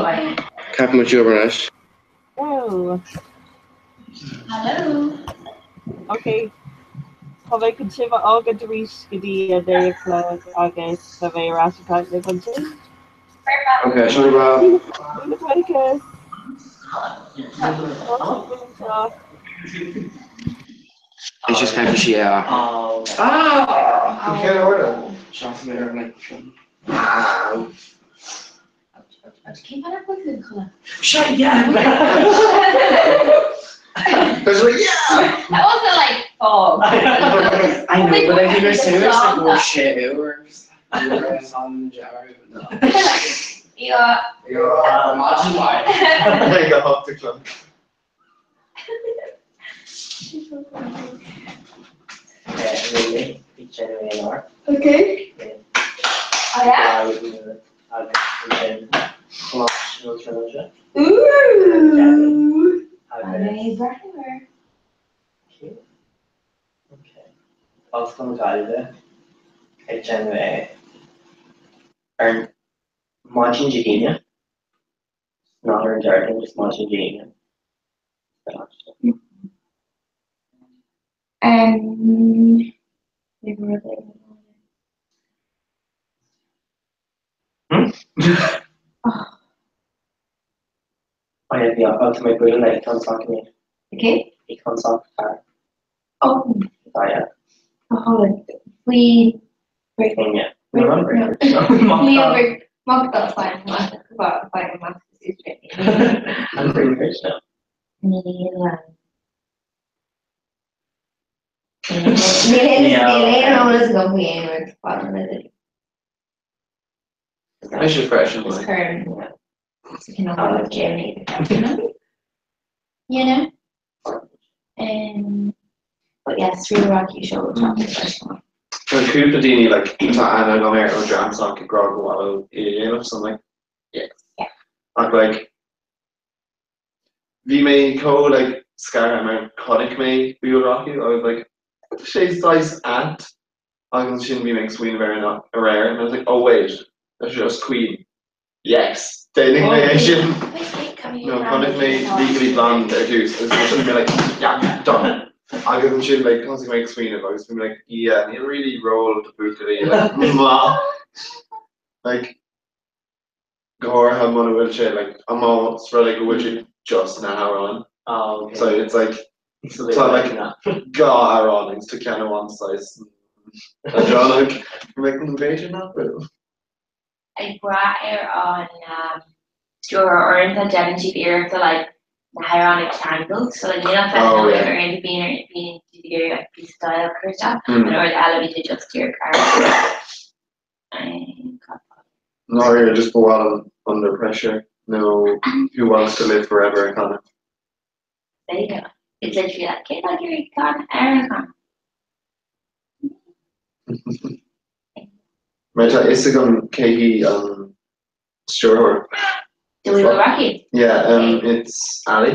Ceapaim muid obair anois. Hello. Hello. Ok. Tá mé chun sibh a fhágaint arís go dtí a naoi a chlog agus beidh mé ar ais ag caint libh ansin. Ok, sin go. Míle buíochas. Tá sibh anseo. It's just kind of sí é. Ah! Cén uair? Seans mé ar like Ah! Cén fáth nach bhfuil tú chun Shut yeah! I was like, yeah! That wasn't like fog. I know, but like you're serious, like, oh shit, it was on the jar. Yeah. Yeah, imagine why. Like a hot to club. Really, bhí January in art. Okay. Oh yeah? Agus National Trilogy. Ooh. Agus breathnú Okay. Ollscoil na Gaillimhe ag déanamh é ar maidin Dé hAoine. Not ar an Déardaoin, just maidin Dé hAoine. Um, Hmm? Oh yeah, bhí oh, tá mé ag bualadh le Icon Sock inné. Okay. Icon Sock fear. Oh. Oh yeah. Oh, faoi Yeah. No, not breakers. Níl mock fine fine I'm pretty rich now. Níl Níl aon eolas agam faoi aon rud fada le duine. I should freshen Just like. cuireann cineál Germany You know? Um, but yes, We Will Rock You show the first one. Tá cúpla daoine like tá aithne agam ar ó dream s'acu ag rá go bhfuil é a dhéanamh so I'm like yes. Yeah. Ach like bhí mé chomh like scartha mar chonaic mé We Will Rock You I was like tá sé saghas ait agus ansin bhí mé ag smaoineamh ar an aréir and I was like oh wait that's just Queen. Yes! Déanfaidh mé é sin! No, chonaic mé Legally Blonde ar dtús agus ansin bhí mé like yeah, done! Agus ansin like thosaigh mé ag smaoineamh agus bhí mé like yeah, níl really ról do bhuachaillí like maith. Like go háirithe muna bhfuil sé like más rud é go bhfuil sé just na hamhráin. Oh, okay. So it's like So they tá like like dhá amhrán agus tá ceann amháin saghas leadránach. I'm like b'fhéidir nach bhfuil. ag brath ar an stiúrthóir uaireanta déanann siad iarracht a like na hamhráin a cheangal so like níl ach Oh nóiméad yeah. uaireanta bíonn ar bíonn siad ag iarraidh like píosa style a chur isteach Mm. an uair eile bíonn sé just díreach ar No, you're just go out on, under pressure. No, who wants to live forever kind of. There you go. It's literally like cé atá ag iarraidh gan ar an gcrann? Mar tá fhios agam cé hí an stiúrthóir. Do We Will Rock You? Yeah, um, it's Ali.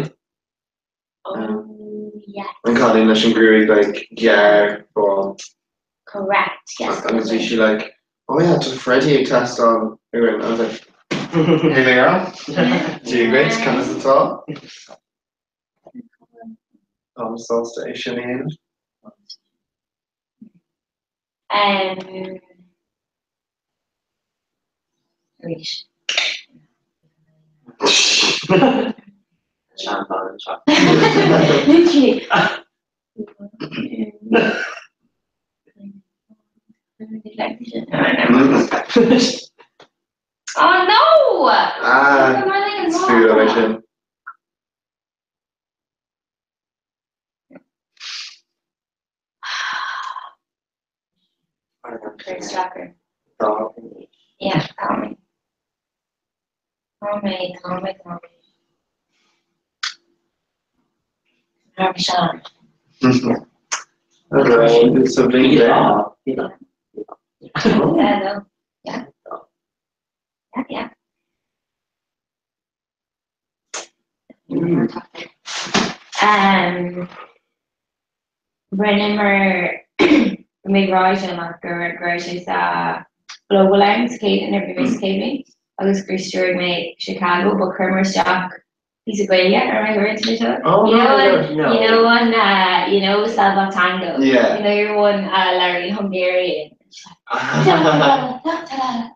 Oh, yes. An cailín leis an gruaig like gearr bán. Correct, yes. Agus bhí sí like, oh yeah, tá Freddie ag teastáil uainn. I was like, hey there. Dia duit, conas atá? Táim sásta é sin a dhéanamh. Um, arís. Seanbhean anseo. Literally. Oh no! Ah, is fuath é sin. Chris Tucker. Yeah, tá mé. Tá mé, tá mé, tá mé. Tá mé Okay, so bhí Yeah, no. Yeah. Yeah, yeah. Um, Rinneamar mé ráite amach go raibh sé sa Global Lounge sa chéad nuair a bhí mé sa chéad bhliain. agus gur stiúraigh mé Chicago but chuireamar isteach píosa Gaeilge ar my words le seo. Oh, You know no, an, no. you know an, uh, you know Cell Block Tango. Yeah. You know your one uh, labhraíonn Hungarian.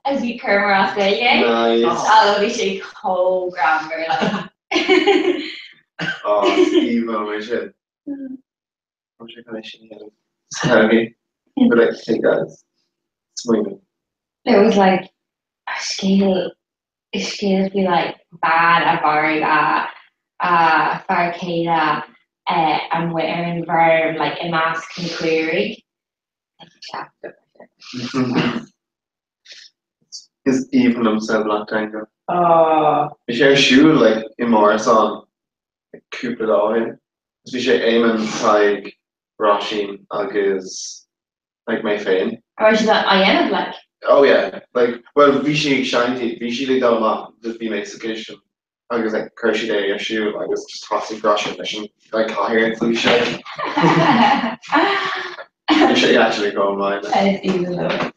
As bhí chuireamar as Gaeilge. Nice. Oh, bhí sé chomh greannmhar like. Oh, Steve, mé sin. I'm sure can sin dhéanamh. Sorry. But like, hey guys. Smaoineamh. It was like a scéal scéal faoi like bean a mharaigh a a fear céile eh, amuigh ar an bhfeirm like i measc na caoirigh. Like, yeah. Is aoibhinn liom Cell Block Tango. Oh. Bhí sé ar siúl like i m'árasán like cúpla lá ó shin. Agus bhí sé Éamonn, Tadhg, Róisín agus like mé féin. Or is that I am like? Oh yeah, like well bhí sí ag seinnt iad, bhí siad ag dul amach just bhí mé sa chistin agus like chuir siad é ar siúl agus just thosaigh Róisín leis an like cathaoir so bhí sé bhí sé actually going maith like. Is aoibhinn liom.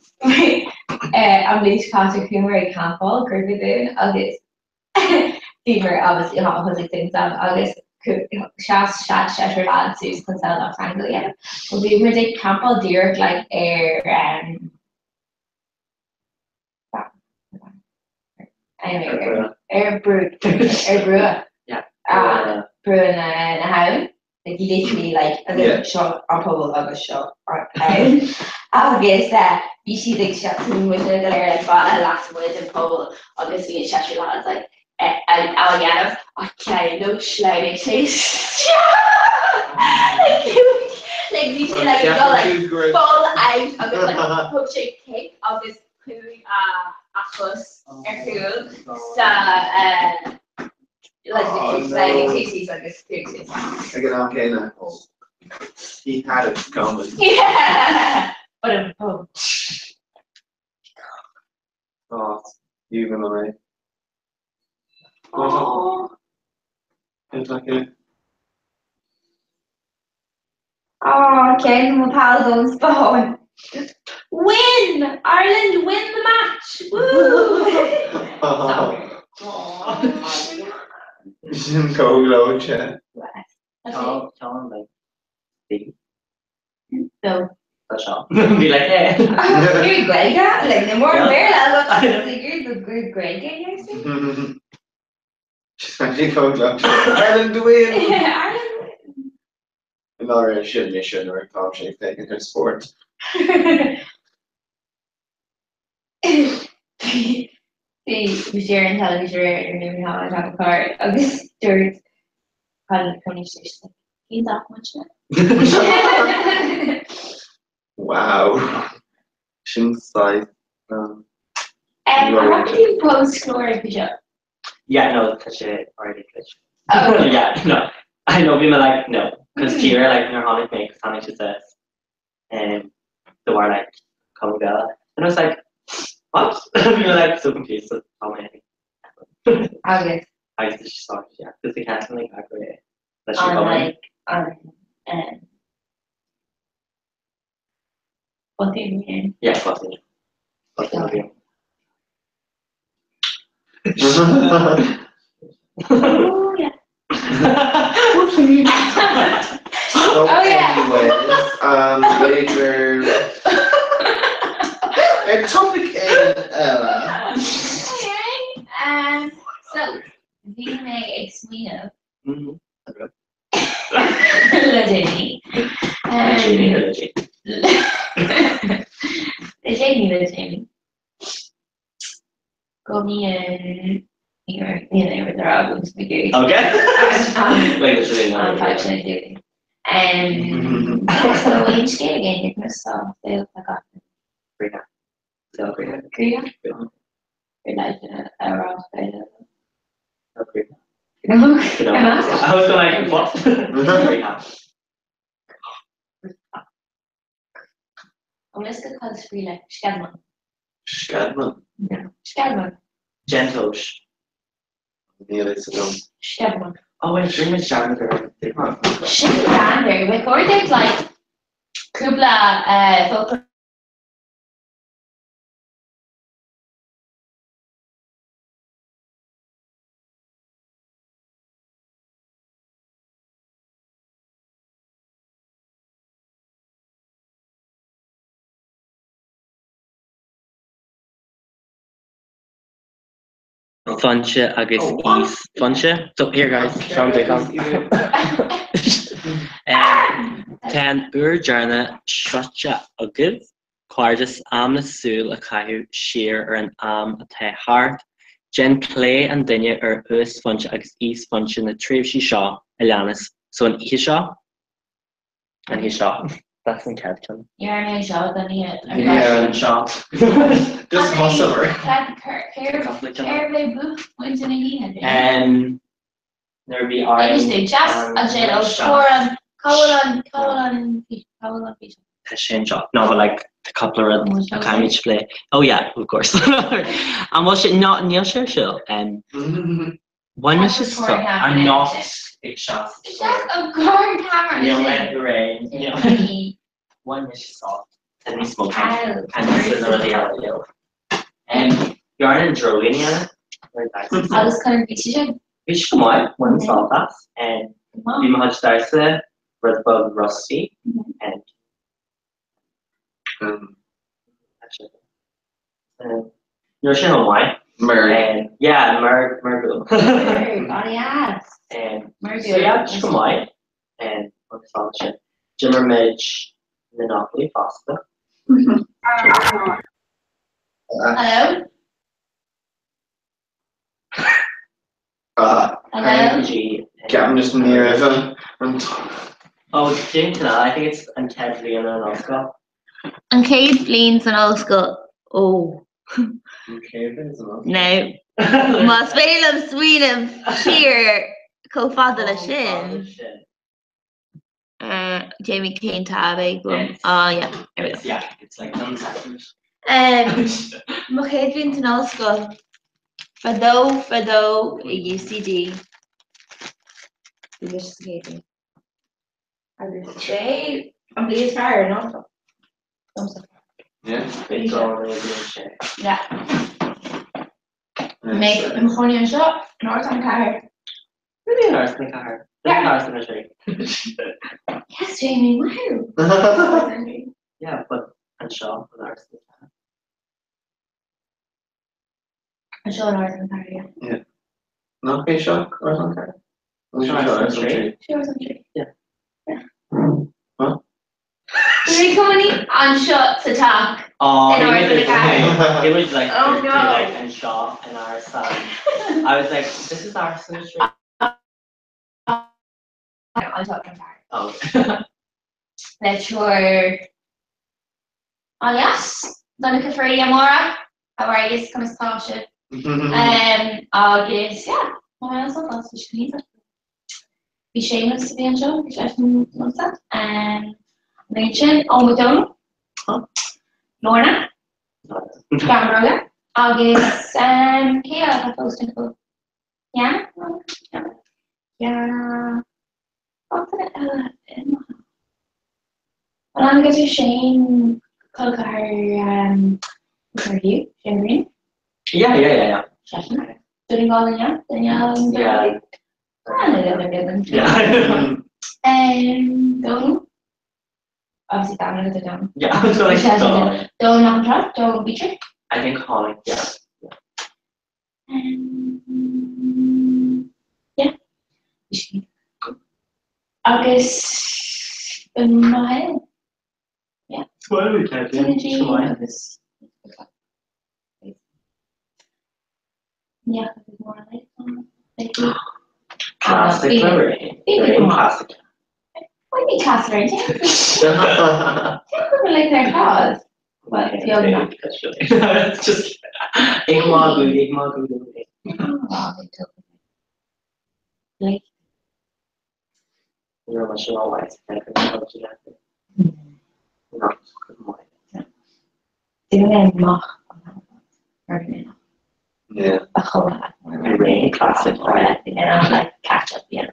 An bhliain seo caite chuamar ag campáil Corca Dhuibhne agus bhíomar obviously thosaigh things ann agus sheas seisear lad suas chun Cell Block Tango a dhéanamh. But bhí muid ag campáil díreach like ar um, anyway, ar brú ar brua. Yeah. Ah, brua na na habhann. Like literally like as in Yeah. seo an puball agus seo an abhainn. Agus eh, bhí siad ag seasamh bhí muid go léir like bailithe lasmuigh den phuball agus bhí an seisear lads like eh, á á dhéanamh ach ceann dóibh shleamhnaigh sé isteach. Like like bhí sé like ag dul like full out agus like thug sé kick agus chuaigh a a chos ar chúl sa eh, like Oh, bhí sé no. like síos agus chuaigh sé isteach. Ag an am céanna. He had it coming. Yeah. But um, oh. Oh, aoibhinn liom é. Oh. It's like a Oh, ceann de mo pals ón Spáinn. Win! Ireland win the match! Woo! Sin chomh gleoite. Ceann ceann like bhí No. tá seo. Bhí like eh. Gur Gaeilge? Like, ní mór Yeah. Béarla gur gur Gaeilge here? She's actually chomh gleoite. Ireland win! Ireland In áir sin mé sin ar tá sé féachaint ar spórt. Bhí bhí sé ar an teilifís aréir ar nuair a tháinig an clár agus dúirt Colin Tony sé cén dath muid seo? Wow. Sin saghas um, Um, an raibh tú post clár ag seo? Yeah, no, tá sé already glitch. Oh. Yeah, no. I know bhí mé like no, cos tíre like nuair tháinig mé cos tháinig sé suas um de bharr like Comic Bella and I was like what? Bhí mé like so confused so tá mé Agus agus tá sé sorted yeah, cos they can't like agra é leis an an gcumann. like an um botún féin. Yeah, botún. Botún féin. Oh yeah. So Oh, yeah. anyways, um, later. Ar topic éigin eile. Okay. Um, so bhí mé ag smaoineamh le déanaí. Le déanaí le déanaí? Le déanaí le déanaí. Go mbíonn níl aon rud le rá agam sa gcúig. Okay. Like literally no. An fadhb sin dúinn. Um, so aon scéal again, you're gonna stop fail like often. Green. So green. Green? Green. Green light a rá fail. No green. No. No. I was like, what? Green. An bhfuil go cad faoi le Sceadman? Sceadman. Sceadman. Gentosh. Níl a fhios agam. Sceadman. Oh wait, rinne muid dearmad ar an Sin Gander. Recorded like cúpla uh, focal Phointe agus íosphointe. So here guys, seo an dúshlán. Tá an uair deireanach sroichte agaibh, cairde, am le súil a chaitheamh siar ar an am atá thart. Déan plé an duine ar uasphointe agus íosphointe na tréimhsí seo a leanas. So an oíche seo, An oíche seo. That's an chéad ceann. Ní raibh mé anseo don oíche. Ní raibh anseo. Just thosaigh. Cérbh é buaicphointe na hoíche? Nuair a bhí orainn. Inis dúinn. Deas ansin ó scór an cá bhfuil an cá bhfuil an cá bhfuil an físeán? Tá sé anseo. No but like tá cúpla rud a caithfimid plé. Oh yeah, of course. An bhfuil sé no níl sé ar siúl. Bhain mise sult I'm not ag seasamh. Seas os comhair an ceamara Níl mé réidh. Níl. Bhain mise sult. Tá níos mó tá níos na rudaí eile leo. Bhí an dreoilín a dhéanamh. Agus conas bhí sé sin? Bhí sé go maith, bhain sult as. Bhí mo chuid damhsa rud beag rusty. Ní raibh sé chomh maith. Meirg. Yeah, meirg, meirgiúil. Meirg, oh yes. So yeah, bhí sé go maith. Agus ansin, d'imir muid Monopoly fosta. Hello? Hello? Ceapaim just ní raibh an Oh, Jane Canal, I think it's an chéad bhliain an ollscoil. An chéad bhliain san ollscoil, ó. An chéad bhliain san ollscoil. Now, más féidir liom smaoineamh siar chomh fada leis sin. Jamie cén tab é agam? Ah, yeah, there we go. It's, yeah, it's like done second. Mo chéad bhliain san ollscoil, fadó fadó i UCD. Bhí mise sa chéad bhliain. Agus sé an bhliain is fearr in ollscoil. Domsa. Yeah. Big dog in the sé. Yeah. Mé i mo chónaí anseo, in Árasán a Ceathair. Really in Árasán a Ceathair? Yeah. In Árasán a Trí. Yes, Jamie, wow! Yeah, but anseo in Árasán a Ceathair. Anseo in Árasán a Ceathair, yeah. Yeah. Nach é seo Árasán a Ceathair? Seo Árasán a Trí. Seo Árasán a Trí. Yeah. Yeah. Huh? Bhí cónaí anseo sa teach. Oh, In Árasán a Ceathair. It was like, Oh, no. like anseo in Árasán. I was like, this is Árasán a Trí. Anseo in Árasán. Oh. Le triúr an-deas, Donncha Freddie and Máire, how are yous, conas tá sibh? Um, agus yeah, tá mé an-sásta, bhí sé go hiontach. Bhí Séamus a bhí anseo, bhí seisean liomsa. Um, an bhliain sin, Eoin Mac Dónaill, Lorna, Bean Bróga, agus um, cé eile atá fós timpeall? Yeah? Yeah. Yeah. Tá eile imithe. An aithne agat ar Shane col ceathar Hugh, Shane Green? Yeah, yeah, yeah, yeah. Seisean. Donegal yeah? Donegal. Yeah. Ah, no, no, no, no. Yeah. Donal? Obviously, tá aithne agat ar Donal. Yeah, so like, Seisean. Donal. Donal McIntyre, Donal Beecher. I think Holly, yeah. Yeah. Agus ba maith é. Yeah. Well, we can't Duine G agus Yeah, more like Classic Lorraine. Bhí Classic. Why be classic Lorraine? Cúpla like ar fad. Well, beag nach. Just ag magadh, ag magadh. Like Ní raibh mise rómhaith sa teicneolaíocht. Not go maith. Duine amach ar an Yeah. a chuma Lorraine classic. like catch up yeah.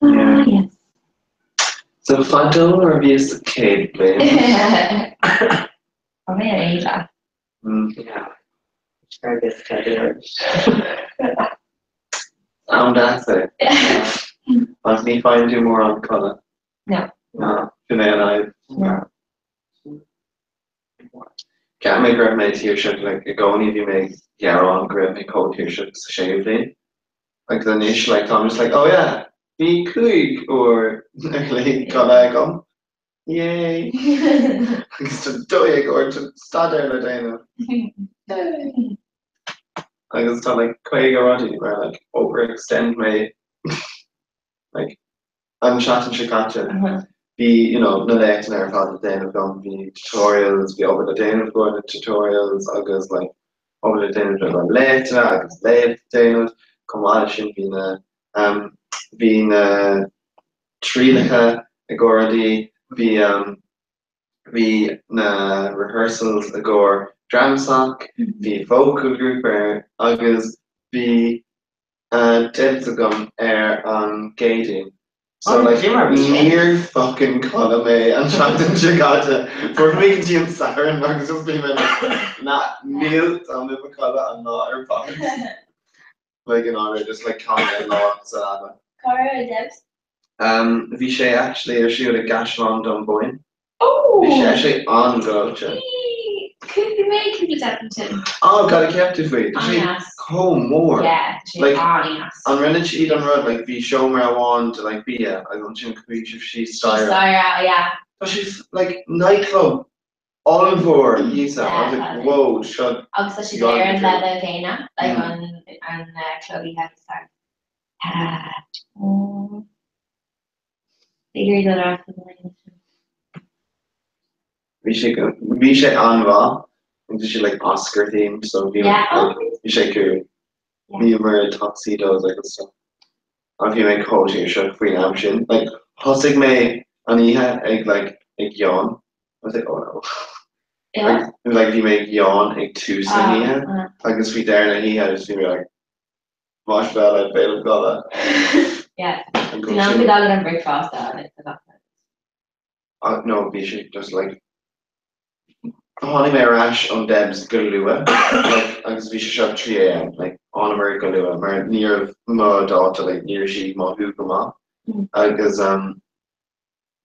Ah, yes. So fadó nuair a bhíos sa chéad bhliain. Tá mé ar éide. Yeah. Sure this can Am deas é. Ach ní faigheann tú mórán codladh. No. No. Sin é an fhadhb. No. Cheap mé go raibh mé tuirseach, like i gcónaí bhí mé ag gearán go raibh mé chomh tuirseach sa séú bhliain agus anois like táim just like oh yeah bhí 5 uair a chloig codladh agam, yay! Agus tá 12 uair de staidéar le déanamh, yay! Agus tá like 50 rudaí mar like overextend mé like an seachtain seo caite bhí you know na léachtanna ar fad le déanamh agam, bhí tutorials, bhí obair le déanamh i gcomhair na tutorials agus like obair le déanamh do na léachtanna agus léamh le déanamh, chomh maith leis sin bhí na um bhí na trialacha i gcomhair rudaí, bhí um bhí na rehearsals i gcomhair Dramsoc, bhí vocal group ar agus bhí Debs agam ar an gCéadaoin. So like níor fucking chodail mé an tseachtain seo caite. Fuair mé go dtí an Satharn agus just bhí mé like nah níl táim i mo chodladh an lá ar fad. Like in order just like caith mé lá sa leaba. Cá raibh Debs? Um bhí sé actually ar siúl i gCaisleán Dún Bóinne. Oh! Bhí sé actually an-ghleoite. Bhí mé cúpla seachtain sin. Oh cad a cheap tú faoi? Tá sé An-deas. chomh mór. Yeah, tá sé Like, an-deas. An rinne siad an rud like bhí seomra amháin de like bia agus ansin chuaigh sibh síos staighre. Staighre, yeah. Tá sé like nightclub ollmhór thíos ann. I was like whoa seo Agus tá siad ar an leibhéal céanna, like an an club oíche agus tá. Ah, oh. Bhí sé go, bhí sé an-mhaith agus bhí sé like Oscar themed so bhí like bhí sé cool. Bhíomar i tuxedos agus stuff. Ach bhí mé chomh tuirseach faoin am sin. Like thosaigh mé an oíche ag like ag yawn. I was like oh no. Like like bhí mé ag yawn ag tús na hoíche agus faoi deireadh na hoíche just bhí mé like Marshmallow féile gola. Yeah. Bhí an go dtagann an bricfeasta and it's enough. Uh, no, bhí sé just like tháinig mé ar ais ón Debs go luath like, agus bhí sé seo 3 a.m. like thángamar go luath mar ní raibh mo dáta like ní raibh sí ag mothú go maith mm. agus um,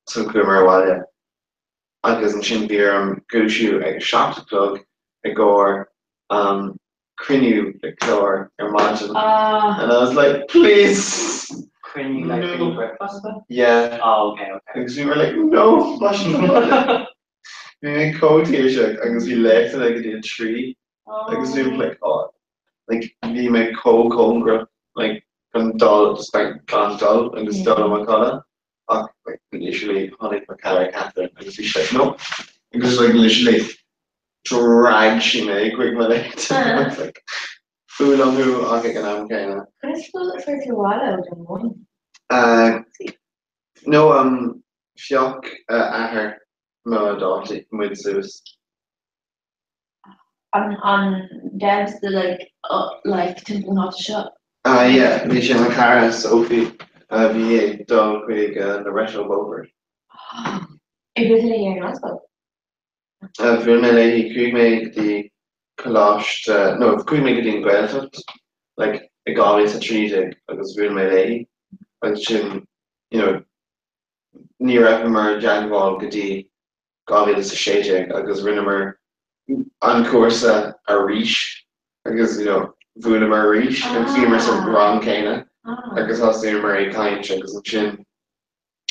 so chuamar abhaile agus ansin bhí orm dúisiú ag a 7 a chlog i gcomhair um, cruinniú le clár ar maidin and I was like please Cruinniú like cruinniú bricfeasta? Yeah. Oh okay okay. Agus bhí mé like no mar sin Bhí mé chomh tuirseach agus bhí léachtanna go dtí a 3 agus bhí mé like oh like bhí mé chomh cóngarach like chun dul just like gan dul agus dul i mo chodladh ach like literally tháinig mo chara Catherine agus bhí sí like no agus like literally drag sí mé chuig mo léacht I was like fuath liom thú ach ag an am céanna. Conas fuair tú abhaile ó Dún Bóinne? Uh, no um phioc uh, athair mo dhátaí muid suas. An an Debs the like uh, like timpeall na háite seo? Ah yeah, bhí sé mo chara Sophie a bhí ag dul chuig uh, Loreto Beaufort. Ar bhuail tú léi ar an ollscoil? Bhuail mé léi, chuaigh mé go dtí coláiste, no, chuaigh mé go dtí an Ghaeltacht, like, i 2013 agus bhuail mé léi agus sin, you know, ní rabhamar i dteagmháil go dtí 2016 agus rinneamar an cúrsa arís agus, you know, bhuaileamar arís agus bhíomar sa rang céanna agus thosaíomar ag caint agus ansin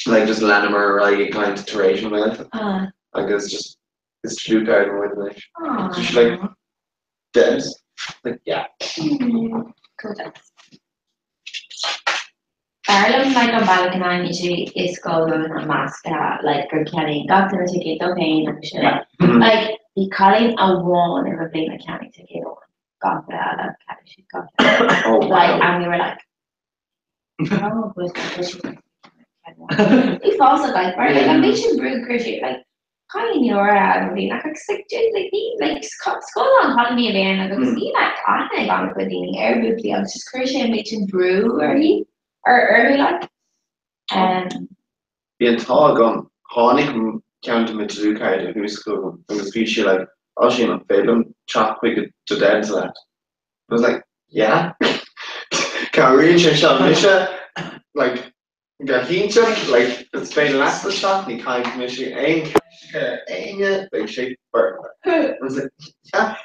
like just leanamar ar aghaidh ag caint tar éis an Ghaeltacht agus just is dlúthchairde muid anois. So she's like Debs like yeah. Go Debs. B'fhearr liom like an bealach a n-aithníonn sé i scoil nó ina measc like gur ceannaíonn gach duine ticéad dó féin agus sin like bhí cailín amháin i mo bhliain a cheannaigh ticéad amháin gach duine eile cheannaigh siad gach duine Oh wow. like and we were like Bhí fás like mar like an méid sin brú chuir sé like cailíní óra a bhí like agus like dude like ní like scoil an cailíní a bhí ann like agus ní like aithne ag an-chuid daoine ar bhuachaillí agus just chuir sé an méid sin brú uirthi ar orthu like um Bhí an t-ádh agam, tháinig ceann de mo dlúthchairde thuas chugam agus bhí sí like Oisín an féidir liom teacht chuig do Debs leat? I was like yeah. Cabhraíonn sé seo mise like. Go hiontach, like, is féidir leat dul isteach, ní chaithfidh mise aon cheist a chur ar éinne, beidh sé foirfe. I was like, yeah.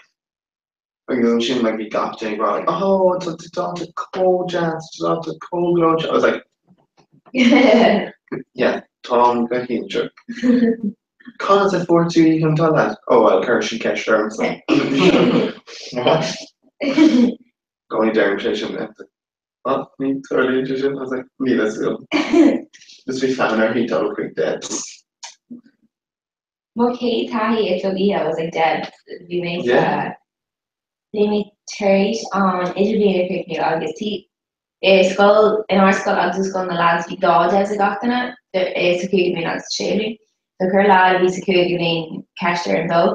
Agus ansin, like, bhí gach duine ag rá, like, oh, tá do dhalta chomh deas, tá do dhalta chomh gleoite. I was like, yeah, táim go hiontach. Conas a fuair tú í chun dul leat? Oh, well, chuir sí ceist ormsa. What? Go deirim sé sin. What? Ní tarlaíonn sé sin? I was like, níl a fhios agam. Just bhí fonn uirthi dul chuig Debs. Mo chéad taithí ag club oíche was ag Debs. Bhí mé sa bhí mé tar éis an idirbhliain a chríochnú agus tí i scoil inár scoil agus i scoil na lads bhí dhá Debs ag gach duine sa cúigiú bliain agus sa séú bliain. So chuir lad a bhí sa cúigiú bliain ceist orm dul.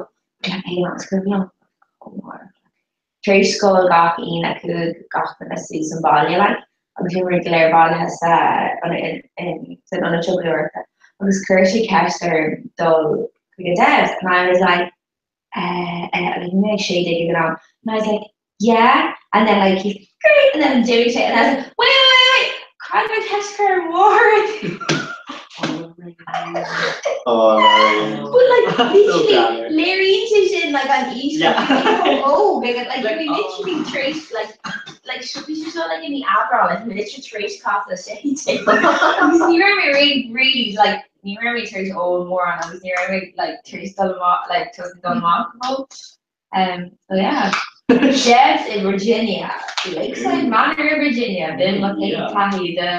Bhí mé ag cuimhin liom. Tar éis scoil gach Aoine chuaigh gach duine suas an baile like agus bhí muid go léir bailithe sa san ionad siopadóireachta agus chuir sé ceist orm dul chuig an Debs and I was like eh eh like bhí mé like 16 ag an am and I was like yeah and then like he's great and then d'imigh sé and I was like wait wait wait wait caithfidh mé ceist a chur ar Mháire. Oh, But like literally léiríonn sé sin like an aois like óg like like we literally tar éis like like bhí sé seo like i mí Aibreán like literally tar éis casadh 16 agus ní raibh mé really really like ní raibh mé tar éis ól mórán agus ní raibh mé like tar éis dul amach like tosú dul amach go fóill. So yeah. Debs in Virginia, Lakeside Manor in Virginia, b'in mo chéad taithí de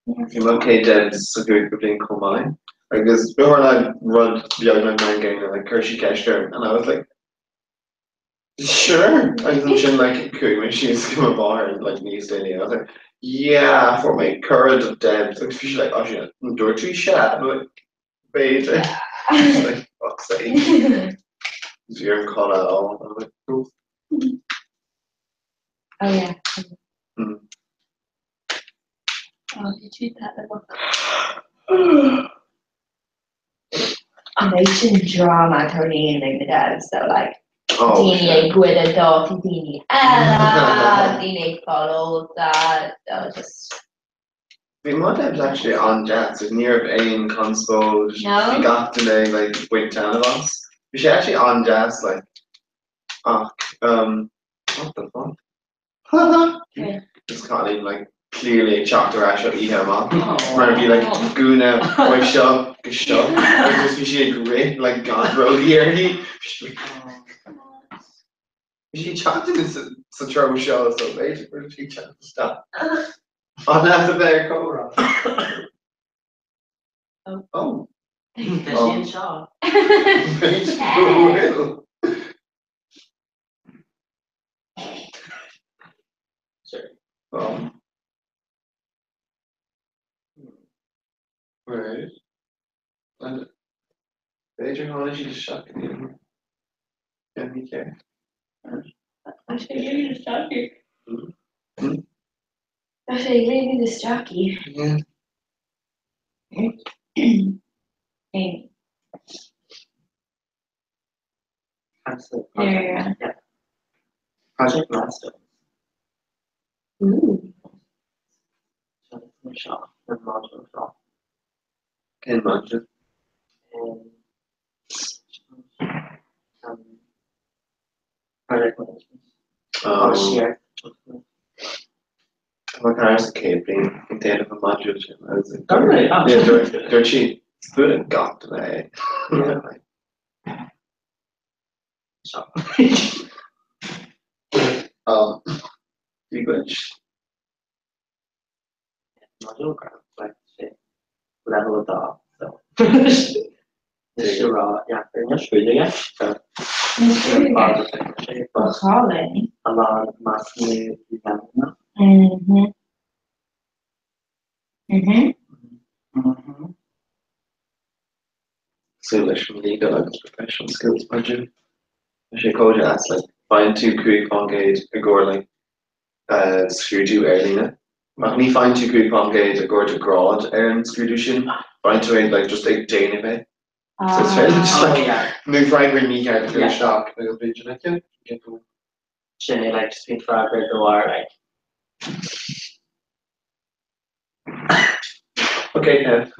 Bhí mo chéad Debs sa gcúigiú bliain chomh maith agus tharla rud beagnach mar an gcéanna, like chuir sí ceist orm and I was like sure agus ansin like chuaigh mé síos go mo mháthair like níos déanaí I was like yeah fuair mé cuireadh do Debs agus bhí sí like oh sin an dúirt tú sea? I'm like b'fhéidir. She's like fuck's sake. Bhí orm codladh a fháil. I was like cool. Oh yeah. Mm. Oh, did you that little An méid sin drama a tharlaíonn ag na Debs so like Oh, daoine ag goid dátaí daoine eile, daoine ag fáil ólta, oh just Bhí mo Debs actually an-deas, like ní raibh aon conspóid, No? bhí gach duine ag like baint taitneamh as. Bhí sé actually an-deas like ach um what the fuck? Is cailín like clearly ag teacht ar ais ó oíche amach mar bhí like gúna ó seo go seo agus bhí sí ag rith like gan brógaí uirthi. Bhí sí ag teacht in sa treo seo so b'fhéidir go raibh sí ag teacht isteach. An leat a bheith ar comhrá? Oh. Tá sí anseo. B'fhéidir go bhfuil. Sure. Oh. Right. And b'fhéidir tháinig siad isteach go dtí an an chéir. Tá sé ag léiriú isteach í. Tá sé ag léiriú isteach í. Yeah. Amy. Absolute There you project. Yeah. Project Master. Ooh. Seo an module seo. Cén module? Um, project management. Oh. Siar. Tá cara sa chéad bhliain ag déanamh an module sin agus ag Oh, really? Oh. Yeah, dúirt dúirt sí fuair gach duine é. Seo. Bhí goid. Module grand like sé level 2 so. Is rá yeah, ar scrúdú so sé Go hálainn. a lán measúnú leanúnach. Mhm. Mhm. Mhm. Súil leis an legal agus professional skills module. Tá sé chomh deas like faigheann tú 5% i gcomhair like uh, scrúdú ar líne. Ach ní faigheann tú 5% i gcomhair do ghrád ar an scrúdú sin, faigheann tú é like just ag déanamh é. So it's fairly just Oh like yeah. nó freagra mícheart a chur Yeah. isteach agus bíonn like yeah, get going. Sin é like just bíonn freagra de bharr like Okay, Kev.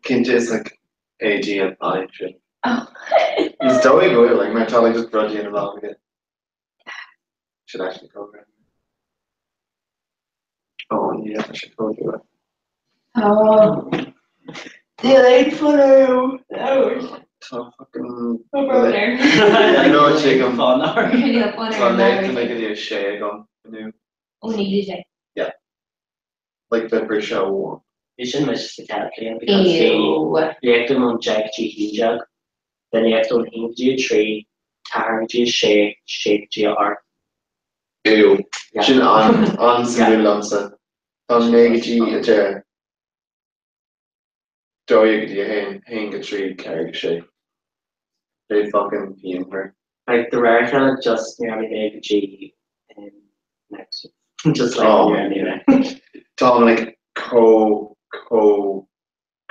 Cinnte is like AD and pi sin. Oh. Is dóigh go bhfuil like mar tá like just rudaí ina lámh aige. Should actually go around. Oh yeah, I should go do it. Oh. Níl aon fonn orm labhairt. Tá fucking Tá brón orm. No, tuigim. Fonn orm. Níl fonn Tá orm léachta labhairt. mé go dtí a sé agam inniu. Ó ní go sé. Yeah. Like the briseadh amháin. Bhí sin mise sa chéad bhliain because bhí Ew. léacht ón 10 go dtí 11, then léacht ón 1 go dtí 3, 4 go dtí 6, 6 go dtí 8. Ew. Yeah. Sin an-suimiúil liomsa. Tá 9 go dtí 10. 12 go dtí 1, 1 go 3, 4 go 6. Sé fucking pianmhar. Like de réir a chéile just ní raibh mé go dtí next just like Oh. ní raibh mé. Tá like chomh chomh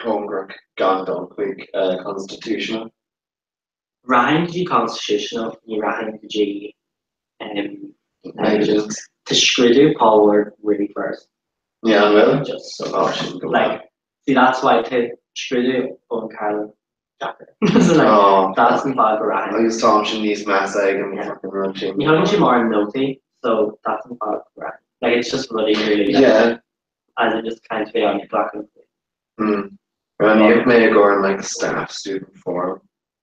cóngarach gan dul chuig constitutional. Rachainn go dtí constitutional, ní rachainn go dtí Negligence. Tá scrúdú Paul Ward really first. Yeah, an bhfuil? Just so. Oh, sin go Like, see that's why tá scrúdú Owen Carlin deacair. So like, Oh, that's an fáth go rachainn. Agus tá sin níos measa ag an Yeah. fucking rud sin. Ní thugann sé mar an nótaí, so that's an fáth go rachainn. Like it's just rudaí really like, Yeah. as in just kind of be on glacadh. Roghnaíodh mé i gcomhair an like staff student forum.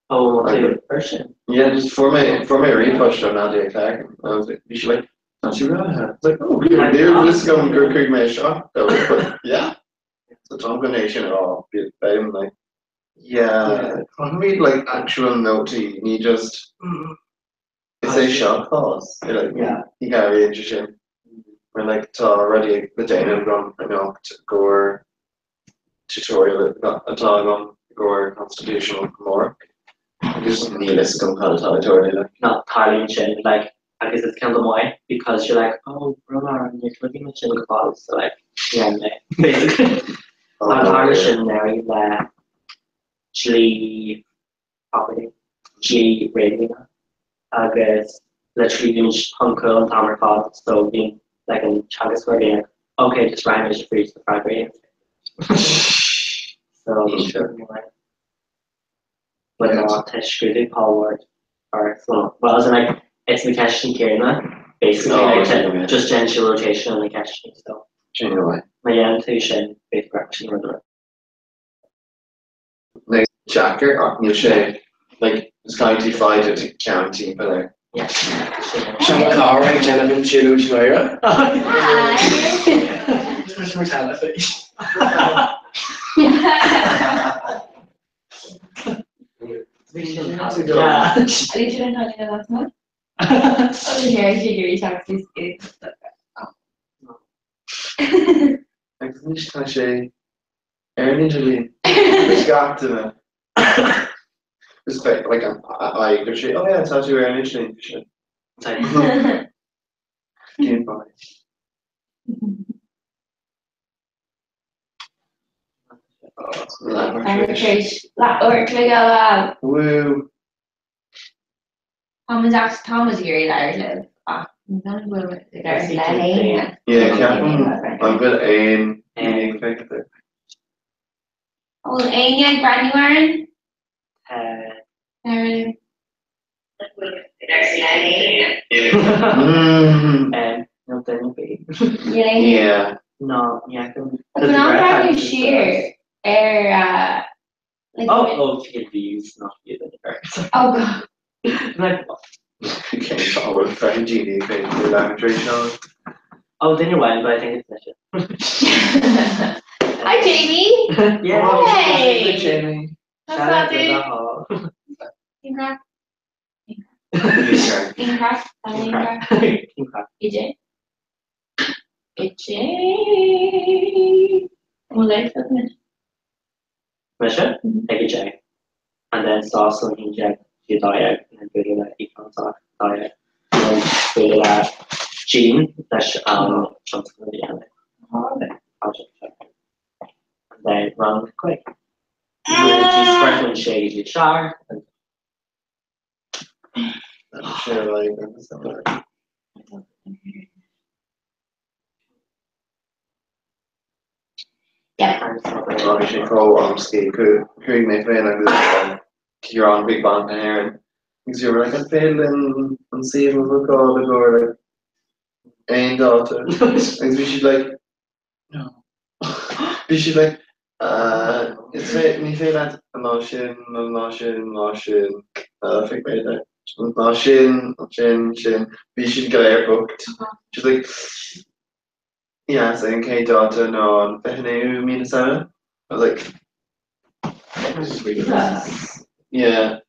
Oh, Like- well, version. Yeah, just for my for my repost on Nadia Clark. I was like, you should like, not too bad. I was like, oh, good. They're just going to go my shot. But yeah. So Tom Nation at all. I'm like, yeah, I read like actual notey. You just it's a shot clause. You're like, Yeah. you can't really interesting. We're like, tá already the déanamh agam anocht gur tutorial atá agam gur constitutional amárach. Agus níl fhios agam cad atá ag tarlú like. Not tarlaíonn sin, like, agus it's kind of maith because you're like, oh, brother, and you're looking at sin go fáil, so like, yeah, mé, basically. Oh, Tá no, tharla yeah. sin anuraidh le dlí property, dlí réadmhaoine, agus literally bhí muid chun cúil an t-am ar fad, so bhí like an teagascóir being like, okay, just raghaimid fríd na freagraí. So, Sure. But no, tá scrúdú Paul Ward or well, well, as in like it's na ceisteanna céanna, basically, Oh, like, yeah. just déanann sé rotation on na ceisteanna, so Genuinely. má dhéanann tú sin beidh correction rud ar. Deacair ach níl sé like is caithfidh tú foighid to ceann timpeall air. Yeah. Seo mo cara ag déanamh an siúlóid Mháire. Hi. Is mar teilifís. Yeah. Are you sure not in the last one? Oh, here, I should hear taxis. Agus anois tá sé ar an idirlíon. Is gach duine. Is quite like an I go sé, oh yeah, tá tú ar an idirlíon. Bhí sé, Cén fáth? Oh, leathuair Leathuair le Woo. Thomas ach Thomas iarraidh labhairt libh ach gan bhfuil le haon. Yeah, ceapaim an bhfuil aon aon feicthe. Bhfuil éinne ag breathnú orainn? Ar No duine bí. Níl aon Yeah. No, ní fheicim. Tá an breathnú siar ar like Oh, oh, to get views, not views anywhere. Oh God. Like, what? Okay, so I will find you the laboratory show. Oh, duine amháin, but I think it's Nisha. Hi Jamie. Yeah. Hey. Jamie. How's Shout that out to do? the hall. Ingrac. Okay. Ingrac. Ingrac. King crab. AJ. AJ. Bhfuil leid me? Misha, Mhm. ag a J. And then sauce on him J, G diet, and then bualadh le Ethan Sock diet. And then bualadh le Jean, leis an tionscnamh a dhéanamh. Project seo. And then rang quick. Sparkling shade shower. And Sure, like, Yeah. Bhí sé chomh amscaí chuaigh mé féin agus Ciarán chuig Banc na hÉireann agus bhí like an féidir linn an suíomh a bhookáil i gcomhair like aon dáta agus bhí siad like no bhí siad like uh, is fé ní féidir leat an lá sin an lá sin an lá sin uh, phioc mé like an lá sin an sin sin bhí siad go léir booked She's like Yeah, so an chéad dáta ná an 29ú mí na Samhna. I was like, yeah.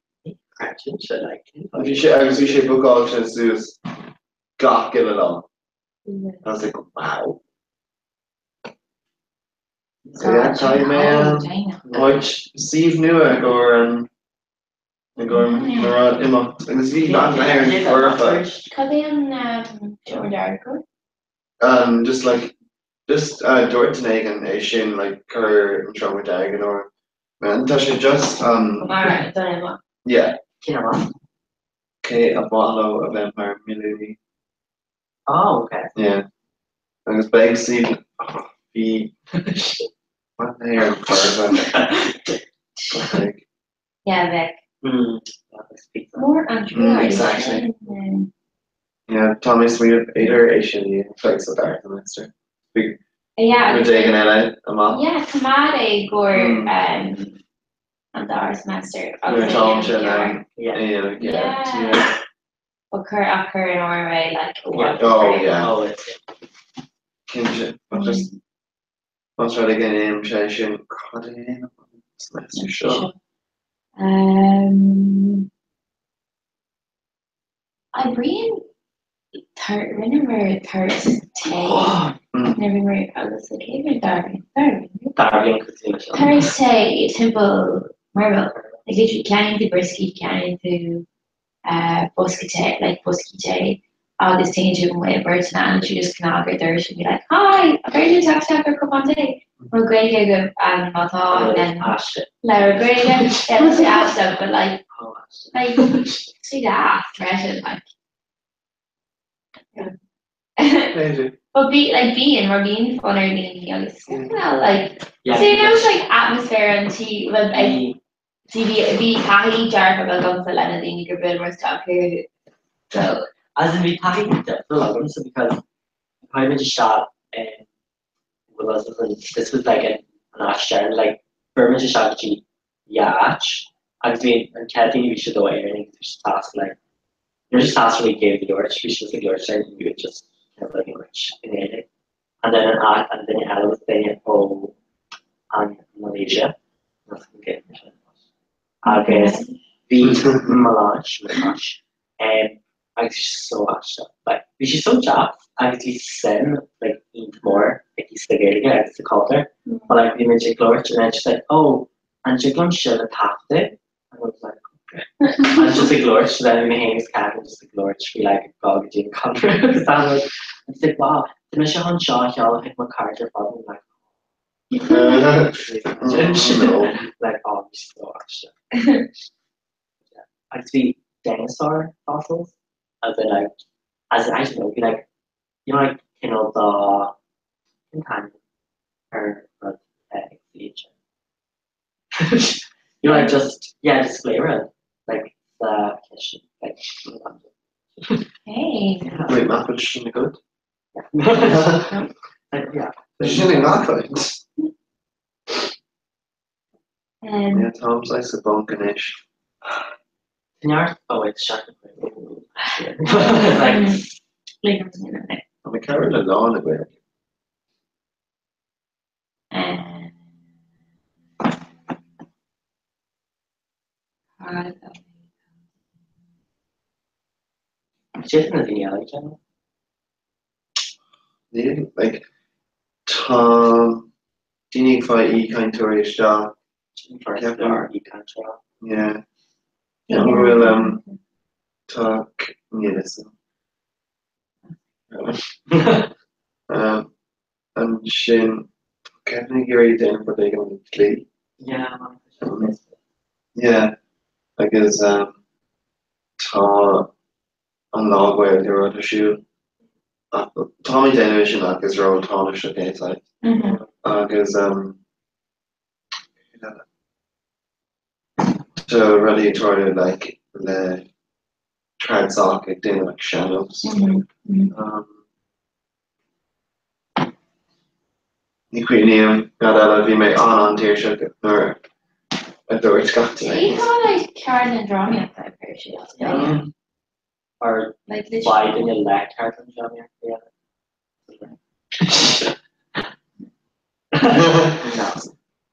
Bhí sé agus bhí sé bookáilte suas gach uile lá. I was like, wow. So yeah, caithfidh mé áit suíomh nua i gcomhair an i gcomhair mo rud imeacht agus bhí Banc na hÉireann foirfe. Cad é an seomra dearg? Um, just like, just uh, dúirt duine éigin é sin like cuir an seomra dearg in áirithe. Man, tá sé just um, Mar don imeacht. yeah. Cén amach? Cé a mhaith leo a bheith mar milliúnaí? Oh, okay. Yeah. Agus beidh siad oh, bhí Banc na hÉireann foirfe. Like, Yeah, bheadh. Mm. That's pizza. Mór an trua é exactly. sin. Yeah, tá mé ag smaoineamh b'fhéidir é sin a dhéanamh like sa dara semester. Bhí Yeah, rud agus éigin eile amach. yeah, coimeád é i gcomhair Mm. an dara semester Nuair agus é atá a sé dhéanamh in gearr. ann Yeah. é a dhéanamh ceart. Yeah. Yeah. But cuir ach cuir in áirithe é like i bhfad Oh roimh. yeah. Oh, it's Cinnte. But just más rud é go ndéanaim sé sin cad é a dhéanamh an semester seo? Um, Oibríonn tar rinneamar turas tae nuair a bhíomar agus like cé bhí dara bliain dara bliain Dara bliain cosúil leis an. Turas tae timpeall Merville like literally ceannaíonn tú brioscaí ceannaíonn tú eh bosca tae like boscaí tae agus téann tú amuigh i bpeirteanna and literally just cnag ar doras and be like hi an féidir linn teacht isteach ar cupán tae bhfuil Gaeilge agaibh and má tá then labhair Gaeilge yeah tá sé aisteach but like like sé deas freisin like B'fhéidir. But bí like bíonn mar bíonn fonn ar dhaoine agus cineál like Yeah, so you know it's like atmosphere an tí well like see bhí bhí taithí dearfach agamsa le na daoine gur bhuaileamar isteach chucu so As in bhí taithí difriúil agamsa because chuaigh muid isteach in well this was in this was like in an áit deireanach like fuair muid isteach go dtí dhá áit agus bhí an chéad duine bhí siad ó Éirinn agus bhí siad sásta like they were just sásta really Gaeilge a labhairt bhí siad ag labhairt linn and we would just kind of like labhairt i nGaeilge and then an áit an duine eile was duine ó an Malaysia that's an Gaeilge sin agus bhí Maláis Maláis um, agus bhí sé so aisteach like bhí sé so deas agus bhí suim like iontach mór aici sa Ghaeilge agus sa cultúr but like bhí muid ag labhairt and then she's like oh an dtig liom sibh a taifeadadh and I was like okay and just ag labhairt so then bhí mé féin agus Catherine just ag labhairt faoi like ag dul go dtí an conradh agus that was and she's like wow tá mise chun seo a sheoladh chuig mo chairde ar fad and I'm like No. like oh bhí sé so aisteach Agus bhí dinosaur fossils as in like as in I don't know bhí like you know like cineál dá cén t-ainm ar rud ag C you know like just yeah display rud like sa chistin like Hey. Wait, nach bhfuil sin agat? Like yeah. Tá sin i ngach áit. Um, Yeah, táim saghas sa bponc anois. Tá neart oh wait seachtain like like I'm saying that. Tá mé ceathrú le lán na Gaeilge. Um, Cad na daoine eile ag déanamh? Níl, like, tá daoine ag fáil aoichainteoirí isteach. Sin first leor aoichainteoir. Yeah. Ceapaim go bhfuil, um, tá, níl fhios agam. Um, ansin, tá Kevin ag iarraidh déanamh rud éigin an dlí. Yeah. Yeah, agus um, tá an Lá Gaeilge rud ar siúl. Tá mé ag déanamh é sin ach is ról tánaisteach é saghas. Agus tá rudaí ag tarlú like le trad soc ag déanamh like sean-nós. Ní chuimhním cad eile, bhí mé an-an-tuirseach nuair a dúirt gach duine. Ní tá like ceardlann drámaíochta ag cur síos. Or mhaith duine le ceardlann drámaíochta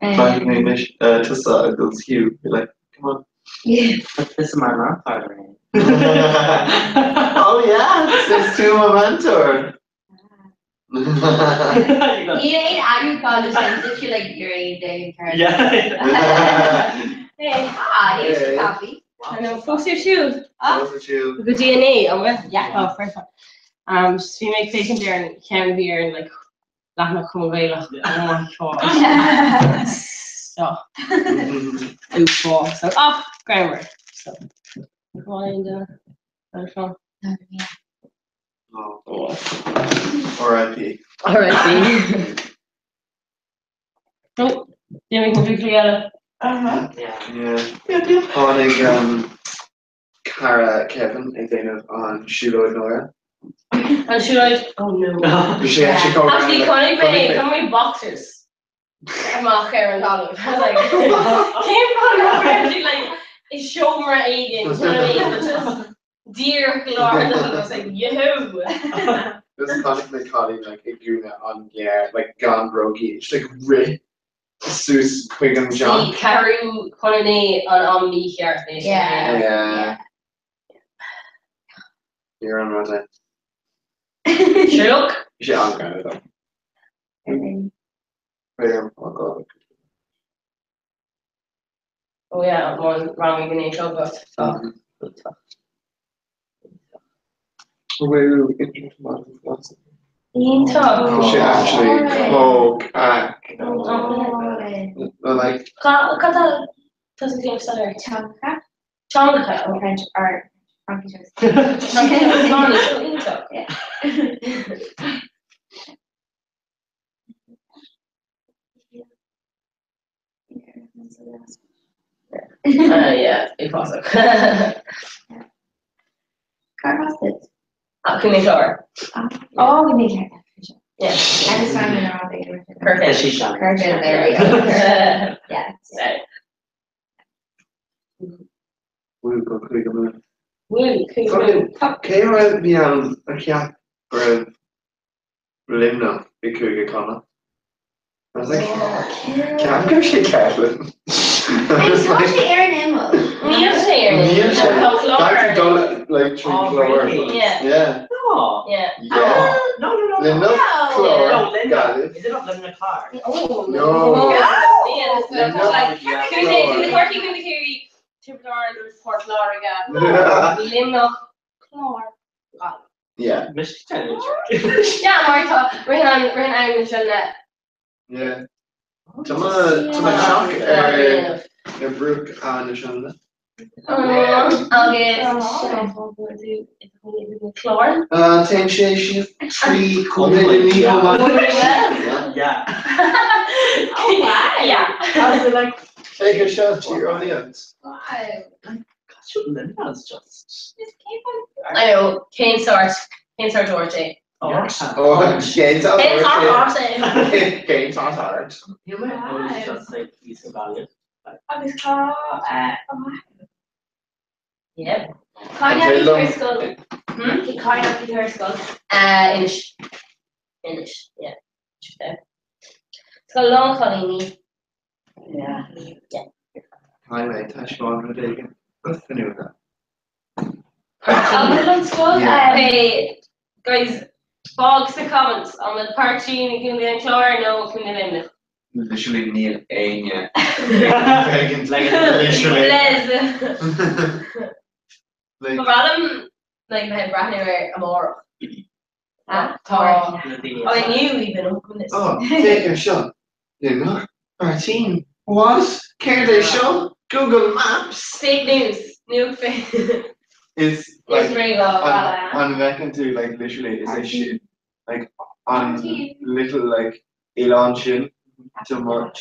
Caithfidh mé anois tusa agus Hugh be like, come on. But this is my grandfather. Oh yes, it's tú mo mentor. Níl aon eagrúchán sin si like you're a day Yeah. Hey, hi, here's your coffee. I know, fós ar siúl. Fós ar siúl. Go DNA, an bhfuil? Yeah. Oh, perfect. Um, just bhí mé ag féachaint ar an cheann a bhí ar an like, leathanach Chumann Gaelach. Oh my god. So, uafásach. Ach, greannmhar. So, find anseo. Oh. R.I.P. R.I.P. Oh, déanfaidh muid clí eile. Yeah. Yeah. Tháinig cara Kevin ag déanamh an siúlóid náire. An siúlóid? Oh no. Bhí sé actually chomh Actually, like, chonaic mé, chonaic mé boxers amach ar an talamh. I was like, cén fáth nach raibh siad like i seomra éigin, do you know what I mean? But just díreach i lár an talaimh. I was like, yo! Just chonaic mé cailín like i gcúinne an ghearr like gan brógaí, just like rith suas chuig an Bhí teach. ceathrú chun a naoi an am mícheart é sin. Yeah. Yeah. Níor an rud é. Sure look. Bhí sé an-ghreannmhar though. B'fhéidir an fágáil. Oh yeah, an rang ag an aon club but fuck. Bhfuil internet modern philosophy. Iontach. Tá sé actually chomh craic. Like Cad tá tusa ag déanamh staidéir? Teangacha Teangacha. or French or Fraincis. Iontach. Yeah, uafásach. Car it. Ach cúig chlár. Oh, we make it. Yeah. I just found it wrong. Perfect. She's shy. Perfect. There we go. Yeah. Woo go chuig an Woo, cúig woo. Cé raibh bhí ann a cheap go raibh Luimneach i Cúige Connacht? I was like, ceap go raibh sé ceart. I was Tá like, sé ar an imeall. Níl sé ar an Níl sé. Tá clár. That's dul like trí Oh, chlár. really? Yeah. Yeah. No. Yeah. Yeah. No, no, no. no. Luimneach, No. Clár, No, Linda. Gaillimh. Is it not Linda Clark? Oh, No. Yeah, so Luimneach, like, Yeah. Cúig cúig Corcaigh, cúig Ciarraí, Tiobraid Árann, Port Láirge, Luimneach, Clár. Gaillimh. Yeah. Michigan. Yeah, mar tá rith an rith an am sin le Yeah. Tá tá shock ar ar brúc an seanna. Agus clár. Téann sé síos trí chontae ní Yeah. Yeah. Oh, wow. Yeah. I was like, Take a shot to your audience. Wow. gosh, Linda's just. Just came on. I know, cén sort, cén sort dúirt é. Yeah. Oh, Cén Cén sort dúirt é. Cén sort art. You know, it was just like he's so valued. Agus cá Yeah. Cáin Lom- scoil. Hmm? Cáin ar scoil. Inis. Inis, yeah. Sure. Tá lán chailíní. Yeah. Yeah. Highway taispeáin rud éigin. Go An an scoil. Yeah. Hey, guys, fág sa comments an bhfuil páirtín i gContae an Chláir nó Contae Luimneach. Literally níl éinne. Like, Literally. Les. Like, Ba bham like bheith breathnú ar amárach. Ah, Tá. The I knew we've been open this. oh, take a shot. Luimneach, Martin. What? Céard é seo? Google Maps. Fake news. New fake. It's News like radio. an bhfeiceann tú like literally is é sin Like an little like oileán sin de mo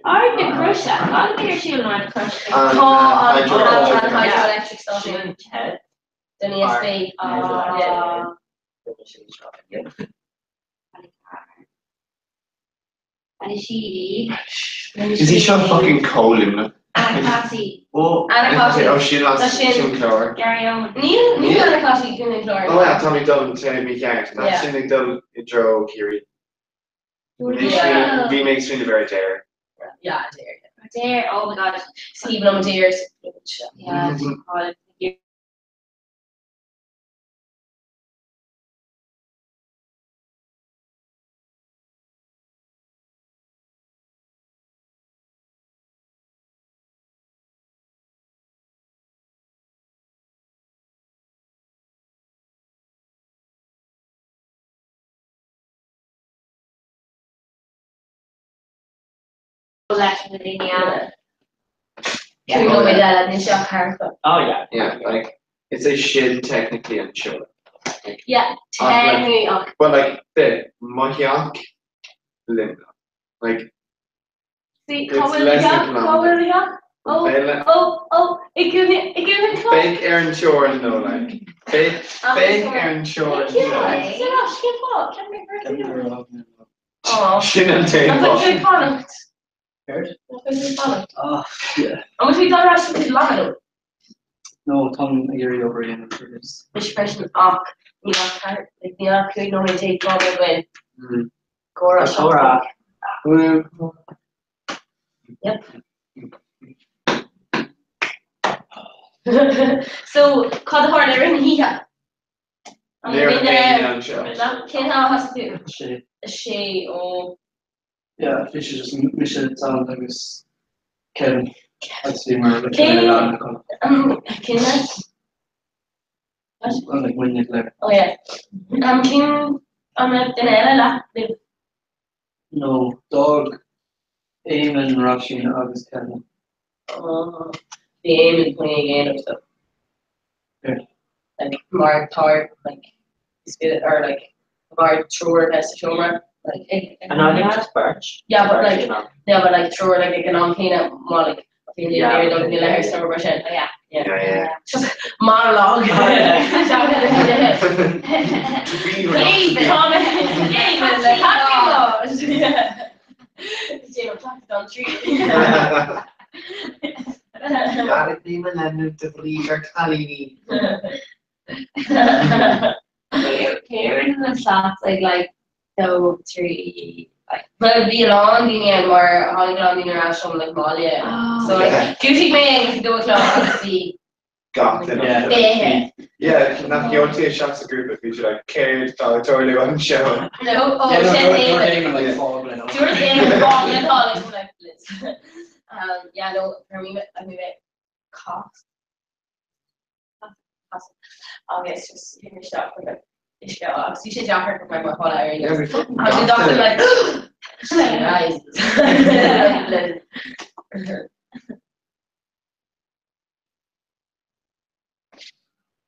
Ard na Croise, cad a bhí ar siúl in Ard na Croise? Tá an hydroelectric Sin station an chéad den ESB. Ah. Is í seo fucking chomh Luimneach. Anacostia. Ó, Anacostia. Ó sin as Tá sin- sin clár. Gary Owen. Níl níl Níl. Anacostia cún an chlár. Ó yeah, tá mé dul tá mé ceart. Nach Yeah. sin ag dul i dtreo Ciarraí. Yeah. Bhí mé ag smaoineamh ar Adare. Yeah, dear. Dare, oh my god. Stephen on dear. Yeah, Mhm. Leis na daoine eile. Yeah. No, wait, that is your character. Oh yeah. Yeah, like it's a sin technically I'm sure. Yeah, Ach, like- technically, ach, But like the Mohiach Luimneach. Like see, It's less than cá bhfuil Oh, Bheith oh, oh, i gcúinne i gcúinne clár. Bake ar an teorainn nó like Bake bake ar an teorainn Oh, Sin an taobh. An fanacht. Céard? An Ah, yeah. bhfuil tú dul ras tú lá No, tá ag iarraidh obair a dhéanamh for this. Mis freisin ach ní ní ach cúig nóiméad déag gá bhfuil Mm. gcóra Córa. So cad a tharla ar an oíche? An Níor duine- aon anseo. Cén am a thosaigh tú? Sé. A sé ó Yeah, bhí sé just mise Tom agus Kevin agus bhí mar like Cén- le an cén like muidne le Oh yeah. Cén an raibh duine eile leat libh? No, dog Eamon, Roisin agus Kevin. Oh, Bhí Eamon pointí ag déanamh so. Yeah. Like mar tar like is good or like mar triúr bheith sa seomra like And I think just birch. Yeah, but like You know. yeah, but like triúr like ag an am céanna má like bhí Yeah, léir okay. don le summer mar sin. Oh, yeah. Yeah. Yeah, Just monologue. yeah. To be or not to be. Comment. Eamon, like happy Yeah. Déanamh tree. de bhrí ar cailíní. Céard na slots like dó trí like Well, bhí a lán daoine ann mar tháinig a lán daoine ar ais ón like baile. So oh, like dúisigh mé agus dó chlog agus bhí Gach duine. Yeah. Fiche. Yeah, nach gheobhaidh tú isteach sa grúpa bhí siad like céard tá ag tarlú anseo. No, oh, Yeah, no, sin dúirt Eamon. Eamon like fág le Dúirt Eamon fág le tá like I'm like Liz. Yeah, no, for me, I mean, cough. Agus just bhí mé isteach for like uisce agus bhí sé deacair go mbeidh mo chodladh ar Yeah, aon we fucking Agus bhí got doctor it. like Nice. Liz.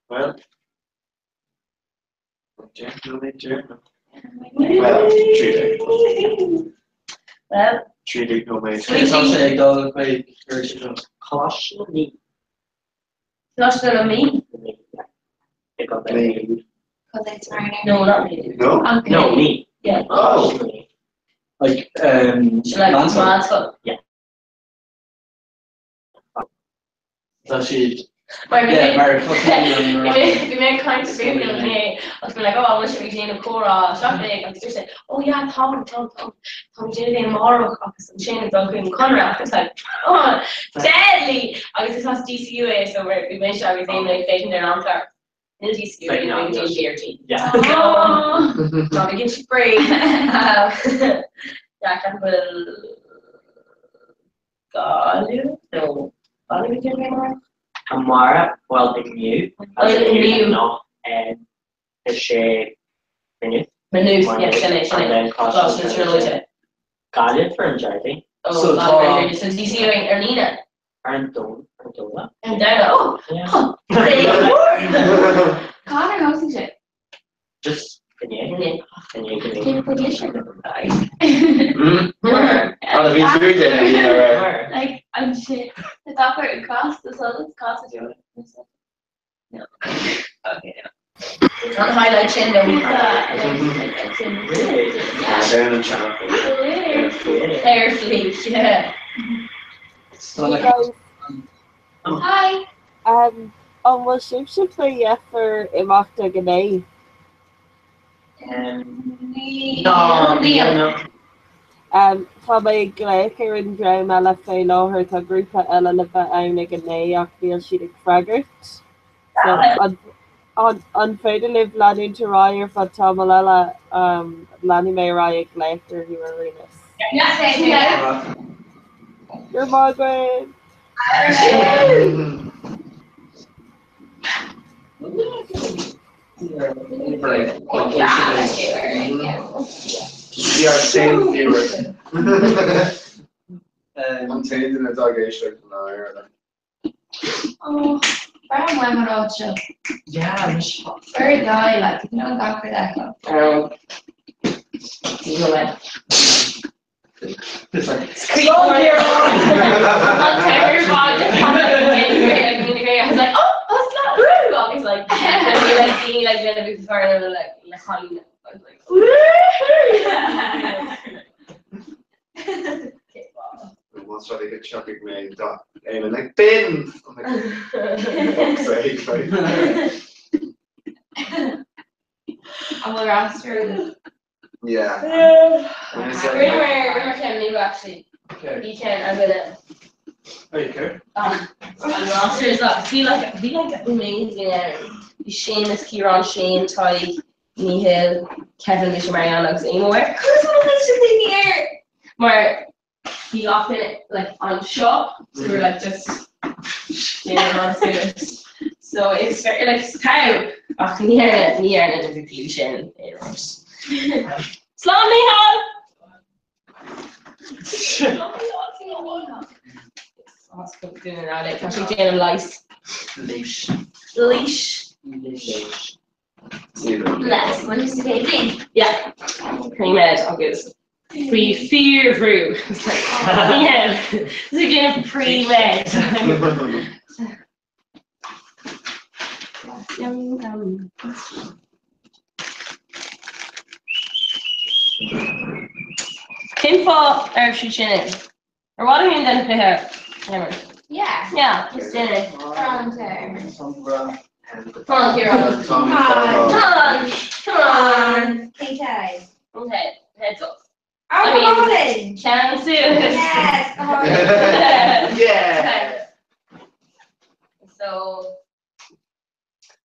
Well. Well, trí Well, Trí déag nóiméad. Sweet. Tá sé ag dul chuig ar sé Coláiste na Mí. Coláiste na Mí? Yeah. They got that. Mí. Cause it's Mariner. No, not me. No? Okay. No, me. Yeah. Oh. Coláiste na Mí. Like She like Mansell. Mansell. Tá siad Mar bhí Yeah, mé- mar Bhí mé caint grúpa mé agus mé like, oh, bhfuil sé ag déanamh comhrá seachtain agus dúirt sé, oh yeah, tá tá tá tá déanamh é amárach agus ansin ag dul chuig an Conradh agus like, oh, deadly! Agus is as DCU é so bhí mé se agus éin ag féachaint ar an amchlár. Níl DCU Like, é no, ní DCRT. Yeah. Oh. Tá mé gin spray. Yeah, ceapaim go bhfuil Gaillimh? No. Gaillimh ag déanamh é amárach? Amara, well, inniu. Oh, inniu. No, is sé Maynooth. Maynooth, yeah, sin é, sin é. And then Coláiste na Tríonóide. Gaillimh for an Déardaoin. Oh, So Gaillimh tá- so DCU ar líne. Ar an Domhnach, ar an Domhnach. Ar an Domhnach. Oh, Yeah. oh, Connor hosting sé. Just Inné. Inné go Cén fáth leis sin? An bhí tú déanamh Like ansin tá gach rud casta so it's casta do No. Okay, no. An highlight sin nó Really? Ar an channel. Air fleek, yeah. Hey guys, Hi. an bhfuil sibhse faoi dheifir imeacht ag a naoi? No, níl. No. Tá mé ag glaoch ar an dream eile fé láthair, tá grúpa eile le bheith ann ag a naoi ach níl siad ag freagairt. So an féidir libh leanúint ar aghaidh ar feadh tamall eile? Leanfaidh mé ar aghaidh ag glaoch orthu ar aon nós. Go raibh maith agaibh! Bhí ár same viewer. An t-aon duine atá ag éisteacht ná Éire. Oh, Bra mu mar áit seo. Yeah, mis. Very guy, like, you know, gach rud eile. It's like, I was like, oh, that's not woo! I was like, and we like being like little bit before and like le chailín. I was like, woo! Once I get chucking mé Eamon like bin! I'm like, fuck's sake, like. An bhfuil roster Yeah. Rinne mar ceann nua actually. Okay. Bhí ceann a bhfuil Oh, you care? an roster is like bhí like bhí like amazing ann. Bhí Seamus, Ciarán, Shane, Tadhg, Mícheál, Kevin, Misha, Marianne agus Éamon. Cos daoine air! Mar bhí gach duine like anseo, so we were like just you know, on So it's very like tá ach ní dhearna ní dhearna na buachaillí sin aon rud. Slán Mícheál! Tá sé déanamh leighis. Leis. Leis. Leis. Bless, what is the thing? Yeah. Pre-med agus faoi fíorbhrú. It's like, yeah, it's a game of pre-med. Yum, yum. Cén fáth ar siad sin in? Ar mhaith liom den chluiche? Emer. Yeah. Yeah, just in it. Round there. Come on, Ciarán. Come Come on, come on. Okay. Okay, heads up. Oh, I mean- come on in. Chances. Yes, come on in. Yeah! So,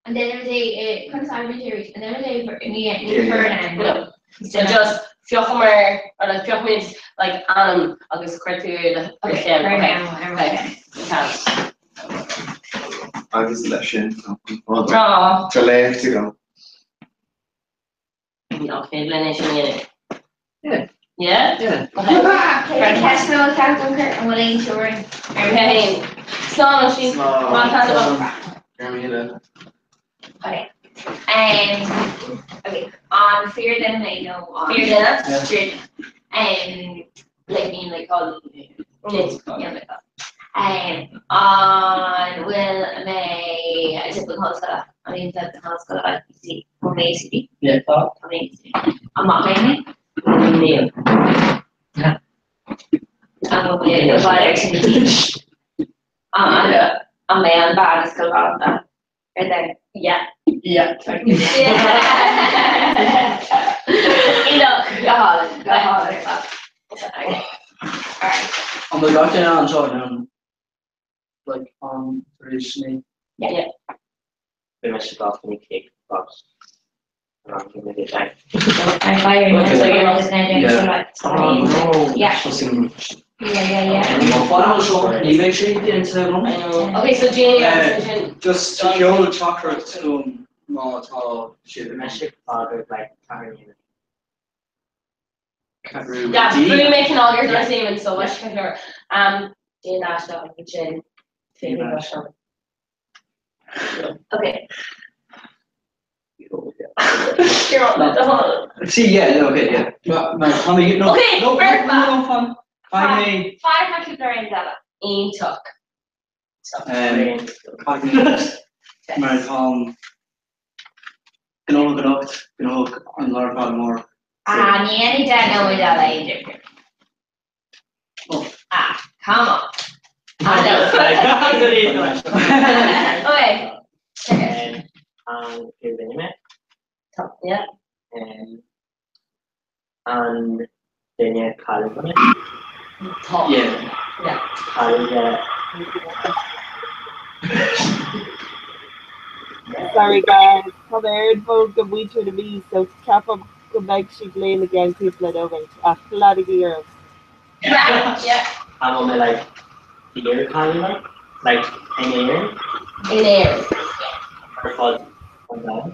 And then they comes out with and then they ní Yeah, ní no. So just fiochamar or like fiochamid like ainm agus cuir tú le Okay, okay. okay. Okay. Agus leis sin. Aw. Tá léacht agam. Okay, lena sin dhéanamh. Yeah. Yeah? Yeah. Okay. Ceist nó ceart an bhfuil aon teorainn? Okay. Slán sin. Má tá Carmina. Okay. Okay, an fear duine mé nó an Fear duine? Yeah. Fear duine. Like being like all Yes. Yeah, like that. An bhfuil mé a dip an I mean that the hospital I see ó mé sí Yeah. ó mé sí amach mé Níl. an bhfuil mé ar an an mé an bad is go rá ar there. Yeah. Yeah. Enough. Go hálainn, go hálainn. Okay. Alright. An bhfuil gach duine anseo ann? Like, an tar éis naoi? Bhí mé sé gach ní céad but an cé mé sé. I'm firing. Yeah. Oh, no. Yeah. Sin. Yeah, yeah, yeah. Fad seo ní bheidh sé déanta agam. I know. Okay, so Jane, Yeah. yeah. Just ceol teachtaireacht chugam má tá Bhí mé sé fágad like ceathair ceathrú Yeah, D. Blue making all your dress name and so much kind Jane Asha, Jane, Jane Asha. Okay. Ciarán, le do thoil. See, yeah, no, okay, yeah. No, no, tá mé, no, Okay, no, fair no, no, fan. Caithfidh mé, Faigh na cúpla rud eile. Iontach. caithfidh mé, mar táim gnóthach anocht, gnóthach an lá ar fad amárach. Ah, ní dhéanfaidh 10 nóiméad eile aon difear. Oh. Ah, come on. Ah, no. Okay. An fíordhuine mé? Tá, yeah. An duine cáiliúil mé? Tá. Yeah. Yeah. Cáiliúil. Sorry guys, tá mé ar an bhfón go muintir na Mí so ceapaim go mbeidh siad linn i gceann cúpla nóiméad ach leanaigí oraibh. Yeah, yeah. An bhfuil mé like fíorcháiliúil like in Éirinn? In Éirinn. Ar fud an domhain?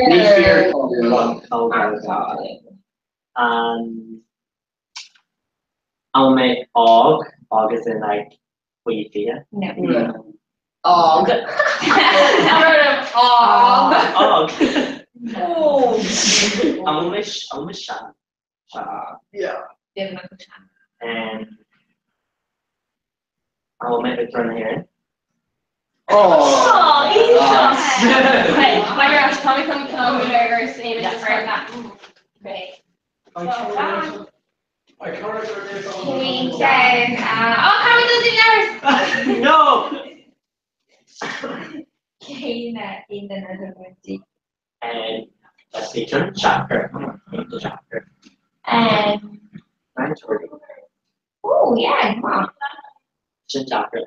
Ní fíorcháiliúil ach. An bhfuil mé óg óg as in like faoi 20? No. Óg. Óg. Óg. Óg. An bhfuil mé an bhfuil mé sean? Sean. Yeah. An bhfuil mé Uachtarán na hÉireann? Oh. Oh, iontach. Okay, my gosh, tá mé chun cló ar Okay. Cén ceann? Oh, can we do the letters? No! Cén cén duine a bhfuil Let's see, John Chapter. Chapter. 9:30. Oh, yeah, come on. Sin Chapter.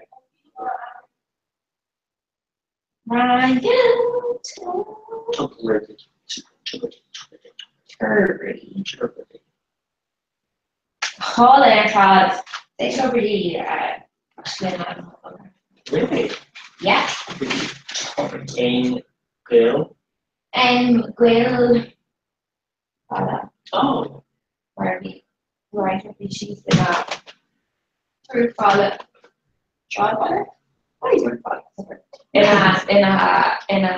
Ryan. Tuberty. Tuberty. Hall ar fad. They Tuberty. Really? Yeah. Aon Gael. Gael. Fada. Oh. Mar bhí right bhí sí ina Fada. Fada? What is fada? Ina ina ina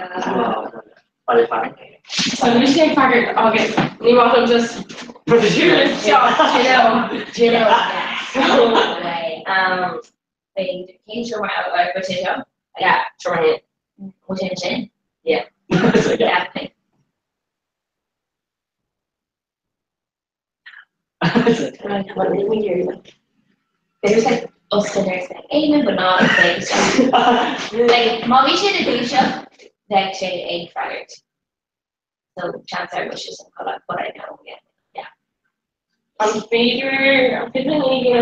Baile Fearainn. So bhí sé ag freagairt agus ní maith liom just you know, you know. So cén seomra eile go sé seo? Yeah, sure hand. Bhfuil sé ansin? Yeah. So, yeah. Definitely. What did we hear? There's like us and there's like Eamon, but not like like má bhí sé na dúiseach bheadh sé ag freagairt. So chance ar bhfuil sé san codladh, but I know, yeah. Yeah. An féidir an féidir linn é a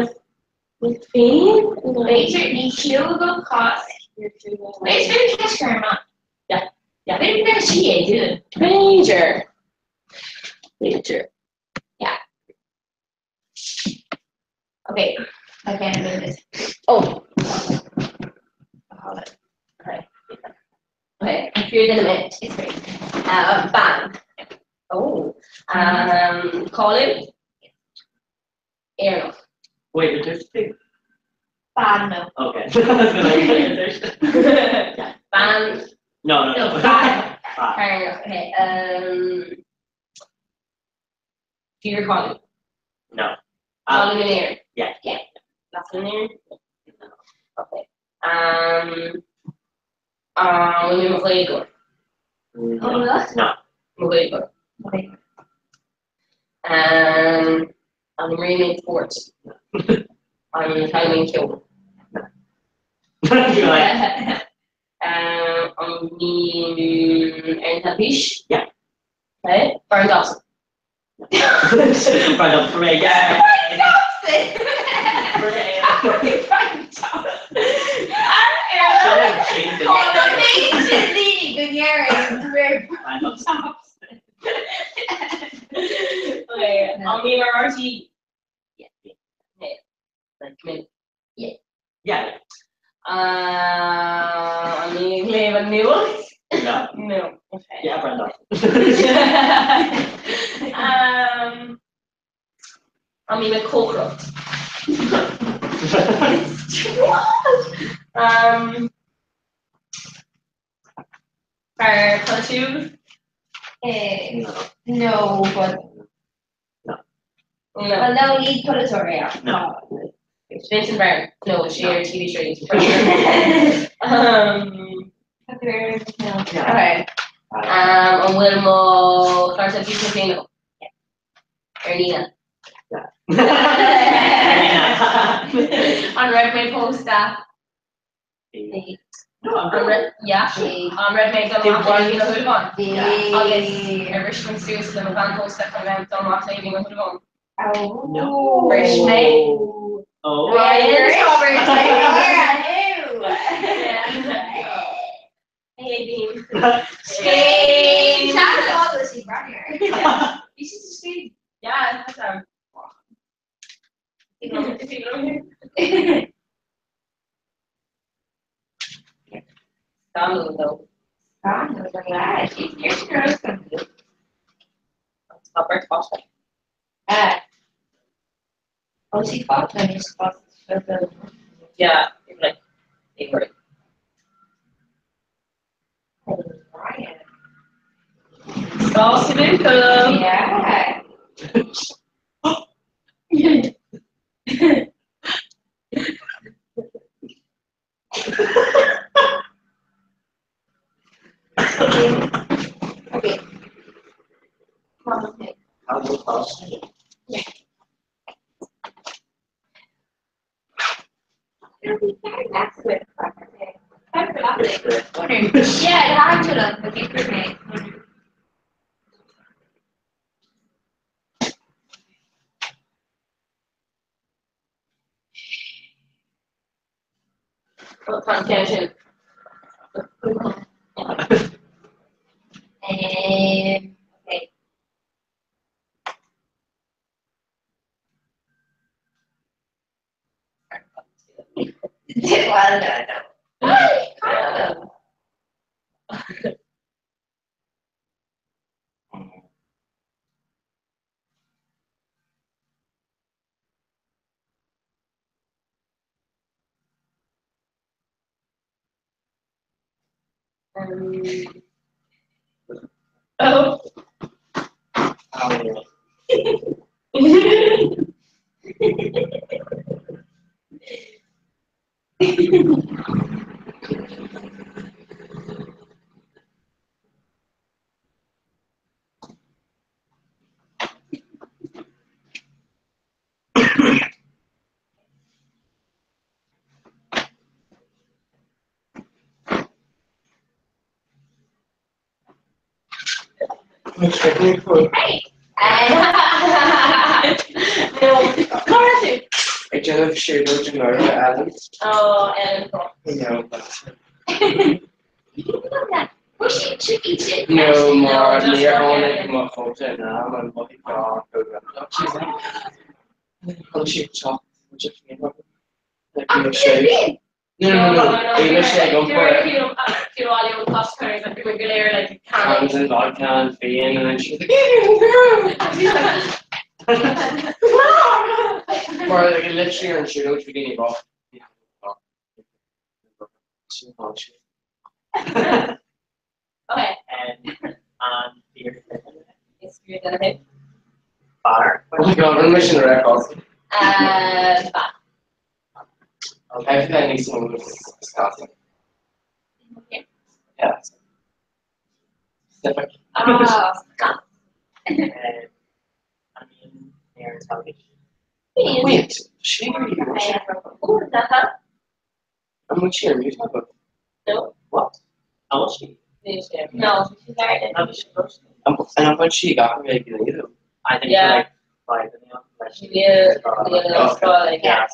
dhéanamh féin? B'fhéidir ní fiú go cás. Is féidir ceist chur amach. Yeah. Yeah. B'fhéidir go mbeadh sí é dúinn. B'fhéidir. B'fhéidir. Yeah. Okay, I can't move this. Oh. Hold it. Okay. Okay, I'm fear in a minute. It's great. Bang. Oh. Colin. Éireannach. Wait, there's big. Ban no. Okay. I was gonna like, Ban. No, no, No, no. ban. Ban. Éireannach. Okay. Fear Colin. No. Colin in Éirinn. Yeah. Yeah. That's in Éirinn? Okay. Mo Ghaeilgeoir. No. No. Mo Ghaeilgeoir. Okay. An imríonn spórt. An cailín ceoil. You're like, An mbím ar an teilifís? Yeah. Okay. Brian Dobson. Brian Dobson for me. Yeah. Brian Dobson! Brian Dobson. Brian Dobson. Okay. An mbím ar RTÉ? Yeah. Okay. Like, come in. Yeah. An mbím ag léamh an nuacht? No. No. Okay. Yeah, Brian Dobson. An mbím ag cócaireacht. Fear polaitiúil? No, but No. Well, no, ní polaiteoir é ach. No. Vincent Browne. No, sé ar TV Three. Okay. An bhfuil mo chlár teilifíse féin agam? Ar líne. An raibh mé pósta? Yeah. An raibh mé ag dul amach le Aoibhinn Ó Súilleabháin? Agus ar bhris mé suas le mo bhean pósta chun a bheith ag dul amach le Aoibhinn Ó Súilleabháin? Oh. Bhris mé. Oh. Ryan Roberts. Hey, Aoibhinn. Scéim. Bhí sí sa scéim. Yeah, that's Scannal though. Tá beirt pháiste. Oh, sí fáta níos fásta. Yeah, like, they were. Ryan. Saucy Yeah. Okay. Okay. Yeah, it had to look, but you could make. Tá ceann sin. Okay. Well, no, no. Oh. No. Correct. Ag déanamh siúlóid in Éire, Ellen. Oh, Ellen. No, Was she tricky too? No, mar No, just níor work tháinig Ellen. mo chóta in am an mothaigh gá go Chun sí teach sé. No, no, no, bhí sé ag iompar cans and vodka and féin and then she was like Mar like literally ar an siúlóid bhí daoine rá. Okay. And beer. Is fear than a Bar. Oh my god, rinne sin record. Ba. Okay, then níos mó disgusting. Yeah. Specific. Ah, Scott. I mean, air television. Wait, she Oh, is that her? I'm not sure you have No. What? How was she? No, she's married. How was she first? And I'm not she got me like I think Yeah. like five in the like Yeah, yeah, Okay. like Yeah.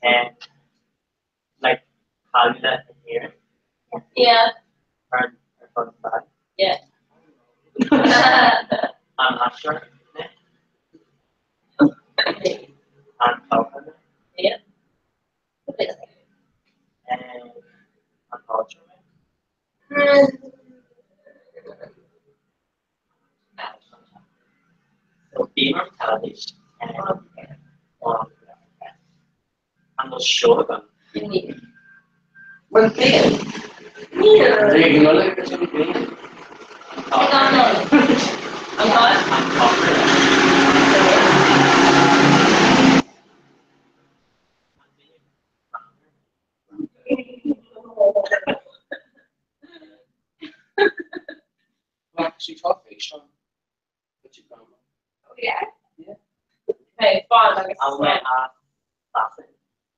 And like Kalila in here Yeah. or or from back. Yeah. I'm not sure. I'm Falcon Yeah. and I'm culture. So being on television and on and the show them. Well, féin. Yeah. Bhí An cad? An cofra. Actually, tá físeán. Yeah. Okay, fine, agus An bhfuil a Sasain?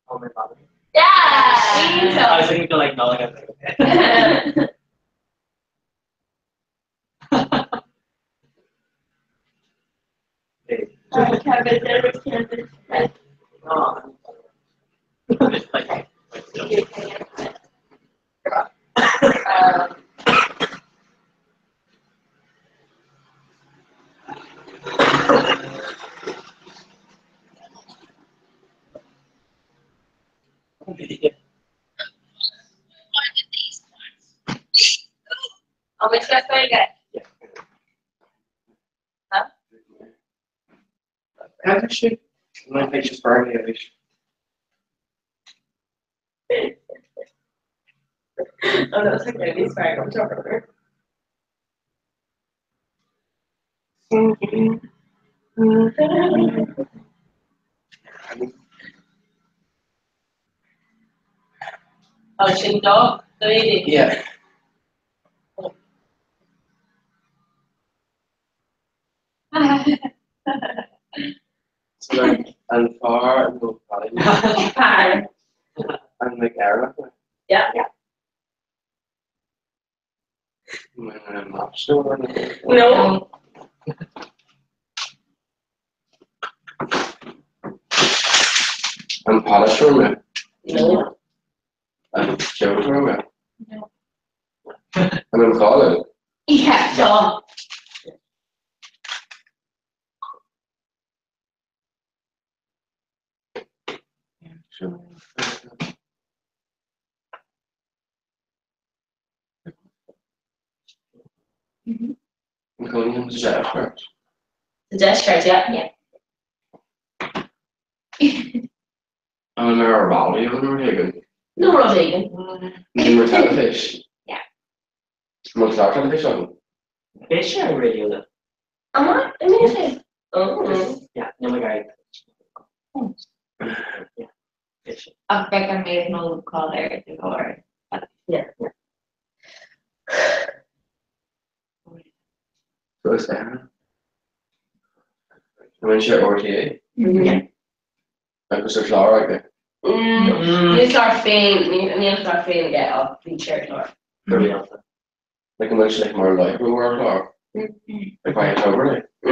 Oh my God. Yeah! I was thinking to like not like I was like okay. Right, Kevin, there was Kevin. Right. No, I'm just like, like still. An bhfuil sé Gaeilge? Actually, my face is burning at least. Oh, no, it's like really sorry, I'm talking over. Oh, sin dog, lady. Yeah. So like, an far and go Par. and like Arab. Yeah. Yeah. I'm not sure. No. I'm Polish Roma. No. I'm Joe Roma. No. And I'm Colin. Yeah. Dog. Sure. Mhm. I'm calling him Jennifer. The desk card, yeah. I'm a Raleigh on Reagan. No, we're not vegan. Nummer television. Yeah. Moet daar television? Bhí sé an radio le. Am I? I mean, it's Oh. Yeah, no my guy. Yeah. Bhí sé. Ach bheith an méid nó cáil ar de bharr. Yeah. So is that. When she RTA, Yeah. like was a flower like Níl chlár féin, níl chlár féin aige ach bhí sé chlár. Rialta. Like much like more life we were flower. Like by October like. No.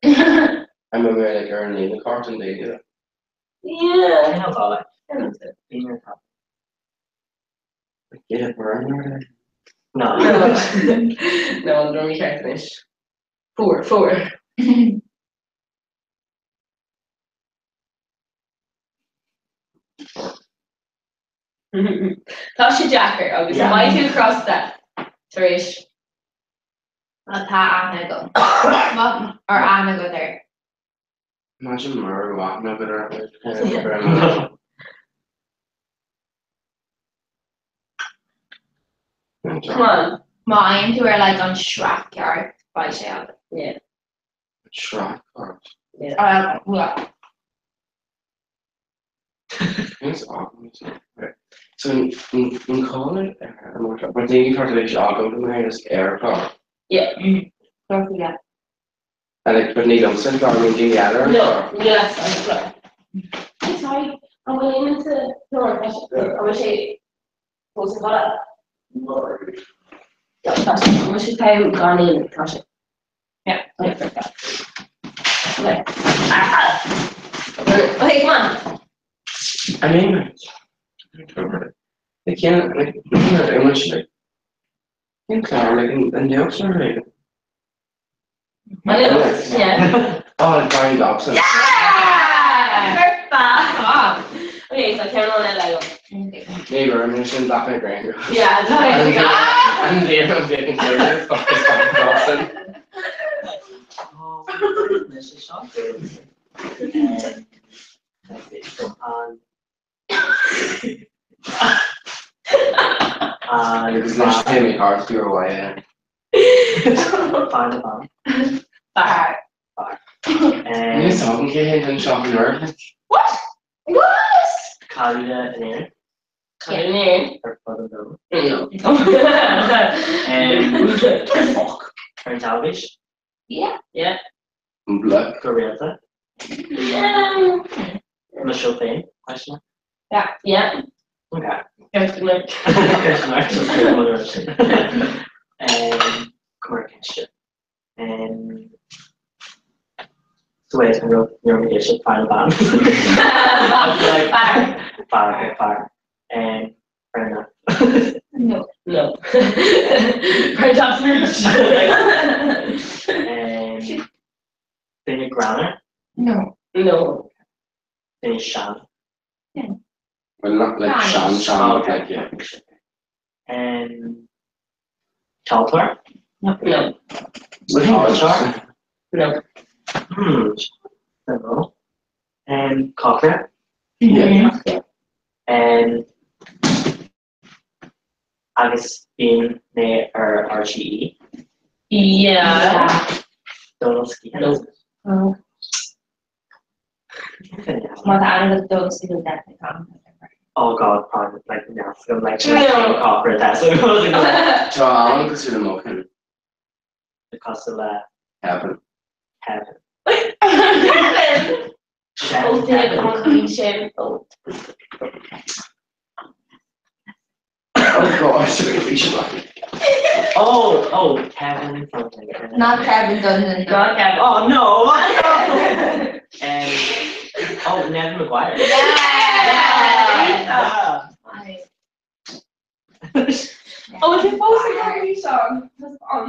I remember like earning the carton day. Yeah. Yeah. Cén dála. Bhí ar Like yeah, we're in No. No, an dromí ceart anois. Fuair, fuair. Tá sé deacair agus Yeah. maith tú crosta tar éis. Má tá aithne agam. Má ar aithne agat air. Imagine Murray walking up at her. Yeah. Come on. Má fhaigheann tú ar like an sraith ceart beidh sé agat. Yeah. Track or Well, it's awesome. Right. So in in in calling it but then you talk about go to my is air car. Yeah. yeah. And like but need don't send car mean the other No, níl an chlár. I'm sorry, an bhfuil aon sa no, an bhfuil sé fós an bhalla? Tá sé, an bhfuil sé taobh gan aon, tá sé. Yeah, okay, perfect. Okay. Ah! Okay, come on. I mean like they can't like how much like in car like in in the Oxford like My little, yeah. oh like Brian Dobson. Yeah! Perfect. Okay, so ceann eile agam. Neighbor, I'm just in black and grey. Yeah, And sorry. and there I'm taking care of fuck is Brian Dobson. An Because last time he hard to your way in. Fear nó bean? Fear. Fear. Níl a fhios agam cé hé an seo an uair. What? What? Cáiliúla in Éirinn? Cáiliúla in Éirinn. Ar fud an domhain? No. Fuck. Ar an teilifís? Yeah. Yeah. Black. Go rialta? Yeah. Mo show féin? Question mark. Yeah. Yeah. Okay. Question mark. Question mark. Just kidding, mother of shit. Cumar ceiste. So wait, an raibh ní raibh mé éisteacht fear nó bean. Fear. Fear, okay, fear. Fair enough. No. No. Fair enough. Duine greannmhar? No. No. Duine sean? Yeah. Well, not like sean sean, but like, yeah. Ceoltóir? No. No. Polaiteoir? No. Don't know. Cócaire? Yeah. Agus bíonn mé ar RTÉ? Yeah. Donal Skehan? No. Oh. Má tá ainm agat Donal Skehan definitely tá. Oh God, probably like Nelson, like No. cócaire tá so Tá ann cosúil le Mochen. cosúil le Kevin. Kevin. Kevin! Chef Oh, Kevin. an chaoi sin. Oh. Oh gosh, bhí sé like. Oh, oh, Kevin something. Not Kevin Dundon. Not Kevin. Oh no! Oh, Neven Maguire. Yeah! Yeah. Oh, is it supposed to be song? That's on.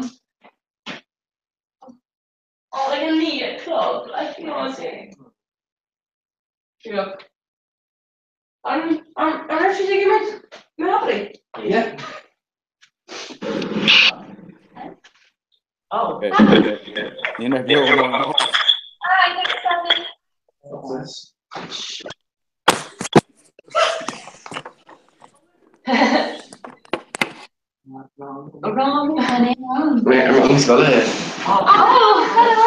Oh, like a neat club, like you know what I'm saying. Look. I'm actually taking my Monopoly. Yeah. Oh. Hi, thanks, Kevin. What's this? Wrong. Wait, I'm wrong spell it. Oh,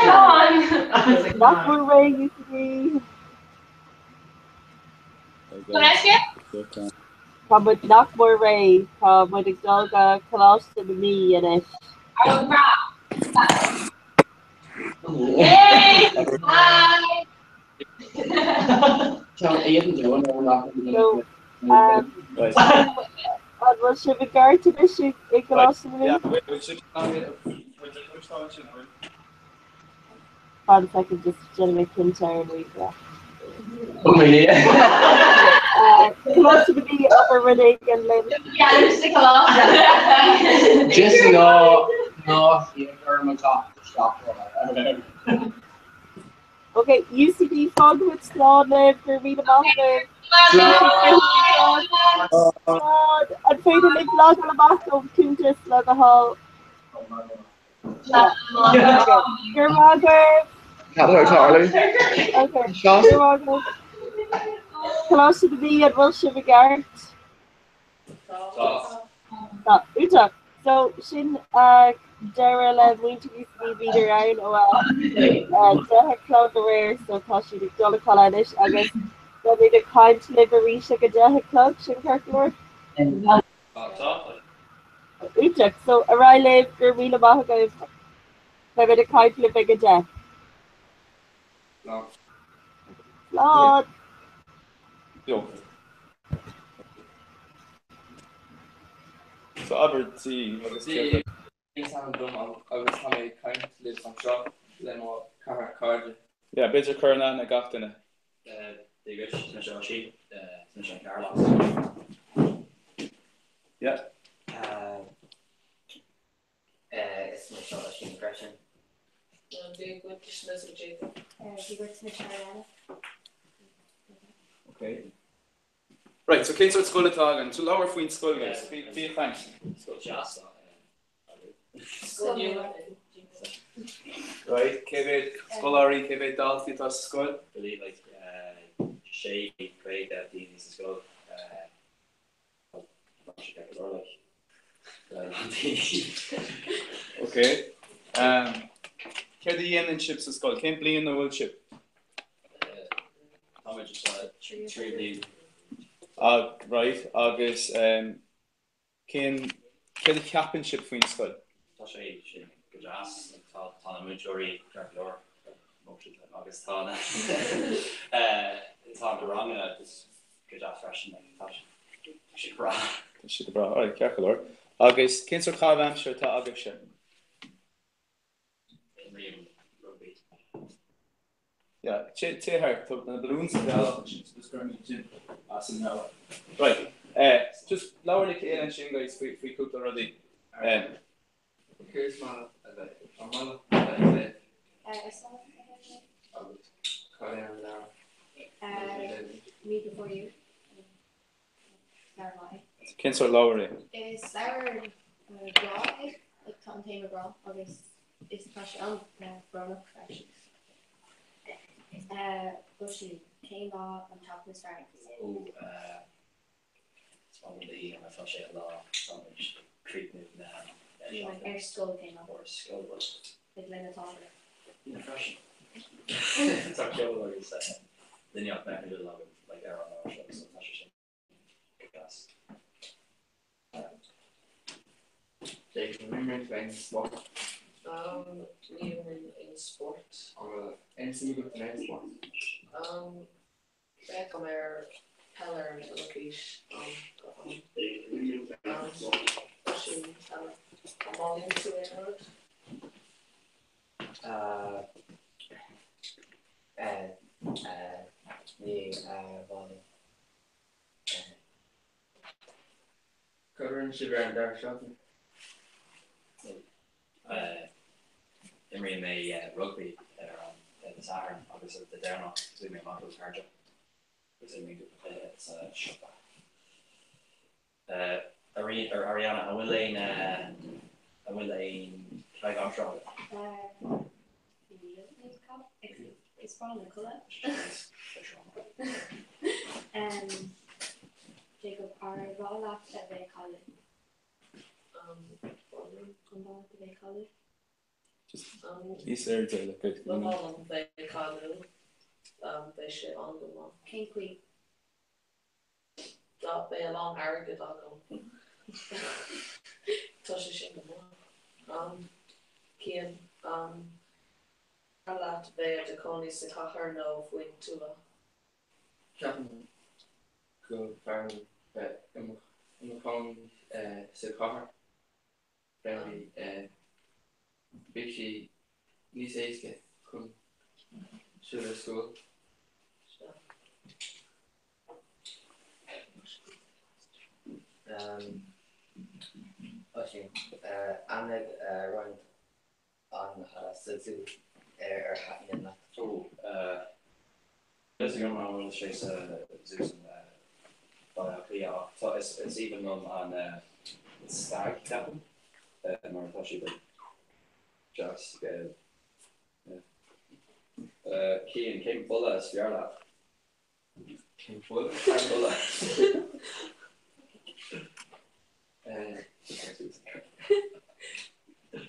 wrong. Nach bhfuil ré UCD. Tá muid nach mór réidh. Tá muid ag dul go Coláiste na Mí anois. Yay! Bye! Tá éadan So, an bhfuil sibh i gceart anois i gColáiste na Mí? Fan second, just déanfaidh mé cinnte ar an ríomhaire. Oh my yeah. Coláiste na Mí obair rud éigin linn. Just ná ná féach ar mo gach isteach. Ok, UCD fágfaimid slán libh, go raibh míle maith agaibh. Slán. An féidir libh logáil amach ón cuntas le do thoil? Go raibh maith agaibh. Cad atá ag tarlú? Ok, go raibh maith agaibh. Coláiste na Mí, an bhfuil sibh i gceart? Tá. Iontach. So, sin deireadh le muintir UCD, bhíodar ann ó a 10 a chlog aréir so tá siad ag dul a chodladh anois agus beimid ag caint libh arís ag a 10 a chlog, sin ceart go leor? Iontach. So, ar aghaidh libh, go raibh míle maith agaibh. Beimid ag caint libh ag a 10. Slán. So abair Dia agus céard Is ainm dom agus tá mé ag caint libh anseo le mo cheathrar cairde. Yeah, b'fhéidir cuir in aithne gach duine. Dia duit, is mise Oisín, is mise an Ceatharlach. Yeah. Is mise Oisín freisin. Dia duit, is mise Jacob. Dia duit, is mise Ariana. Okay. Right, so cén sórt scoil atá againn? So labhair faoin scoil guys, bí bí ag caint. Scoil deas. Scoil nua. Right, cé mhéad scoláirí, cé mhéad daltaí atá sa scoil? Believe like 650 daoine sa scoil. Ok. Ok. Céard a dhéanann sibh sa scoil? Cén bliain a bhfuil sibh? Táimid sa tríú bliain. Right, agus cén, céard a cheapann sibh faoin scoil? Tá sé sin go deas. Tá na múinteoirí ceart go leor, agus tá na tá na ranganna just go deas freisin. Tá sé go breá. Tá sé go breá. Alright, ceart go leor. Agus cén sórt caitheamh aimsire atá agaibhse? Imrím rugbaí. Yeah, téigh thart, tá na balúin sa bhealach ansin, so just cuirimid sin as an mbealach. Right, eh, just labhair le chéile ansin guys faoi faoi cúpla rudaí. Eh. Céard is maith leat a bheith, an maith leat a bheith ag léamh? Eh, is maith liom a bheith ag léamh. Agus cad é an leabhar Me Before You. Leabhar maith é. Cén sórt leabhar é? Is leabhar grá é, like tá an téama grá agus is tá sé an-bhrónach freisin. Oisín, cén lá an tseachtain is fearr leat? Ó, is maith liom Dé hAoine mar tá sé an lá tá muid ag críochnú na seachtaine. Ar scoil cén lá? Ar scoil. Like lena tábla. Aoine freisin. Tá ceol agus líníocht meicniúil agam like ar an lá seo so tá sé sin go deas. Jacob, an imríonn tú aon spórt? Ní imrím aon spórt. An bhfuil aon suim agat in aon spórt? Féachaim ar peil ar an teilifís go ham. Oisín, an mbailíonn tú aon rud? Ní bhailím. Cad a rinne sibh ar an deireadh seachtaine? Imríonn mé rugbaí ar an Dé Sathairn agus ar Dé Domhnach bhí mé amach le cairde agus imríonn cúpla cluiche sa siopa. Ariana, an bhfuil aon an bhfuil aon caitheamh aimsire agat? Níl aon caitheamh. Is breá liom codladh. Jacob, ar mhaith leat a bheith cáiliúil? An mhaith liom a bheith cáiliúil? Níos airde le cuid Ba mhaith liom bheith cáiliúil. Beidh sé an go maith. Cén chaoi? Dá mbeadh a lán airgead agam. Tá sé sin go maith. Cian, An fearr leat bheith i do chónaí sa chathair nó faoin tuath? Ceapaim go b'fhearr liom bheith i mo chónaí sa chathair. Beidh sé níos éasca chun siúl ar scoil. Oisín, Ainmnigh roinnt ainmhithe sa zú ar thaitin leat. Ó, níl fhios agam an bhfuil sé sa zú san Baile Átha Cliath ach tá, is aoibhinn liom an stag, ceapaim, mar tá siad like deas, yeah. Cian, cén boladh is fearr leat? Cén boladh? Boladh.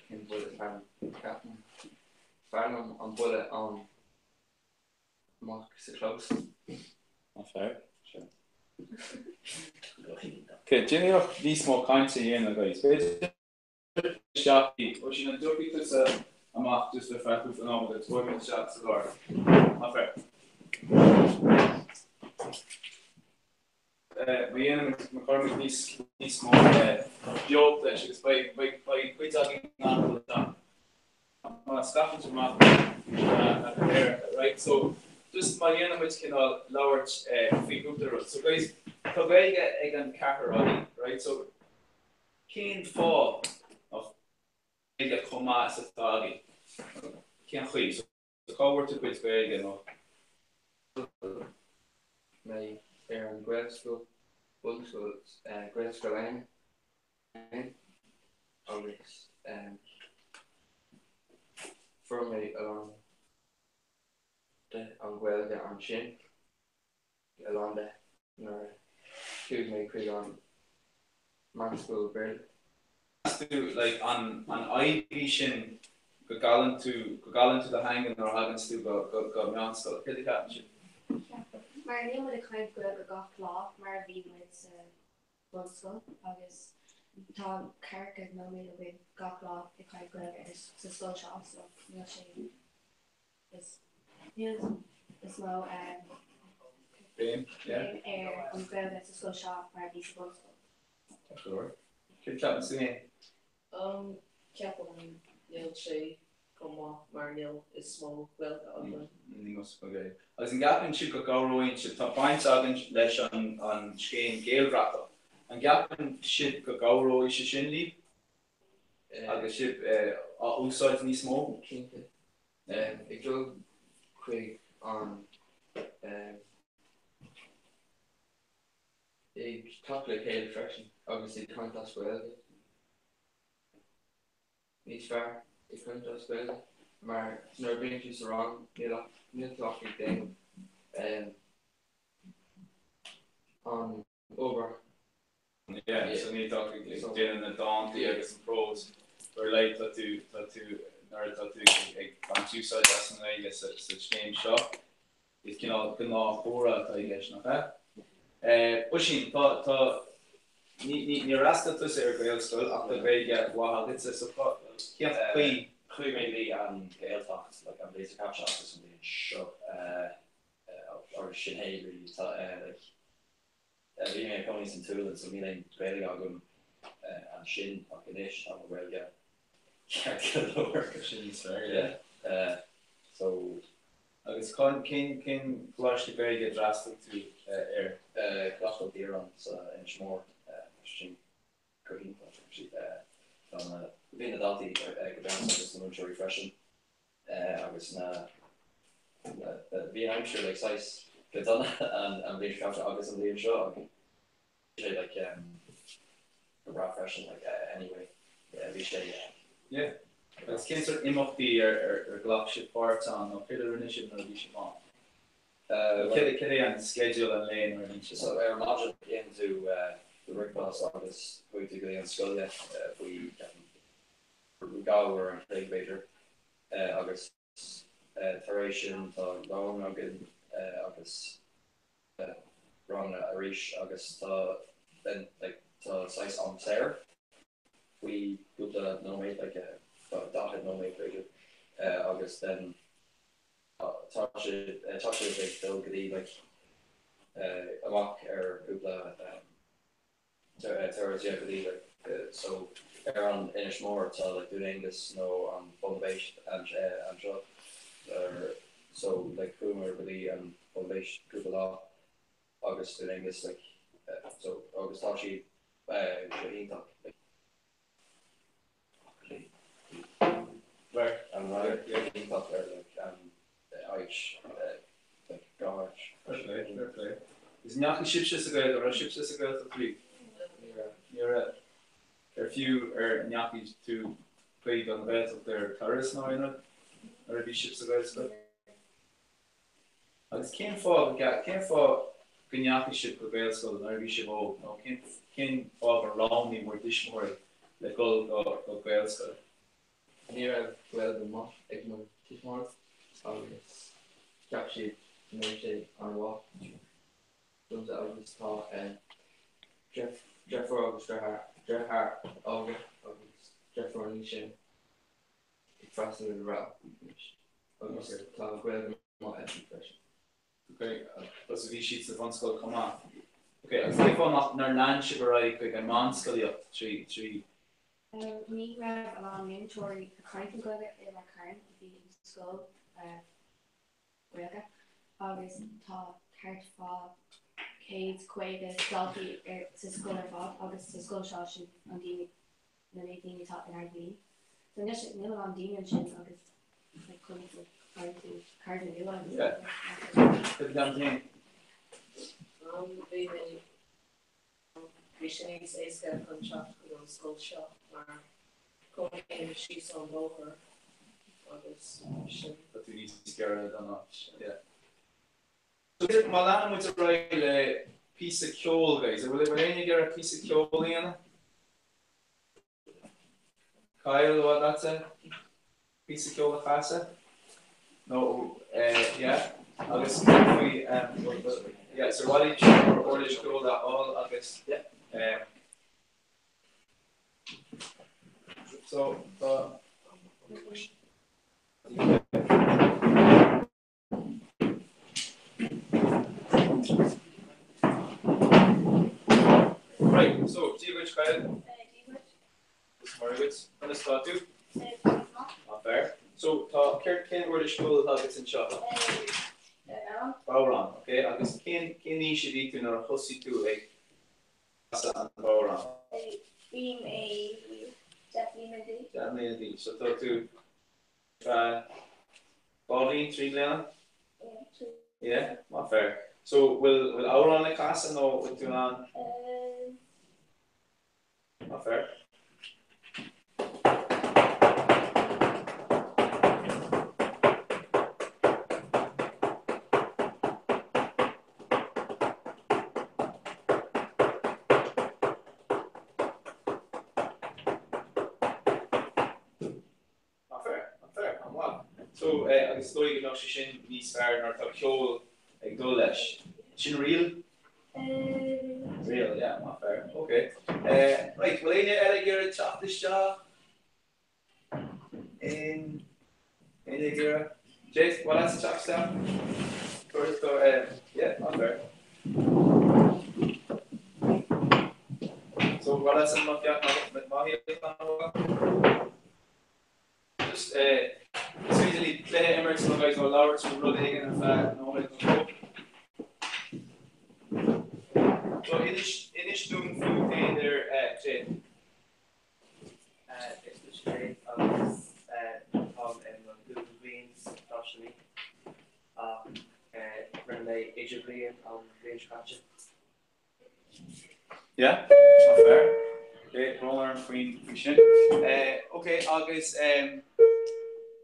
Cén boladh is fearr liom? Ceapaim, b'fhearr liom an boladh an muc sa chlós. Not fair. Sure. Ok, déan iarracht níos mó cainte a dhéanamh, guys. B'fhéidir isteach í. Oisín, an dtiocfaidh tusa amach just ar feadh cúpla nóiméad agus bogfaidh muid isteach sa lár? Not fair. Má dhéanaimid, má chuirimid níos, níos mó beocht leis agus beidh, beidh, beidh cuid againn nach bhfuil isteach. Má scaipeann sé amach na cathaoireacha, right? So, just má dhéanann muid cineál labhairt faoi chúpla rud. So guys, tá Gaeilge ag an ceathrar againn, right? So, cén fáth nach Gaeilge chomh maith is atá againn? Cén chaoi? So, cá bhfuair tú cuid Gaeilge nó? Mé ar an Ghaelscoil, bunscoil, Gaelscoil Éanna agus fuair mé a lán de an Ghaeilge ansin, a lán de nuair a chuaigh mé chuig an meánscoil Béarla. Meas tú like an an fhadhb í sin go gcailleann tú go gcailleann tú do theanga nuair a thaganns tú go go go meánscoil? Céard a cheapann sibh? Ceapaim. Mar níl muid ag caint Gaeilge gach lá mar a bhí muid sa bhunscoil agus tá ceathracha nóiméad againn gach lá ag caint Gaeilge ar sa scoil seo so níl sé is níl is mó Béim, yeah. béim ar an Ghaeilge sa scoil seo mar a bhí sa bhunscoil. Ceart go leor. Céard a cheapann tú féin? Ceapaim níl sé go maith mar níl is mó Gaeilge againn. Níl is mó Gaeilge. Agus an gceapann sibh go gcabhróidh sibh, tá baint againn leis an an scéim Gaelbhratach, an gceapann sibh go gcabhróidh sé sin libh agus sibh á úsáid níos mó? Cinnte. Ag dul chuig an ag teacht le chéile freisin agus ag caint as Gaeilge. Níos fearr ag caint as Gaeilge mar nuair a bhíonn tú sa rang níl ach níl tú ach ag déanamh an obair. Yeah, so níl tú ach ag déanamh na dántaí agus an prós where like tá tú tá tú nuair atá tú ag baint úsáid as an nGaeilge sa scéim seo Is cineál gnáthchomhrá atá i gceist, nach ea? Oisín, tá, tá, ní, ní, níor fhreastail tusa ar Ghaelscoil ach tá Gaeilge mhaith agatsa, so cá, cén chaoi? Chuaigh mé go dtí an Ghaeltacht, like, an bhliain seo caite agus an bhliain seo, agus sin é really, tá, like, Bhí mé i mo chónaí san tSualainn so níl aon Ghaeilge agam ansin ach anois tá mo Ghaeilge ceart go leor. Sin níos fearr, yeah. Yeah. So. Agus cén cén coláiste Gaeilge a d'fhreastail tú air? Coláiste Mhic Giobáin sa Inis Mór. Tá sé sin go hiontach actually. Tá na, bhí na daltaí go deas agus na múinteoirí freisin. agus na bhí an aimsir like saghas go dona an bhliain seo caite agus an bhliain seo ach bhí sé like go breá freisin like anyway yeah bhí sé Yeah. Agus cén sórt imeachtaí ar ar ghlac sibh páirt ann nó céard a rinne sibh nuair a bhí sibh ann? Céard céard é an sceideal an lae nuair a bhíonn sibh So ar maidin dhéan tú do bhricfeasta agus chuaigh tú go dtí an scoil faoi ceapaim 2 uair an chloig b'fhéidir agus tar éis sin tá lón againn agus ranganna arís agus tá then like tá saghas am saor faoi cúpla nóiméad like 40 nóiméad b'fhéidir agus then tá sé tá sibh ag dul go dtí like amach ar cúpla turas yeah go dtí like so ar an Inis Mór tá like Dún Aengus nó an Poll na bPéist anseo or so like chuamar go dtí an Poll na bPéist cúpla lá agus Dún Aengus like so agus tá siad go hiontach like an radharc iontach ar like an áit like gach áit. Fair play, fair play. Agus an ndeachaigh sibhse sa Ghaeltacht, an raibh sibhse sa Ghaeltacht riamh? Ní raibh. Ní raibh. Ar fiú ar ndeachaigh tú chuig an Ghaeltacht ar turas nó aon rud nuair a bhí sibh sa Ghaelscoil? Agus cén fáth go cén fáth go ndeachaigh sibh go Gaelscoil nuair a bhí sibh óg nó cén cén fáth gur roghnaigh bhur dtuismitheoirí le dul go go Gaelscoil? Ní raibh Gaeilge maith ag mo tuismitheoirí agus cheap siad go mbeadh sé an-mhaith domsa agus tá deirfiúr agus deartháir óga agus deirfiúr níos sine. ag freastal ar an anois agus tá Gaeilge maith aici freisin. Ok, agus bhí siad sa bhunscoil chomh maith. Ok, agus cén fáth nach nár lean sibh ar aghaidh chuig an meánscolaíocht trí trí. Ní raibh a lán múinteoirí ag caint an Ghaeilge i Ráth Cairn, bhí an scoil Gaeilge agus tá thart fá 150 daltaí sa scoil ar fad agus sa scoil seo sin an daoine na méid daoine atá inár bhliain. So níl sé níl a lán daoine ansin agus like conas a faigheann tú cairde nua agus Yeah. Cad a cheapann tú féin? Bhí mé bhí sé níos éasca chun teacht chuig an scoil seo mar cónaím síos an bóthar agus sin. Tá tú níos gaire don áit. Yeah. So b'fhéidir má leanann muid ar aghaidh le píosa ceoil guys, an bhfuil bhfuil éinne ag iarraidh píosa ceoil a dhéanamh? Kyle, ar mhaith leatsa píosa ceoil a chasadh? Nó yeah agus faoi yeah so ar mhaith libh uirlis ceoil a fháil agus yeah so tá Right, so Dia duit Kyle. Is Muire duit. Conas tá tú? Not fair. So tá céard cén uirlis ceoil atá agat anseo? Bodhrán, ok. Agus cén cén aois a bhí tú nuair a thosaigh tú ag casadh an bodhrán? Bhí mé 10 mbliana d'aois. 10 mbliana d'aois. So tá tú Feadh 2 bhliain, 3 bliana? Yeah, maith fear. So, bhfuil, bhfuil amhrán le casadh nó bhfuil tú in ann? Maith fear. Maith fear, maith fear, an-mhaith. So, eh, agus is dóigh go mbeadh sé sin níos fearr nuair atá ceol ag dul leis. Sin riail? Riail, yeah, maith fear. Ok. Eh, right, bhfuil éinne eile ag iarraidh teacht isteach? Aon, éinne ag iarraidh? Jake, bhfuil leatsa teacht isteach? Tabhair, tabhair, eh, yeah, maith fear. So, bhfuil leatsa maith, maith, maith, maith, Just eh, is féidir libh cluiche a imirt nó guys nó labhairt faoi rud éigin ar feadh nóiméad nó dhó. So inis, inis dúinn fút féin there eh, Jake. Eh, is mise Jake agus eh, táim i mo chúigiú bliain sa Choláiste Laoi ach eh, rinne mé idirbhliain an bhliain seo caite. Yeah, not fair. Ok, brón orm faoin faoi sin. Eh, ok, agus em,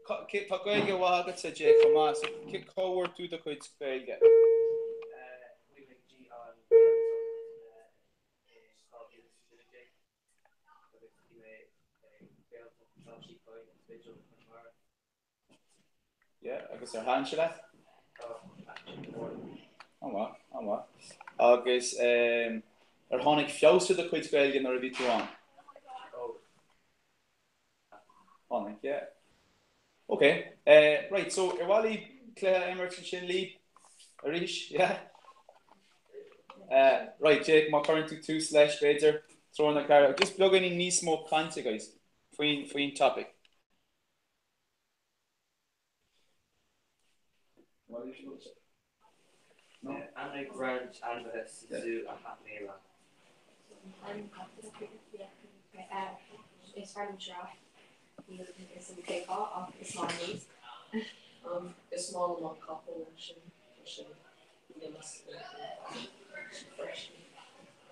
cá- cé- tá Gaeilge mhaith agatsa, Jake, chomh maith, so cé- cá bhfuair tú do chuid Gaeilge? Eh, chuaigh mé go dtí an Ghaeltacht eh, i 2015 agus bhí mé ag Gaeltacht Choláiste Uí Chadhain an Spidéal i gConamara. Yeah, agus ar thaitin sé leat? An-mhaith, an-mhaith. Agus ehm, ar tháinig feabhas ar do chuid Gaeilge nuair a bhí tú ann? Tháinig, yeah. Ok, eh, right, so ar mhaith libh cluiche a imirt ansin, Lee? Arís, yeah? Eh, right, Jake, má chuireann tú tús leis, b'fhéidir, treoir na cara. Just beagáinín níos mó cainte, guys, faoin, faoin topic. Ainmnigh roinnt ainmhithe sa zú a thaitníonn leat. Is fearr liom sioráif. Níl a fhios agam cén fáth ach is maith liom iad. Is maith liom an capall sin, tá sé freisin.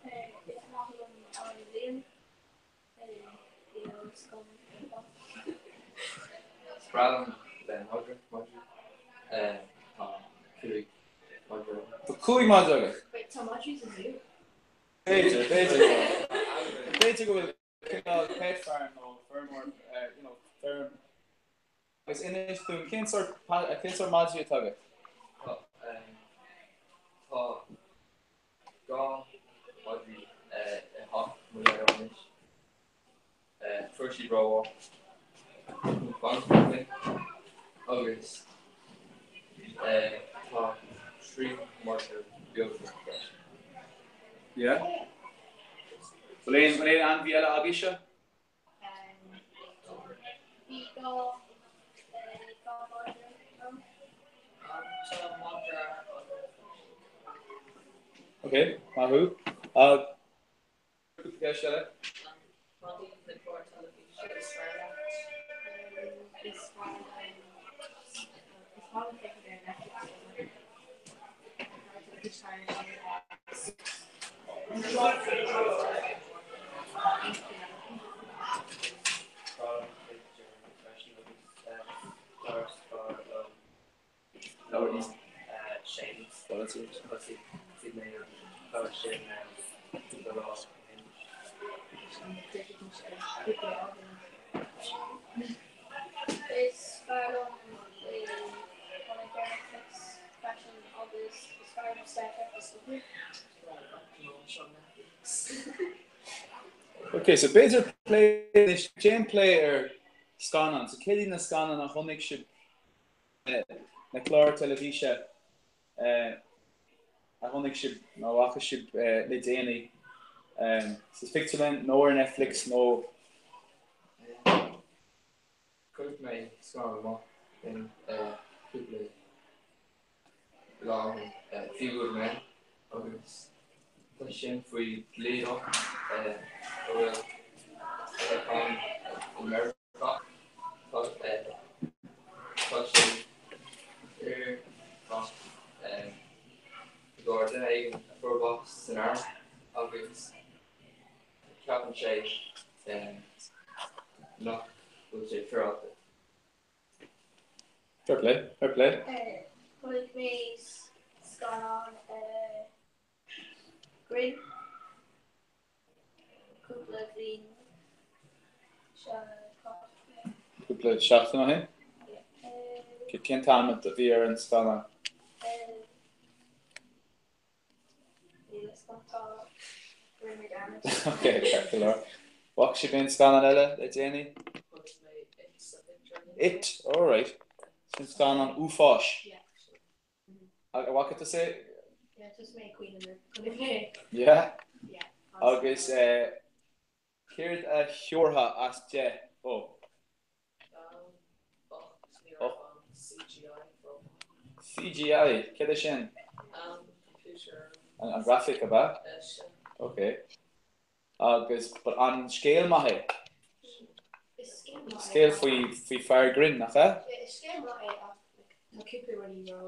Is maith liom an líon. Is breá liom bheith madra, madraí. Tá 5 madra agam. Tá 5 madra agat? Wait, tá madraí sa zú? B'fhéidir, b'fhéidir go bhfuil. B'fhéidir go bhfuil cineál pet farm nó feirmeoir, you know, feirm. Agus inis dúinn, cén sórt, cén sórt madraí atá agat? Tá, tá 2 madraí i dteach mo dheartháir anois. Fuair siad rómhaith chun fanacht linn agus tá 3 madra beaga freisin. Yeah. Bhfuil aon, bhfuil aon ainmhí eile agaibhse? Bhí 2 madra agam. Tá madra agam. Ok, maith thú. Cúpla ceist eile? Cad iad na cláir teilifíse is fearr leat? Is fearr liom is maith liom féachaint ar Netflix is fearr liom Ok, so b'fhéidir plé anois, déan plé ar scannáin. So céard iad na scannáin a chonaic sibh, na cláir teilifíse a chonaic sibh nó a bhfaca sibh le déanaí sa phictiúrlann nó ar Netflix nó. Chonaic mé scannán maith in cúpla lá ó shin, Few Good Men, agus tá sin faoi dhlíodóir a bhfuil ann i Meiriceá. Tá sé ar i gcomhair duine éigin a fuair bás san arm agus ceapann sé nach bhfuil sé féaráilte. Fair play, fair play. Chonaic mé scannán grinn cúpla bliain seo caite. Cúpla seachtain ó shin? Cén t-ainm a bhí ar an scannán? Ok, ceart go leor. Bhfaca sibh aon scannán eile le déanaí? It, alright. Sin scannán uafáis. An bhfaca tusa é? Yeah? Agus céard a thabharfá as 10 dó? CGI, céard é sin? An grafaic, ab ea? Ok. Agus an scéal maith é? Scéal faoi faoi fear grinn, nach ea? Is scéal maith é ach tá cúpla rudaí ró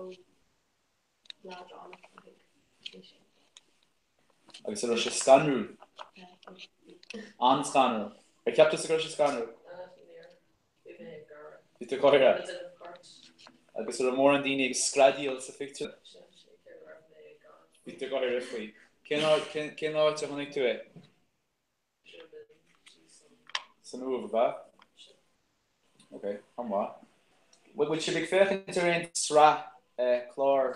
leadránach, I think, é sin. Agus an raibh sé scanrúil? An-scanrúil. Ar cheap tusa go raibh sé scanrúil? Bhí tú ag gáire. Agus an raibh mórán daoine ag screadaíl sa phictiúr? Bhí tú ag gáire faoi. Cén áit, cén áit a chonaic tú é? San Uaimh, ab ea? Ok, an-mhaith. Bhfuil sibh ag féachaint ar aon sraith clár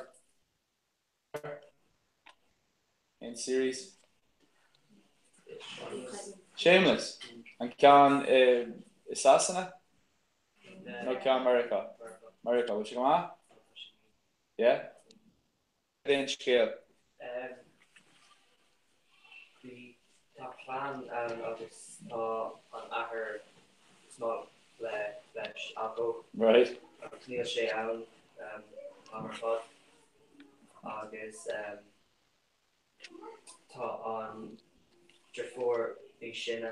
Aon series? Shameless. An ceann i Sasana? Nó ceann Meiriceá? Meiriceá, bhfuil sé go maith? Yeah? Cad é an scéal? Bhí, tá clann ann agus tá an athair is maith le leis alcól. Right. Agus níl sé ann an t-am ar fad. Agus tá an deirfiúr níos sine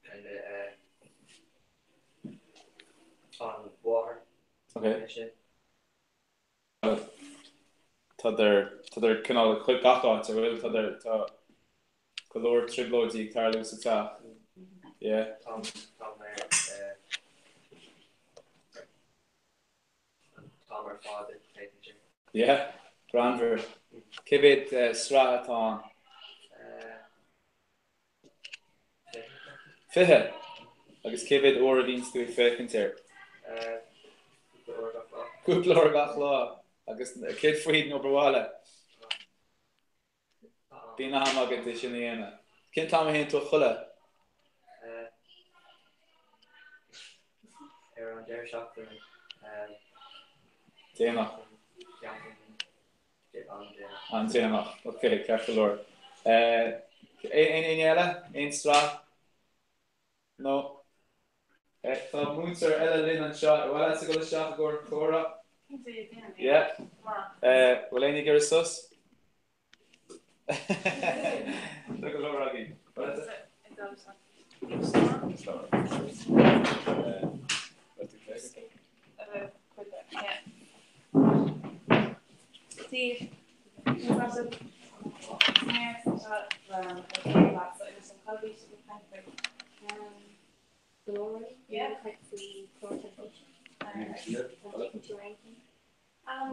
kinda an mháthair Okay. sin. Tádar, tádar cineál ag gach áit, an bhfuil? Tádar, tá go leor trioblóidí ag tarlú sa teach. Yeah. Tá, tá mé ar. an t-am ar fad ag féachaint air. Yeah, greannmhar. Cé mhéad sraith atá ann? 20. Agus cé mhéad uair a bhíonns tú ag féachaint air? Cúpla uair gach lá. Cúpla uair gach lá. Agus céard faoin obair bhaile? Bíonn am agat é sin a dhéanamh. Cén t-am a théann tú a chodladh? Ar an deireadh seachtaine. Déanach. An-déanach. An-déanach. Ok, ceart go leor. Aon éinne eile? Aon sraith? No. Tá múinteoir eile linn anseo. Ar mhaith leatsa dul isteach i gcomhair comhrá? Yeah. Bhfuil éinne ag iarraidh sos? Tá go leor againn.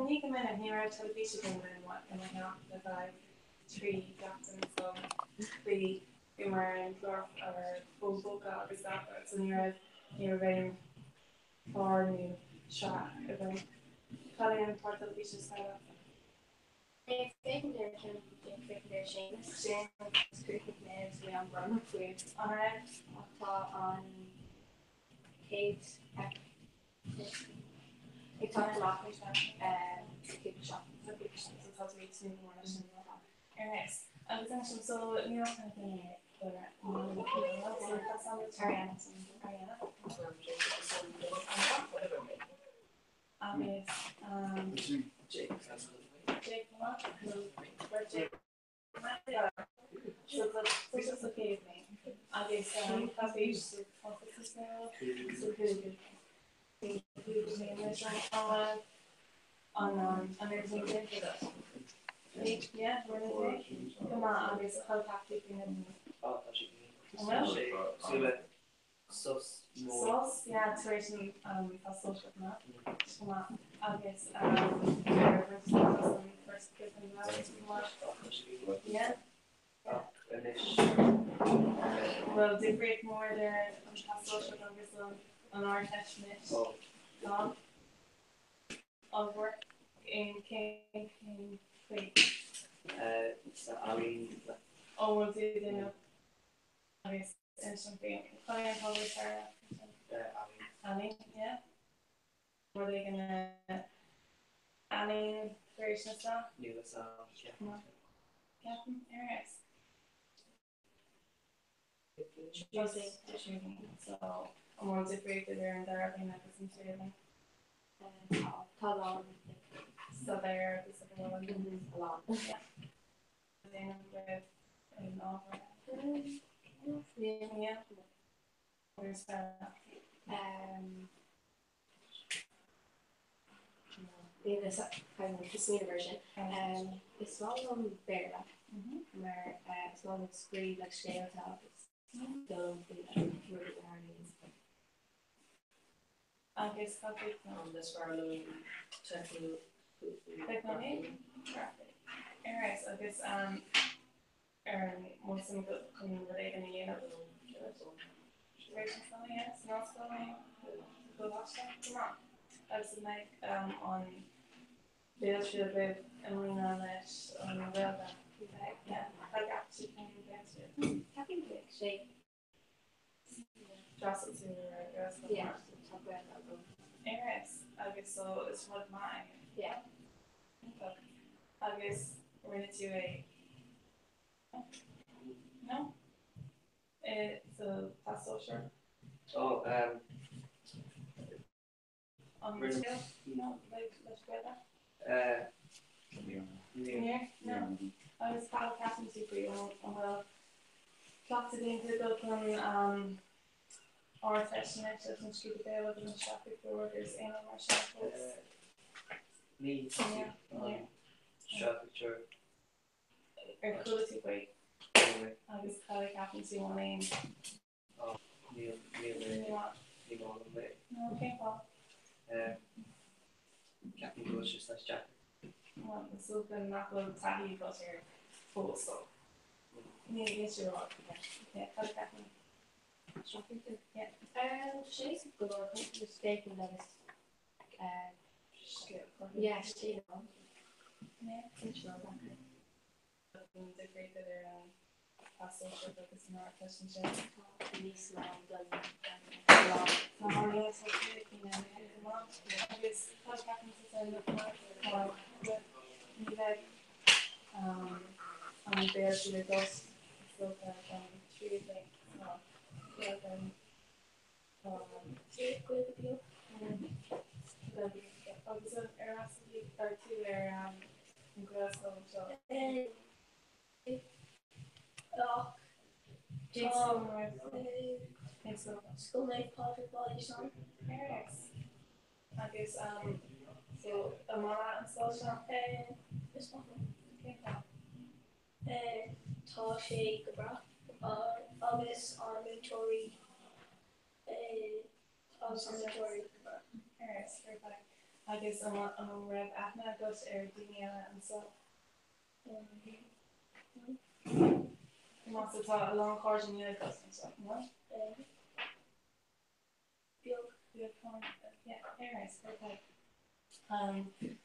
Ní go minic, ní raibh teilifís agam i mo theach le feadh 3 sheachtain so bhí bhíomar ar an chlár ar fón póca agus so ní raibh ní raibh aon chlár nó sraith agam. Cad é an clár teilifíse is fearr leatsa? Mé ag féachaint ar ceann ag féachaint ar Séamus. Séamus agus chríochnaigh mé agus bhí an-bhrónach faoi. An raibh? Ach tá an chéad ag teacht amach sa cúpla seachtain. Sa cúpla seachtain so tá tú ag tnúth go mór leis sin. Tá. Ar nós. Agus ansin so níl ach an duine so tá san Ariana Ariana. Agus Jake sa chéad bhliain agus tá bhí sa chúigiú an an Go maith agus cad a cheap tú faoi na An bhfuil? Sos mór. Sos, yeah, tar éis an tá sóisialta go maith, go maith agus ar an first kid in the world go maith. Yeah. Anois. Bhfuil difríocht mór idir an Teastas Sóisearach agus an Ardteist anois? Tá. Ábhar aon cén cén faoi? Sa ealaín. Ó bhfuil tú ag déanamh agus Inis dom faoi. Cad é an t-ábhar is fearr leat? Ealaín. Ealaín, yeah. Rud éigin ealaín tar éis na sraith? Níl fhios a'm, ceapaim. Ceapaim, ar fheabhas. Just so an bhfuil difríocht idir an dara bliain agus an tríú bliain? Tá, tá a lán. Staidéar agus a lán. A lán. Yeah. Déanamh agaibh in ábhar? Is maith liom Béarla mar is maith liom scríobh like scéalta agus dul faoi like rudaí a tharlaíonn. Agus cad faoi An is fearr liom teicneolaíocht? Ar fheabhas agus ar an bhfuil suim agat chun rud éigin a dhéanamh tar éis na scoile, yeah? San ollscoil nó sa choláiste? Go maith. Agus an mbeidh an bhéaltriail agaibh i mbliana leis an Ghaeilge? Beidh, yeah. Cad a cheap tú faoin bhéaltriail? Ceapaim go mbeidh sé D'fhreastail tú ar Ghaelscoil Yeah, tá Gaeilge agam. Ar fheabhas. Agus so is rud maith é. Yeah. Iontach. Agus rinne tú é? No? I sa Teastas Sóisearach? Oh, um. An Rinne. No, like leis Gaeilge? Uh, Níor? No. Agus cad a cheapann tú faoi an bhfuil cleachtadh déanta agat chun um, Ardteist anois leis an scrúdú béil agus an sraith-phictiúr agus aon rud mar sin fós? Ní, an sraith-phictiúr. Ar chuala tú faoi? Agus cad a cheapann tú an aon? Níl, níl mé, ní maith liom é. No, cén fáth? Ceapaim go bhfuil sé saghas deacair. Bhuel, is dócha nach bhfuil taithí agat air fós so ní níl sé rá. Yeah, cad a cheapann? Sraith-phictiúr? Yeah. Sé go leor just féachaint agus yeah, scéal. Yeah. An difríocht idir an Teastas Sóisearach agus an Ardteist ansin. Tá níos mó don lá. Tá yeah tá sé go maith agus tá ceapaim sa san tá ní bheidh an bhéaltriail agat is dócha don tríú bliain tá tá Gaeilge beo. Agus ar fhreastail ar tú ar an Ghaelscoil anseo? Ach tá Scoil Naomh Pádraig Baile Íseáin. Agus so an maith leat an scoil seo? Is maith liom. Cén fáth? Tá sé go breá agus ár múinteoirí agus ár múinteoirí go breá. Agus an raibh aithne agat ar daoine eile anseo? Más tá a lán cairde nua agat anseo, no? Beag. Beag, yeah, ar fheabhas, okay.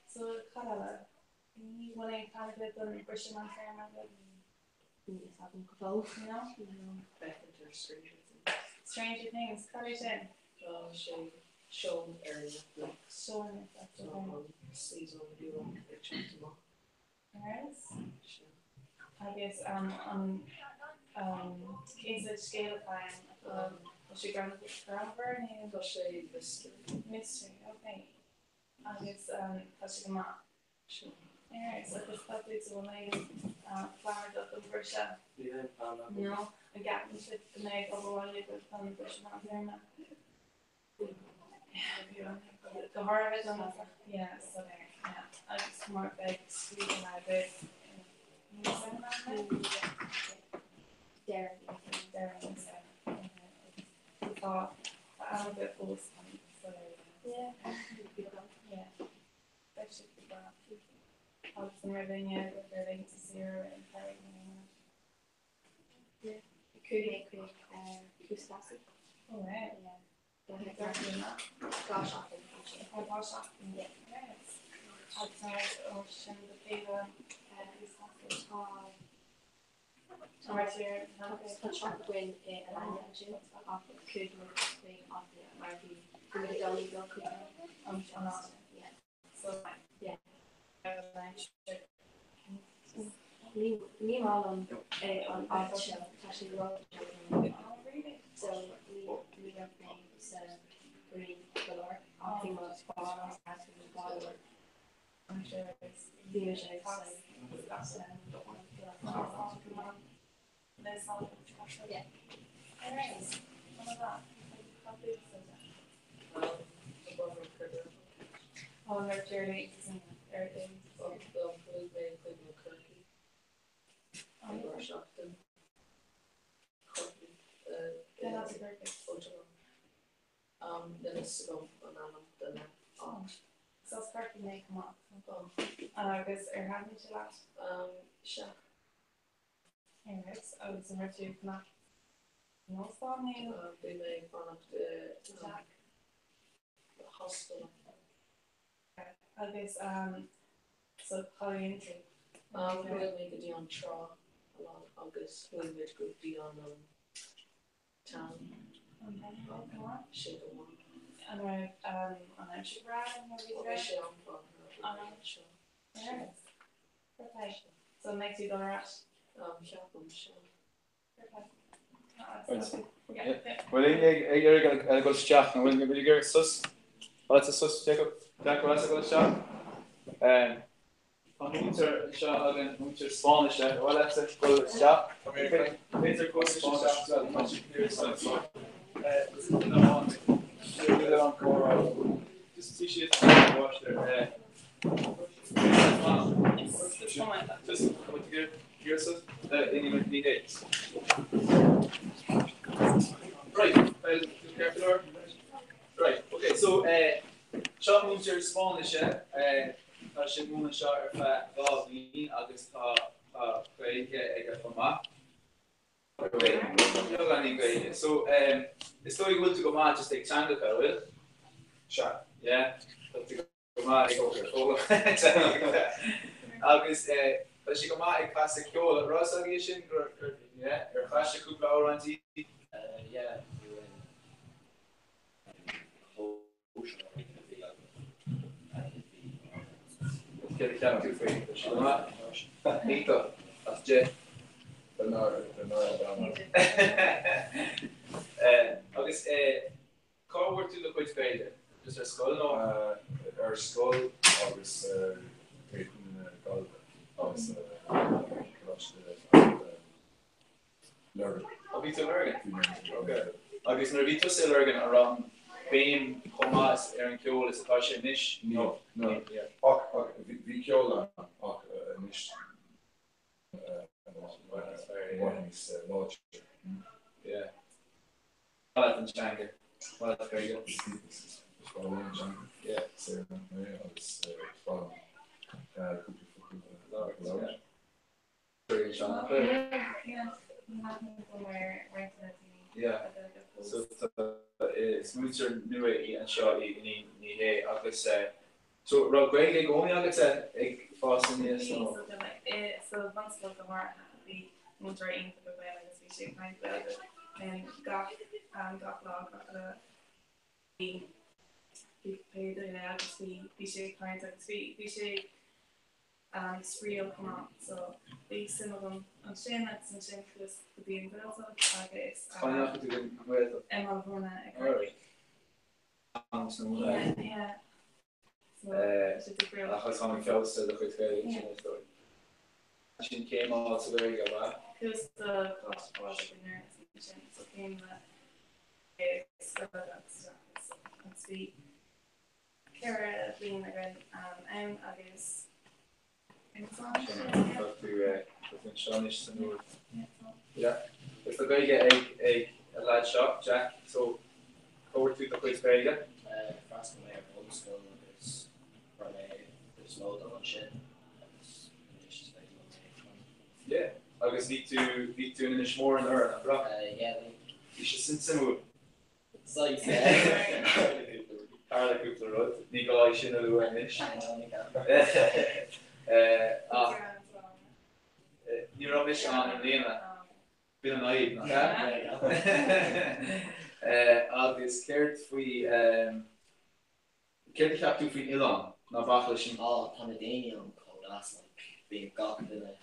So cad eile? Bhfuil aon plean agat don bhriseadh meántéarma? Níl fhios agam go fóill. No? Féachaint ar Stranger Things. Stranger Things, cad é sin? Tá sé seó ar Netflix. Seó ar Netflix, Tá ok. an season nua ag teacht amach. Nice. Agus an cén sórt scéal atá ann? Tá sé greannmhar nó? Tá sé mystery. Mystery, ok. Agus tá sé go maith. Alright, so agus tá tú bhfuil aon plean agat don bhriseadh? Níl aon plean agam. No? An gceapann sibh go mbeidh obair bhaile agaibh don bhriseadh meántéarma? Go háirithe don yeah, so there, yeah. Agus mar beidh scrúduithe agaibh i mí na Samhna, an mbeidh? Deireadh mí na Samhna. Deireadh mí na Samhna. So tá am agaibh fós chun soiléir a dhéanamh. Yeah. Yeah. Beidh sé go breá. Agus an raibh éinne agaibh ar laethanta saoire i rith an tsamhraidh nó aon rud? Yeah. Chuaigh mé chuig Cuas Leasaigh. Oh wow. Yeah. Dhá seachtain ansin. Oh, dhá seachtain. Yeah. Nice. Agus an raibh ó sin go chéile Cuas Leasaigh? Tá Tá Tá teach againn i Alanya ansin ach chuaigh muid chuig Antalya mar bhí bhí muid i gcónaí ag dul chuig An an áit. Yeah. So Yeah. Ní Ní maith liom é an áit seo, tá sé ró Oh really? So ní ní raibh mé sa ghrian go leor ach bhí mo spás go leor. Bhí sé Yeah. Chuaigh mé chuig na Corcaigh ag ár seachtain. Corcaigh. Níl fhios agam an ainm duine ach. So is Corcaigh mé chomh maith. Agus ar thaitin sé leat? Sea. Alright, agus an raibh tú ag fanacht in óstán nó? Bhí mé ag fanacht i hostel. Agus so cá dhéan tú? Chuaigh mé go dtí an trá a lán agus chuaigh muid go dtí an town. Sé go maith. An raibh an aimsir breá nuair a bhí tú Bhí sé an-mhaith seo. Alright. Fair play. So an mbeidh tú ag dul ar ais? Ceapaim, sea. Fair play. Bhfuil éinne ag iarraidh a dhul isteach nó bhfuil ag iarraidh sos? Bhfuil leatsa sos, Jacob? Jack, bhfuil leatsa dul isteach? Tá múinteoir anseo againn, múinteoir Spáinnise. Ar mhaith leatsa dul isteach? B'fhéidir go isteach as well. Tá siad clear so. Is duine amháin. Duine an comhrá. Just see siad máistir. Just Right, Right, okay, so seo múinteoir Spáinnise, tá sé ag múineadh anseo ar feadh 2 bhliain agus tá Gaeilge aige chomh maith. Beagáinín Gaeilge. So is dóigh go bhfuil tú go maith just ag teangacha, an bhfuil? Sea. Yeah, tá tú go maith ag foghlaim teangacha. Agus tá sé go maith ag casadh ceoil. An raibh fhios agaibh sin gur, yeah, ar chas sé cúpla amhrán daoibh? Yeah, bhí Céard a cheap tú faoi? Tá sé go maith. Iontach. As 10. Agus cá bhfuair tú do chuid Gaeilge? Just ar scoil nó? Ar scoil agus ag na Gaillimhe agus Coláiste Lurgan. Ó bhí tú i Lurgan? Bhí mé i Ok. Agus nuair a bhí tusa i Lurgan an raibh an béim chomh maith ar an cheol is atá sé anois? Ní, no. Ach, ach bhí ceol ann ach anois i bhfad níos láidre. Yeah. Maith leat an teanga. Maith leat Gaeilge. Is breá liom an teanga. Yeah. Saor mé agus is breá liom cúpla focal a labhairt. So is múinteoir nua í anseo í Iníon Ní Shé agus So raibh Gaeilge i gcónaí agatsa ag fás aníos Bhí, nó? so bhí mé i, sa bhunscoil go háirithe, bhí múinteoir iontach againn agus bhí sé ag caint Gaeilge linn gach, gach lá, gach uile bhí, bhí pé duine agus bhí, bhí sé ag caint agus bhí, bhí sé spraíúil chomh maith. So bhí suim agam ansin agus ansin chuas go dtí an Ghaeltacht agus Cá ndeachaigh tú go dtí an Ghaeltacht? I mBaile Bhúirne i gCorcaigh. Ach tháinig feabhas ar do chuid Gaeilge ansin is dóigh. Ansin céim fháil sa Ghaeilge, ab ea? Chuas do Choláiste Phádraig i nDoire ansin, so céim le Gaeilge agus agus bhí 4 bliain againn ann agus Tá tú anseo anois san Uaimh. Yeah. Agus tá Gaeilge ag ag an lad seo, Jack, so cá bhfuair tú do chuid Gaeilge? D'fhreastail mé ar bhunscoil agus fuair mé is mó dó ansin agus anois is féidir liom é a Yeah. Agus bhí tú bhí tú in Inis Mór anuraidh, nach raibh? Yeah, bhí. Bhí sé sin suimiúil. Saghas, yeah. Tharla cúpla rud, ní gá é sin a lua anois. Ach ní raibh mise ann i mbliana. B'in an fhadhb, nach ea? Agus céard faoi, céard a cheap tú faoin oileán? Ná bac leis an. Á, tá na daoine ann chomh deas, like, bíonn gach duine ag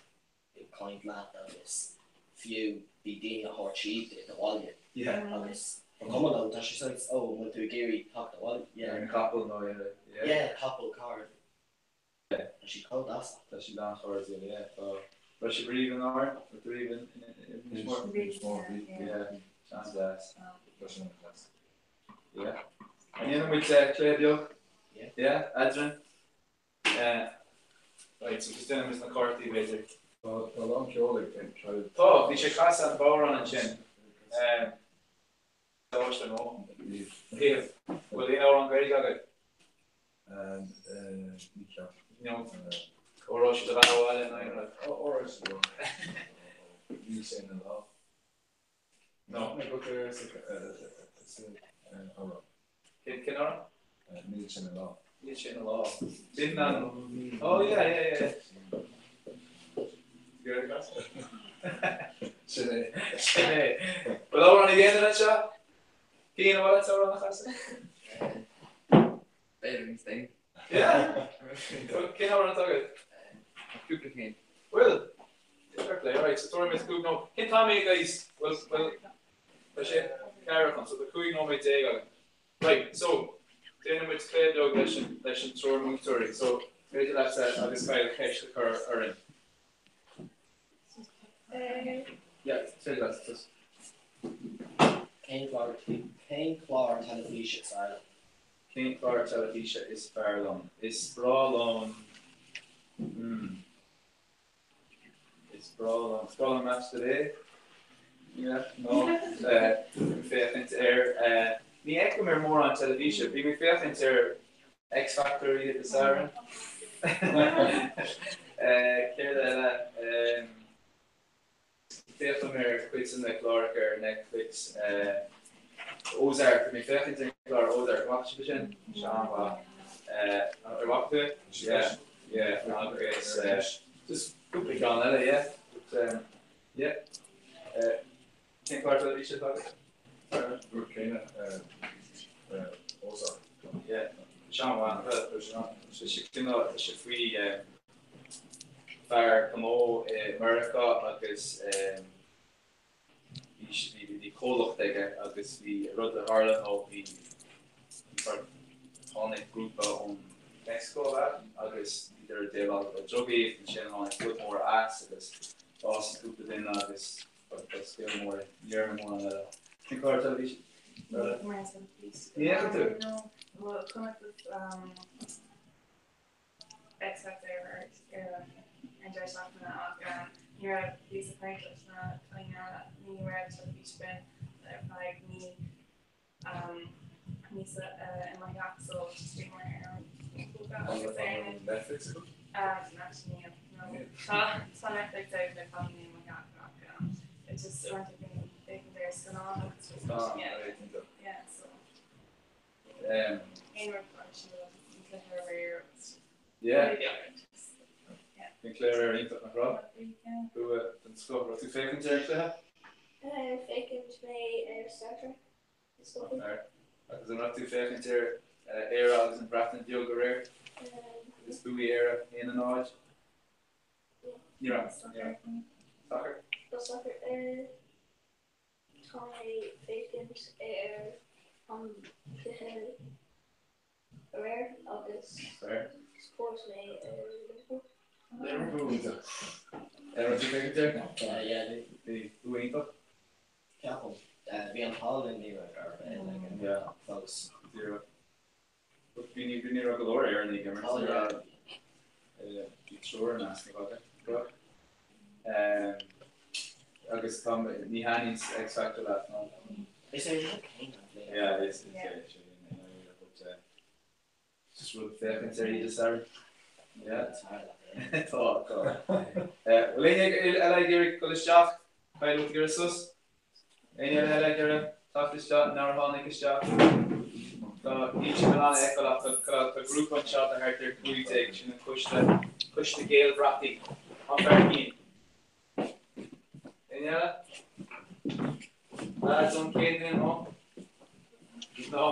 caint leat agus fiú bhí daoine a thabhairt síob duit abhaile agus ba chuma leo, tá sé saghas, oh an bhfuil tú ag iarraidh teacht abhaile? Yeah. Ar an gcapall nó yeah. Yeah, capall, carr. Yeah. Tá siad chomh deas. Tá siad an-chairdiúil, yeah. Tá, raibh sibh riamh in Árainn? Raibh tú riamh in Inis Mór? Inis Mór, bhí. Yeah, an-deas. Tá sé an-deas. Yeah. An ndéanann muid cluiche beag? Yeah. Yeah, eadrainn? Right, so just déanfaidh muid na cártaí b'fhéidir. Tá a lán ceoil ag Kyle. Tá, bhí sé ag casadh an bodhrán ansin. Éist nó? Níl. Bhfuil aon amhrán Gaeilge agat? Ní ceapaim. No. Óró sé do bheatha abhaile nó aon rud? Óró sé do bheatha. Níl sé ina lá. No. Amhrán. Cén amhrán? Níl sé ina lá. Níl sé ina lá. B'in an. Oh yeah, yeah, yeah. Sin é. Sin é. Bhfuil amhrán ag aon duine anseo? Cian, an mhaith leat amhrán a chasadh? B'fhéidir níos déanaí. Yeah? Cén amhrán atá agat? Cúpla cinn. Bhfuil? Fair play, alright, so tabharfaidh muid 5 nóiméad. Cén t-am é guys? Bhfuil, bhfuil, tá sé ceathrú chun, so tá 15 nóiméad againn. Right, so, déanfaidh muid cluiche beag leis an, leis an triúr múinteoirí. So, féidir leatsa agus Kyle ceist a chur orainn. Yeah, féidir leat, just. Cén clár, cén clár teilifíse is fearr leat? Cén clár teilifíse is fearr liom? Is breá liom, hmm. Is breá liom, is breá liom Match of the Day. Yeah, no. Bím ag féachaint ar, ní fheicim ar mórán teilifíse, bím ag féachaint ar X Factor oíche Dé Sathairn. Céard eile? Féachaim ar chuid de na cláracha ar Netflix. Ozark, bhí mé ag féachaint ar an gclár Ozark, an bhfaca sibh sin? Tá sé an-mhaith. Ar bhfaca tú é? Yeah, yeah, agus just cúpla ceann eile, yeah. But yeah. Cén clár teilifíse atá agat? Rud céanna, Ozark. Yeah, tá sé an-mhaith, tá sé an-mhaith. Tá sé cineál, tá sé faoi fear gnó i Meiriceá agus bhí bhí comhlacht aige agus bhí rud a tharla nó bhí sort tháinig grúpa ón Meicsiceo ab ea agus bhíodar ag déileáil le drugaí agus ansin tháinig rud mór as agus bhásaigh cúpla duine agus Ba scéal mór é. Ní raibh mórán eile. Cén clár teilifíse? Ní fheiceann tú? Bhuel, chonaic X Factor ar an deireadh seachtaine ach ní raibh bhíos ag caint leis na cailíní eile, ní raibh teilifís againn ar feadh mí míosa i mo theach so just bhí mar ar an phóca agus ar an Netflix agat? Actually níl, no. Tá tá Netflix ag na cailíní i mo theach ach it's just uaireanta bíonn féachaint ar scannán agus just Ah, yeah, right, iontach. yeah, so aon rud ar siúl agus an cluiche aréir agus Yeah. Bhí an cluiche aréir iontach, nach raibh? Bua den scoth. Raibh tú ag féachaint ar an chluiche? Féachaint mé ar Star Trek Discovery. Agus an raibh tú ag féachaint ar Éire agus an Bhreatain Bheag aréir? Agus bhuaigh Éire 1-0? Ní raibh. Soccer? Soccer. Tá mé féachaint ar an cluiche aréir agus support mé ar Liverpool. Liverpool. Raibh tú féachaint air? Yeah, bhí. Bhí. Bua iontach? Ceapaim. Bhí an t-ádh linn ní raibh ar bith like fós. Díreach. Bhí ní raibh go leor Éireannaigh ag imirt. Ní raibh. Bhí triúr in easnamh agat. Agus tá ní thaitníonn X Factor leat nó? Is é rud céanna. Yeah, is é sin but just rud féachaint ar Dé Sathairn. Yeah. Tá, tá. Bhfuil éinne eile ag iarraidh dul isteach? Caithfidh tú ag iarraidh sos? Éinne eile ag iarraidh teacht isteach nár tháinig isteach? Tá níl sibh in ann a fheiceáil ach tá tá grúpa anseo de thart ar 15, sin an coiste, Coiste Gaelbhrataí. An fear cinn. Éinne eile? Lads ón Chéadaoin ó? No.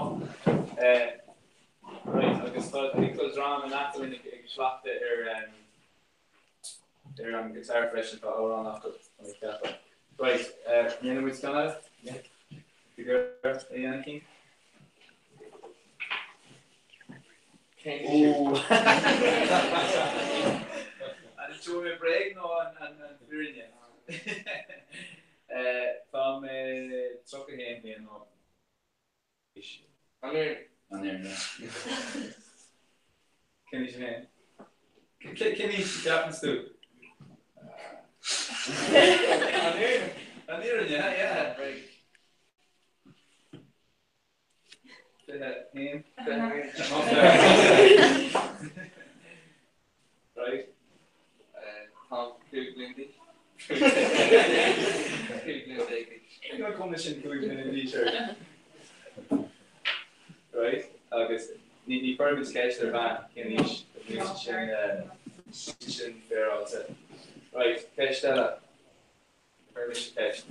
Right, agus tá cúpla dream in aice linn ag cleachtadh ar ar an guitar freisin, tá amhrán acu, tá mé ag ceapadh. Right, ndéanfaidh muid ceann eile? Yeah. Go a dhéanamh cinn? An inseoidh mé bréag nó an fírinne? Tá mé 31 bliain d'aois. An fhírinne. An fhírinne. Cén aois féin? Cén aois a cheapann tú? An fhírinne. An fhírinne, yeah. Bréag. 21. Right. Táim 15 bliain d'aois. 15 bliain d'aois. Cén cuma sin 5 bliana d'aois ort? Right. Agus ní ní chuirfimid ceist ar bhean cén aois níl sé sin sin féaráilte. Right, ceist eile. Cuir mise ceist.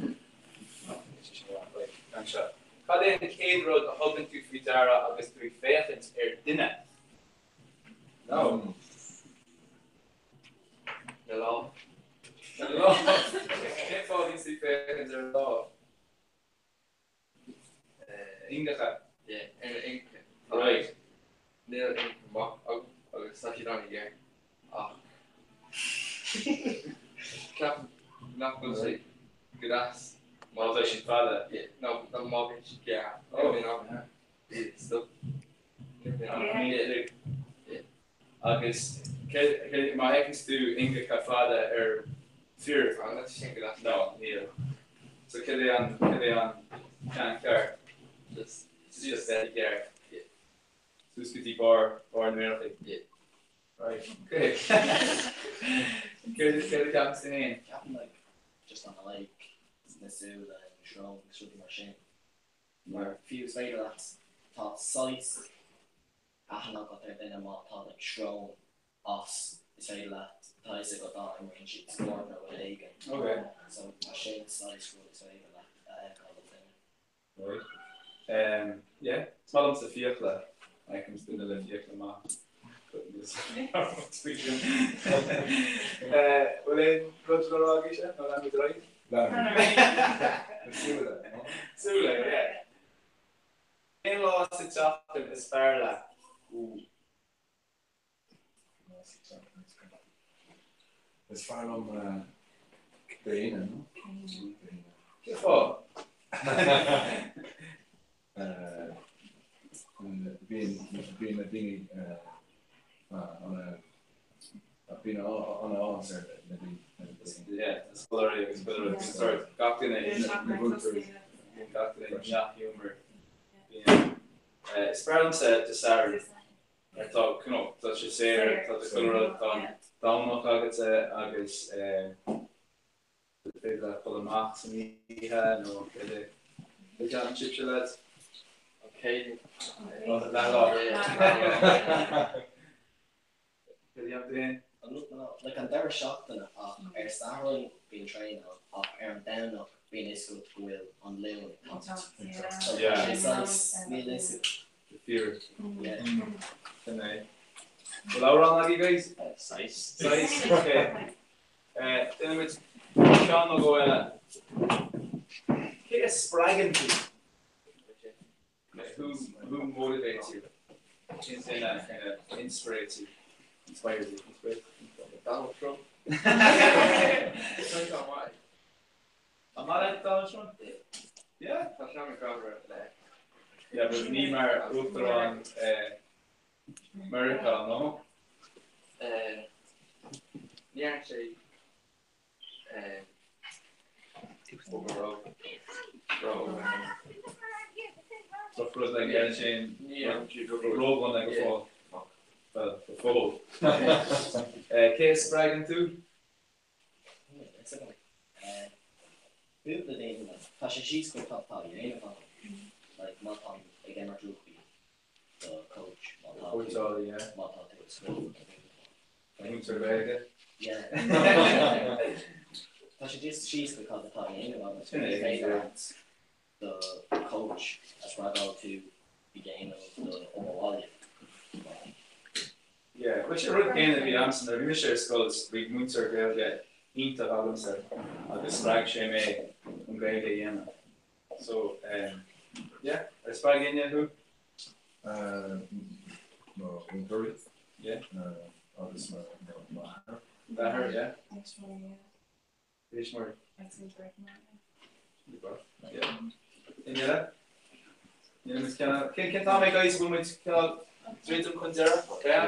Anseo. Cad é an chéad rud a thugann tú faoi deara agus tú ag féachaint ar duine? No. Na lámha. Na lámha. Cén fáth a bhíonn tú ag féachaint ar lámh? Ingeacha. Yeah, ar na ingeacha. Right. Níl ingeacha maith agam agus tá siad an-ghéar ach ceapaim nach bhfuil sé go deas má tá siad fada. Yeah, no, no má bhíonn siad gearr. Oh. Yeah, stop. Yeah. Agus má fheiceann tú ingeacha fada ar fir? No, níl. So cad é an, cad é an ceann ceart? Just, just bheith gearr. Suas go dtí barr, barr na méaracha. Yeah. Right, okay. Céard, céard a cheapann tú féin? Ceapaim like, just an aghaidh, na súile, na srón agus rudaí mar sin. Mar fiú is féidir leat, tá saghas aithne agat ar duine má tá like srón as, is féidir leat, tá fhios agat á imríonn siad spórt nó rud éigin. Ok. So tá sin saghas rud is féidir leat a fheiceáil ó dhuine. Right. Um, yeah, is maith liomsa fiacla. Feicim duine le fiacla maith. Eh, bhfuil aon rud le rá agaibhse? Nó leanfaimid ar aghaidh? Leanfaimid. Súile, no? Súile, yeah. Cén lá sa tseachtain is fearr leat? Is fearr liom Dé hAoine, no? Cén fáth? Bíonn bíonn na daoine bíonn an-áthas ar na daoine. Yeah, na scoláirí agus chuile rud. Bíonn sort gach duine bíonn gach duine i ndea-ghiúmar. Bíonn is fearr liomsa Dé Sathairn. Mar tá, you know, tá sé saor, tá do chuile rud, tá an Domhnach agatsa agus is féidir leat dul amach san oíche nó cad é. Cad a cheapann sibhse lads? Okay. Leath lá. dhéanamh tú féin? Like an deireadh seachtaine ach ar Satharn bíonn traenáil ach ar an Domhnach bíonn fhios agat go bhfuil an Luan ag teacht. So tá sé saghas, níl fhios agat. Fíor. Yeah. Sin é. Bhfuil amhrán agaibh guys? Saghas. Saghas, ok. Déanfaidh muid ceann nó dhó eile. Cé a spreagann tú? Who who motivates you? Cén duine a kind of inspirates you? Inspires you? Inspirates? Donald Trump. An maith leat Donald Trump? Yeah? Tá sé an-ghrámhar le. Yeah, but ní mar uachtarán Meiriceá, no? Ní dhearna sé Rud like dhéanann sé ródhona go fóill. Well, go fóill. Cé a spreagann tú? Cúpla daoine, tá sé síos go tá tá dhéanamh agam. Like má tá ag imirt rugbaí do coach má tá Cóitseálaí, yeah. má tá tú ag scoil. Múinteoir Gaeilge. Yeah. Tá sé just síos go cad atá á dhéanamh agat. Sin é, Is féidir yeah. leat do coach a spreagáil tú ag déanamh do obair bhaile. Yeah, bhuel sin rud céanna a bhí a'msa nuair a bhí mise ar scoil, bhí múinteoir Gaeilge iontach agamsa agus spreag sé mé an Ghaeilge a dhéanamh. So, yeah, ar spreag éinne thú? Mo mhúinteoirí. Yeah. Agus m'athair. D'athair, yeah. Tuismitheoirí, yeah. Tuismitheoirí. Agus múinteoirí chomh maith, yeah. Yeah. Éinne eile? Níl muid ceann Cén cén t-am é guys bhfuil muid cineál druidim chun deireadh? Yeah?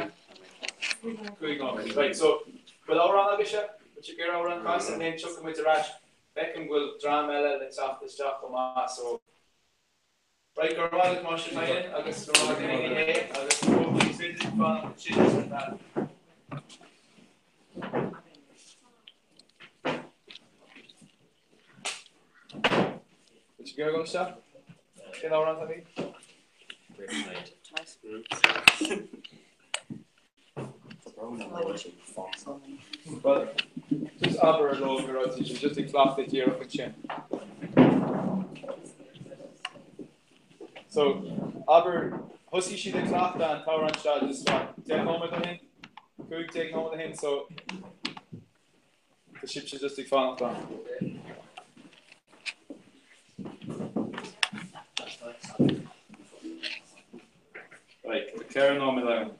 5 nóiméad. Right, so, bhfuil amhrán agaibhse? Bhfuil sibh ag iarraidh amhrán a chasadh? Then tiocfaidh muid ar ais. Feicim go bhfuil dream eile le teacht isteach chomh maith so Right, go raibh maith agat Máistir Tynan agus go raibh maith ag Ní Shé agus hopefully is féidir libh fanacht ansin ar feadh Bhfuil sibh ag iarraidh dul isteach? Cén amhrán atá agaibh? Well, just abair leo go raibh siad just ag cleachtadh díreach ansin. So, abair, thosaigh siad ag cleachtadh an t-amhrán seo just what, 10 nóiméad ó shin? 15 nóiméad ó shin, so tá sibhse just ag fanacht ann. Right, tá 4 nóiméad againn.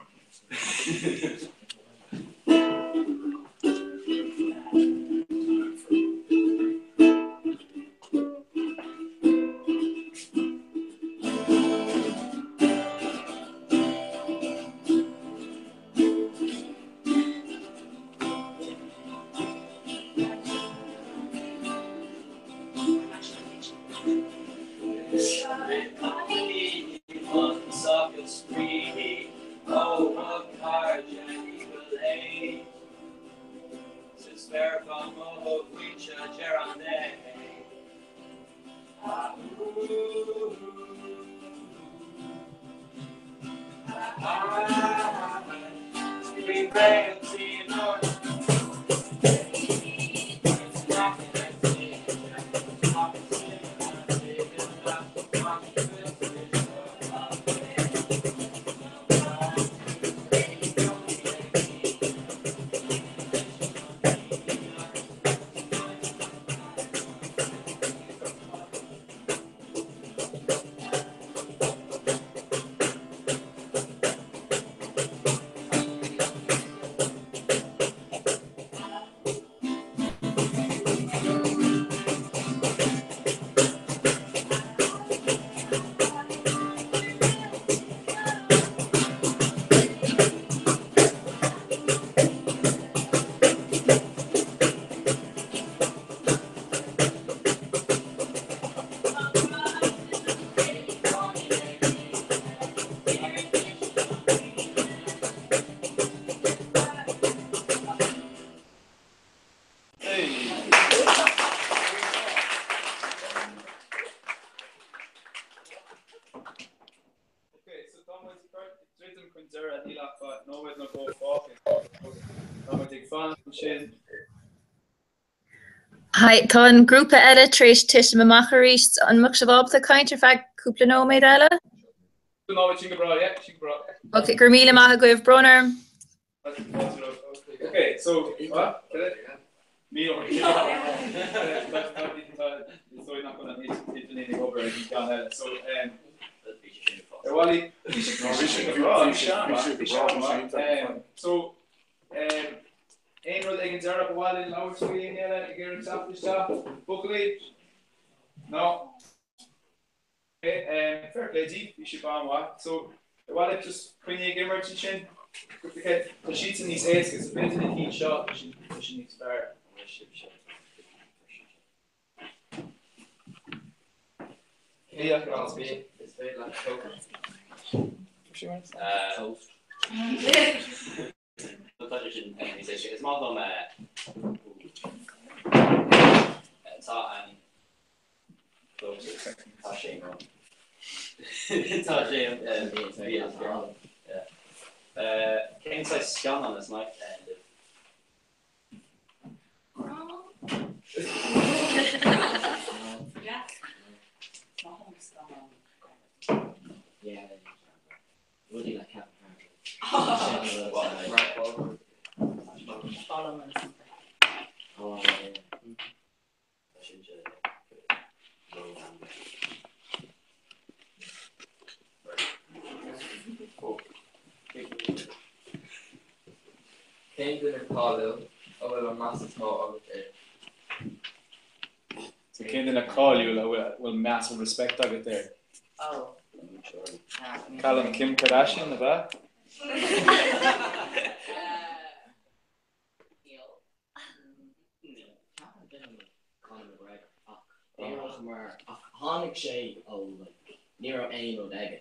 ansin. Hi, tá an grúpa eile tar éis titim amach arís. An mbeadh sibh ábalta caint ar feadh cúpla nóiméad eile? Cúpla nóiméad, sin go breá, yeah, sin go breá. Ok, go raibh míle maith agaibh, brón orm. Ok, so, what? Ní Is dóigh nach bhfuil an idirlíon ag obair ag an gceann eile. So, um, ar bhalaí, bhí sé bhí sé go breá, bhí sé an-mhaith, bhí sé an-mhaith. Um, so, um, aon rud ag an deireadh ba mhaith linn labhairt faoi éinne eile ag iarraidh teacht isteach? Buachaillí? No? Ok, um, fair play daoibh, bhí sibh an-mhaith. So, ar mhaith libh just coinneáil ag imirt ansin? Tá siadsan níos éasca, so b'fhéidir na cinn seo, tá siad tá siad níos fearr. Is maith liom tá an tá sé tá sé Cén saghas scannán is maith libh? Cén duine cáiliúil a bhfuil an meas is mó agat air? So cén duine cáiliúil a bhfuil meas and respect agat air? Callum Kim Kardashian, ab ea? Tháinig sé ó like ní raibh aon rud aige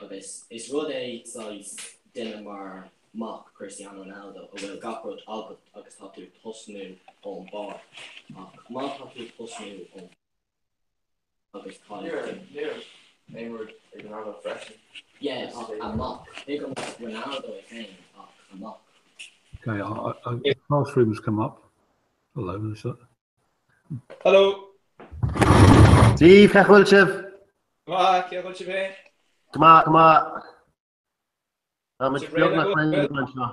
agus is rud é saghas duine mar mac Cristiano Ronaldo a bhfuil gach rud agat agus tá tú ag tosnú ón barr ach má tá tú ag tosnú ón agus tá Ní raibh aon rud ag Ronaldo freisin. Yeah ach a mac, ní go mbeadh Ronaldo é féin ach a mac. Okay, I, I, classroom's come up. Hello, is that? Hello. Dia daoibh, cén chaoi a bhfuil sibh? Maith, cén chaoi a bhfuil sibh féin? Go maith, go maith. Tá muid beagnach réidh anseo.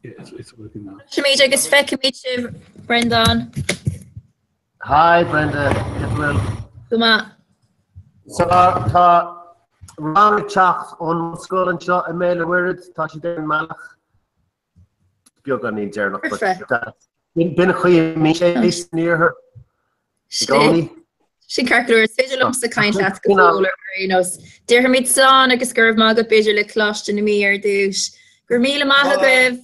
Cloisimid agus feicimid sibh, Breandán. Hi Brenda, cén chaoi a bhfuil? Go maith. So tá rang ag teacht ón scoil anseo i mBéal an Mhuirthead, tá siad ar an mbealach. Beagáinín deireanach, but b'in an chaoi a mbíonn sé san iarthar i gcónaí. Sin ceart go leor, is féidir liomsa caint leat go fóill ar aon nós. Déarfaimid slán agus go raibh maith agat b'fhéidir le Coláiste na Mí ar dtús. Go raibh míle maith agaibh.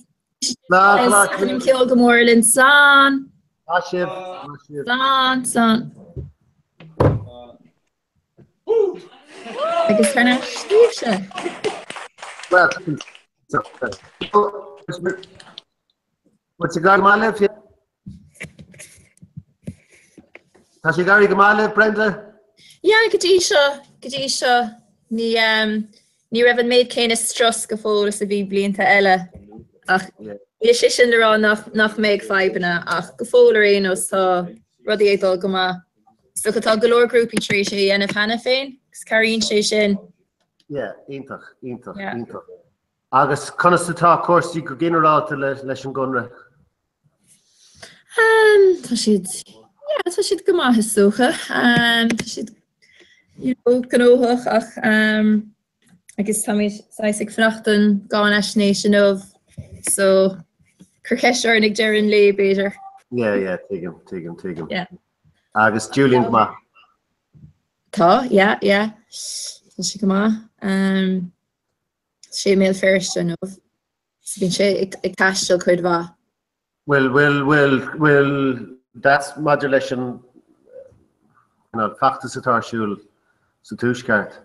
Taitníonn ceol go mór linn. Slán. Maith sibh. Slán, slán. Agus thar n-ais daoibhse. Well, What's ag maith libh? Tá sé ag éirí go maith libh, Brenda? Yeah, go dtí seo, go dtí seo, ní, um, ní raibh an méid céanna strus go fóill is a bhí blianta eile. Ach níl sé sin le rá nach, nach mbeidh fadhbanna, ach go fóill ar aon nós tá rudaí ag dul go maith. Is dócha tá go leor grúpaí tar éis é a dhéanamh cheana féin, agus cabhraíonn sé sin. Yeah, iontach, iontach, Yeah. iontach. Agus conas atá cúrsaí go ginearálta leis an gConradh? Um, tá siad, yeah, tá siad go maith is dócha. Um, tá siad you know, gnóthach ach um, agus táimid saghas ag fanacht don gcáinaisnéis inniu so cuir ceist orainn ag deireadh an lae b'fhéidir. Yeah, yeah, tuigim, tuigim, tuigim. Yeah. Agus Julian go maith? Tá, yeah, yeah. Tá sé go maith. Um, tá sé i mBéal Feirste inniu. So bíonn sé ag, ag taisteal cuid mhaith. Bhfuil, bhfuil, bhfuil, bhfuil, that's maidir leis an you know, feachtas atá ar siúl sa Tuaisceart.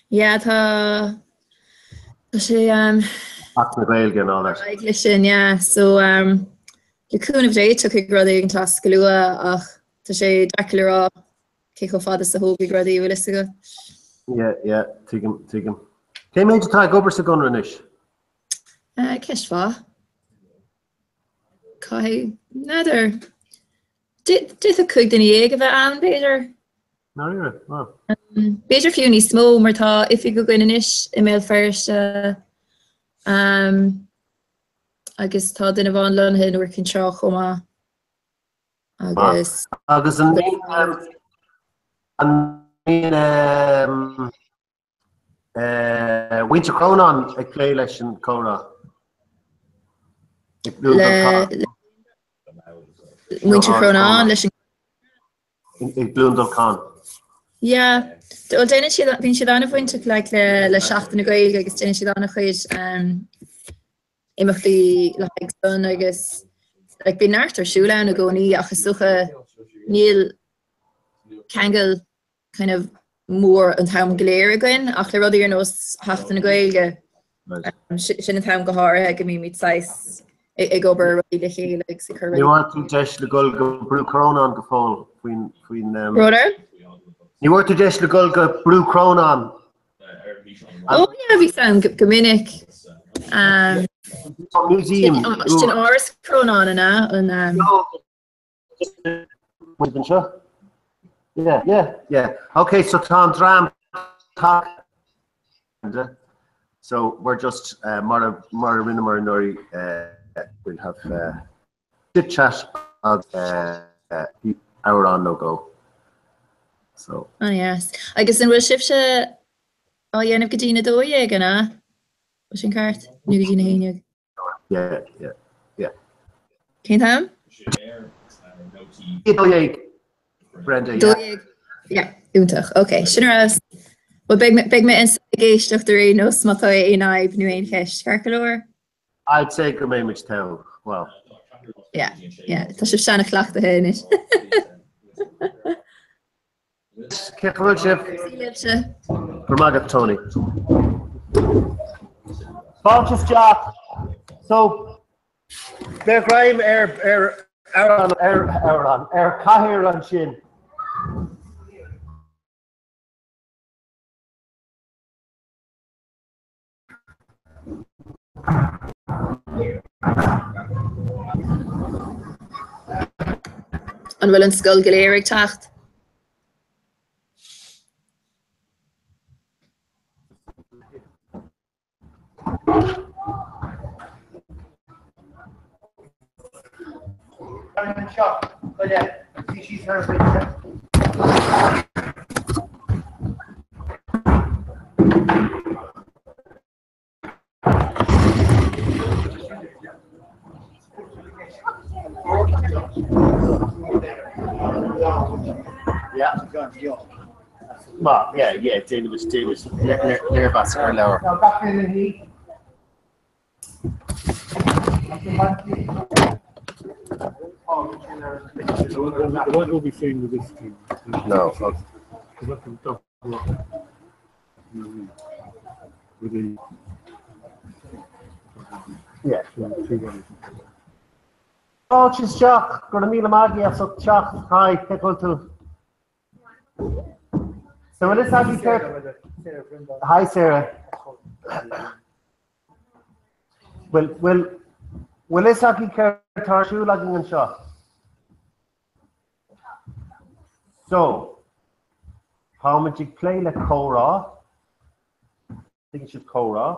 Yeah, tá, tá sé, um, Acht na Gaeilge and all that. Ar aghaidh leis sin, yeah. So, um, le cúnamh Dé, tiocfaidh rud éigin as go luath ach tá sé deacair le rá cé chomh fada is a thógfaidh rudaí, bhfuil fhios agat. Yeah, yeah, tuigim, tuigim. Cé méid atá ag obair sa gConradh anois? Uh, ceist mhaith. Caithfidh, n'fheadar. D'fhéadfadh 15 duine a bheith ann, b'fhéidir. Dáiríre? Wow. B'fhéidir fiú níos mó mar tá oifig againn anois i mBéal Feirste agus tá duine amháin lonnaithe in Iúr Cinn Trá chomh maith. Agus. Agus an mbíonn Muintir Chrónáin ag plé leis an comhrá? Le Muintir Chrónáin leis an. I gCluain Dolcáin. Yeah. Bhuel déanann siad, bíonn siad an-bhainteach like le le Seachtain na Gaeilge agus déanann siad an-chuid um, imeachtaí le haghaidh san agus like bíonn neart ar siúl ann i gcónaí ach is dócha níl ceangal kind of mór an t-am go léir againn ach le rudaí ar nós Sheachtain na Gaeilge sin an t-am go háirithe go mbímid saghas ag obair rudaí le chéile agus ag cur Ní bhfuair tú deis le dul go Brú Chrónáin go fóill faoin faoin Brother? Ní bhfuair tú deis le dul go Brú Chrónáin. Ó yeah bhíos ann go minic. Museum. Sin Áras Chrónáin an ea an Muid anseo? Yeah, yeah, yeah. Okay, so tá an dream tagtha. So we're just uh, mar a mar a rinneamar anuraidh uh, we'll have uh, chit chat agus uh, uh, amhrán nó dhó. So. Oh yes. Agus an bhfuil sibhse á dhéanamh go dtí na 12 an ea? Bhfuil sin ceart? Nó go dtí na 11? Yeah, yeah, yeah. Cén t-am? 12, Brenda, yeah. 12, yeah, iontach. Ok, sin ar fheabhas. Well, beidh mé, beidh mé anseo ag éisteacht ar aon nós má tá aon fhadhb nó aon cheist, ceart go leor? I'd say go mbeidh muid togha, well. Yeah, yeah, tá sibh seana-chleachtaithe anois. Cén chaoi a bhfuil sibh? Libhse. Go raibh maith agat, Tony. Fáilte isteach. So, beir greim ar ar amhrán ar amhrán ar chathaoir ansin. An bhfuil an scoil go léir ag teacht? Ma, yeah, yeah, déanaimid, déanaimid léirmheas ar leabhar. It won't all be seen with this team. No. Because that can double up. You know what I mean? With the Yeah. two ways. Fáilte isteach, go raibh míle maith agat as ucht teacht. Hi, cén chaoi a bhfuil tú? So bhfuil fhios agaibh céard Hi Sarah. Bhfuil bhfuil bhfuil fhios agaibh céard atá ar siúl againn anseo? So, táimid ag plé le comhrá. Tuigeann sibh comhrá?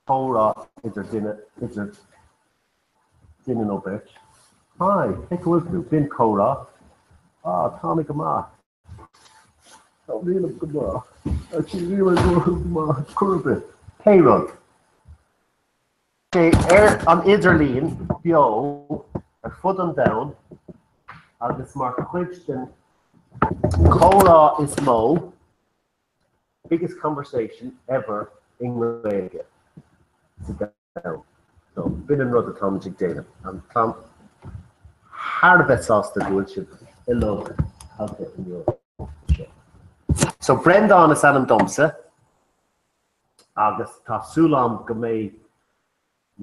Comhrá idir duine, idir duine nó beirt. Hi, cén chaoi a bhfuil tú? B'in comhrá. Ah, tá mé go maith. Tá mé go maith. Actually, níl mé go maith chor ar bith. Pé rud. Sé ar an idirlíon beo ar fud an domhain agus mar chuid den chomhrá is mó biggest conversation ever i nGaeilge sa domhan. So, b'in an rud atáimid ag déanamh. And táim thar a bheith sásta go bhfuil sibh uilig tagtha inniu anseo. So, Breandán is ainm domsa agus tá súil agam go mbeidh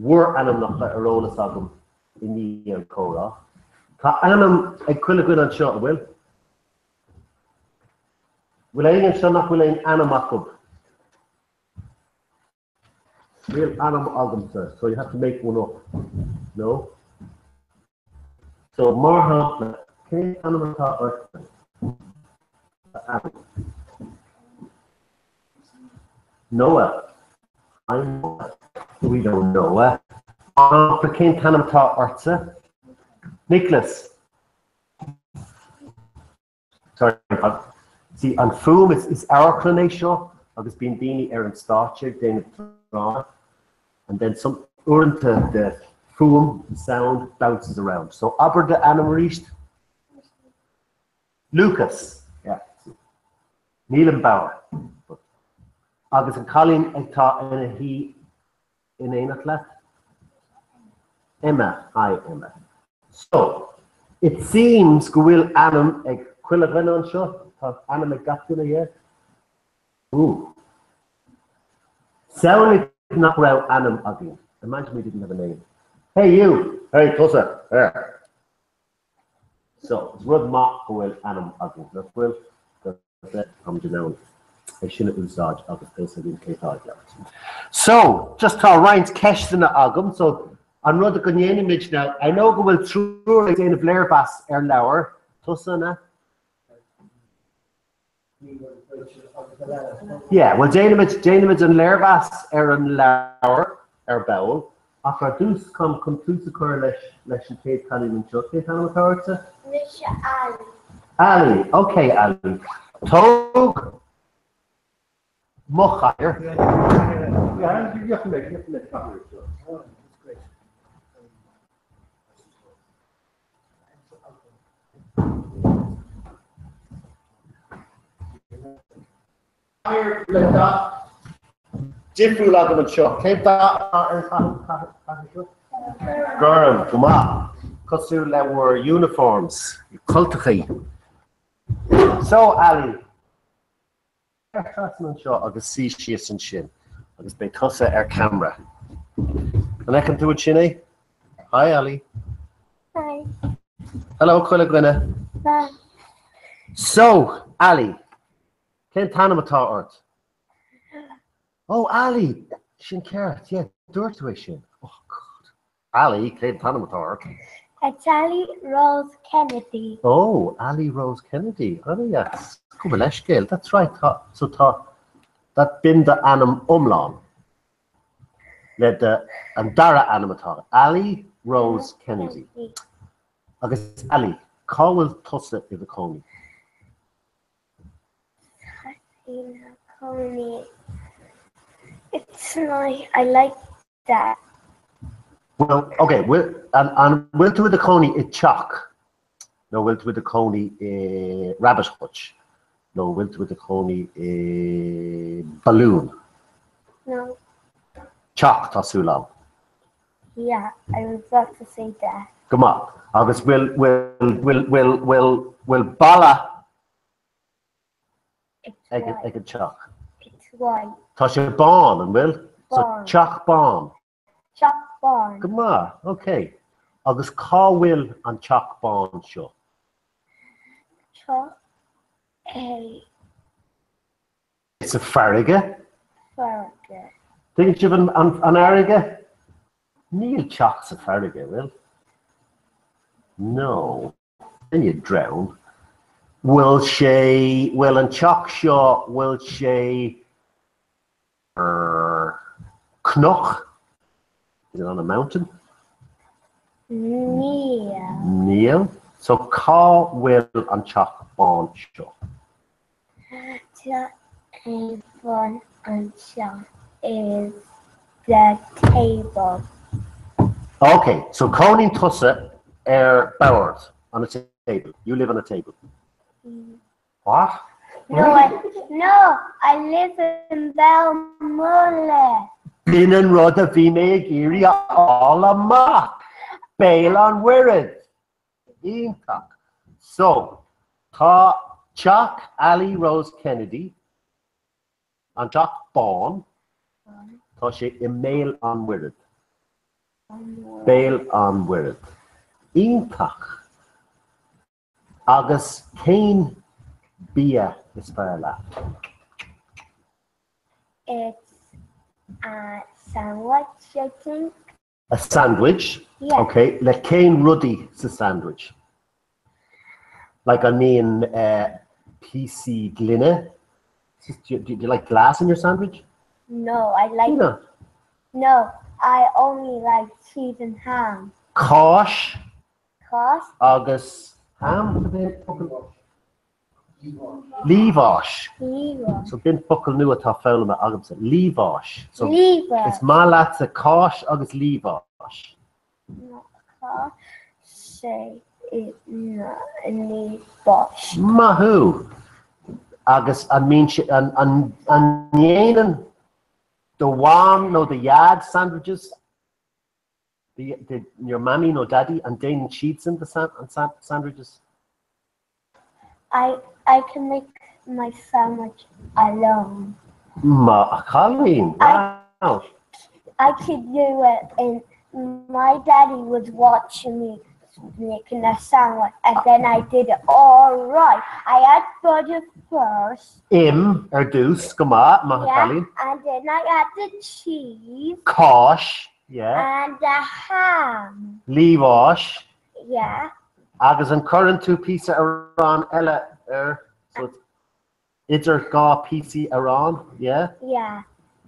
bhur ainmneacha ar eolas agam i ndiaidh an chomhrá. Tá ainm ag chuile dhuine anseo, an bhfuil? Bhfuil éinne anseo nach bhfuil aon ainm acu? Níl ainm agamsa, so you have to make one up. No? So, mar shampla, cén t-ainm atá ort? Noah. Hi Noah. We don't know Noah. Mar shampla, cén t-ainm atá ortsa? Nicholas. Sorry, see, an fuaim is, is amharclann é seo agus bíonn daoine ar an stáitse ag déanamh dráma and then some uaireanta the fuaim, the sound bounces around. So abair d'ainm arís. Lucas. Yeah. Nílim bodhar. But, agus an cailín atá ina shuí in éineacht leat? Emma, Hi Emma. So, it seems go bhfuil ainm ag chuile dhuine anseo. Tá ainm ag gach duine, yeah? Ooh. Samhlaigh nach raibh ainm againn. Imagine we didn't have a name. Hey you! Hey tusa! Here! So, is rud maith go bhfuil ainm againn, nach bhfuil? Táimid in ann é sin a úsáid agus fhios againn cé atá ag labhairt. So, just tá roinnt ceisteanna agam, so an rud go ndéanfaimid now, I know go bhfuil triúr ag déanamh léirmheas ar leabhar, tusa an ea? Yeah, well déanfaimid, déanfaimid an léirmheas ar an leabhar ar ball, ach ar dtús chun chun tús a chur leis leis an chéad cailín anseo, cén t-ainm atá ortsa? Mise Ali. Ali, ok Ali. Tóg mo chathaoir. Yeah, gheobhaidh mé, gheobhaidh mé cathaoir anseo. Cathaoir le dath difriúil agam anseo. Cén dath atá ar an chathaoir seo? Gorm, go maith. Cosúil le bhur uniforms, cultachaí. So, Ali, Trasna anseo agus suigh síos ansin agus beidh tusa ar camera. An bhfeiceann tú ansin é? Hi Ali. Hi. Hello chuile dhuine. Hi. So, Ali, cén t-ainm atá ort? Oh, Ali! Sin ceart, yeah, dúirt tú é sin. Oh, God. Ali, cén t-ainm atá ort? It's Ali Rose Kennedy. Oh, Ali Rose Kennedy. Oh, yes. Gabh mo leithscéal. That's right. Tá, so tá, that b'in d'ainm iomlán. Le do, an dara ainm atá. Ali Rose Kennedy. Agus Ali, cá bhfuil tusa i do chónaí? I mo chónaí. It's nice. I like that. Well, ok, bhfuil, an, an bhfuil tú i do chónaí i dteach? Nó bhfuil tú i do chónaí i rabbit hutch? Nó bhfuil tú i do chónaí i balloon? No. Teach, tá súil agam. Yeah, I was about to say that. Go maith. Agus bhfuil, bhfuil, bhfuil, bhfuil, bhfuil, bhfuil balla It's ag, white. ag an teach? It's white. Tá sé bán, an bhfuil? So Bán. teach bán. Teach bán. Go maith, ok. Agus cá bhfuil an teach bán seo? Tá é Sa farraige? farraige. Tuigeann sibh an, an, an fharraige? Níl teach sa farraige, bhfuil? No. Then you'd drown. Bhfuil sé, bhfuil an teach seo, bhfuil sé ar cnoc? Is it on a mountain? Níl. Níl. So cá bhfuil an teach bán seo? Teach bán anseo is the table. Ok, so cónaíonn tusa ar bord, on a table. You live on a table. What? No, I, no, I live in Belmullet. B'in an rud a bhí mé ag iarraidh a fháil amach! Béal an Mhuirthead! Iontach! So, tá teach Ali Rose Kennedy, an teach bán, tá sé i mBéal an Mhuirthead. Béal an Mhuirthead. Iontach! Agus cén bia is fearr leat? It's a sandwich, I think. A sandwich? Yeah. Ok, le cén rudaí sa sandwich? Like an mbíonn eh, píosaí gloine? Do, do, do you like glass in your sandwich? No, I like No. No, I only like cheese and ham. Cáis Cáis? agus ham? Liamhás. Liamhás. So b'in focal nua atá foghlamtha agamsa. Liamhás. So Liamhás. Is maith leatsa cáis agus liamhás. Cá sé i liamhás. Maith thú! Agus an mbíonn sé, an, an, an ndéanann do mham nó do dhaid sandwiches? The, the, your mammy nó daddy, an déanann siadsan the san, an san, sandwiches? I I can make my sandwich alone. Maith a chailín! Wow! I could do it and my daddy was watching me making a sandwich and then I did it all right. I add butter first. Im ar dtús, go maith, maith a Yeah, chailín. and then I add the cheese Cáis, yeah. and the ham. Liamhás. Yeah. Agus an cuireann tú píosa arán eile air, so it's idir dhá píosaí arán, yeah? Yeah.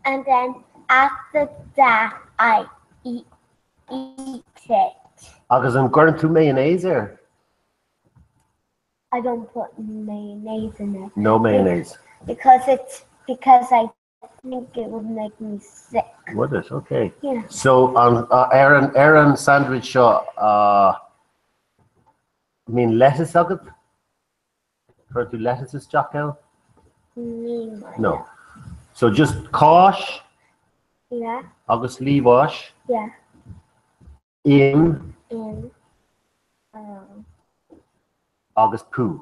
And then after that I eat eat it. Agus an gcuireann tú mayonnaise air? I don't put mayonnaise in it. No mayonnaise. Because it's because I think it would make me sick. Would it? Okay. Yeah. So an, uh, ar an, ar an sandwich seo, uh, an mbíonn lettuce agat? Cuireann tú lettuce isteach ann? Ní maith. No. So just cáis Yeah. agus liamhás, Yeah. im Im. Um. agus pú.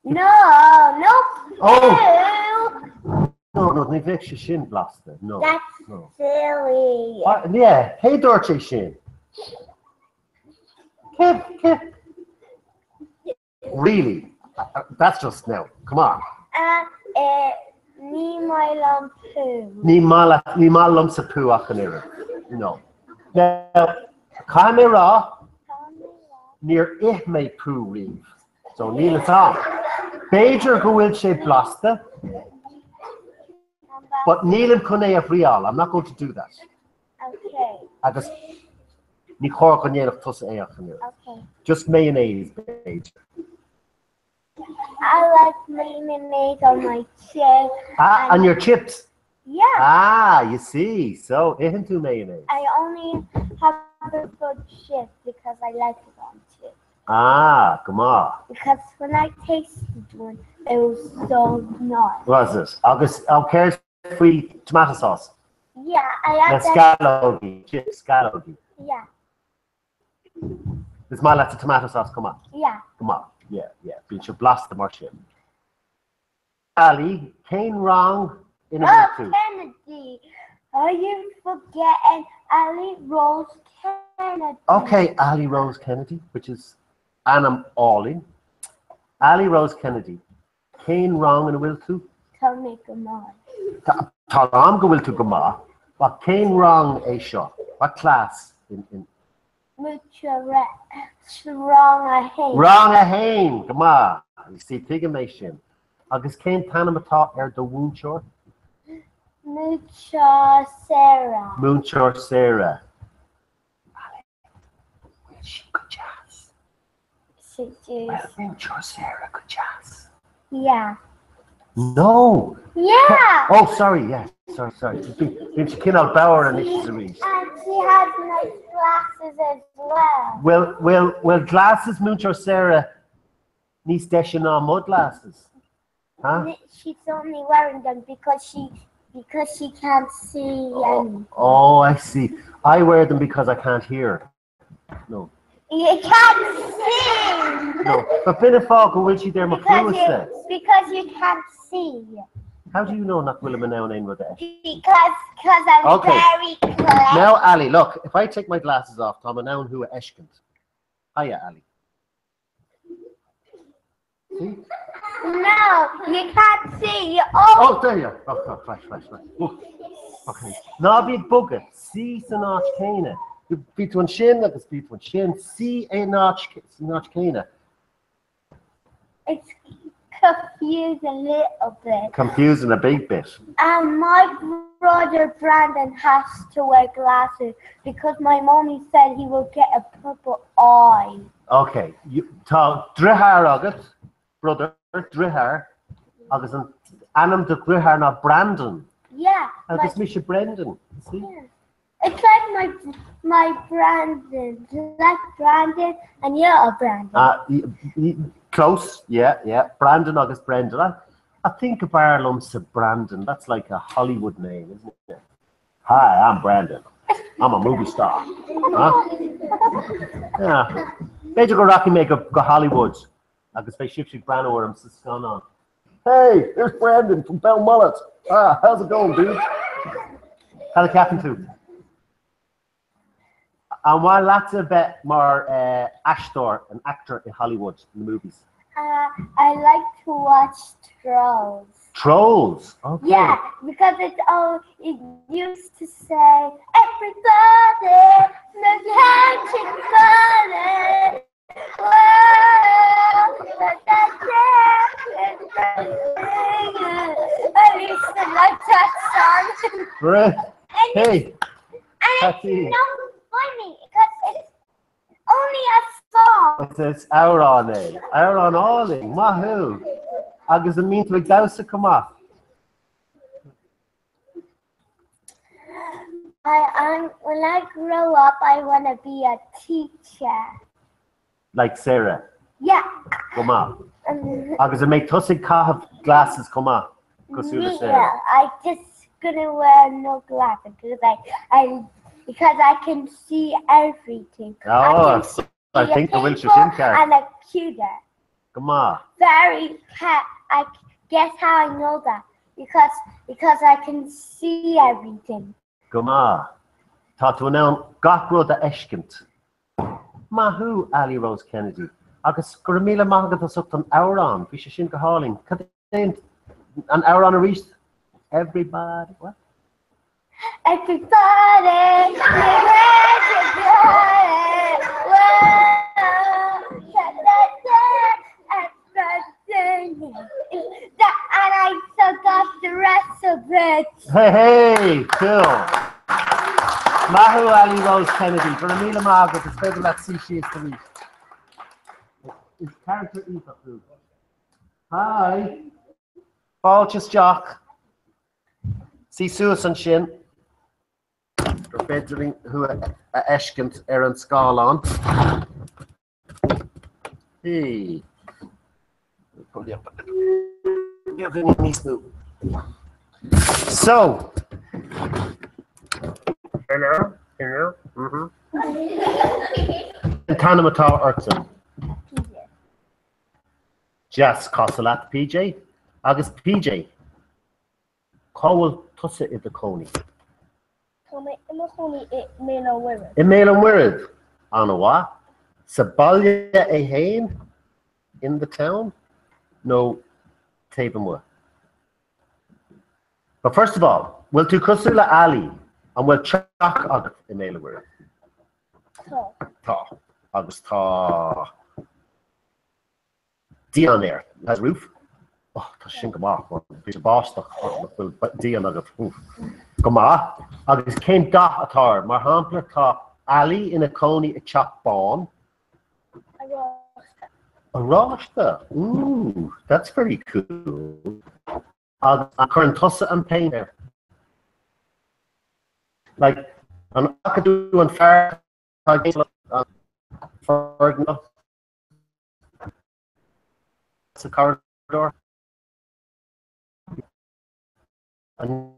No, no Oh! poo. No, no, ní bheadh sé sin blasta. No. That's No. silly. Ah, yeah, cé dúirt é sin? Cé, cé? Really? Uh, uh, That's just now. Come on. Uh, eh, ní maith liom pú. Ní maith leat- ní maith liomsa pú ach an oiread. No. Now, caithfidh mé rá, níor ith mé pú riamh. So níl fhios a'm. B'fhéidir go bhfuil sé blasta, but nílim chun é a thriáil. I'm not going to do that. Okay, Agus ní chóir go ndéanfadh tusa é ach an oiread. okay. Just mayonnaise, b'fhéidir. I like mayonnaise on my chips. Ah, and your chips. Yeah. Ah, you see. So, itheann tú mayonnaise. I only have it for chips because I like it on chips. Ah, go maith. Because when I tasted one, it was so nice. Was it? Agus, oh, céard faoi tomato sauce? Yeah, I Na like that. sceallógaí, chips, sceallógaí. Yeah, Is maith leat tomato sauce, come on. yeah. Come on. Yeah, yeah. Bíonn sé blasta mar sin. Ali, cén rang ina Oh, bhfuil tú? Kennedy. Are you forgetting Ali Rose Kennedy? Okay, Ali Rose Kennedy, which is ainm álainn. Ali Rose Kennedy. Cén rang ina bhfuil tú? Tá mé go maith. Tá am go bhfuil tú go maith. But cén rang é seo? What class? In, in... Múinteoir rang a haon. Rang a haon, go maith. You see, tuigim é sin. Agus cén t-ainm atá ar do mhúinteoir? Múinteoir Sarah. Múinteoir Sarah. She is. Múinteoir Sarah go deas. Yeah. No! Yeah! Oh, sorry, yes. Sorry, sorry. Bhí sé cineál bodhar anois is arís. And she has nice glasses as well. Will, will, will glasses Múinteoir Sarah níos deise ná mo glasses? Huh? She's only wearing them because she because she can't see any. Oh, I see. I wear them because I can't hear. No. You can't see. No. But b'in an fáth go bhfuil siad ar mo Because chluasa. you, because you can't see. How do you know nach bhfuil in ann aon rud a fheiceáil? Because cause I'm Okay. very clever. Now, Ali, look, if I take my glasses off, tá mé in ann thú a fheiscint. Hiya, Ali. See? No, you can't see. You oh, Oh, there you are. Oh, oh, right, right, right. Oh. Okay. Ná bí ag bogadh, suigh san áit chéanna. Bhí tú ansin agus bhí tú ansin, suigh in áit, san áit chéanna. It's confusing a little bit. Confusing a big bit. And my brother Brandon has to wear glasses because my mommy said he will get a purple eye. Okay, you, tá deartháir agat, brother, deartháir, agus an ainm do dheartháir ná Brandon. Yeah. Agus mise Brendan. See? Yeah. It's like my my Brandon, like Brandon, and you're a Brandon. Uh, close, yeah, yeah. Brandon agus Brendan. I, I think of liomsa Brandon. That's like a Hollywood name, isn't it? Hi, I'm Brandon. I'm a movie star. Huh? Yeah. B'fhéidir go rachaidh mé go, go Hollywood agus beidh sibhse ag breathnú orm sa scannán. Hey, there's Brandon from Belmullet. Ah, how's it going, dude? Cad a cheapann tú? An mhaith leatsa bheith mar uh, aisteoir, an actor in Hollywood, in the movies? Uh, I like to watch Trolls. Trolls? Okay. Yeah, because it's all it used to say everybody move your hands to the I used to like that song. Right. And Hey, And Cathy. it's not funny because it's only a song. Is amhrán é. Amhrán álainn, maith thú. Agus an mbíonn tú ag damhsa chomh maith. I am when I grow up I want to be a teacher. Like Sarah. Yeah. Go maith. Um, Agus an mbeidh tusa ag caitheamh glasses chomh maith cosúil le Sarah. Yeah, I just gonna wear no glasses because I, I because I can see everything. I Oh, can see I a think go bhfuil sé table sin ceart. And a computer. Go maith. Very cat. I guess how I know that because because I can see everything. Go maith. Tá tú in ann gach rud a fheiscint. Maith thú, Ali Rose Kennedy. Agus go raibh míle maith agat as ucht an amhrán. Bhí sé sin go hálainn. Cad é an amhrán arís? Everybody, what? Everybody, and I forgot the rest of it. Hey, hey, cool. Maith thú, Ali Rose Kennedy. Go raibh míle maith agat, is féidir leat suí síos arís. Is character iontach thú. Hi. Fáilte isteach. Suigh suas ansin gur féidir linn thú a fheiscint ar an scáileán. Hey. Níos mó. So. Hello, hello, mm-hmm. An t-ainm atá ortsa? Deas casadh leat, PJ. Agus PJ, cá bhfuil tusa i do chónaí? Tá mé i mo chónaí i mBéal an Mhuirthead. I mBéal an Mhuirthead! An-mhaith. Sa baile é fhéin, in the town, nó taobh amuigh? But first of all, bhfuil tú cosúil le Ali? An bhfuil teach agat i mBéal an Mhuirthead? Tá. Tá. Agus tá. Díon air. Has roof? Oh, tá sin go maith. Bhí sé báisteach nach bhfuil díon agat. Go maith. Agus cén dath atá air? Mar shampla, tá Ali ina cónaí i teach bán. Oráiste. Oráiste? Ooh, that's very cool. Agus an cuireann tusa an péint air? Like, an bhfaca tú an fear atá ag déanamh an foirgneamh? Sa corridor. An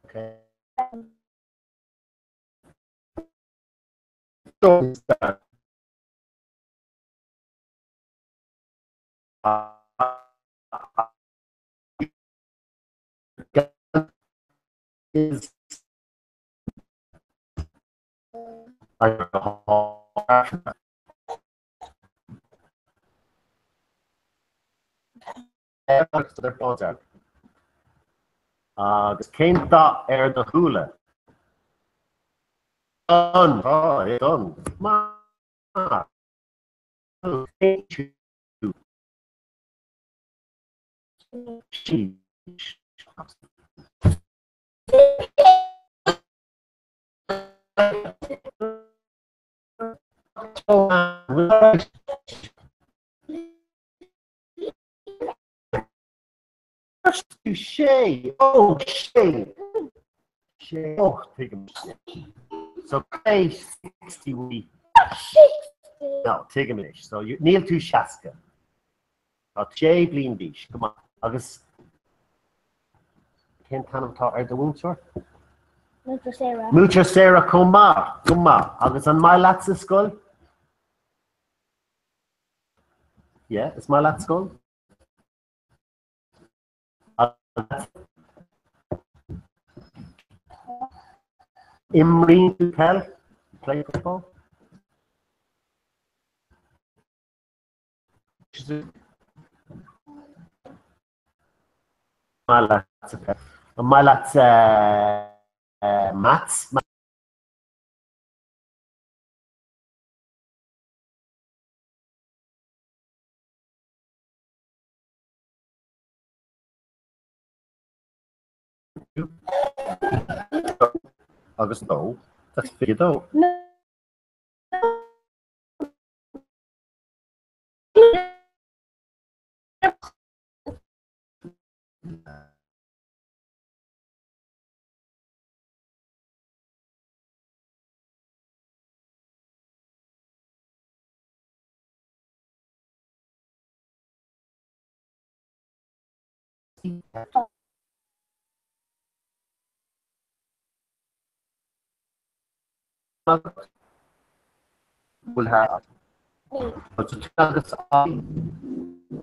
Okay. So, is Agus cén dath ar do shúile? Donn, tá, donn. Maith. Sé ó sé sé ó tuigim So pé 60 we No, tuigim anois. So níl tú 60. Tá sé bliain d'aois go maith agus cén t-ainm atá ar do mhúinteoir? Múinteoir Sarah. Múinteoir Sarah chomh maith, go maith. Agus an maith leat sa scoil? Yeah, is maith leat scoil? Imríonn tú peil? Play football? Maith leat An maith leat maths? Agus dó, that's 22. Bhfuil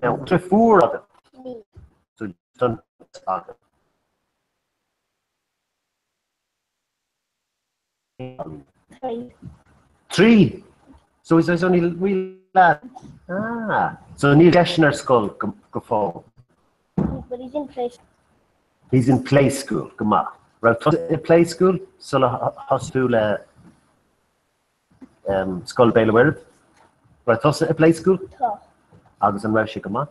agus fuar agat don agat. Trí. So is only wee lad. Ah, so níl seisean ar scoil go, go fóill. But he's in play. He's in play school, go maith. Raibh tusa i play school sula thosaigh tú le um, Scoil Béal an Mhuirthead? Raibh tusa i play school? Tá. Agus an raibh sé go maith?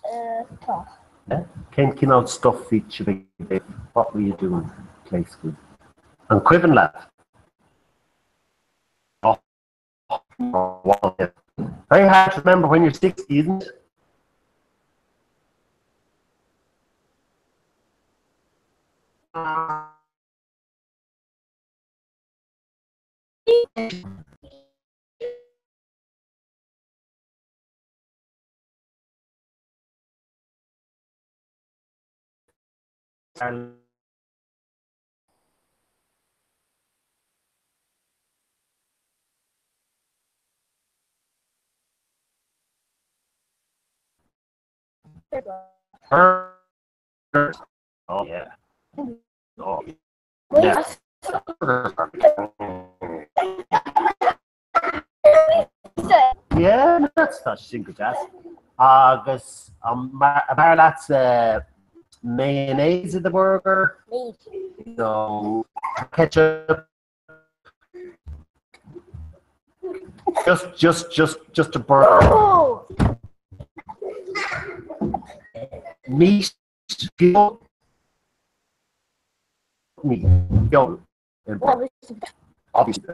Uh, tá. Yeah? Cén cineál stuff bhí sibh ag déanamh? What were you doing play school? An cuimhin leat? Oh, Very hard to remember when you're 60, isn't it? Oh yeah. Oh. Yeah. Yeah, that's tá sin go deas. Agus an fearr leat mayonnaise i do burger? No ketchup. Just just just just a burger. Oh! Meat meat. Obviously,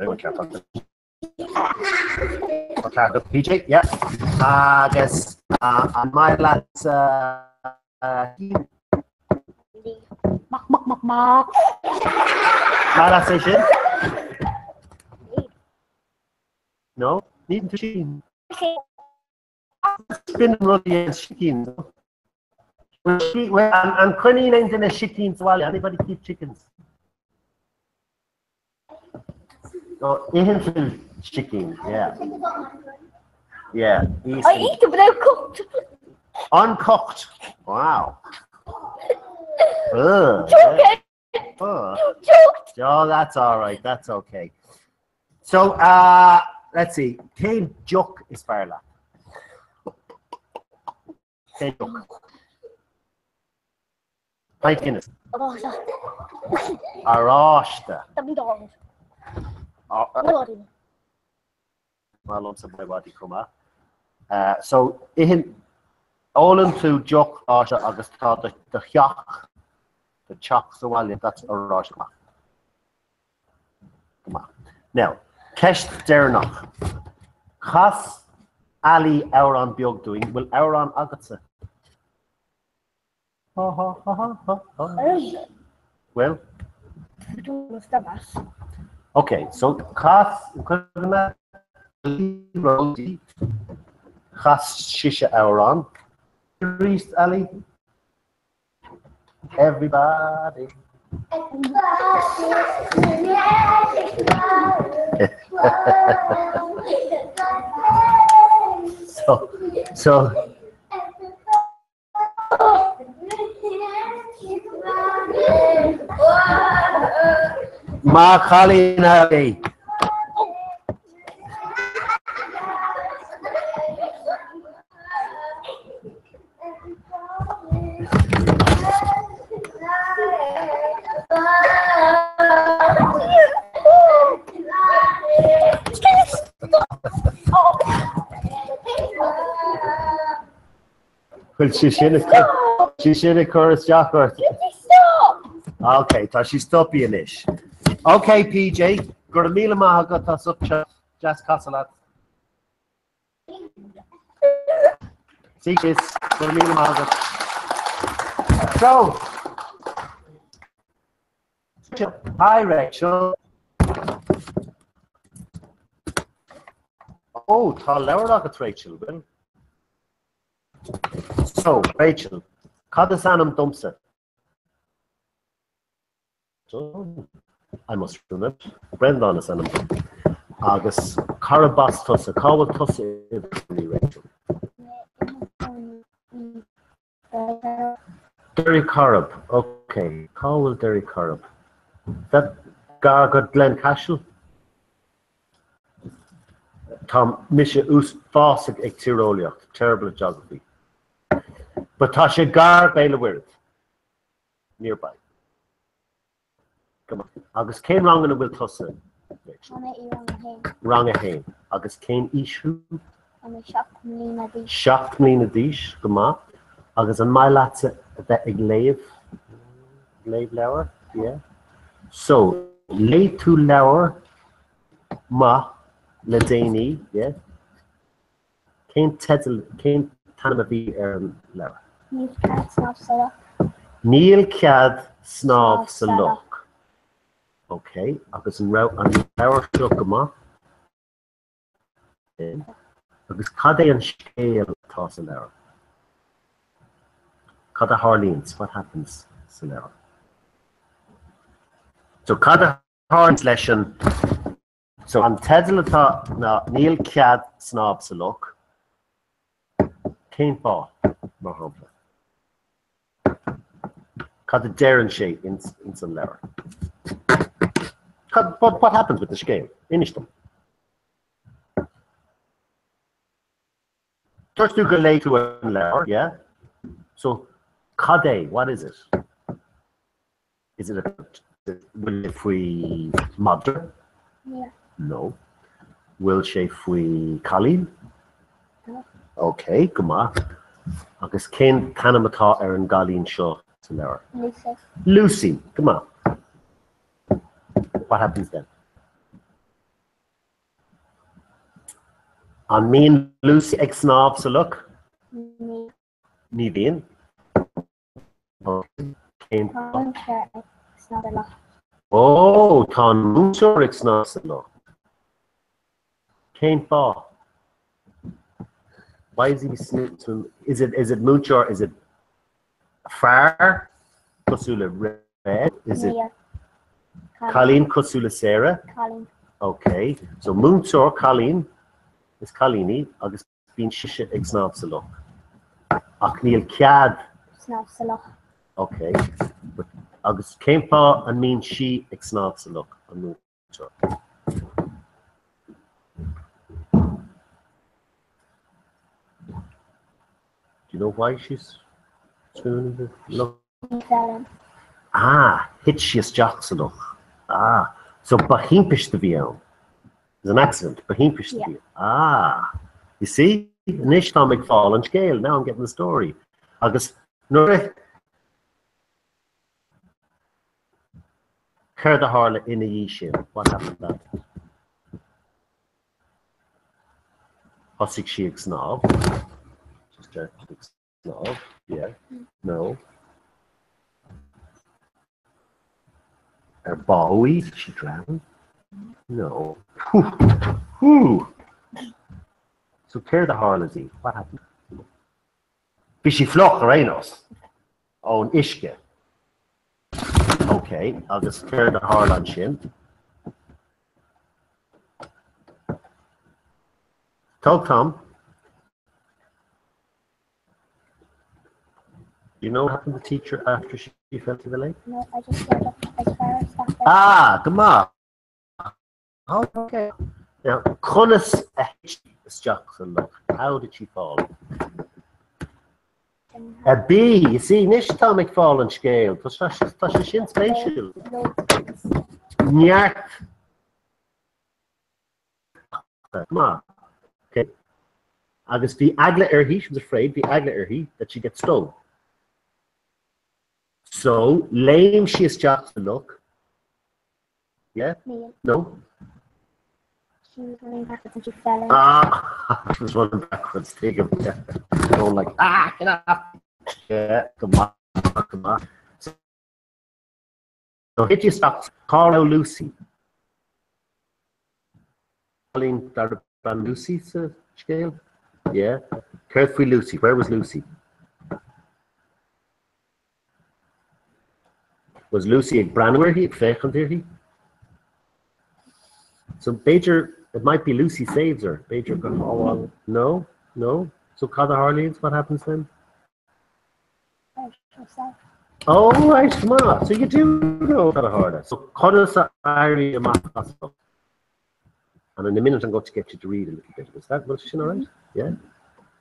PJ, yeah. Agus an maith leat Maith leat é sin? No? Ní tú sin. Sin an rud a sicín. An coinníonn aon duine sicín sa bhaile? Anybody keep chickens? Oh, itheann tú sicín, yeah. Yeah. I eat them without cooked. Uncooked. Wow. Ugh. Joking. Oh. Joked. Oh, that's all right. That's okay. So, uh, let's see, cén deoch is fearr leat? Cén deoch? Pint Guinness. Oráiste. Oráiste. Body. Maith liomsa MiWadi chomh maith. Uh, so, itheann, ólann tú deoch oráiste agus tá do theach, do teach sa bhaile, that's oráiste. Go maith. Now, ceist deireanach. Chas Ali amhrán beag dúinn, bhfuil amhrán agatsa? Ha ha ha ha ha ha. Bhfuil? Ok, so chas, cuimhin Rosie, chas sise amhrán. Arís, Ali? Everybody. So, so Maith an cailín Ali. Bhfuil sí sin sí sin ag cur isteach ort? Ok, tá sí stoptha anois. Ok, PJ, go raibh míle maith agat as ucht deas casadh leat. See kids, go raibh míle maith agat. So, hi Rachel. Oh, tá leabhar agat Rachel, bhfuil? So, Rachel, cad is ainm domsa? I must remember. Breandán is ainm dom. Agus cárb as tusa? Cá bhfuil tusa i do chónaí, Rachel? Doirí Coirib, ok. Cá bhfuil Doirí Coirib? That gar go Glen Caiseal? Tá mise uafásach ag tíreolaíocht, terrible at geography. But tá sé gar Béal an Mhuirthead. Nearby. Go maith. Agus cén rang ina bhfuil tusa, Rachel? Tá mé i rang a haon. Rang a haon. Agus cén aois thú? Tá mé 7 mbliana d'aois. 7 mbliana d'aois, go maith. Agus an maith leatsa a bheith ag léamh? Ag léamh leabhar? Yeah. So, léigh tú leabhar maith le déanaí, yeah? Cén teideal, cén t-ainm a bhí ar an leabhar? Níl cead snámh sa loch. Níl cead snámh sa loch. Ok, agus an raibh an leabhar seo go maith? Agus cad é an scéal atá sa leabhar? Cad a tharlaíonns, what happens sa leabhar? So cad a tharlaíonns leis an So an teideal atá ná Níl cead snámh sa loch. Cén fáth, mar shampla? Cad a deireann sé ins, ins an leabhar? Cad, what, what happens with the scéal? Inis dom. Dúirt tú gur léigh tú an leabhar, yeah? So cad é, what is it? Is it about bhfuil sé faoi madra? Yeah. No. Bhfuil sé faoi cailín? No. Ok, go maith. Agus cén t-ainm atá ar an gcailín seo sa leabhar? Lucy. Lucy, go maith. What happens then? An mbíonn Lucy ag snámh sa loch? Ní. Ní bhíonn. Cén Tá an múinteoir ag snámh sa loch. Ó, tá an múinteoir ag snámh sa loch. Cén fáth? Why is he swim? Is it is it múinteoir? Is it fear cosúil le Red? Is it Níl. cailín cosúil le Sarah? Cailín. Okay, so múinteoir cailín is cailín í agus Bíonn sise ag snámh sa loch. Ach níl cead. Snámh sa loch. Ok. But, agus cén fáth an mbíonn sí ag snámh sa loch, an múinteoir? Do you know why she's swimming in the loch? She fell in. Ah, thit sí isteach sa loch. Ah, so ba thimpiste a bhí ann. It was an accident, ba thimpiste a bhí ann. Ah, you see? Anois táim ag fáil an scéil, now I'm getting the story. Agus nuair a Céard a tharla ina dhiaidh sin? What happened after? Thosaigh sí ag snámh. She started ag snámh, yeah. No. Ar bádh í? Did she drown? No. Whew. So céard a tharla di? What happened? Bhí sí fliuch ar aon nós ón uisce. Ok, agus céard a tharla ansin? Tóg Tom. Do you know what happened to the teacher after she fell to the lake? No, I just read up as far as that. Ah, go maith. Ok. Now, conas a thit sí isteach sa loch? How did she fall? A B, you see, anois táim ag fáil an scéil. Tá sé sin spéisiúil. Neart. Go maith. Ok. Agus bhí eagla uirthi, she was afraid, bhí eagla uirthi that she'd get stung. So, léim sí isteach sa loch. Yeah? Níl. No? She was running backwards and she fell in. Ah, she was running backwards. Tuigim. Yeah. Going like, ah, get off. Yeah, go maith, go maith. So, thit sí isteach. Cá raibh Lucy? Cailín darb ainm Lucy sa scéal? Yeah. Céard faoi Lucy? Where was Lucy? Was Lucy ag breathnú uirthi, ag féachaint uirthi? So b'fhéidir, it might be Lucy saves her. B'fhéidir go shábháil. No? No? So cad a tharlaíonn? What happens then? Oh, right, come on. So you do know cad a tharla. So conas a éiríonn amach as an And in a minute I'm going to get you to read a little bit. Is that what sin all right? Yeah?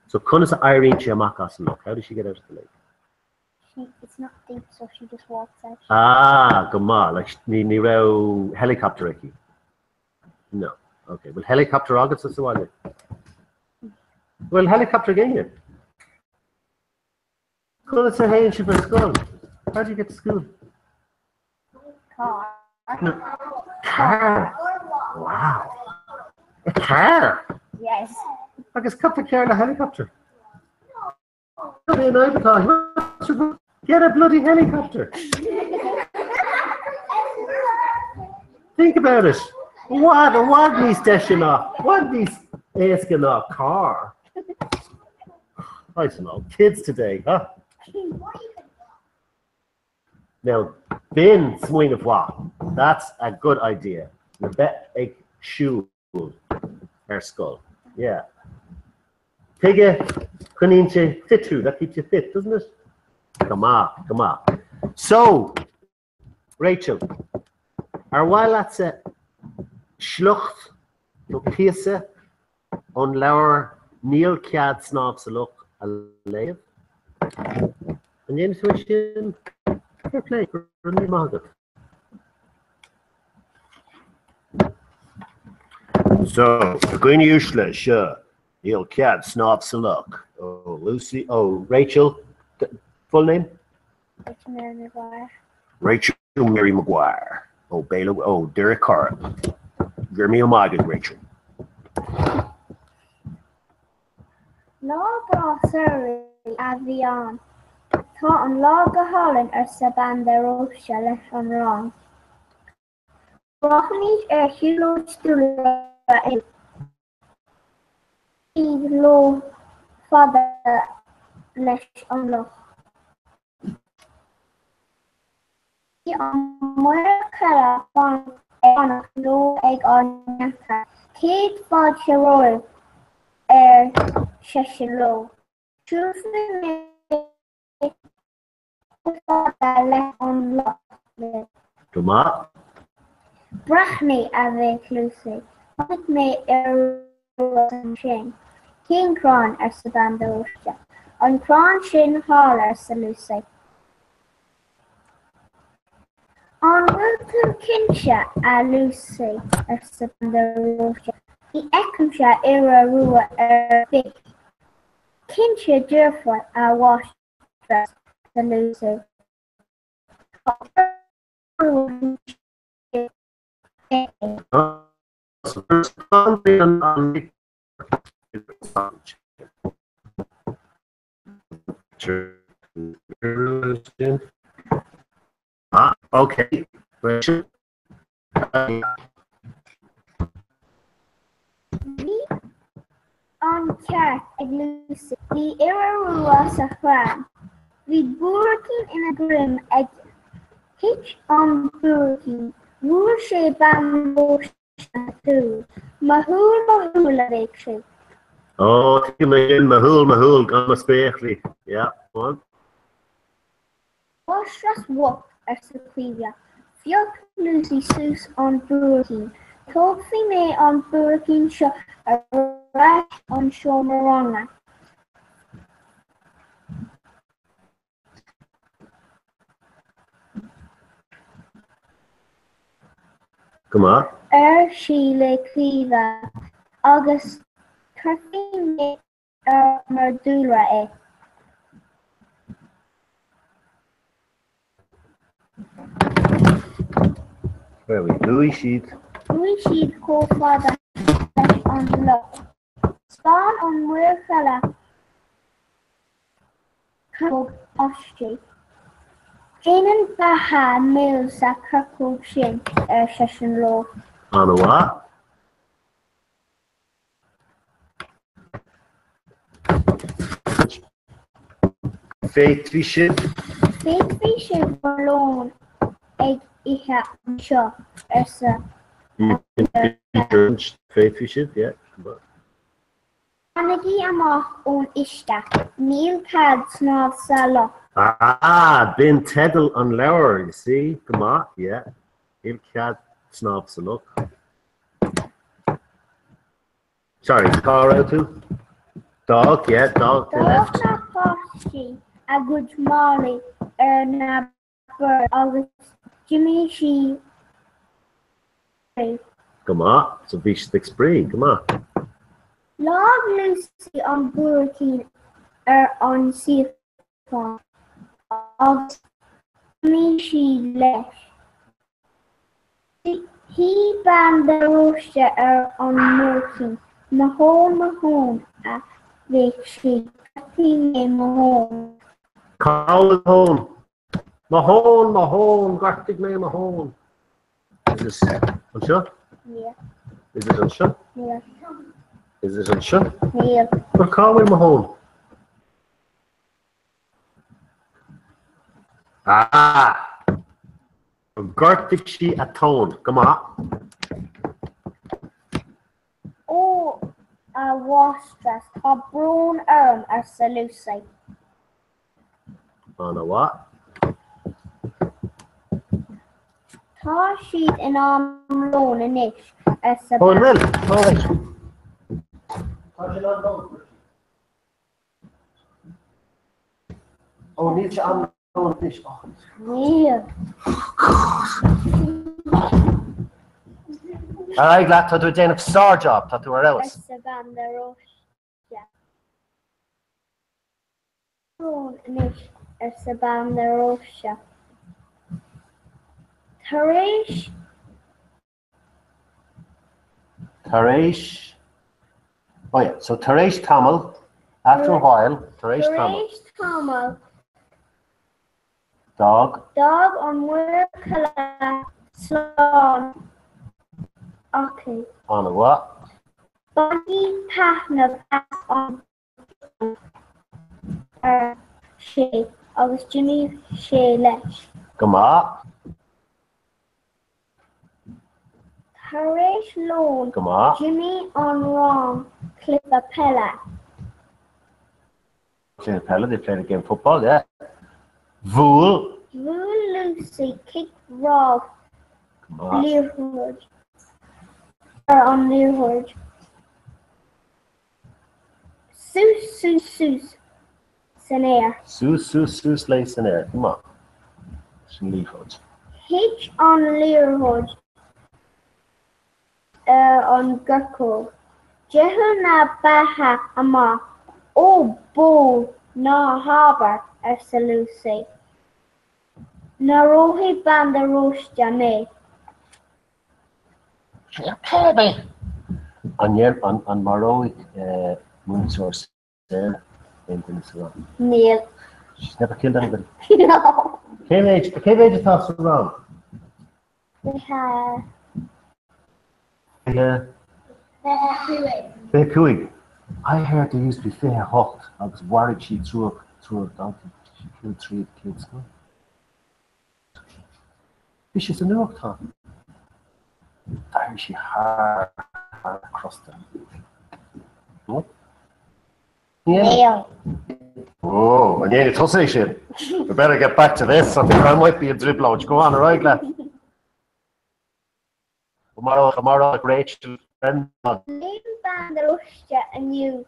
So conas a éiríonn sí amach as an loch? How does she get out of the lake? She, it's not deep, so she just walks out. Ah, go maith. Like, ní, ní raibh helicopter aici. No. Okay. Bhfuil helicopter agat sa bhaile? Bhfuil helicopter ag éinne? Conas a théann sibh ar scoil? How do you get to school? Car. No. Car. Wow. A car? Yes. Agus cad tá cearr le helicopter? Get a bloody helicopter. Think about it. What i bhfad níos deise ná i bhfad níos éasca ná carr. I don't know. Kids today, huh? Now, b'in smaoineamh mhaith. That's a good idea. Le bheith ag siúl ar scoil. Yeah. Tuige, coinníonn sé fit thú, that keeps you fit, doesn't it? Go maith, go maith. So, Rachel, ar mhaith leatsa sliocht nó píosa ón leabhar Níl Cead Snámh sa Loch a léamh? An ndéanfaidh tú é sin? Fair play, go raibh míle maith agat. So, a dhaoine uaisle, seo Níl Cead Snámh sa Loch ó Lucy, ó Rachel, full name? Rachel Mary Maguire. Rachel Mary Maguire ó Béal, ó Doire Choire. Go raibh míle maith agat, Rachel. Lá breá samhraidh a bhí ann. Tá an lá go hálainn, arsa Bean de Róiste leis an rang. Rachaimid ar shiúlóid dúlra inniu. Siad leo fada leis an loch. Bhí an maor coille ag fanacht leo ag an ngeata. Cén fad seo romhaibh? ar seisean leo. Siúlfaidh mé chomh fada leis an loch libh. Go maith. Breathnaigh, a bhéic Lucy. Chonaic mé iorua ansin. Cén crann? arsa Bean de Róiste. An crann sin thall, arsa Lucy. An bhfuil tú cinnte, a Lucy? arsa bean de Róiste. Ní fheicimse iora rua ar bith. Cinnte dearfa, a mháistreás, arsa Lucy. Tá iora rua ansin. Ah, okay. Bhí an ceart ag Lucy, bhí iora rua sa chrann. Bhí buaircín ina dhroim aige. Thit an buaircín. Bhuail sé bean de Róiste sa tsúil. Mo shúil, mo shúil, a bhéic sí. Ó, tuigim é sin, mo shúil, mo shúil, gan mo spéaclaí. Yeah, go on. Mháistreás bhocht, arsa Caoimhe. Phioc Lucy suas an buaircín. Tógfaidh mé an buaircín seo ar ais an seomra ranga. Go maith. ar sí le Caoimhe, agus cuirfidh mé ar mo dhúlra é. Where we Luaigh siad. Chuaigh siad chomh fada leis an loch. Thaispeáin an buachaill coirceog aisti. Déanann beatha mil sa choirceog sin, ar seisean leo. An-mhaith. Féadfaidh sibh. Féadfaidh sibh bhur lón ag ithe anseo, arsa Féadfaidh sibh, yeah. Fanaigí amach ón uisce, níl cead snámh sa loch. Ah, b'in teideal an leabhair, you see, go maith, yeah. Níl cead snámh sa loch. Sorry, cá raibh tú? D'fhág, yeah, d'fhág, they left. D'fhág na páistí a gcuid málaí ar na boird agus d'imigh siad ag spraoi. Go maith, so bhí siad ag spraoi, go maith. Leag Lucy an buaircín ar an suíochán agus d'imigh sí leis. Shuigh bean de Róiste ar an mbuaircín. Mo thóin, mo thóin, a bhéic sí, ghortaigh mé mo thóin. Cá bhfuil do thóin? Mo thóin, mo thóin, ghortaigh mé mo thóin. Is it anseo? Níl. Is it anseo? Níl. Is it anseo? Níl. But cá bhfuil mo thóin? Ah! Ghortaigh sí a tóin. Go maith. Ó, a mháistreás, tá brón orm, arsa Lucy. An-mhaith. Tá siad in am lóin anois, arsa Ó, an bean. bhfuil? All right. Tá sé in am lóin. Ó, níl sé am lóin anois. Ó. Níl. Ar aghaidh leat, tá tú ag déanamh sár-job, tá tú ar fheabhas. Arsa bean de Róiste. Lón anois, arsa bean de Róiste. Tar éis. Tar éis, oh yeah, so tar éis tamaill, after a while, tar éis Tar tamaill. éis tamaill, D'fhág. D'fhág an buachaill slán acu. An-mhaith. Bainigí taitneamh as an ar sé agus d'imigh sé leis. Go maith. Tar éis lóin, Go maith. d'imir an rang cluiche peile. Cluiche peile, they played a game of football, yeah. Bhuail. Bhuail Lucy cic bhreá Go maith. liathróid ar an liathróid. Suas, suas, suas. san aer. Suas, suas, suas léi san aer. Go maith. Sin liathróid. Thit an liathróid ar an gcoirceog. D'eiteall na beacha amach. Ó bó, ná habair, arsa Lúsaí. Maróidh Bean de Róiste mé. An ndéan, an maróidh múinteoir Sarah aon duine sa rang? Níl. She's never killed anybody. No. Cé mhéid, cé mhéid atá sa rang? 25. 25. I heard there used to be 28 agus mharaigh sí triúr, triúr daltaí. She killed three of the kids. Bhí sé sa nuachtán. D'éirigh sí thar thar crosta. Níl. Oh, an ndéanfaidh tusa é sin? We better get back to this. I think I might be i dtrioblóid. Go on, ar aghaidh leat. Go maróidh Rachel Brendan. Léim Bean de Róiste inniu.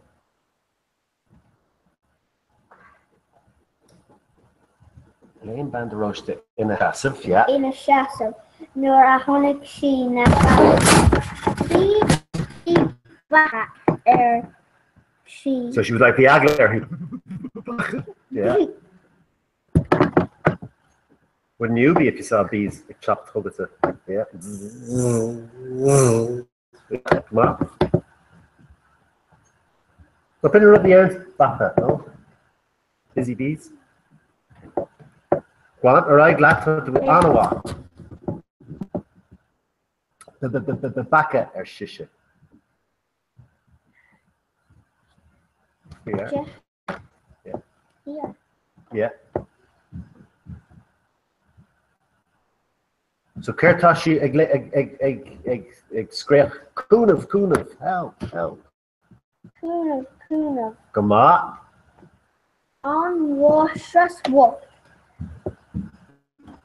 Léim Bean de Róiste ina seasamh, yeah. ina seasamh nuair a chonaic sí na beacha. Bhí beacha ar sí. So she was like bhí eagla uirthi. Yeah. Wouldn't you be if you saw bees ag teacht chugatsa? Yeah. Maith. Tá b'in rud a dhéanann beacha, no? Busy bees. Go on, ar aghaidh leat, tá tú an-mhaith. Beacha ar sise. Yeah. Yeah. Yeah. So céard tá sí ag ag ag ag ag ag scréach cúnamh cúnamh help help. Cúnamh cúnamh. Go maith. An mháistreás bhocht.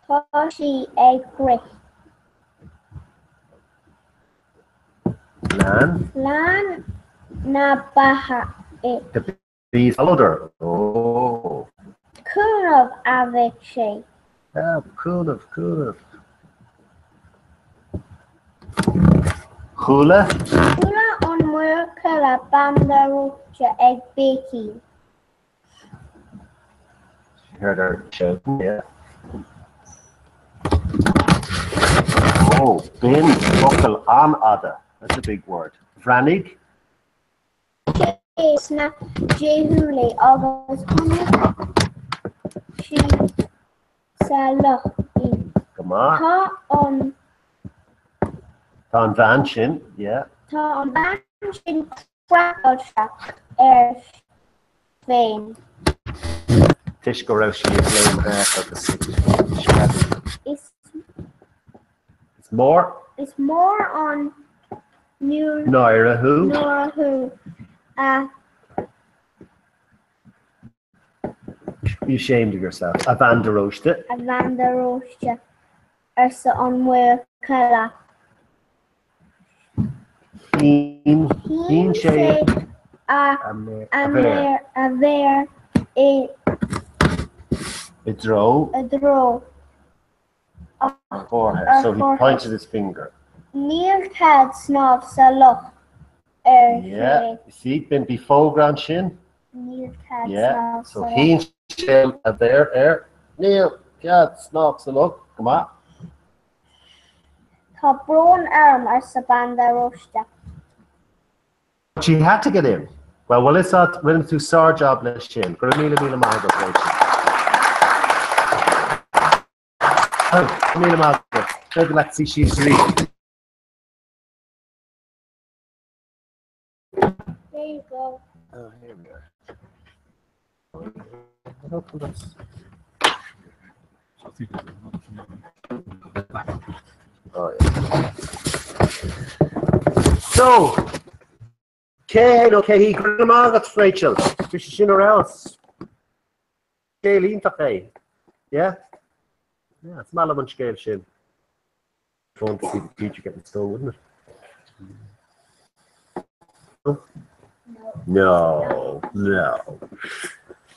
Tá sí ag rith. Lean. Lean na beacha í. The bees followed her. Oh. Cúnamh a bhéic sí. Help, cúnamh, cúnamh. Chuala? Chuala an buachaill Bean de Róiste ag béicíl. She heard her shouting, yeah. Oh, b'in focal an-fhada. That's a big word. Bhreathnaigh. sé sna déshúile agus chonaic sí sa loch í. Go maith. Tá an. Tá an bhean sin, yeah. Tá an bhean sin craiceáilte ar féin. Toisc go raibh sí ag léim amach agus ag screadaíl. Is. Is mór. Is mór an náire thú. Náire thú, a. Be ashamed of yourself, a Bhean de Róiste. A Bhean de Róiste, arsa an buachaill. Shín Shín sé sé a a mhéar. a mhéar i i dtreo. i dtreo. a chomhartha. So he pointed his finger. Níl cead snámh sa loch, ar Yeah, sé. you see, b'in bhí fógra ansin. Níl cead Yeah, snámh so sa loch. shín sé a mhéar air. Níl cead snámh sa loch. Go maith. Tá brón orm, arsa Bean de Róiste. But she had to get in. Well, bhfuil fhios agat, rinne tú sár-jab leis sin. Go raibh míle míle maith agat, Rachel. Go raibh míle maith agat. Féidir leat suí síos arís. There you go. Oh, here we are. How come that's... Oh, yeah. So, cé nó cé hí go raibh maith agat, Rachel. Bhí sé sin ar fheabhas. Scéal iontach é. Yeah? Yeah, is maith liom an scéal sin. Fun to see the teacher getting stung, wouldn't it? No? No, no.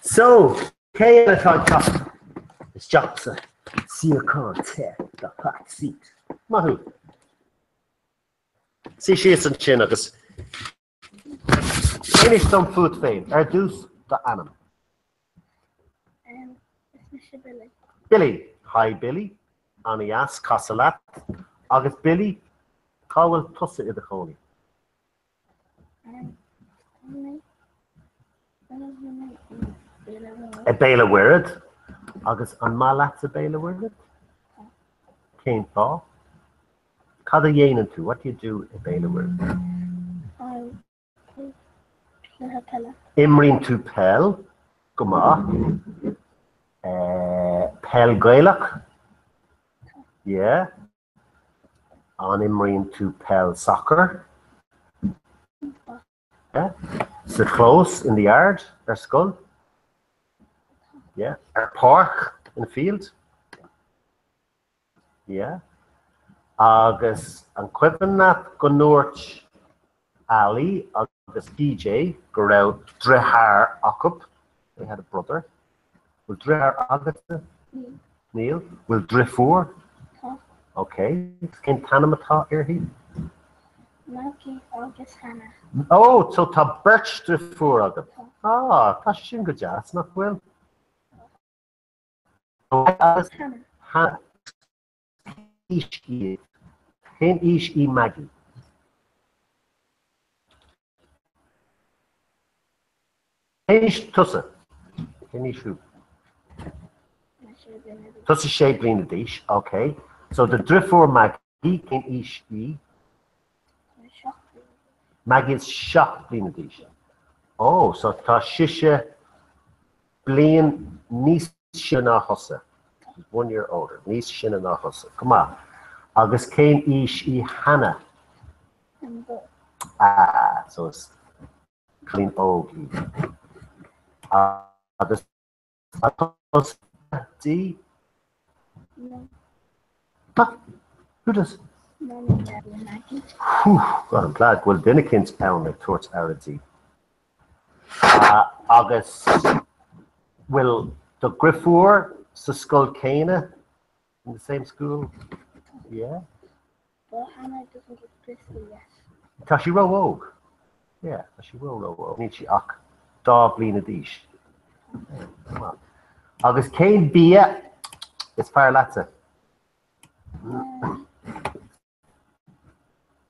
So, cé eile atá ag teacht isteach sa suíochán te, the hot seat? Maith thú. Suigh síos ansin agus inis dom fút féin. Ar dtús, d'ainm. Is mise Billy. Billy. Hi Billy. An-deas casadh leat. Agus Billy, cá bhfuil tusa i do chónaí? I Béal an Mhuirthead? Agus an maith leatsa Béal an Mhuirthead? Cén fáth? Cad a dhéanann tú? What do you do i Béal an Mhuirthead? Imríonn tú peil? Go maith. Peil Gaelach? Yeah. An imríonn tú peil sacair? Yeah. Sa chlós, in the yard, ar scoil? Yeah. Ar páirc, in the field? Yeah. Agus an cuimhin leat go ndúirt Ali agus PJ go raibh driotháir acu? They had a brother. Bhfuil driotháir agatsa? Níl. Níl. Bhfuil driofúr? Tá. Ok. Cén t-ainm atá uirthi? Maggie agus Hannah. Oh, so tá beirt driofúr agat? Tá. Ah, tá sin go deas, nach bhfuil? Agus Hannah. Hannah. Aois iad. Cén aois í Maggie? Cén aois tusa? Cén aois thú? Tusa sé bliana d'aois, ok. So do driofúr Maggie, cén aois í? Maggie is 7 bliana d'aois. Oh, so tá sise bliain níos sine ná thusa. She's one year older. Níos sine ná thusa. Go maith. Agus cén aois í Hannah? Ah, so is cailín óg í. Agus tusa di? No. Ah, who does? Mommy, Daddy and Maggie. Whew, God, I'm glad go bhfuil duine eicínt ann ag tabhairt aire di. Agus bhfuil do dhriofúr sa scoil céanna? In the same school? Yeah? But Hannah doesn't go to school yet. Tá sí ró-óg. Yeah, tá sí ró-ró-óg. Níl sí ach dá bliana d'aois. Agus cén bia is fearr leatsa?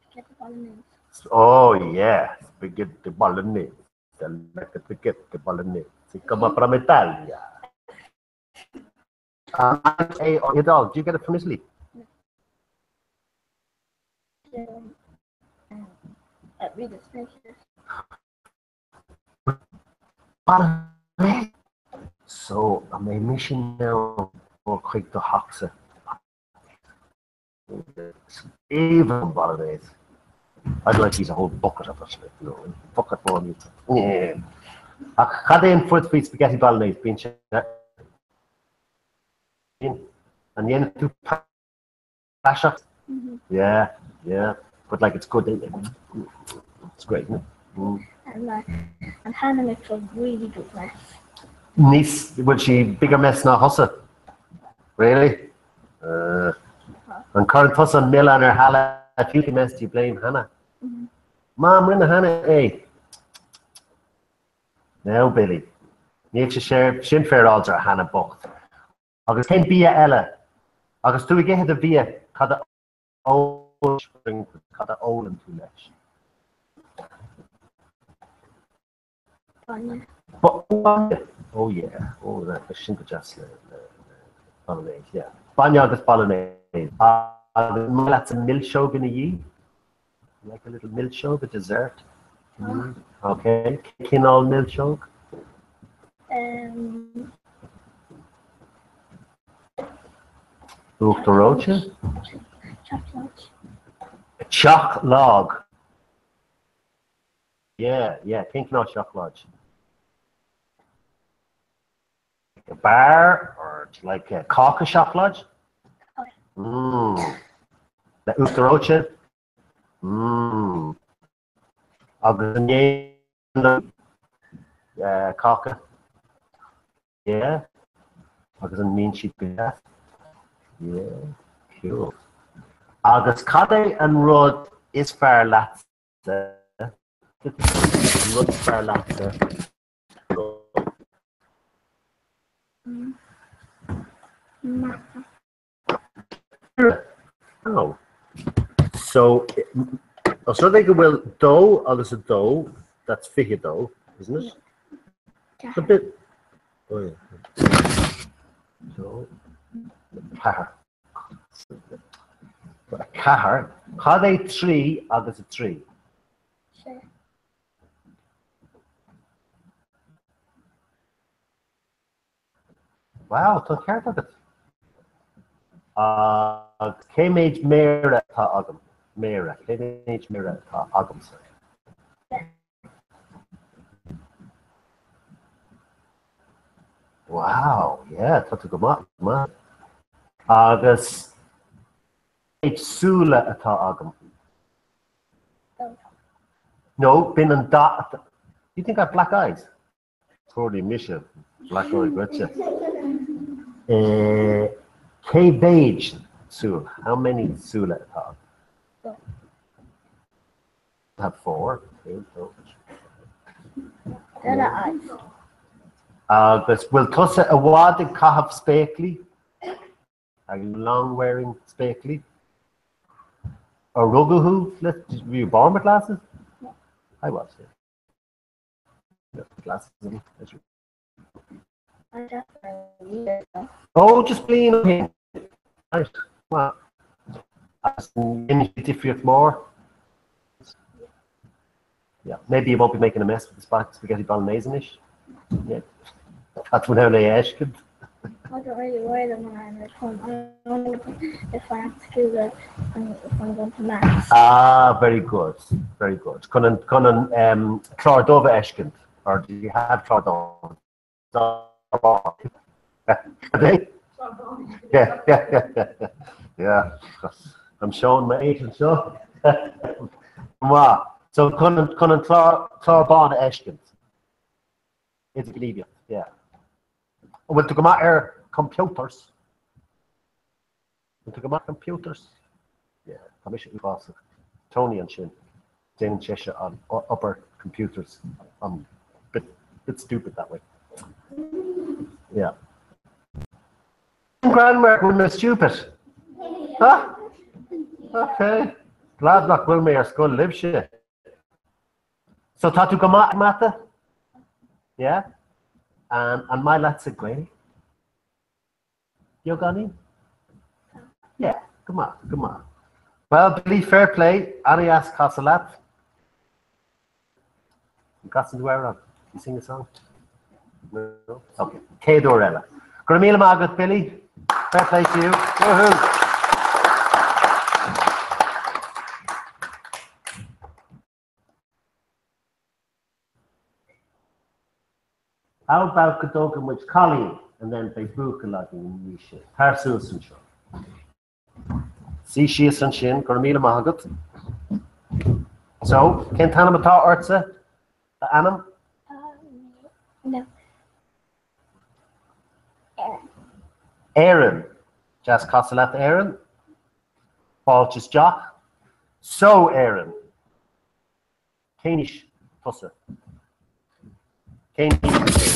Spaghetti bolognese. Oh yeah, spaghetti bolognese. I like spaghetti bolognese. Come from Italia. É ón Iodáil. Do you get it from Italy? So, an mbeidh mise in ann dul chuig do theachsa? Even bolognese. I'd like to eat a whole bucket of it, you know, bucket for me. Ach cad é an rud faoi spaghetti bolognese? Bíonn sé An ndéanann tú praiseach? Yeah, yeah. But like it's good. It's great, isn't it? Mm. And like, and Hannah makes a really good mess. Níos, bhfuil sí bigger mess ná thusa? Really? Uh, an gcuireann tusa an milleán ar Hannah if you mess, do you blame Hannah? Mm -hmm. Mam, rinne Hannah é. Now Billy. Níl sé sin féaráilte ar Hannah bocht. Agus cén bia eile? Agus tú ag ithe do bhia, cad a cad a ólann tú leis? Bainne. Bainne? Oh yeah, oh that, sin go deas le bolognese, yeah. Bainne agus bolognese. Agus an maith leatsa milseog ina dhiaidh? Like a little milseog, a dessert? Mm. Okay, cineál milseog? Um, Uachtar reoite? Seacláid. Seacláid. Yeah, yeah, cén cineál seacláid? Like a bar or like a cáca seacláid? Mm. Le uachtar reoite? Mm. Agus an ndéanann cáca? Yeah. Agus an mbíonn siad go deas? Yeah. Cool. Agus cad é an rud is fearr leatsa? An rud is fearr leatsa? Mata. Oh. So, os rud é go bhfuil dó agus a dó, that's 22, isn't it? It's a bit... Oh, yeah. Dó, ceathair. A ceathair. Cad é trí agus a trí? Sé. Wow, tá an ceart agat. Agus cé mhéid méara atá agam? Méara, cé mhéid méara atá agamsa? Wow, yeah, tá tú go maith, go maith. Agus cé mhéid súile atá agam? No, b'in an dath. You think I have black eyes? Tabharfaidh mise black eye dhuitse. Cé mhéid súil? How many súile atá agat? I have four. Agus bhfuil tusa i bhfad ag caitheamh spéaclaí? Are you long wearing spéaclaí? Ar rugadh thú le, were you born with glasses? I was, yeah. Oh, just bliain ó shin. Right. Well, agus an ndéanann siad difríocht mhór? Yeah, maybe you won't be making a mess with the spaghetti bolognese anois. Yeah. Tá tú in ann é a fheiscint. I don't really wear them when I'm at home. I only if I'm at school or if I'm going to mass. Ah, very good, very good. Chun an, chun an um, clár dubh a fheiscint, or do you have clár dubh? Yeah, yeah, yeah, yeah. I'm showing my age anseo. Maith. So chun an, chun an clár, clár bán a fheiscint. Idirghníomhaíocht, yeah. An bhfuil tú go maith ar computers? Bhfuil tú go maith ar computers? Yeah, tá mise uafásach. Tony ansin, déanann seisean an obair computers. I'm a bit, bit stupid that way. Yeah. Greannmhar go bhfuil mé stupid. Huh? Okay. Glad nach bhfuil mé ar scoil libhse. So tá tú go maith ag mata? Yeah? An, an maith leatsa Gaeilge? Beagáinín? Yeah, go maith, go maith. Well, Billy, fair play, an-deas casadh leat. An gcasann tú amhrán? You sing a song? No? Okay. Céad uair eile. Go raibh míle maith agat, Billy. Fair play to you. Woohoo! How about go dtógfaidh muid Colleen and then beidh buachaill againn ina dhiaidh sin. Tar suas anseo. Suigh síos ansin, go raibh míle maith agat. So, cén t-ainm atá ortsa? A ainm? No. Erin. Erin. Deas casadh leat, Erin. Fáilte isteach. So, Erin. Cén aois tusa? Cén aois tú?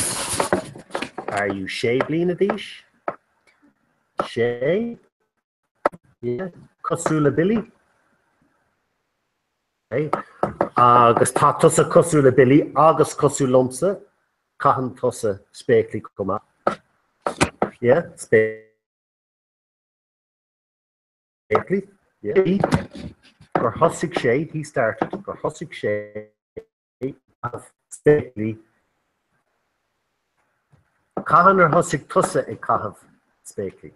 Are you sé bliana d'aois? Sé? Yeah. Cosúil le Billy? Okay. Agus tá tusa cosúil le Billy agus cosúil liomsa, caitheann tusa spéaclaí chomh maith. Yeah, spéaclaí. Spéaclaí, yeah. Gur thosaigh sé, he started, gur thosaigh sé ag caitheamh spéaclaí. Cathain ar thosaigh tusa ag caitheamh spéaclaí?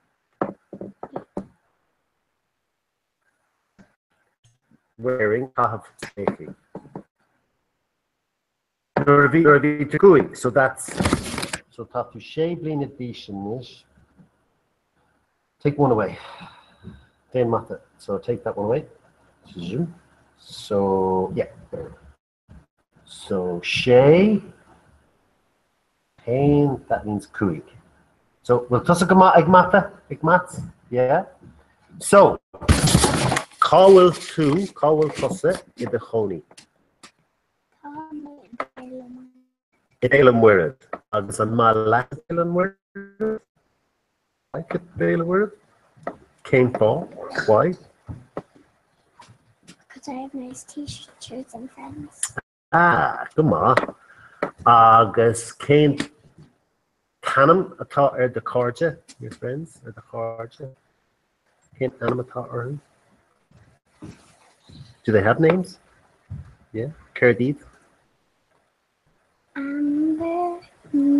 Wearing, caitheamh spéaclaí. Nuair a bhí, nuair a bhí tú cúig, so that's, so tá tú sé bliana d'aois anois. Take one away. Déan mata. So take that one away. Zoom. So, yeah. There. So sé, haon, that means cúig. So, bhfuil tusa go maith ag mata, ag maths? Yeah? So, cá bhfuil tú, cá bhfuil tusa i do chónaí? Tá mé i Béal an Mhuirthead. I Béal an Mhuirthead. Agus an maith leat Béal an Mhuirthead? Like it, Béal an Mhuirthead? Cén fáth? Why? Because I have nice teachers and friends. Ah, go maith. Agus cén t-ainm atá ar do chairde, your friends, ar do chairde? Cén ainm atá orthu? Do they have names? Yeah, céard iad? Amber.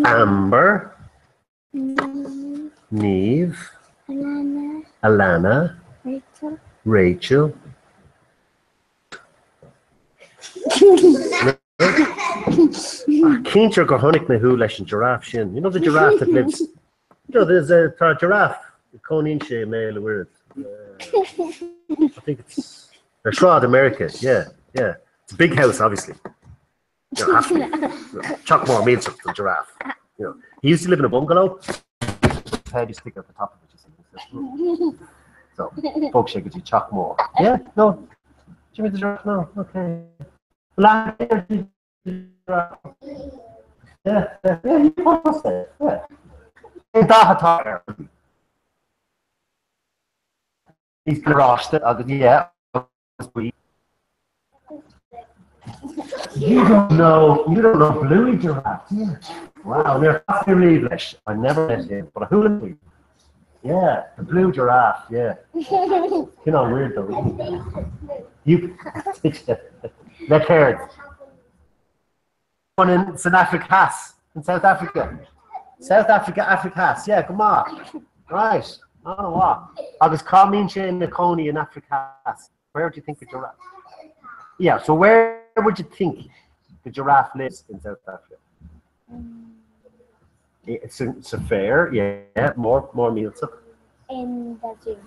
Amber. Niamh. Niamh. Alana. Alana. Rachel. Rachel. Cinnte gur chonaic mé thú leis an giraffe sin. You know the giraffe that lives... You know, there's a tá giraffe cónaíonn sé i mBéal an Mhuirthead. I think it's... Ar Sráid America, yeah, yeah. It's a big house, obviously. You know, has to be. You know, teach mór millteach don giraffe. You know, he used to live in a bungalow. Head you stick at the top of it. So, bhog sé go dtí teach mór. Yeah, no. Jimmy the giraffe, no, okay. Yeah, yeah, yeah, he was there, yeah. Cén dath atá air? He's oráiste agus yeah, agus buí. You don't know, you don't know Bluey Giraffe, do you? Wow, níor chas mé riamh leis. I never met him, but chuala mé. Yeah, the blue giraffe, yeah. Cineál weird though, isn't it? You, le céard? One in san Afraic Theas, in South Africa. South Africa, Afraic Theas, yeah, go maith. Right, an-mhaith. Agus cá mbíonn sé ina chónaí in Afraic Theas? Where do you think the giraffe? Yeah, so where would you think the giraffe lives in South Africa? It's a, it's a féar, yeah, more, more millteach. In the zoo.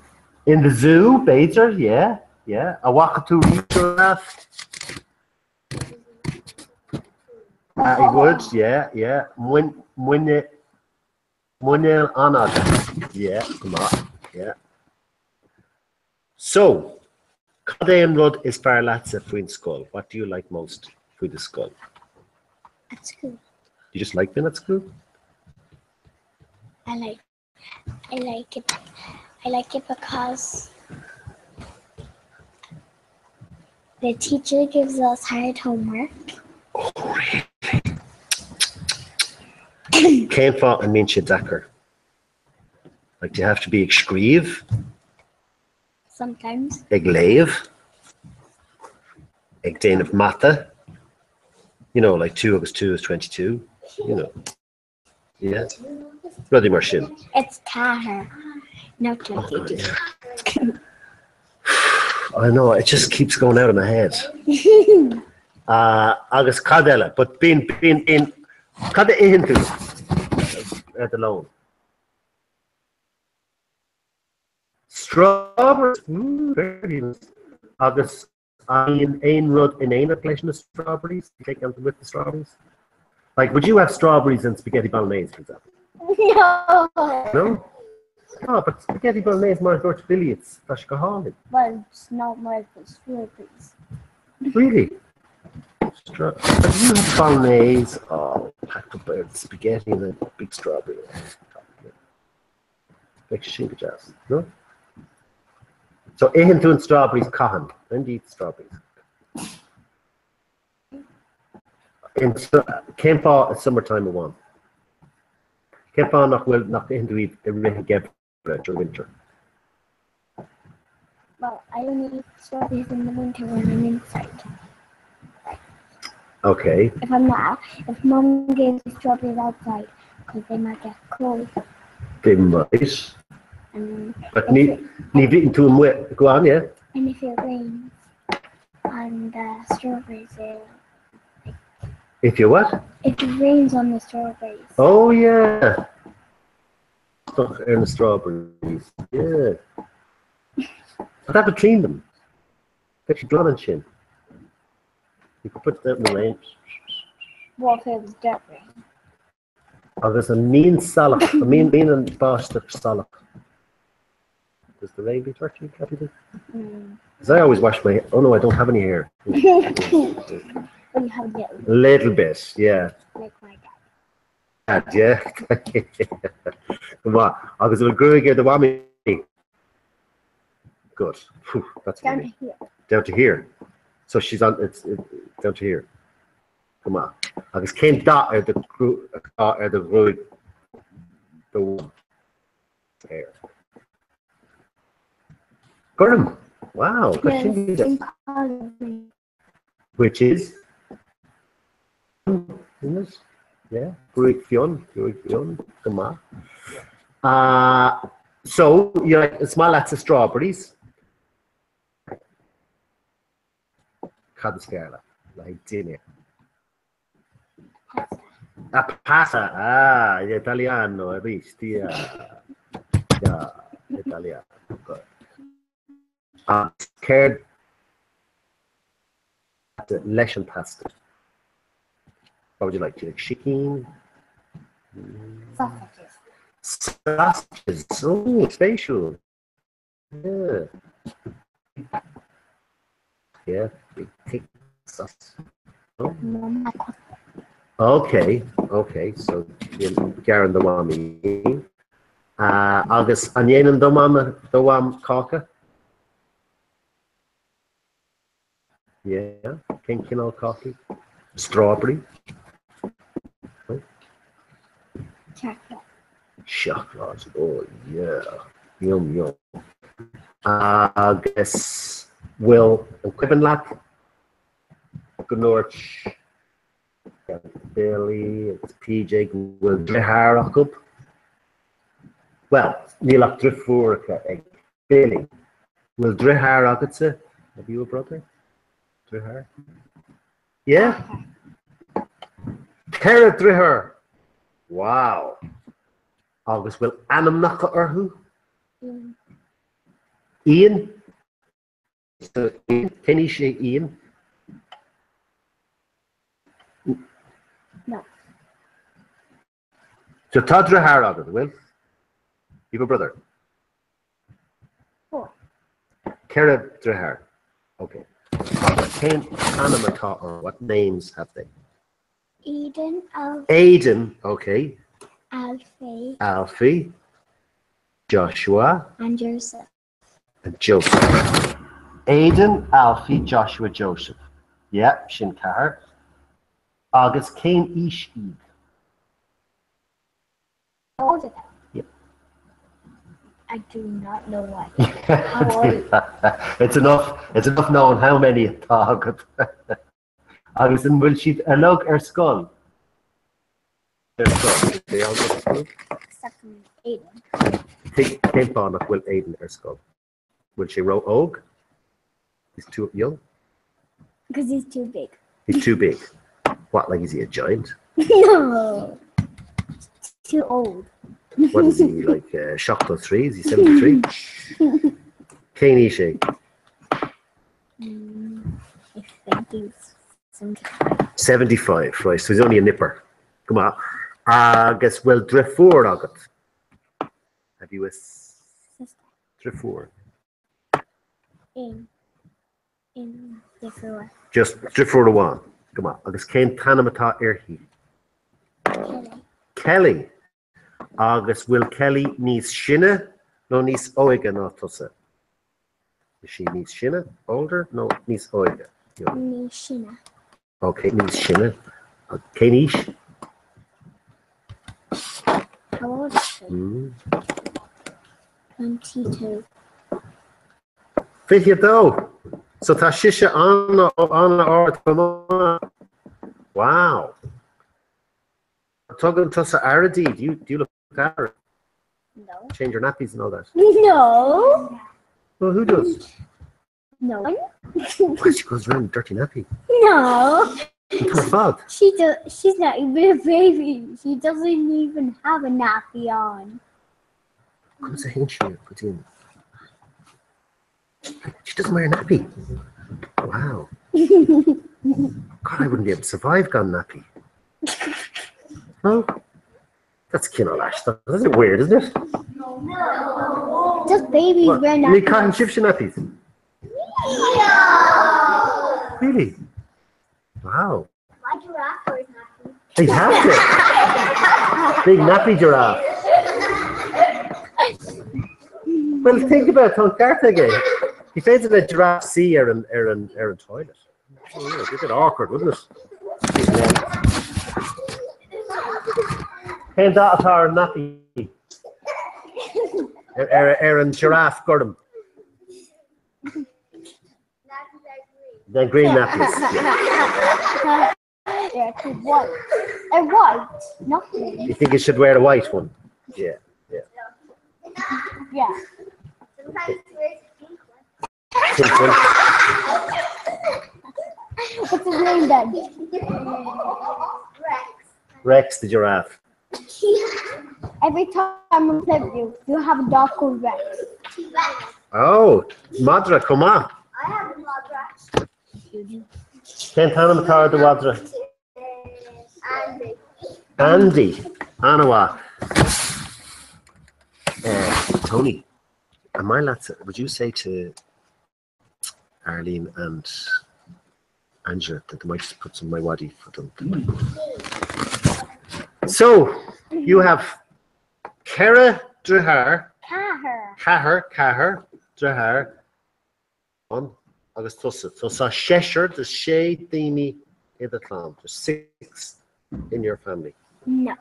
In the zoo, b'fhéidir, yeah, yeah. An bhfaca tú giraffe? Uh, he would, yeah, yeah. Muin, muine, muineál an-fhada. Yeah, go maith, yeah. So, cad é an rud is fearr leatsa faoin scoil? What do you like most faoi the scoil? At school. You just like being at school? I like I like it I like it because the teacher gives us hard homework. Oh, really? Cén fáth a mbíonn sé deacair? Like, do you have to be ag scríobh? Sometimes. Ag léamh? Ag déanamh mata? You know, like 2 agus 2 is 22, you know. Yeah. Rudaí mar sin. It's ceathair, not 22. Oh, I know, it just keeps going out of my head. Uh, agus cad eile, but bíonn, bíonn, bíonn, cad a itheann tú ar do lón? Strawberries, mm, very nice. Agus an aon rud in éineacht leis na strawberries? Do you take anything with the strawberries? Like, would you have strawberries and spaghetti bolognese, for example? No. No? Oh, but spaghetti bolognese mar a dúirt Billy, it's tá sé go hálainn. Well, it's not my strawberries. Really? Stra but you have bolognese, oh, packed up with spaghetti and a big strawberry. Bheadh sé sin go deas, no? So itheann tú an strawberries cathain? When do you eat strawberries? In cén fáth i summertime amháin? Cén fáth nach bhfuil nach itheann tú iad i rith an gheimhridh during winter? Well, I only eat strawberries in the winter when I'm inside. Okay. If I'm not, if mum gives me strawberries outside, because they might get cold. They might. And But ní ní bhíonn tú amuigh go on, yeah? And if it rains on the strawberries, they'll If you what? If it rains on the strawberries. Oh yeah. Stuff ar na strawberries. Yeah. But that would clean them. Bheadh siad glan ansin. You could put them in the rain. What if it was dirt rain? Agus an mbíonn salach, an mbíonn an báisteach salach? Does the rain be dirty, Kathy? Because I always wash my oh no, I don't have any hair. Well, you have a little. Little bit, yeah. Like my dad. Dad, yeah. Go maith. Agus an bhfuil gruaig ar do mhamaí? Good. Phew, that's Down really- to here. Down to here. So she's on it's it, down to here. Go maith. Agus cén dath ar do atá ar do ghruaig do hair? Gorm. Wow. Which is? Isn't it? Yeah. Gruaig fionn, gruaig fhionn, go maith. Uh, so, you like, is maith leatsa strawberries. Cad is fearr leat le haghaidh dinnéir? Ah, pasta! Ah, Italiano arís, yeah. Yeah, Italiano. Good. Agus céard leis an pasta? What would you like? Do you like sicín? Sausages. Sausages. Oh, spéisiúil. Yeah. Yeah, big thick sauce. Oh. Okay, okay, so gearrann do mhamaí. Uh, agus an ndéanann do mham do mham cáca? Yeah, cén cineál cácaí? Strawberry? Chocolate. Seacláid, oh yeah, yum yum. Agus bhfuil an cuimhin leat go ndúirt Billy agus PJ go bhfuil deartháir acu? Bhuel, níl ach deirfiúracha ag Billy. Bhfuil deartháir agatsa? Have you a brother? Deartháir? Yeah? Ceithre deartháir! Wow! Agus bhfuil ainmneacha orthu? Ian. Ian? Cén aois é Ian? No. So tá deartháir agat, an bhfuil? You have a brother? Four. Ceithre deartháir. Ok. Cén ainm atá orthu? What names have they? Aidan, Al Aidan, ok. Alfie. Alfie. Joshua. And Joseph. And Joseph. Aidan, Alfie, Joshua, Joseph. Yeah, sin ceathair. Agus cén aois iad? How old are they? Yep. I do not know what. How old are you? It's enough, it's enough knowing how many atá agat. Agus an bhfuil siad uilig ar scoil? Ar scoil. They all go to school? Except for Aidan. Cén fáth nach bhfuil Aidan ar scoil? Bhfuil sé ró-óg? He's too young? Because he's too big. He's too big. What, like is he a giant? No. Too old. What is he, like uh, 73? Is he 73? Cén aois é? Mm, I think he's 75. 75, right, so he's only a nipper. Go maith. Agus bhfuil deirfiúr agat? Have you a sister? Deirfiúr. Aon. Aon deirfiúr. Just deirfiúr amháin. Go maith. Agus cén t-ainm atá uirthi? Kelly. Kelly. Agus bhfuil Kelly níos sine nó níos óige ná tusa? Is she níos sine, older, nó níos óige? Níos sine. Ok, níos sine. Cén aois? How old is she? Mm. 22. 22! So tá sise an-ard chomh maith. Wow! Tugann tusa aire di, do you, do you look after her? No. Change her nappies and all that? No. Well, who does? No one. Why she goes around in dirty nappy? No. Tá fad. She do, she's not even a baby. She doesn't even have a nappy on. Conas a théann sí go dtí an She doesn't wear a nappy. Wow. God, I wouldn't be able to survive gan nappy. No? That's cineál aisteach. That's a bit weird, isn't it? Just babies wear Ní nappies. caitheann sibhse nappies? Really? Wow. My giraffe wears nappies. They have to. Big nappy giraffe. Well, think about it, ceart aige. Ní féidir le giraffe suí ar an ar an ar an toilet. Oh, yeah, it'd be a bit awkward, wouldn't it? Cén dath atá ar an nappy? Ar, ar, ar an giraffe gorm. The green nappies. Yeah. They're too white. They're white, not green. You think you should wear a white one? Yeah, yeah. Yeah. Sometimes wears a pink one. Pink one. What's his name then? Rex. Rex the giraffe. Every time I play with you, you have a dog called Rex. Oh, madra, chomh maith. I have a madra. Cén t-ainm atá ar do mhadra? Andy. Andy. An-mhaith. Uh, Tony, am I leat, would you say to Arlene and Angela that they might just put some MyWadi for them? So, you have ceithre deartháir, Ceathair. ceathair, ceathair, deartháir, ann agus tusa. So tá seisear de sé daoine i do chlann. There's six in your family. No.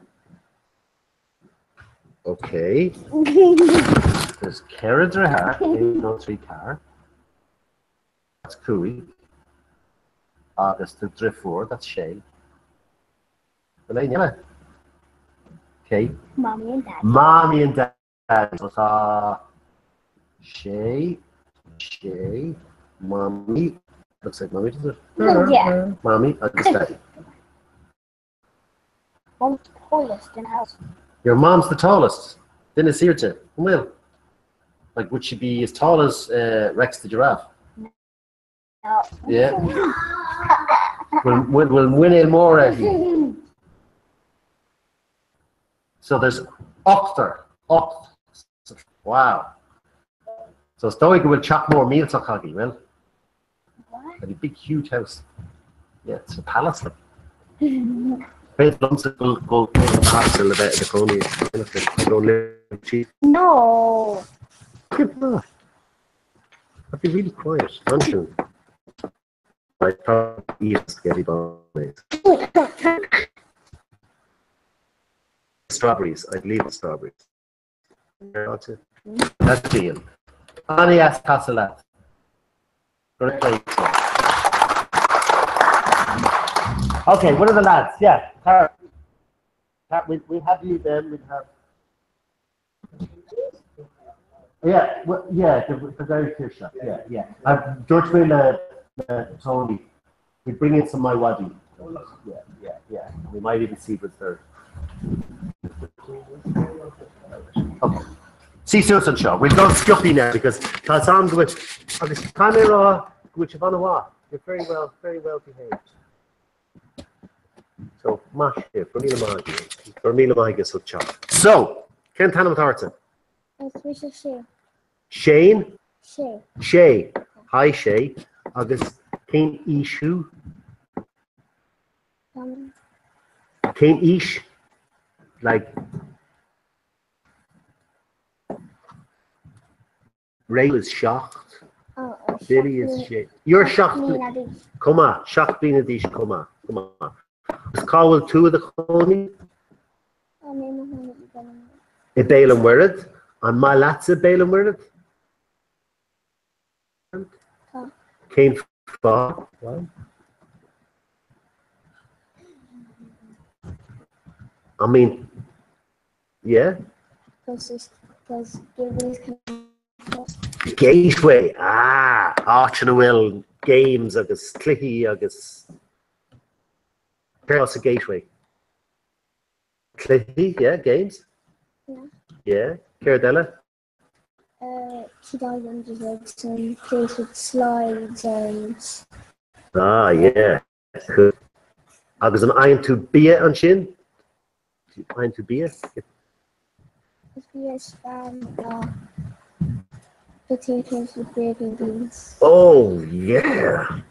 Okay. There's ceithre deartháir, aon, dó, trí, ceathair. That's cúig. Agus do dhriofúr, that's sé. Bhfuil éinne eile? Okay. Mommy and Daddy. Mommy and Daddy. So tá sé, sé, Mommy. Looks like Mommy, doesn't it? Yeah. Mommy agus Daddy. Mom's the tallest in the house. Your mom's the tallest. Duine is airde. An bhfuil? Like, would she be as tall as uh, Rex the giraffe? No. Yeah. Bhfuil bhfuil muinéal mór aici. So there's ochtar. Ocht. Wow. So is dóigh go bhfuil teach mór millteach agaibh, bhfuil? Like a big huge house. Yeah, it's a palace like. B'fhéidir liomsa go go go le bheith i do chónaí I don't live cheap. No. Good luck. I'd be really quiet, ansin. I'd probably eat spaghetti bolognese. Strawberries, I'd leave the strawberries. That's deal. An-deas casadh leat. Great play. Okay, one of the lads, yeah. Tara. Tara, we, we have you then, we have Yeah, well, yeah, the, the very clear shot. Yeah, yeah. Uh, Dúirt mé le, le Tony, we bring in some MyWadi. Yeah, yeah, yeah. We might even see with their Okay. Suigh suas anseo. We'll go sciobtha now because tá am go bhfuil agus tá mé rá go bhfuil sibh an-mhaith. You're very well, very well behaved. So, maith sibh, go raibh míle maith agaibh. Go raibh míle maith agaibh as ucht teacht. So, cén t-ainm atá ortsa? Is mise Shane. Shane? Shay. Shay. Hi Shay. Agus cén aois thú? Cén aois? Like Ray is seacht. Billy is sé. You're seacht Chomh maith, seacht bliana d'aois chomh maith, chomh maith. Agus cá bhfuil tú i do chónaí? I Béal an Mhuirthead? An maith leatsa Béal an Mhuirthead? Tá. Cén fáth? I mean, yeah? Because because Gateway's kind of Gateway, ah, áit ina bhfuil games agus cluichí agus céard sa Gateway? Cluichí, yeah, games? Yeah. Yeah, céard eile? Uh, Keith Island is like some place with slides and Ah, yeah. Cool. Agus an fhaigheann tú bia ansin? Faigheann tú bia? Is bia is fearr ná potatoes with gravy and beans. Oh yeah!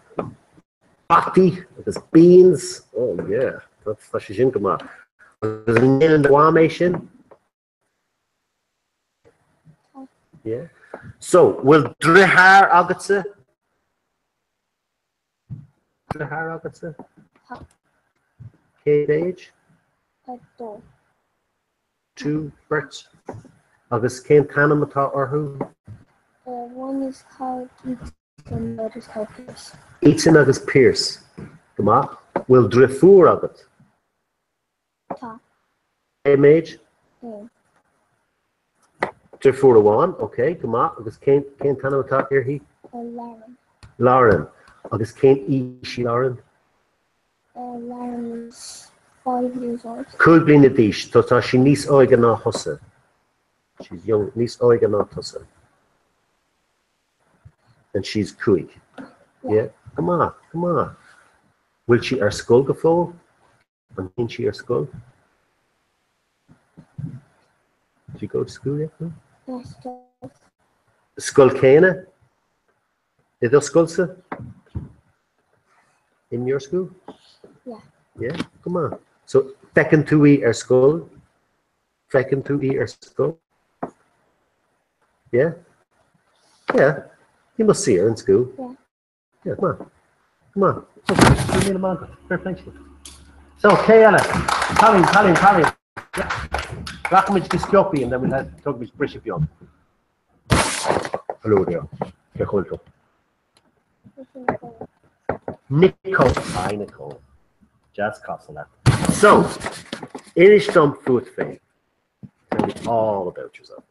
Fataí agus beans, oh yeah, tá sé sin go maith. Agus an ndéanann do mham é sin? Tá. Yeah. So, bhfuil deartháir agatsa? Deartháir agatsa? Tá. Cé mhéid? 2. 2, beirt. Agus cén t-ainm atá orthu? One is called Ethan, the other is called Pierce. Ethan agus Pierce. Go maith. Bhfuil driofúr agat? Tá. Cé mhéid? 1. Driofúr amháin, ok, go maith. Agus cén cén t-ainm atá uirthi? Lauren. Lauren. Agus cén aois í Lauren? Lauren is 5 years old. 5 bliana d'aois. So tá sí níos óige ná thusa. She's young, níos óige ná tusa. And she's 5. Yeah. Go maith, go maith. Bhfuil sí ar scoil go fóill? An dtéann sí ar scoil? Does she go to school yet? No? Yes, she does. Scoil céanna? I do scoilsa? In your school? Yeah. Yeah, go maith. So feiceann tú í ar scoil? Feiceann tú í ar scoil? Yeah? Yeah. You must see her in school. Yeah. Yeah, go maith. Go maith. Okay, míle maith agat. Fair play to you. So, cé eile? Cailín, cailín, cailín. Rachaimid go sciobtha and then we'll have tógfaimid briseadh beag. Hello there. Cén chaoi a bhfuil tú? Nicole. Hi Nicole. Deas casadh leat. So, inis dom fút féin. Tell me all about yourself.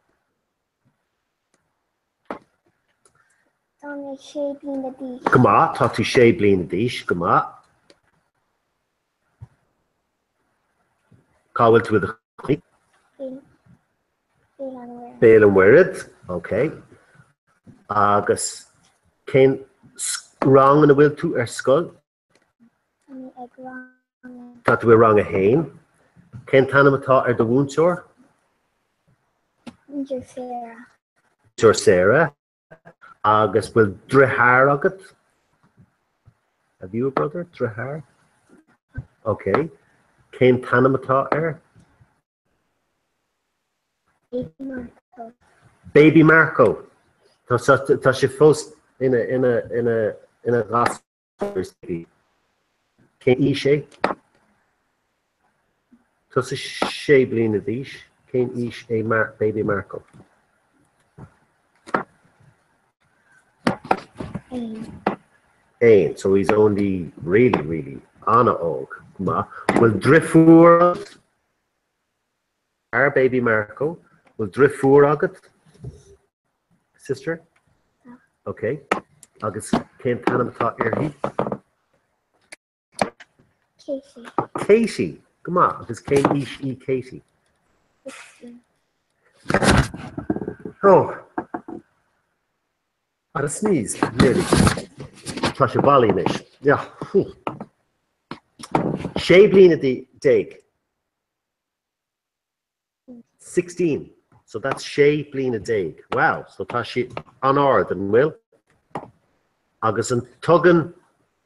Tá mé sé bliana d'aois. Go maith, tá tú sé bliana d'aois, go maith. Cá bhfuil tú i do chónaí? Béal an Mhuirthead. Béal an Mhuirthead, ok. Agus cén rang ina bhfuil tú ar scoil? Tá mé ag rang a haon. Tá tú i rang a haon. Cén t-ainm atá ar do mhúinteoir? Múinteoir Sarah. Múinteoir Sarah. Agus bhfuil driotháir agat? Have you a brother? Driotháir? Ok. Cén t-ainm atá air? Baby Marco. Baby Marco. Tá tá sé fós ina ina ina ina ghasúr. Cén aois é? Tusa sé bliana d'aois. Cén aois é Mar Baby Marco? Aon. Aon. So he's only really, really an-óg. Go maith. Bhfuil driofúr agat? Ar Baby Marco. Bhfuil driofúr agat? Sister? Tá. Ok. Agus cén t-ainm atá uirthi? Katie. Katie. Go maith. Agus cén aois í Katie? 16. Oh. Had a sneeze, nearly. Tá sé bailí anois. Yeah. Whew. Sé bliana déag. 16. So that's sé bliana déag. Wow, so tá sí an-ard, an bhfuil? Agus an tugann,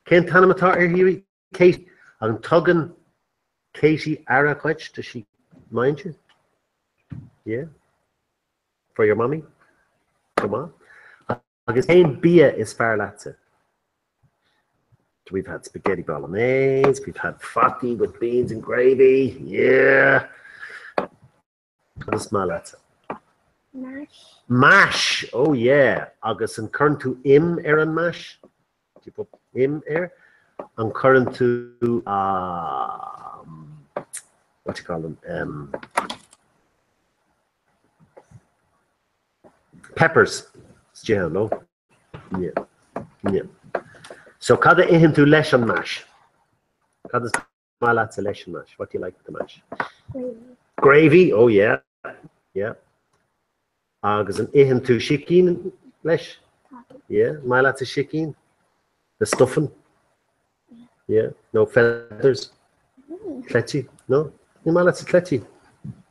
cén t-ainm atá uirthi? Katie. An tugann Katie aire dhuit? Does she mind you? Yeah? For your mommy? Go maith. Agus cén bia is fearr leatsa? We've had spaghetti bolognese, we've had fataí with beans and gravy, yeah! Cad is maith leatsa? Mash. Mash! Oh yeah! Agus an cuireann tú im ar an mash? Do you put im air? An cuireann tú um, what do you call them? Um, peppers. Yeah, no? Yeah. Yeah. So cad a itheann tú leis an mash? Cad is maith leatsa leis an mash? What do you like with the mash? Gravy. Gravy? Oh yeah. Yeah. Agus an itheann tú sicín leis? Yeah. Maith leatsa sicín? The stuffing? Yeah. No feathers? Mm. Cleití? No? Ní maith leatsa cleití.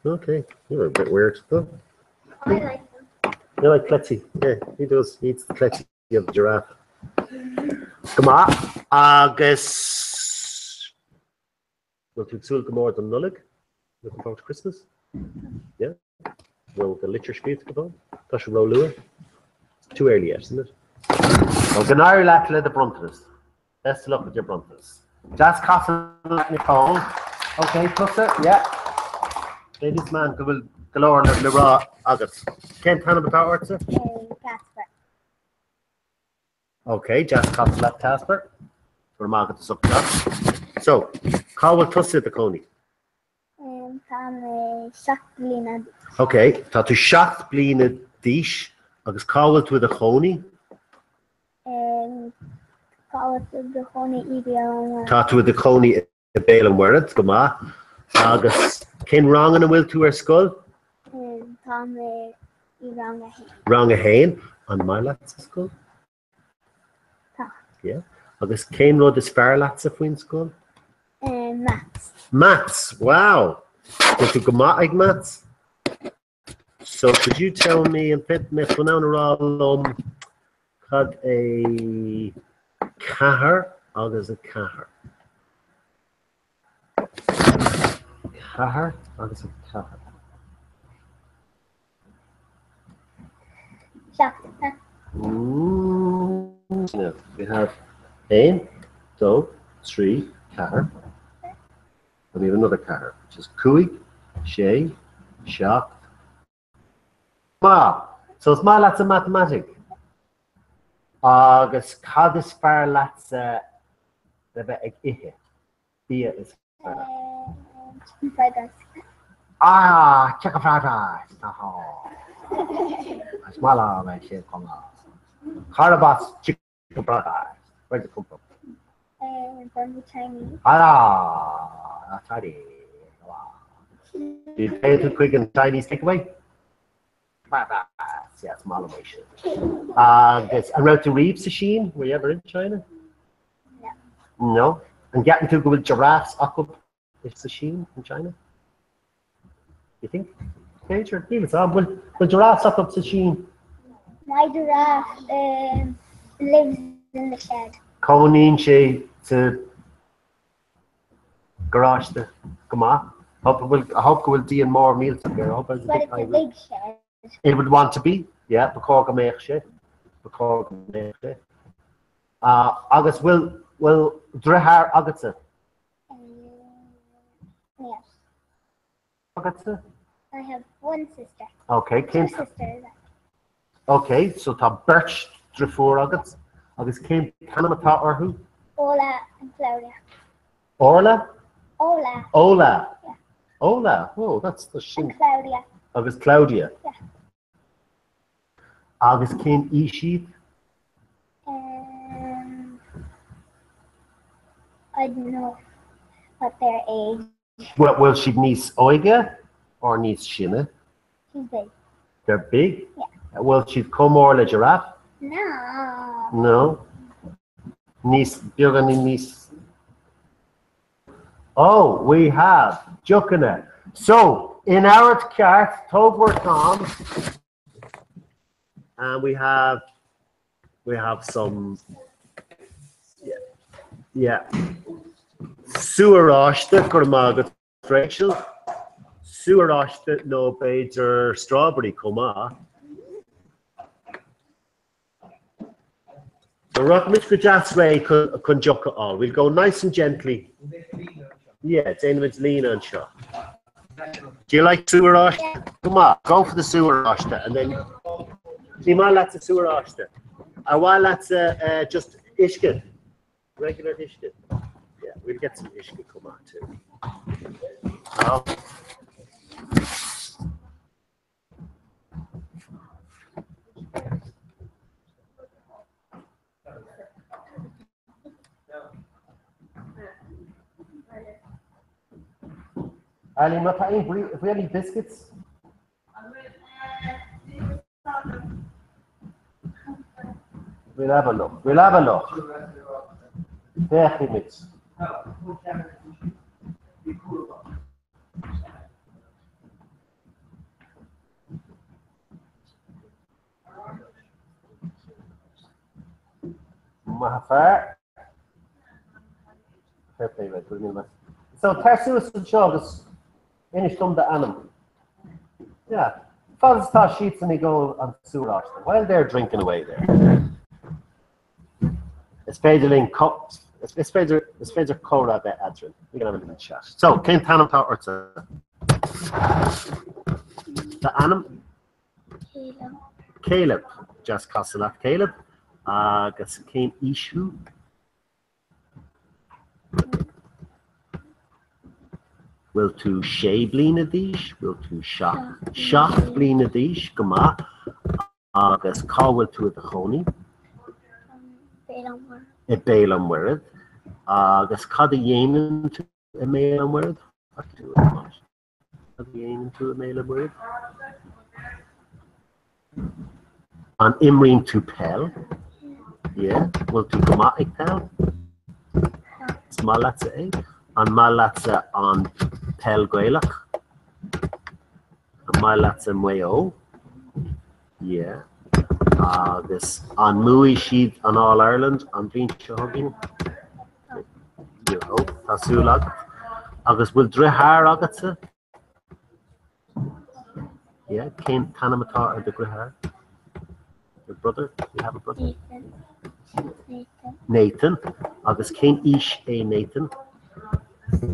Okay, you're a bit weird, though. I like them. You like cleití? Yeah, he does. He eats the cleití of the giraffe. Go maith. Agus bhfuil tú ag súil go mór don Nollaig? Looking forward to Christmas? Yeah? Bhfuil do litir scríofa go fóill? Tá sé ró-luath. It's too early yet, isn't it? Well, go n-éirí leat le do bronntanas. Best of luck with your bronntanas. Deas casadh leat Nicole. Ok, tusa, yeah. Ladies man, go bhfuil go leor le rá agat. Cén t-ainm atá ortsa? Casper. Ok, deas casadh leat Casper. Go raibh maith agat as ucht teacht. So, cá bhfuil tusa i do chónaí? Tá mé 7 bliana d'aois. Ok, tá tú 7 bliana d'aois agus cá bhfuil tú i do chónaí? Cá bhfuil tú i do chónaí i Béal an Mhuirthead. Tá tú i do chónaí i Béal an Mhuirthead, go maith. Agus cén rang ina bhfuil tú ar scoil? Tá mé i rang a haon. Rang a haon. An maith leat sa scoil? Tá. Yeah. Agus cén rud is fearr leatsa faoin scoil? Maths. Maths, wow! Bhfuil tú go maith ag maths? So could you tell me an mbeadh tú in ann a rá liom cad é ceathair agus a ceathair? Ceathair agus a ceathair. 7. Now, we have aon, dó, trí, ceathair. And we have another ceathair, which is cúig, sé, seacht. Maith! So is maith leatsa matamaitic. Agus cad is fearr leatsa le bheith ag ithe? Bia is fearr leat? Chicken fried rice. Ah, chicken fried rice! Aha. Is maith liom é sin chomh maith. Cárb as chicken fried rice? Where does it come from? From the Chinese. Ah, Chinese. Did you pay tú chuig an Chinese takeaway? Fried rice. Yeah, is maith liom é sin. Agus an raibh tú riamh sa Sín? Were you ever in China? No. No? An gceapann tú go bhfuil giraffes acu sa Sín, in China? You think? B'fhéidir, níl fhios a'm. Bhfuil bhfuil giraffes acu sa Sín? My giraffe um, lives in the shed. Cónaíonn sé sa garáiste go maith. Hope go bhfuil I hope go bhfuil díon mór millteach air. I hope there's a But big it's a high big shed. It would want to be, yeah, ba chóir go mbeadh sé. Ba chóir go mbeadh sé. Agus bhfuil bhfuil deartháir agatsa? Yes. Agatsa? I have one sister. Ok, Two cén sisters. Ok, so tá beirt driofúr agat agus cén t-ainm atá orthu? Ola and Claudia. Orla? Ola. Ola. Yeah. Ola, oh, that's the sin. And Claudia. Agus Claudia. Yeah. Agus cén aois iad? Um, I don't know what their age. Well, bhfuil siad níos óige or níos sine? She's big. They're big? Yeah. Bhfuil siad chomh mór le giraffe? No. No. Níos beagáinín níos Oh, we have deochanna. So, in ord ceart, tóg bhur t-am, and we have we have some yeah, yeah. Sú oráiste, go raibh maith agat, Rachel. Sú oráiste nó b'fhéidir strawberry chomh maith. So rachaimid go deas réidh chun deoch a fháil. We'll go nice and gently. Yeah, déanfaimid líne anseo. Do you like sú oráiste? Go maith, go for the sú oráiste and then Ní maith leatsa sú oráiste. Ar mhaith leatsa uh, just uisce? Regular uisce. Yeah, we'll get some uisce chomh maith too. Oh. Eileen, má tá aon brí, if we have any biscuits? We'll have a look. We'll have a look. Féachfaimid. Maith a fear. Fair play, right, go raibh míle maith. So, tar suas anseo agus inis dom d'ainm. Yeah. Fad is atá siadsan ag ól an sú oráiste. While they're drinking away there. Is féidir linn is féidir is féidir comhrá a bheith eadrainn. We can have a little chat. So, cén t-ainm atá ortsa? D'ainm? Caleb. Caleb. Deas casadh leat, Caleb. Agus cén aois thú? Bhfuil tú sé bliana d'aois? Bhfuil tú seacht seacht bliana d'aois? Go maith. Agus cá bhfuil tú i do chónaí? Béal an Mhuirthead. I Béal an Mhuirthead. Agus cad a dhéanann tú i mBéal an Mhuirthead? Cad a dhéanann tú i mBéal an Mhuirthead? An imríonn tú peil? Yeah. Bhfuil tú go maith ag peil? Is maith leatsa é? An maith leatsa an peil Gaelach? An maith leatsa Maigh Eo? Yeah. Agus an mbuafaidh siad an All Ireland an bhliain seo chugainn? You hope. Tá súil agat. Agus bhfuil deartháir agatsa? Yeah, cén t-ainm atá ar do dheartháir? Your brother? You have a brother? Nathan. Nathan. Nathan. Agus cén aois é Nathan?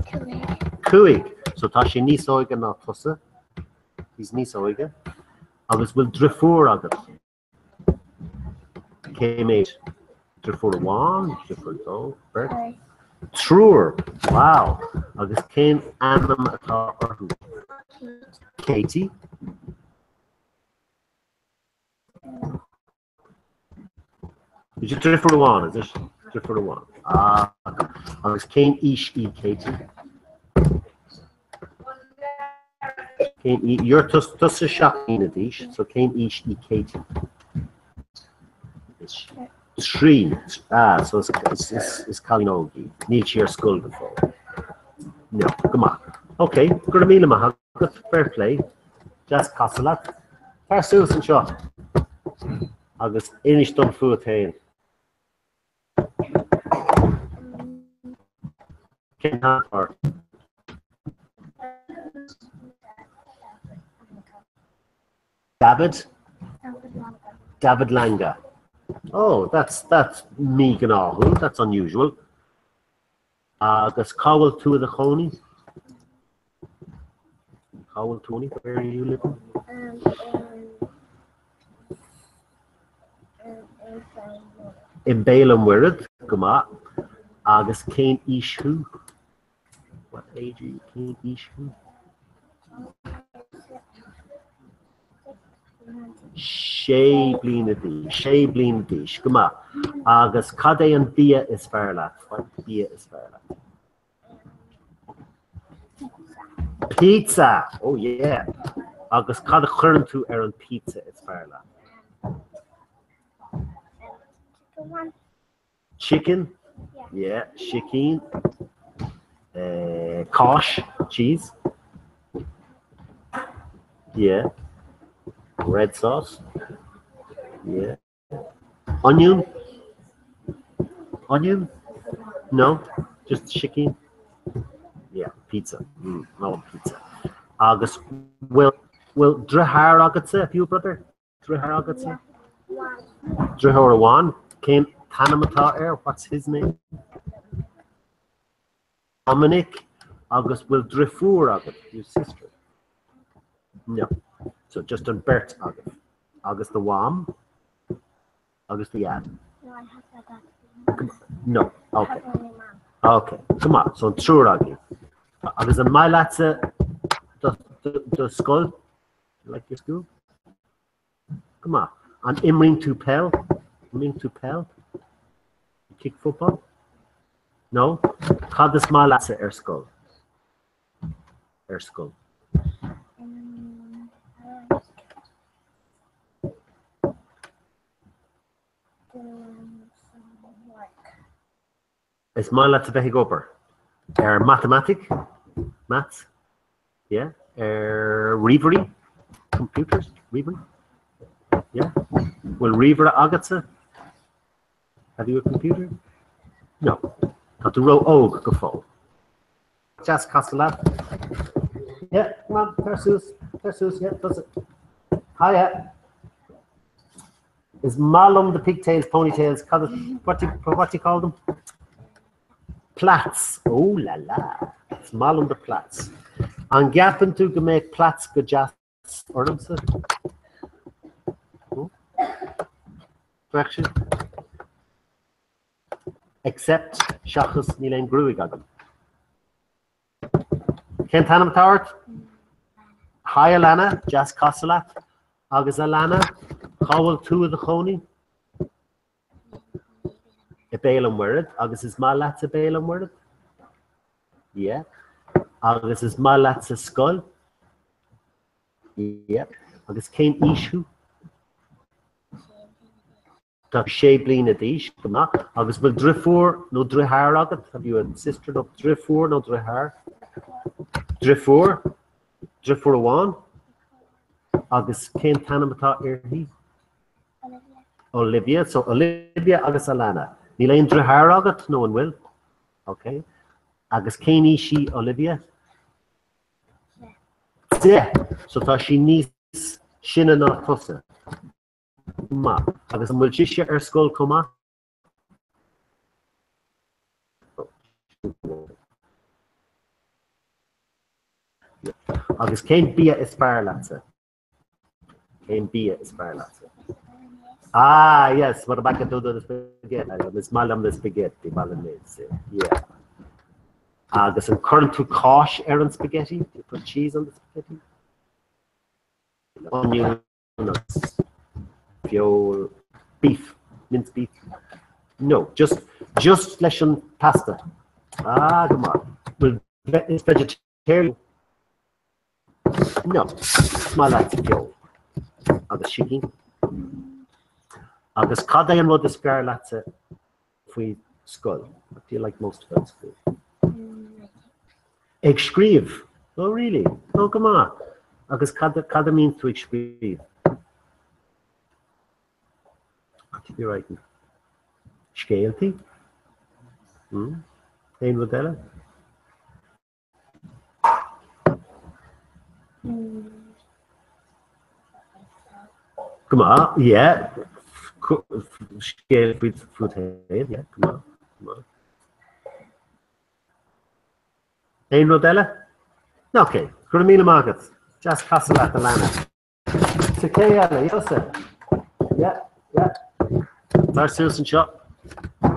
Cúig. Cúig. So tá sé níos óige ná tusa. He's níos óige. Agus bhfuil deirfiúr agat? Cé mhéad? Deirfiúr amháin, deirfiúr dó, beirt? Triúr! Wow! Agus cén ainm atá orthu? Katie. Is it deirfiúr amháin, is it? Deirfiúr amháin. Ah, agus cén aois í Katie? Cén aois, you're tusa 7 mbliana d'aois, so cén aois í Katie? 3. Ah, so is, is, is, is cailín óg í. Níl sí ar scoil go fóill. No, go maith. Ok, go raibh míle maith agat, fair play. Deas casadh leat. Tar suas anseo agus inis dom fút féin. Cén t-ainm atá ort? David? David Langa. Oh, that's, that's míghnáthúil, that's unusual. Agus cá bhfuil tú i do chónaí? Cá bhfuil tú i Where are you living? I mBéal an Mhuirthead, go maith. Agus cén aois thú? What age are you? Cén aois thú? Sé bliana d'aois, sé bliana d'aois, go maith. Agus cad é an bia is fearr leat? What bia is fearr leat? Pizza! Oh yeah! Agus cad a chuireann tú ar an pizza is fearr leat? Chicken? Yeah, sicín. Uh, cáis, cheese. Yeah. Red sauce. Yeah. Onion? Onion? No, just sicín. Yeah, pizza. Mm, no pizza. Agus bhfuil bhfuil deartháir agatsa, have you a brother? Deartháir agatsa? Deartháir amháin, cén t-ainm atá air? What's his name? Dominic agus bhfuil deirfiúr agat, your sister? No. So just an beirt agaibh. Agus do mham? Agus do dhaid? No, I have a dad. No. Okay. Okay. Go maith. So an triúr agaibh. Agus an maith leatsa do, do, do scoil? You like your school? Go maith. An imríonn tú peil? Imríonn tú peil? You kick football? No? Cad is maith leatsa ar scoil? Ar scoil. Is maith leat a bheith ag obair ar matamaitic, maths, yeah, ar ríomhairí, computers, ríomhairí, yeah. Bhfuil ríomhaire agatsa? Have you a computer? No. Tá tú ró-óg go fóill. Deas casadh leat. Yeah, come on, tar suas, tar suas, yeah, tusa. Hiya. Is maith liom the pigtails, ponytails, cad, what do, what do you call them? Plaits. Oh la la. Is maith liom the plaits. An gceapann tú go mbeadh plaits go deas ormsa? Bheadh siad. Except, seachas, níl aon gruaig agam. Cén t-ainm atá ort? Hi Alana, deas casadh leat. Agus Alana, cá bhfuil tú i do chónaí? I Béal an Mhuirthead, agus is maith leatsa Béal an Mhuirthead? Yeah. Agus is maith leatsa scoil? Yeah. Agus cén aois thú? Tá sé bliana d'aois, go maith. Agus bhfuil driofúr nó driotháir agat? Have you a sister nó driofúr nó driotháir? Driofúr? Driofúr amháin? Agus cén t-ainm atá uirthi? Olivia. So Olivia agus Alana. Níl aon driotháir agat nó an bhfuil? Ok. Agus cén aois í Olivia? 10. So tá sí níos sine ná tusa. Maith. Agus an bhfuil sise ar scoil chomh maith? Agus cén bia is fearr leatsa? Cén bia is fearr leatsa? Ah, yes, what about the spaghetti? Is maith liom na spaghetti bolognese. Yeah. Agus an cuireann tú cáis ar an spaghetti? Do you put cheese on the spaghetti? Onion agus feoil, beef, minced beef. No, just, just leis an pasta. Ah, go maith. Well, is vegetarian? No, is maith leat feoil. Agus sicín. Agus cad é an rud is fearr leatsa faoi scoil? What do you like most about school? Ag scríobh? Oh really? Oh go maith. Agus cad cad a mbíonn tú ag scríobh? What do you writing? Scéaltaí? Hmm? Aon rud eile? Go maith, yeah. Scéal fút féin, yeah, go maith, go maith. Aon rud eile? Ok, go raibh míle maith agat. Deas casadh leat, Alana. So cé eile? Tusa? Yeah, yeah. Tar suas anseo.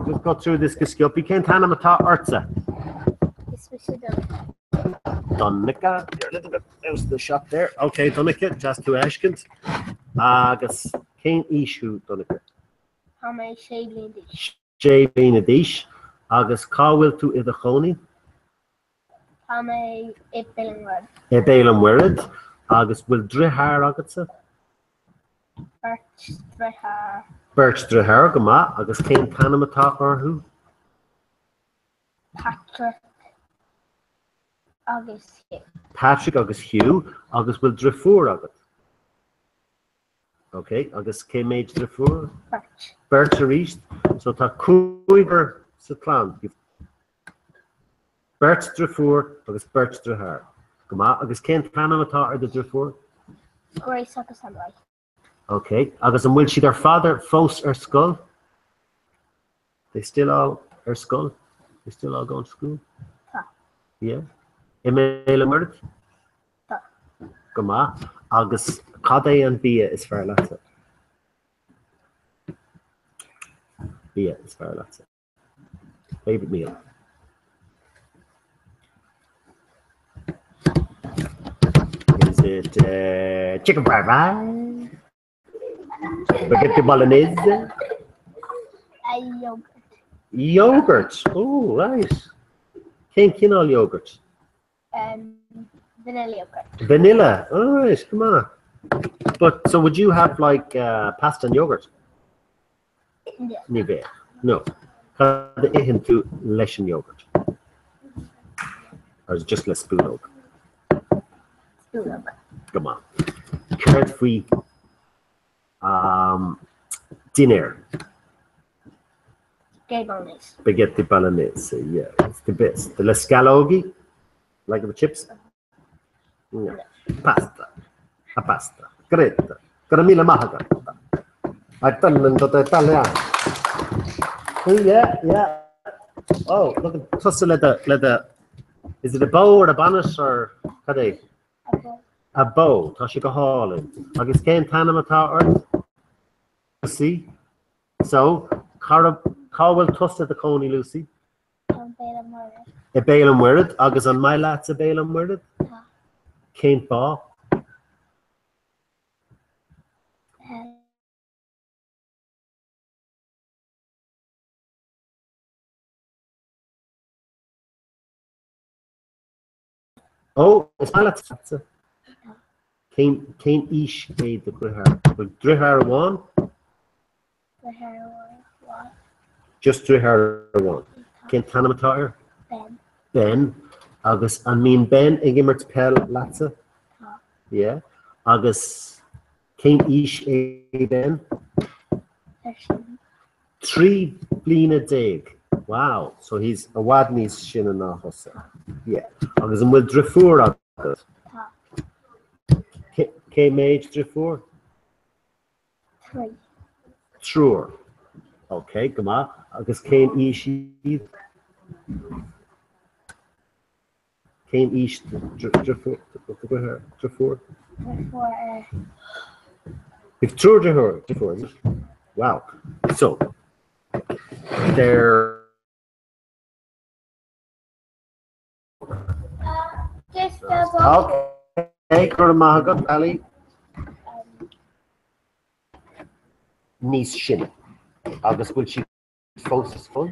Just go through this go sciobtha. Cén t-ainm atá ortsa? Is mise Donncha. Donncha. You're a little bit out of the shot there. Ok, Donncha, deas tú a fheiscint. Agus cén aois thú, Donncha? Tá mé sé bliana d'aois. Sé bliana d'aois. Agus cá bhfuil tú i do chónaí? Tá mé i Béal an Mhuirthead. I Béal an Mhuirthead. Agus bhfuil driotháir agatsa? Beirt driotháir. Beirt driotháir, go maith. Agus cén t-ainm atá orthu? Patrick agus Hugh. Patrick agus Hugh. Agus bhfuil driofúr agat? Ok, agus cé méid driofúr? Beirt. Beirt arís. So tá cúigear sa chlann. Beirt driofúr agus beirt driotháir. Go maith. Agus cén t-ainm atá ar do driofúr? Grace agus Emily. Ok, agus an bhfuil siad ar fad ar fós ar scoil? They still all ar scoil? They still all going to school? Tá. Yeah. I mBéal an Mhuirthead? Tá. Go maith. Agus cad é an bia is fearr leatsa? Bia is fearr leatsa. Favorite meal. Is it uh, chicken fried rice? Spaghetti bolognese? A yogurt. Yogurt. Oh, right. Cén cineál yogurt? Um, vanilla yogurt. Vanilla. All right, come on. But so would you have like uh, pasta and yogurt? Yeah. Ní bheadh. No. Cad a itheann tú leis an yogurt? Or is it just le spúnóg? Spúnóg. Go maith. Céard faoi um, dinnéar? Spaghetti bolognese. Spaghetti bolognese, yeah, it's the best. Le sceallógaí? Like the chips? Yeah. Pasta. A pasta. Great. Go raibh míle maith agat. I've done an Italian. Oh, yeah, yeah. Oh, look at tusa le the, le the, is it a bow or a bonnet or cad é? A bow. Tá sé go hálainn. Agus cén t-ainm atá ort? Lucy. So, cá raibh, cá bhfuil tusa i do chónaí, Lucy? I mBéal an Mhuirthead. I Béal an Mhuirthead, agus an maith leatsa Béal an Mhuirthead? Tá. Cén fáth? Ó, is maith leatsa. Cén, cén aois é do dheartháir? Bhfuil deartháir amháin? Deartháir amháin. Just deartháir amháin. Cén t-ainm atá air? Ben. Ben. Agus an mbíonn Ben ag imirt peil leatsa? Tá. Yeah. Agus cén aois é Ben? 13. 13 bliana. Wow, so he's i bhfad níos sine ná thusa. Yeah. Agus an bhfuil driofúr agat? Tá. Cé méid driofúr? Trí. Triúr. Ok, go maith. Agus cén aois iad? Cén aois driofúr? Driofúr. You've triúr driofúr, driofúr. Wow. So, they're Okay, go raibh maith agat, Ali. Níos sine. Agus bhfuil sí fós sa scoil?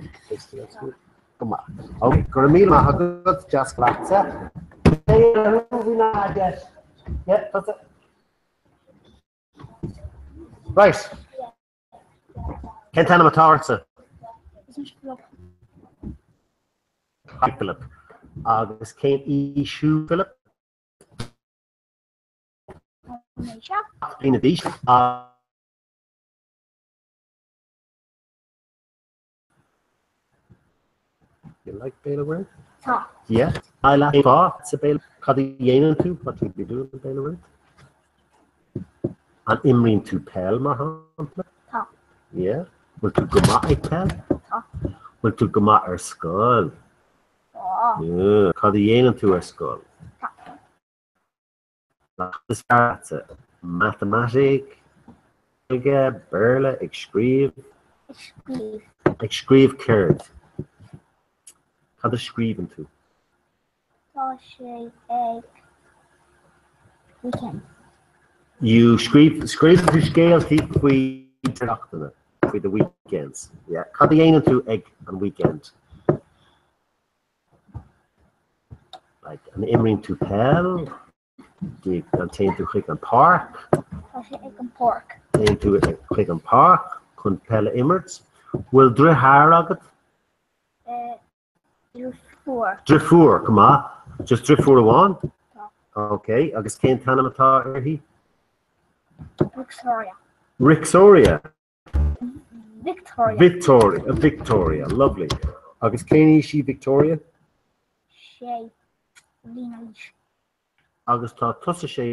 Go maith. Ok, go raibh míle maith agat, deas leatsa. Yeah, that's it. Right. Cén t-ainm atá ortsa? Hi Philip. Agus cén aois thú, Philip? Bliana d'aois. You like Béal an Mhuirthead? Tá. Yeah. I like fá sa Béal. Cad a dhéanann tú? What do you do in Béal an Mhuirthead? An imríonn tú peil mar shampla? Tá. Yeah. Bhfuil tú go maith ag peil? Tá. Bhfuil tú go maith ar scoil? Tá. Yeah. Cad a dhéanann tú ar scoil? Tá. Cad is fearr leatsa? Matamaitic, Gaeilge, Béarla, ag scríobh? Ag scríobh. Ag scríobh céard? Cad a scríobhann tú? Tá sé ag weekend. You scríobh, scríobhann tú scéaltaí faoi seachtaine, faoi the weekends. Yeah. Cad a dhéanann tú ag an weekend? Like, an imríonn tú peil? An téann tú chuig an páirc? Tá sé ag an páirc. Téann tú chuig an páirc chun peil a imirt? Bhfuil driotháir agat? Driofúr. Driofúr, go maith. Just driofúr amháin? Tá. Ok, agus cén t-ainm atá uirthi? Victoria. Rixoria. Victoria. Victoria, Victoria, lovely. Agus cén aois í Victoria? Sé bliana d'aois. Agus tá tusa sé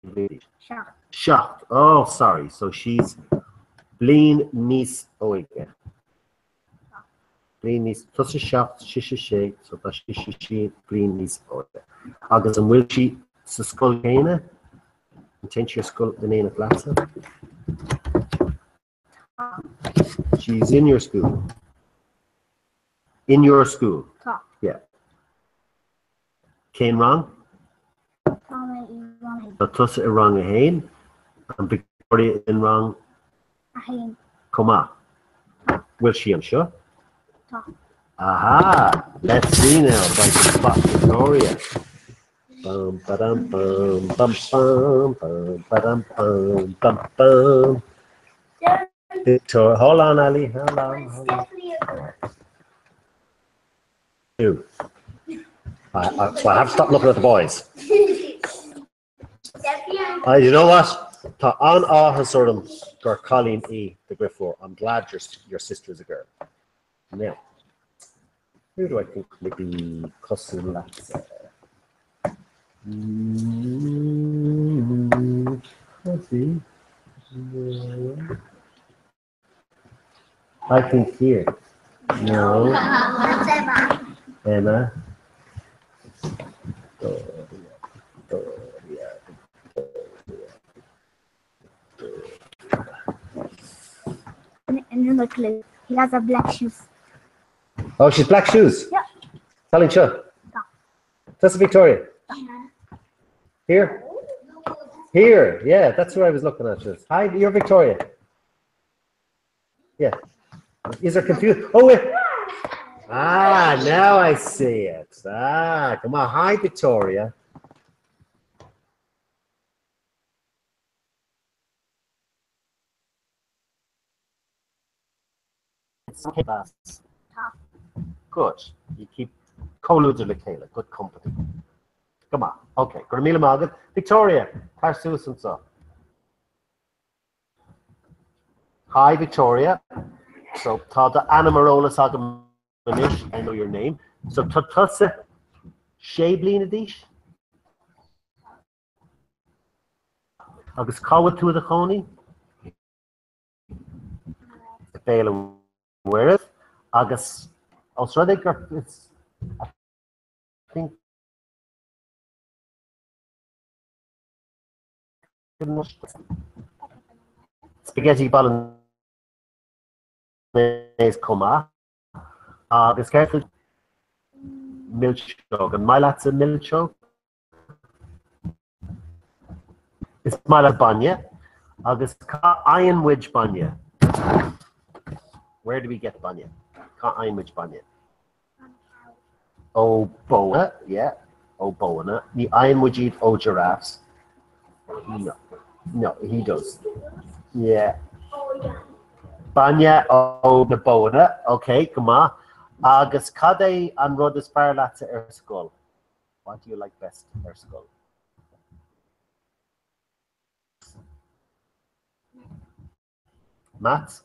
bliana d'aois. Seacht. Seacht, oh sorry, so she's bliain níos óige. Bliain níos, tusa seacht, sise sé, so tá sise sé bliain níos óige. Agus an bhfuil sí sa scoil chéanna? An téann sí ar scoil in éineacht leatsa? She's in your school. In your school? Tá. Yeah. Cén rang? Tá mé i rang a haon. Tá tusa i rang a haon. And Victoria in rang? A haon. Chomh maith. Tá. Bhfuil sí anseo? Tá. Aha! Let's see now if I can spot Victoria. Bum ba-dum bum bum bum bum ba-dum bum bum bum. Victoria, hold on, Ali, hold on. Hold on. You. I, I, so I have to stop looking at the boys. Uh, you know what? Tá an-áthas orm gur cailín í do dheirfiúr. I'm glad your, your sister is a girl. Now, who do I think would be cosúil leatsa? Let's see. I think here. No. Emma. Victoria, Victoria, Victoria. Another clue. He has a black shoes. Oh, she's black shoes. Yeah. Telling seo. Tusa Victoria. Here? Here, yeah, that's who I was looking at. Just. Hi, you're Victoria. Yeah. Is there confused? Oh, wait. Ah, now I see it. Ah, come on. Hi, Victoria. Good. You keep comhluadar le chéile. Good company. Come on. Okay. Go raibh míle maith agat. Victoria, tar suas anseo. Hi, Victoria. So tá d'ainm ar eolas agam anois. I know your name. So tá tusa sé bliana d'aois? Agus cá bhfuil tú i do chónaí? I Béal an Mhuirthead. Agus os rud é gur it's I think Spaghetti bolognese chomh maith. Agus céard faoi milseog? An maith leatsa milseog? Is maith leat bainne. Agus cá fhaigheann muid bainne? Where do we get bainne? Cá fhaigheann muid bainne? Ó bóanna, yeah, ó bóanna. Ní fhaigheann muid iad ó giraffes. No, no, he does. Yeah. Bainne ó na bóanna, ok, go maith. Agus cad é an rud is fearr leatsa ar scoil? What do you like best ar scoil? Maths?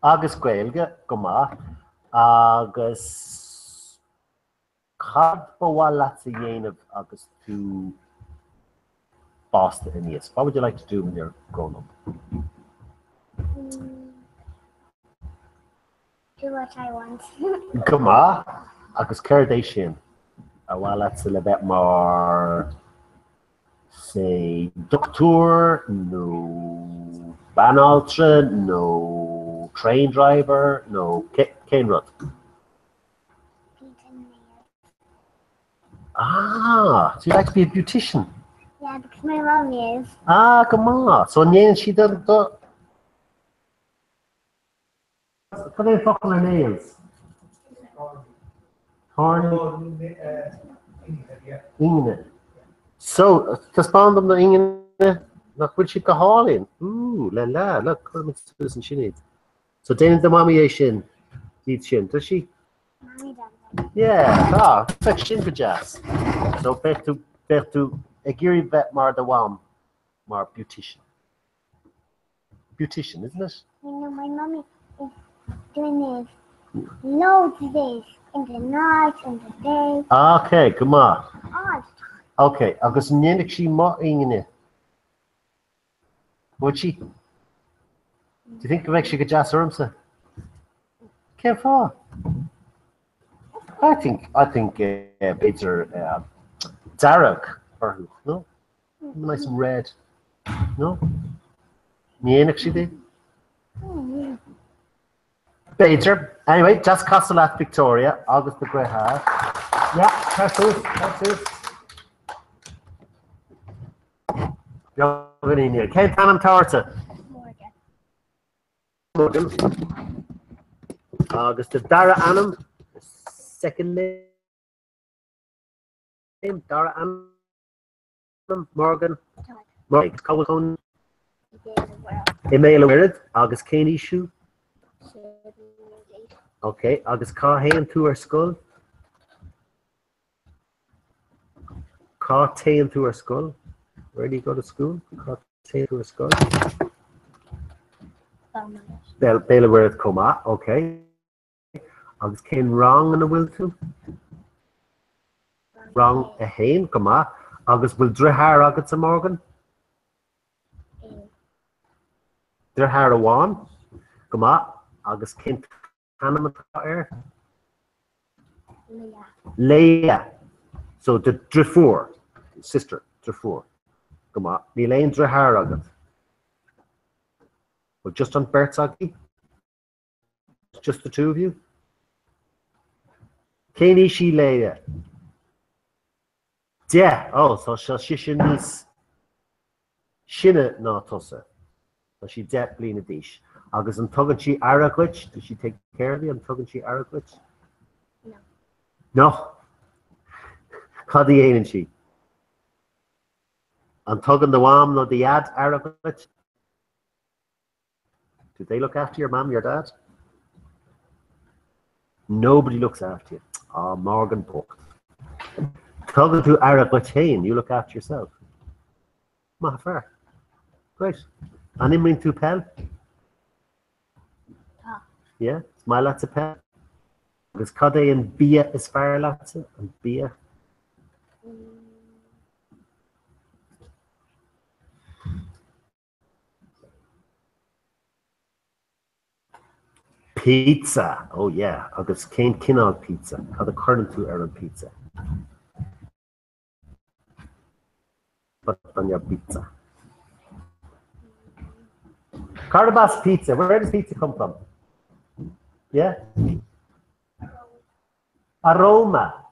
Agus Gaeilge, go maith. Agus cad ba mhaith leatsa a dhéanamh agus tú fásta aníos? What would you like to do when you're grown up? Do what I want. Go maith. Agus céard é sin? Ar mhaith leatsa le bheith mar say dochtúir nó banaltra nó train driver nó cén rud? Ah, so you'd like to be a beautician? Yeah, because my mummy is. Ah, go maith. So an ndéanann sí do do Cad é an focal ar nails? Tairní. Ingne. So, taispeáin dom do ingne, nach bhfuil siad go hálainn? Ooh, la la, look, cuirfidh muid suas ansin iad. So déanann do mhamaí é sin, iad sin, does she? Yeah, tá, bheadh sin go deas. So bheadh tú, bheadh tú ag iarraidh bheith mar do mham, mar beautician. Beautician, isn't it? You know, my mummy is doing this loads of days in the night, in the day. Ah, ok, go maith. All Ok, agus an ndéanfadh sí mo ingne? Would she? Do you think go mbeadh sé go deas ormsa? Cén fáth? I think, I think uh, b'fhéidir uh, dearg orthu, no? Nice and red. No? Ní dhéanfadh siad é? B'fhéidir. Anyway, deas casadh leat Victoria agus do dheartháir. Yeah, tar suas, tar suas. Beagáinín níl. Cén t-ainm atá ortsa? Morgan. Morgan. Agus do dara ainm? Second name? Dara ainm? Morgan. Morgan. Cá bhfuil cónaí? I mBéal an Mhuirthead. Agus cén aois thú? Ok, agus cá théann tú ar scoil? Cá téann tú ar scoil? Where do you go to school? Cá téann tú ar scoil? Béal an Mhuirthead chomh maith, ok. Agus cén rang ina bhfuil tú? Rang 1, go maith. Agus bhfuil driotháir agatsa, Morgan? Driotháir amháin, go maith. Agus cén t-ainm atá air? Leah. Leah. So do driofúr, sister, driofúr. Go maith. Níl aon driotháir agat? Bhfuil just an beirt agaibh? Just the two of you? Cén aois í Leah? 10. Oh, so tá sise níos sine ná tusa. Tá sí 10 bliana d'aois. Agus an tugann sí aire dhuit? Does she take care of you? An tugann sí aire dhuit? No. No. Cad a dhéanann sí? An tugann do mham nó do dhaid aire dhuit? Do they look after your mum, your dad? Nobody looks after you. Ah, Morgan bocht. Tugann tú aire dhuit féin, you look after yourself. Maith an fear. Great. An imríonn tú peil? Tá. Yeah? Is maith leatsa peil? Agus cad é an bia is fearr leatsa? An bia? Pizza! Oh yeah, agus cén cineál pizza? Cad a chuireann tú ar an pizza? Put on your pizza. Cárb as pizza? Where does pizza come from? Yeah? A Roma,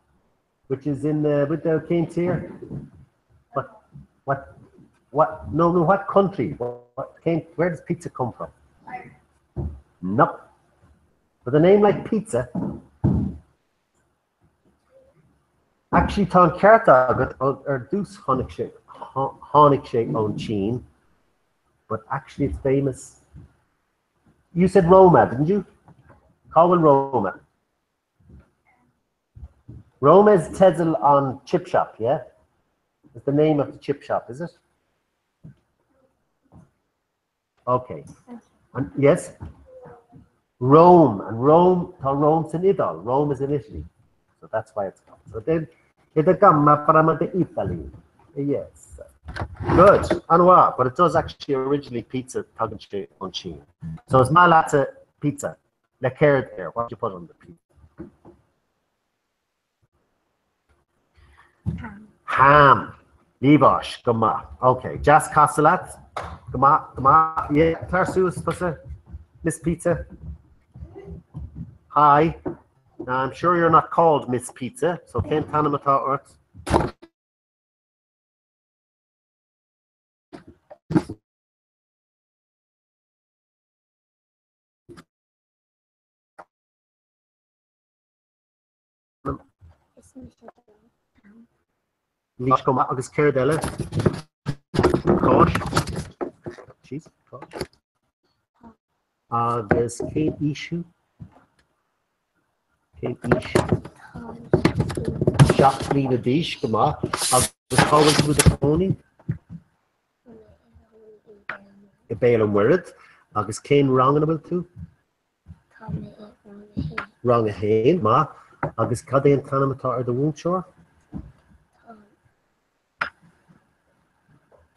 which is in the, with the cén tír? What, what, what, no, no, what country? What, what, cén, where does pizza come from? No. With a name like pizza, actually tá an ceart agat ar dtús tháinig sé tháinig sé ón tSín, but actually it's famous. You said Roma, didn't you? Cá bhfuil Roma? Roma is teideal an chip shop, yeah? It's the name of the chip shop, is it? Okay. And, yes? Rome. And Rome, tá Rome san Iodáil. Rome is in Italy. So that's why it's called. So then, it gamma from the Italy. Yes. Good. An-mhaith, but it does actually originally pizza tagann sé ón tSín. So is maith leatsa pizza le céard air? What do you put on the pizza? Ham. Ham. Liamhás, go maith. Ok, deas casadh leat. Go maith, go maith. Yeah, tar suas, tusa. Miss Pizza. Hi. Now, I'm sure you're not called Miss Pizza, so cén t-ainm atá ort? Is mise Tom. Leis go maith agus céard eile? Cáis? Cheese? Cáis? Agus cén aois thú? Cén aois? 7 bliana d'aois, go maith. Agus cá bhfuil tú i do chónaí? I Béal an Mhuirthead. Agus cén rang ina bhfuil tú? Tá mé i rang a haon. Rang a haon, maith. Agus cad é an t-ainm atá ar do mhúinteoir? Tá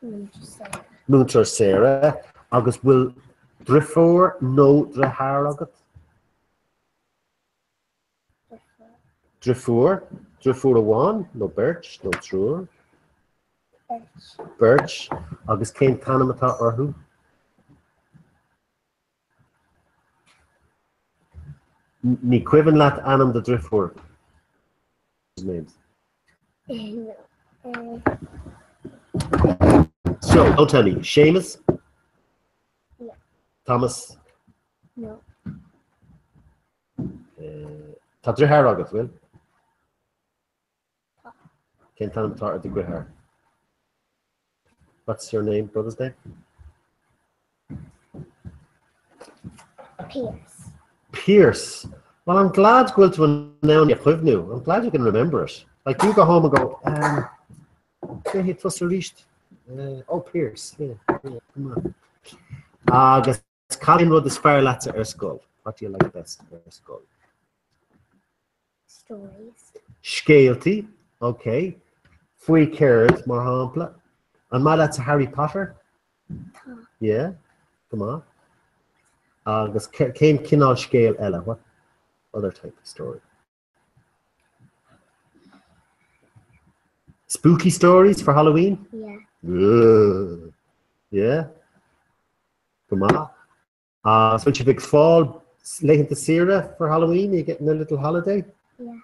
Múinteoir Sarah. Múinteoir Sarah. Agus bhfuil driofúr nó driotháir agat? Driofúr. Driofúr. Driofúr amháin nó beirt nó triúr? Beirt. Beirt. Agus cén t-ainm atá orthu? Ní cuimhin leat ainm do dhriofúr? Names. So, don't tell me. Seamus? Yeah. Thomas? No. Uh, tá driotháir agat, bhfuil? Tá. Cén t-ainm atá ar do dhriotháir? What's your name, brother's name? Pierce. Pierce. Well, I'm glad go bhfuil tú in ann é a chuimhniú. I'm glad you can remember it. Like you go home and go, um, cé hé tusa arís? Uh, oh, Pierce. Yeah, yeah, come on. Agus cad é an rud is fearr leatsa ar scoil? What do you like best ar scoil? Stories. Scéaltaí, ok. Faoi céard, mar shampla? An maith leatsa Harry Potter? Tá. Yeah, go maith. Agus cén cineál scéal eile? What other type of story? Spooky stories for Halloween? Yeah. Ugh. Yeah? Go maith. Agus bhfuil sibh ag fáil laethanta saoire for Halloween? Are you getting a little holiday? Yeah.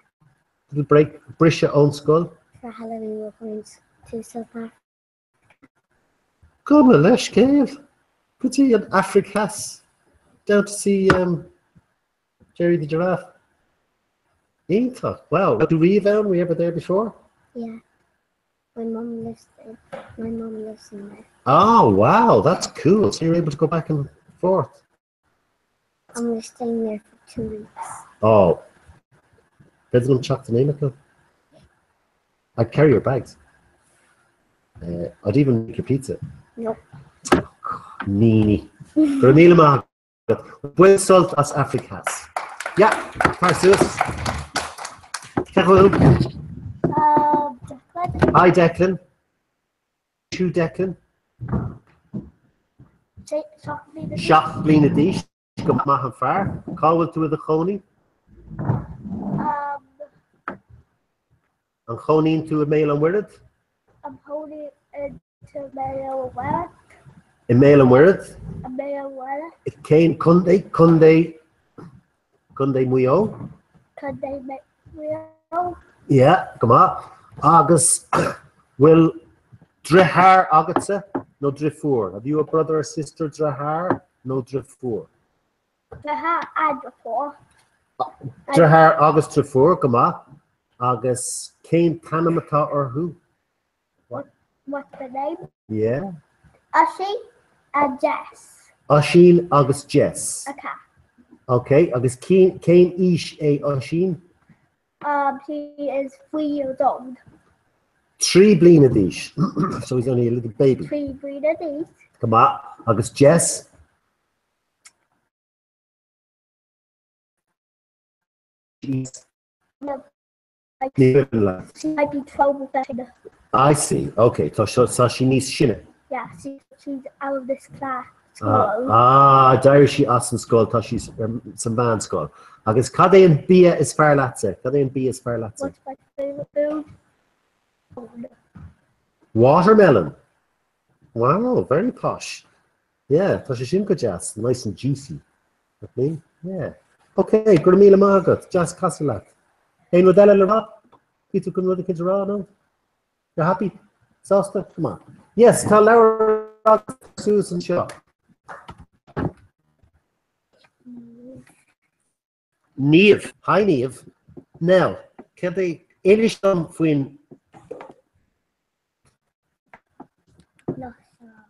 Little break, briseadh ón scoil? For Halloween we're going to South Africa. Gabh mo leithscéal. Go dtí an Afraic Theas. Down to see um, Jerry the Giraffe. Iontach. Wow. Raibh tú riamh ann? Were you ever there before? Yeah. My mum lives in, my mum lives in there. Oh, wow. That's cool. So you're able to go back and forth. And we're staying there for two weeks. Oh. Féidir liom teacht in éineacht leat? I'd carry your bags. Uh, I'd even make your pizza. Nope. Meanie. Go raibh míle maith agat. Bain sult as Afraic Theas. Yeah, tar suas. Cén chaoi? Uh, Declan. Hi Declan. Tú Declan. 7 bliana d'aois, go maith an fear. Cá bhfuil tú i do chónaí? An chónaíonn tú i mBéal an Mhuirthead? An chónaí tú i mBéal an Mhuirthead? I mBéal an Mhuirthead? I mBéal an Mhuirthead. Cén contae? Contae Contae Mhaigh Eo? Contae Mhaigh Eo. Yeah, go maith. Agus bhfuil deartháir agatsa nó deirfiúr? Have you a brother or sister deartháir nó deirfiúr? Deartháir and deirfiúr. Deartháir agus deirfiúr, go maith. Agus cén t-ainm atá orthu? What? What's the name? Yeah. Oisín and Jess. Oisín agus Jess. Okay. Ok, agus cén aois é Oisín? Um, he is 3 years old. 3 bliana d'aois. So he's only a little baby. 3 bliana d'aois. Go maith. Agus Jess? No. Ní cuimhin leat. She might be 12 or 13. I see. Ok, tá tá sí níos sine. Yeah, she, she's out of this class. Ah, School. ah, d'éirigh sí as an scoil, tá sí sa mheánscoil. Agus cad é an bia is fearr leatsa? Cad é an bia is fearr leatsa? What's my favourite food? Watermelon. Wow, very posh. Yeah, tá sé sin go deas, nice and juicy. Nach mbíonn? Yeah. Ok, go raibh míle maith agat, deas casadh leat. Aon rud eile le rá? Bhí tú chun rud eicínt a rá, no? You're happy? Sásta? Come on. Yes, tá leabhar agat suas anseo. Niamh. Hi Niamh. Now, céard é, inis dom faoin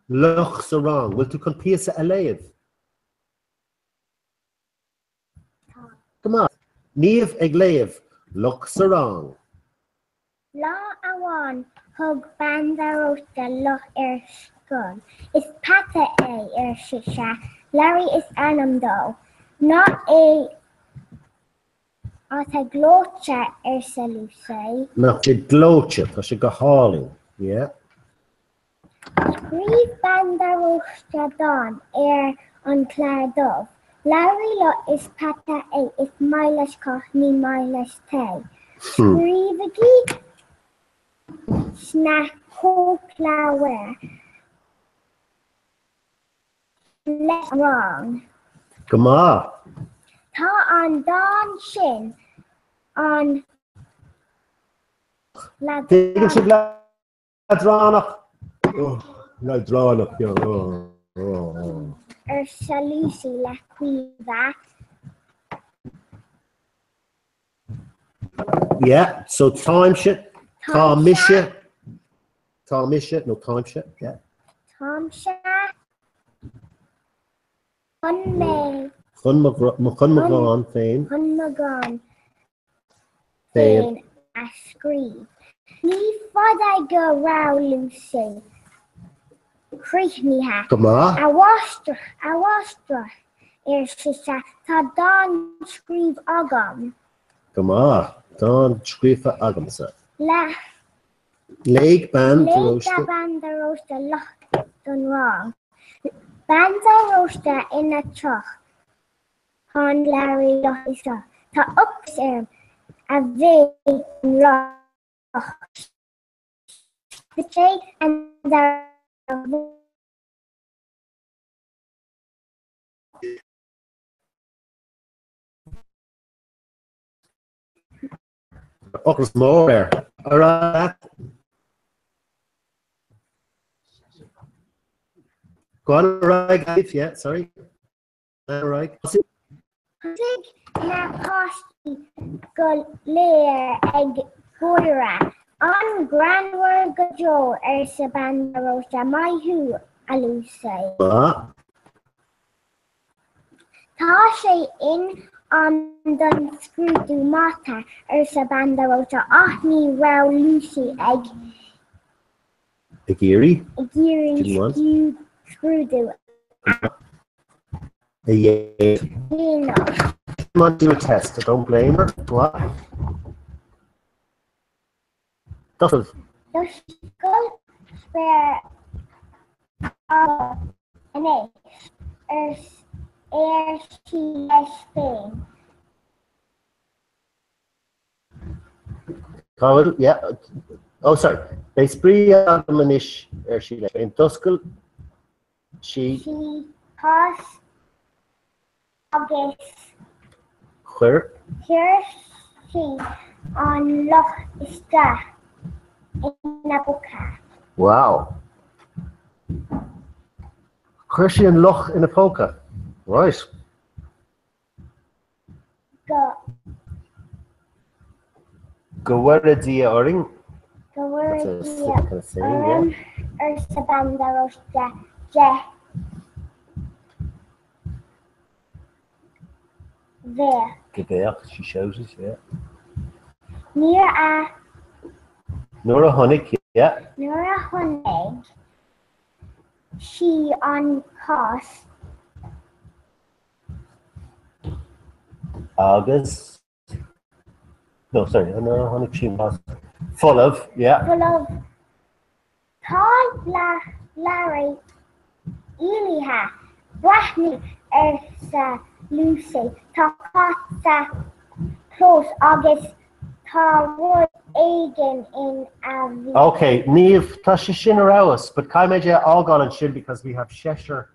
luch sa rang. Bhfuil tú chun píosa a léamh? Go maith. Niamh ag léamh Luch sa Rang. Lá amháin thug Bean Mharóiste luch ar scoil. Is peata é, ar sise. Larry is ainm dó. Nach é atá gleoite, arsa Lucy. Nach sé gleoite, tá sé go hálainn. Yeah. Scríobh Bean de Róiste dán ar an chlár dubh. Larry Luch is peata é is maith leis cách ní maith leis tae. Scríobhaigí sna cóipleabhair leis an rang. Go maith. Tá an dán sin an Tuigeann sibh Leadránach. Leadránach. arsa Lucy le Caoimhe. Yeah, so táimse, tá mise, tá mise, nó táimse, yeah. Táimse chun mé. Chun mo chun mo dhán féin. Chun mo dhán féin. féin a scríobh. Ní fada go raibh Lucy. críochnaithe. Go maith. A mháistir, a mháistir, ar sise, tá dán scríofa agam. Go maith. Dán scríofa agamsa. Le. Léigh bean de Léigh Róiste. bean de Róiste luch don rang. Bean de Róiste ina teach. Tháinig Learaí luch isteach. Tá ocras orm, a bhéic an luch. D'eisigh an dara Ocras mór air. Ar aghaidh leat. Go on ar aghaidh, yeah, sorry. Ar aghaidh. Thosaigh na páistí go léir ag gáire. An-ghreannmhar go deo, arsa Bean de Róiste. Maith thú, a Lucy. Tá sé in am don scrúdú mata, arsa Bean de Róiste, ach ní raibh Lucy ag. Ag iarraidh. Ag iarraidh scrúdú a dhéanamh. Want to do a test, I don't blame her. What? D'oscail. D'oscail spéir anois, ar sí leis féin. Cá bhfuil, yeah, oh sorry, beidh spraoi agam anois, ar sí leis féin. D'oscail sí. Sí cás agus. Chuir. Chuir sí an luch isteach ina póca. Wow. Chuir sí an luch ina póca. Right. Go. Go bhfóire Dia orainn. Go bhfóire Dia orainn, arsa Bean de Róiste de bhéic. De bhéic, she shouted, yeah. Nuair a. Nuair a chonaic, yeah. Nuair a chonaic sí an cás. Agus, no, sorry, nuair a chonaic sí an cás folamh, yeah. Folamh. Tá Learaí éalaithe. Breathnaigh, arsa Lucy, tá cat sa chlós agus tá rud éigin ina bhéal. Ok, Niamh, tá sé sin ar fheabhas, but caithfidh mé é a fhágáil ansin because we have seisear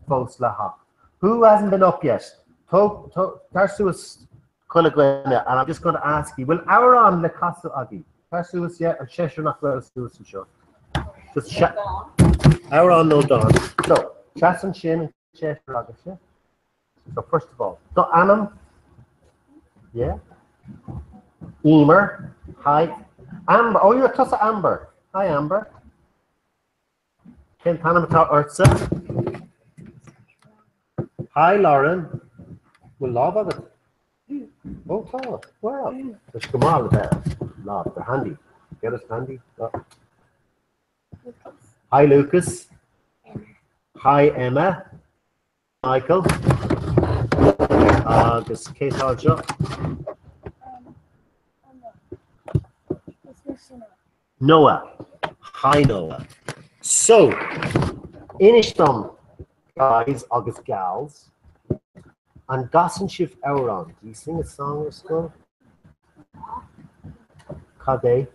fós le theacht. Who hasn't been up yet? Tóg, tóg, tar suas chuile dhuine and I'm just going to ask you, bhfuil amhrán le casadh agaibh? Tar suas, yeah, an seisear nach bhfuil suas anseo. Just se- Amhrán nó dán. So, seas ansin an seisear agaibhse. So first of all, do ainm? Yeah. Emer. Hi. Amber. Oh, you're tusa Amber. Hi, Amber. Cén t-ainm atá ortsa? Hi Lauren. Bhfuil lámh agat? Ó tá, wow. Tá sé go maith le bheith lámh, they're handy. Get it handy? Oh. Hi Lucas. Hi Emma. Michael. Agus cé atá anseo? Noah. Hi Noah. So, inis dom, guys agus gals, an gcasann sibh amhrán? Do you sing a song ar scoil? Cad é?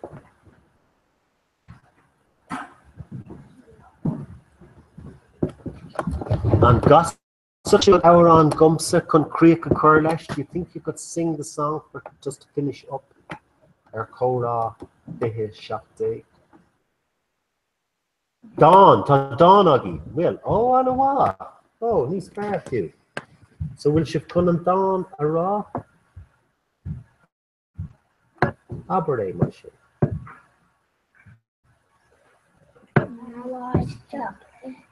An gcasfadh sibh amhrán dhomsa chun críoch a chur leis? Do you think you could sing the song for just to finish up ar Chomhrá 2017? Dán, tá dán agaibh. Bhfuil? Ó, an-mhaith. Ó, níos fearr fiú. So bhfuil sibh chun an dán a rá? Abair é mar sin.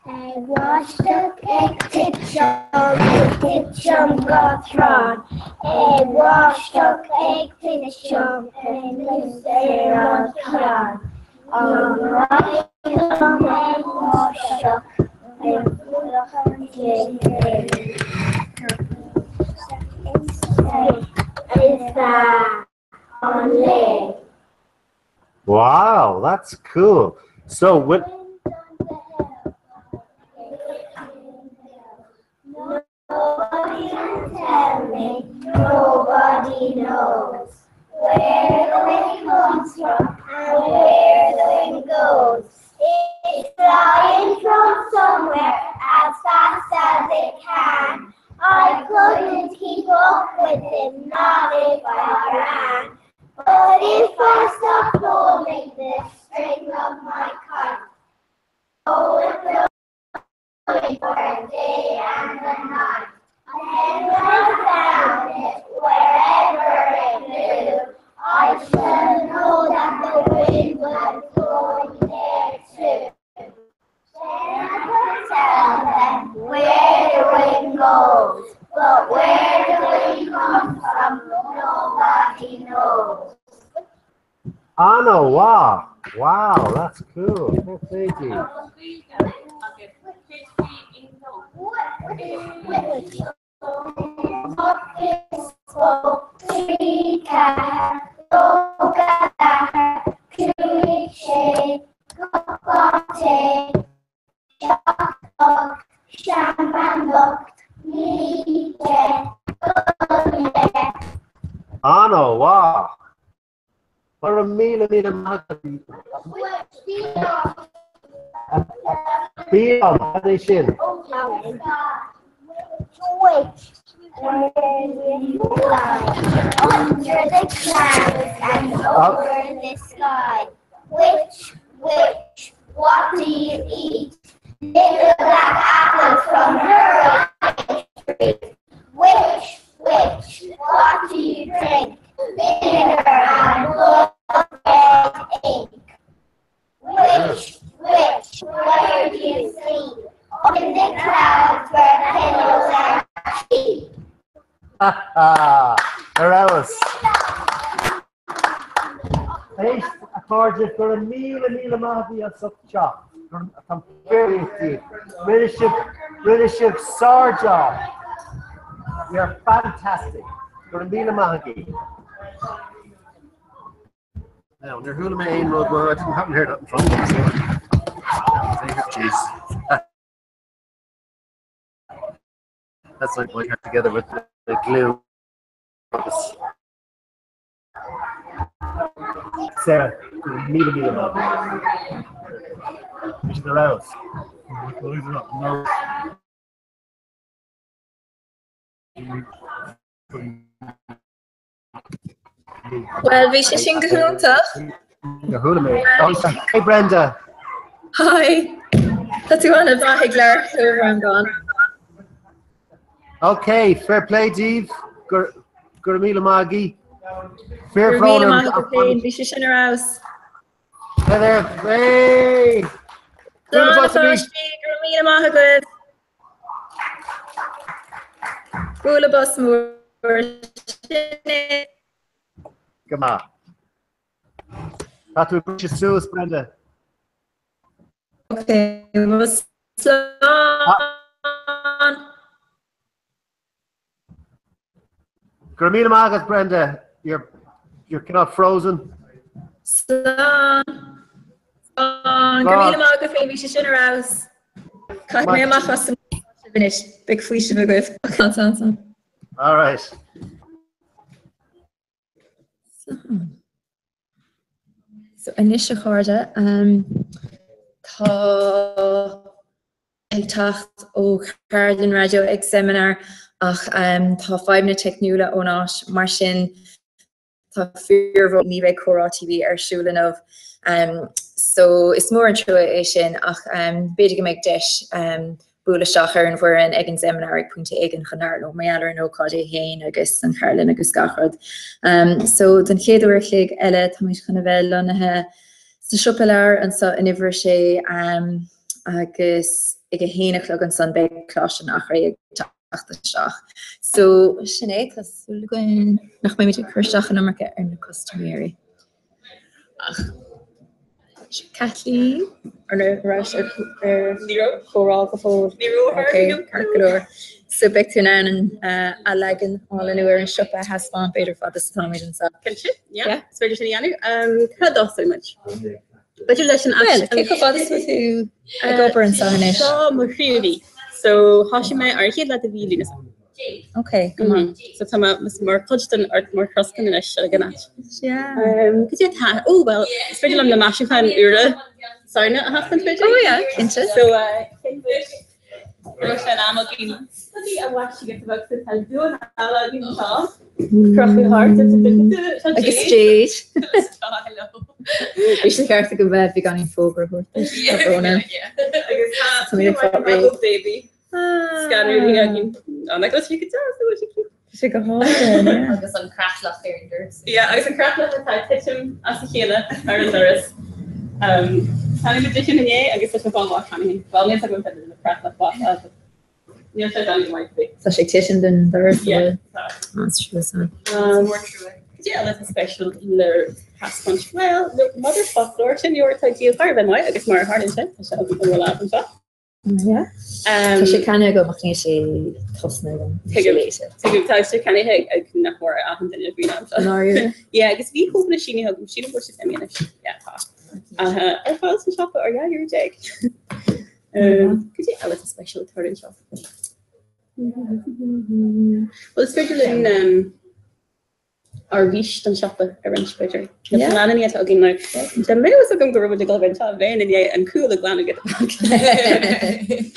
Ag báisteach ag titim ag titim go trom Ag báisteach ag titim anuas ar an chrann An raibh. Liom ag báisteach i bhfolach Is fearr an lae. Wow, that's cool. So, with Nobody can tell me, nobody knows where the wind comes from and where the wind goes. It's flying from somewhere as fast as it can. I couldn't keep up with it, not if I ran. But if I stop pulling the string of my kite, oh, it will for a day and a night. And when I found it, wherever it blew, I shall know that the wind was blowing there too. Then I could tell them where the wind goes, but where the wind comes from, nobody knows. Anna, wow. Wow, that's cool. Fair play to you. Anna, wow. Mar míle míle Bí é sin. Which where you fly under the clouds and over the sky? Which, which, what do you eat? Little black apples from her tree. Which, which, what do you drink? Vinegar and blood red ink. Which, which, where do you sleep? Up in the clouds where pillows are cheap. Ar fheabhas. Éist a chairde go raibh míle míle maith agaibh as ucht teacht. Tá fíorbhuíoch. Rinne sibh rinne sibh sár-job. You're fantastic. Go raibh míle maith agaibh. Now, níor chuala mé aon rud where I didn't haven't heard that in front of me. So. Jeez. That's like putting her together with the glue. Sarah, go raibh míle míle maith. Bhí siad ar fheabhas. Well, bhí sé sin go hiontach. Níor chuala mé. Hey Brenda. Hi. Tá tú an-mhaith ag labhairt a Bhreandáin. Okay, fair play daoibh. Go raibh míle maith agaibh. Go raibh míle maith agat féin, bhí sé sin ar fheabhas. Hey there. Hey! Slán a pháistí, go raibh míle maith agaibh. Bualadh bos mór. Sin é. Go maith. Tá tú ag briseadh suas, Brenda. Ok, slán. Go raibh míle maith agat, Brenda. You're, you're kind of frozen. Slán. Slán. Go raibh míle maith agat féin, bhí sé sin ar fheabhas. Caithfidh mé amach as an anois, beidh faoiseamh agaibh. Slán, slán, slán. All right. So anois a chairde, tá ag teacht ó cheardlann raidió ag seimineár ach tá fadhbanna teicniúla ón áit, mar sin tá fíorbhrón ní bheidh Comhrá TV ar siúl inniu. So is mór an trua é sin ach b'fhéidir go mbeidh deis bualadh isteach ar an bhfoireann ag an seimineár ag pointe éigin chun labhairt leo mar gheall ar an ócáid é féin agus an cheardlann agus gach rud. So don chéad uair a chloig eile táimid chun a bheith lonnaithe sa siopa leabhar anseo in uimhir a sé agus ag a haon a chlog ansan beidh Coláiste an Eachréidh ag teacht isteach. So sin é, tá súil againn nach mbeimid ag cur isteach an iomarca ar na custaiméirí. Ach. Kathleen an raibh ar chomhrá go fóill? Ní raibh. Ok, ceart go leor. So beidh tú in ann an a leagan álainn úr ar an siopa a thaispeáint b'fhéidir fad is atáimid anseo. Cinnte, yeah. Is féidir sin a dhéanamh. Cá dtosóidh muid? B'fhéidir leis an Well, cé chomh fada is bhfuil tú ag obair anseo anois? Seo mo thríú mhí. So thosaigh mé ar an chéad lá de mhí Lúnasa. Ok, go maith. So tá mé mar chuid den ort mar throscan anois ag an áit. Yeah. Cad é atá, oh well, is féidir liom na maisiúcháin úra Samhna a thaispeáint b'fhéidir? Oh yeah, cinnte. So cén bhuaidh raibh sé in am againn rudaí a mhaisiú go beag so tá duan eile againn anseo. Crochadh thart Agus Jade. Bhí sé ceart go mbeadh beagáinín fógra a thabhairt duit, tá brón orm. Agus tá Tá mé ag fáil réidh. baby. Scanrúlaí againn. Á, nach bhfuil sé go deas, bhfuil sé cute? Tá sé go hálainn, yeah. Agus an creatlach ar an doras. Yeah, agus an creatlach atá ag titim as a chéile ar an doras. Tháinig muid sin inné agus tá sé fáil amach cheana féin. Bhuel, níl a fhios agam féidir le creatlach bás a fháil. Níl sé gan go maith faoi. Tá sé ag titim den doras, Yeah, bhfuil? tá. Á, is trua san. Cad é eile atá spéisiúil le taispeáint? Bhuel, Mother's Foclóir, sin leabhar atá ag díol thar a bheith maith agus mar a tharlaíonn sé, tá sé agam i mo lámh anseo. Tá sé ceannaithe agam ach níl sé tosnaithe agam. Tuigim, tuigim, tá sé ceannaithe ag nach mór achan duine faoin am seo. Dáiríre? Yeah, agus bhí cóipeanna sínithe agam, sílim go bhfuil siad imithe anois. Yeah, tá. Ar fáil sa siopa ar €12. Cad é eile atá spéisiúil ag tarlú anseo? Bhuel, is féidir linn ár bhfís don siopa a roinnt, b'fhéidir. Na pleananna atá againn now. Dá mbeadh fhios agam go raibh muid ag dul anseo, bheinn i ndiaidh an cúl a ghlanadh go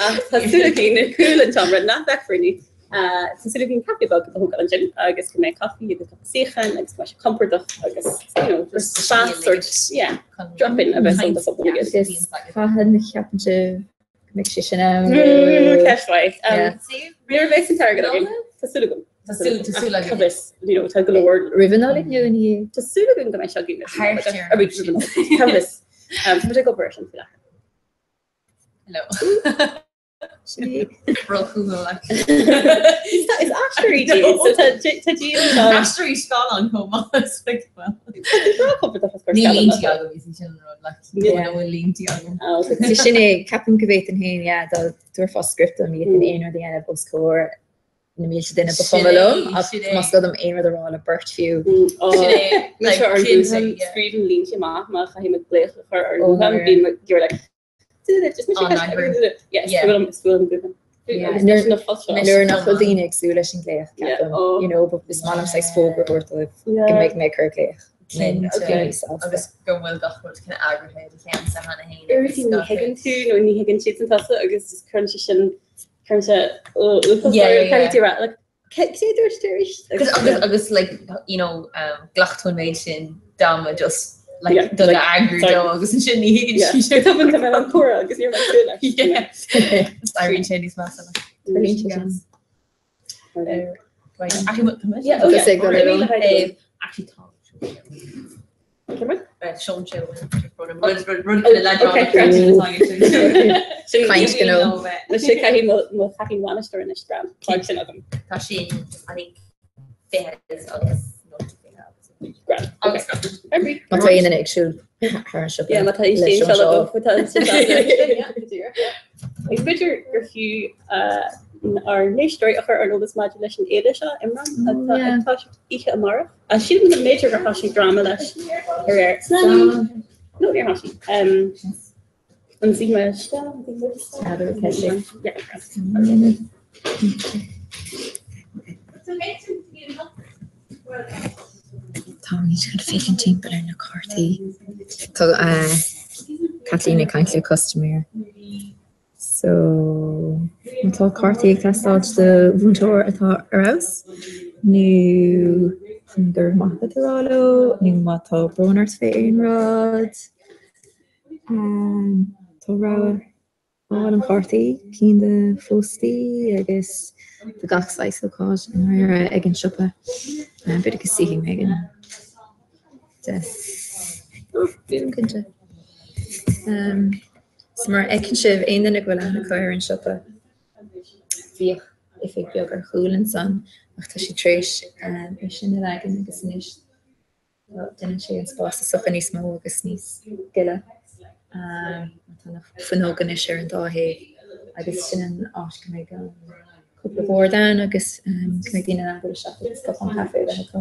Ach tá súil againn cúl an tseomra nach bhfeicfear inniu. Tá súil againn caife beag a thógáil ansin agus go mbeidh caife agus cúpla suíochán agus go mbeidh sé compordach agus you know, just spás sort, yeah, drop-in a bheith ann do phobal na Gaeilge. Agus cathain a cheapann sibh go mbeidh sé sin ann? Ceist mhaith. Nuair a bheas an t-airgead againn, tá súil agam. Tá súil tá súil againn. Tá fhios, you know, tá go leor. Roimh an Nollaig nó ina dhiaidh? Tá súil againn go mbeidh sé againn roimh an Nollaig. Roimh an Nollaig. Tá fhios. Tá muid ag obair ar sin faoi láthair. Hello. Is aisteoirí Jade, so tá tá Jade anseo. Aisteoirí scannán chomh maith is like well. Níl Níl línte agam is sin an rud like yeah. bhfuil línte agam. So sin é, ceapaim go bhféadfainn féin, yeah, dá dtabharfá script dom d'fhéadfainn aon rud a dhéanamh os comhair na mílte duine ba chuma liom ach más gá dom aon rud a rá le beirt fiú. Sin é, like, ar an guthán, scríobhaim línte amach má chaithfidh mé glaoch a chur ar an nguthán, bím you're like Nuair nach bhfuil daoine ag súil leis an glaoch, ceapaim, you know, but is maith liom saghas fógra a thabhairt dóibh go mbeidh mé ag cur glaoch. Agus go bhfuil gach rud kind of eagraithe i do cheannsa cheana féin. Uaireanta ní thuigeann tú nó ní thuigeann siadsan tusa agus just cuireann sé sin, cuireann sé uafás orm, caithfidh tú a rá, like, Cé a dúirt tú arís? Agus agus agus like you know um, ghlac tú an méid sin d'ama just like Yeah, do like, eagrú sorry. dó agus ansin ní thuigeann Yeah. sí sé. Tá an tá an comhrá agus níor mé súil leis. Yeah. Is éiríonn sé níos measa. Éiríonn sé sin. Right. Actually, what- Yeah, oh, Tá yeah. sé go Alright. leor. Um, actually, tá. Sean sé Sin Caint gnó. Na sé caithfidh mo mo chaithfidh bhainisteoir anois grand. Tá sin agam. Tá sin I think fiche agus nó fiche agus. Grand. Okay. Every. Má tá aon duine ag siúl thar an siopa. Yeah, má tá le sin Sean seo Shaw. agam, tá sin seo agam. Agus b'fhéidir gur fiú ár n-éisteoirí a chur ar an eolas maidir leis an fhéile seo, Imram, atá ag toiseacht oíche amárach. Sílim go mb'fhéidir gur thosaigh dráma leis aréir. No, níor thosaigh. An suí mé isteach? Táimid chun féachaint timpeall ar na cártaí. Tá Kathleen ag caint le custaiméir. So, má tá cártaí ag teastáil do mhúinteoir atá ar fheabhas, nó chun go raibh maith agat a rá leo, nó má tá brón ort fé aon rud, tá rogha álainn cártaí, cinn de phóstaí agus do gach saghas ócáid i ndáiríre ag an siopa. B'fhéidir go suífidh mé ag an desk. Oh, nílim cinnte. So mar a fheiceann sibh, aon duine go bhfuil aithne acu ar an siopa, bhíodh oifig beag ar chúl ansan ach tá siad tar éis é sin a leagan agus anois déanann sé an spás is dócha níos mó agus níos gile. Tá na fuinneoga anois ar an dá thaobh agus sin an áit go mbeidh an cúpla bord ann agus go mbeidh daoine in ann dul isteach agus cupán caife a bheith acu.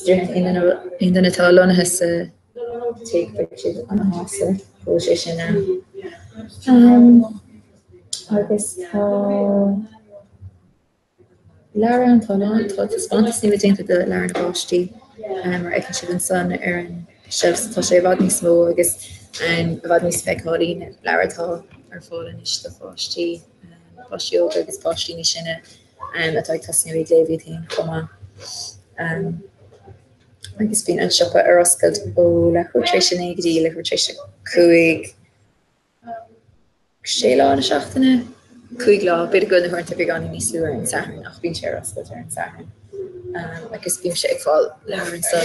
Aon duine atá lonnaithe sa tigh beidh siad an-shásta go bhfuil sé sin ann. Agus tá leabhar ann, tá a lán, tá taispeántas nua déanta de leabhair na bpáistí mar a fheiceann sibh ansan ar an tseilf, tá sé i bhfad níos mó agus i bhfad níos feiceálaí na leabhair atá ar fáil anois do pháistí, páistí óga agus páistí níos sine atá ag tosnú ag léamh iad féin chomh maith. Agus bíonn an siopa ar oscailt ó leathuair tar éis a 9 go dtí leathuair tar éis a 5. 6 lá na seachtaine, 5 lá, b'fhéidir go bhfuil na huaireanta beagáinín níos lú ar an Satharn ach bíonn sé ar oscailt ar an Satharn. Agus bímse ag fáil leabhar anseo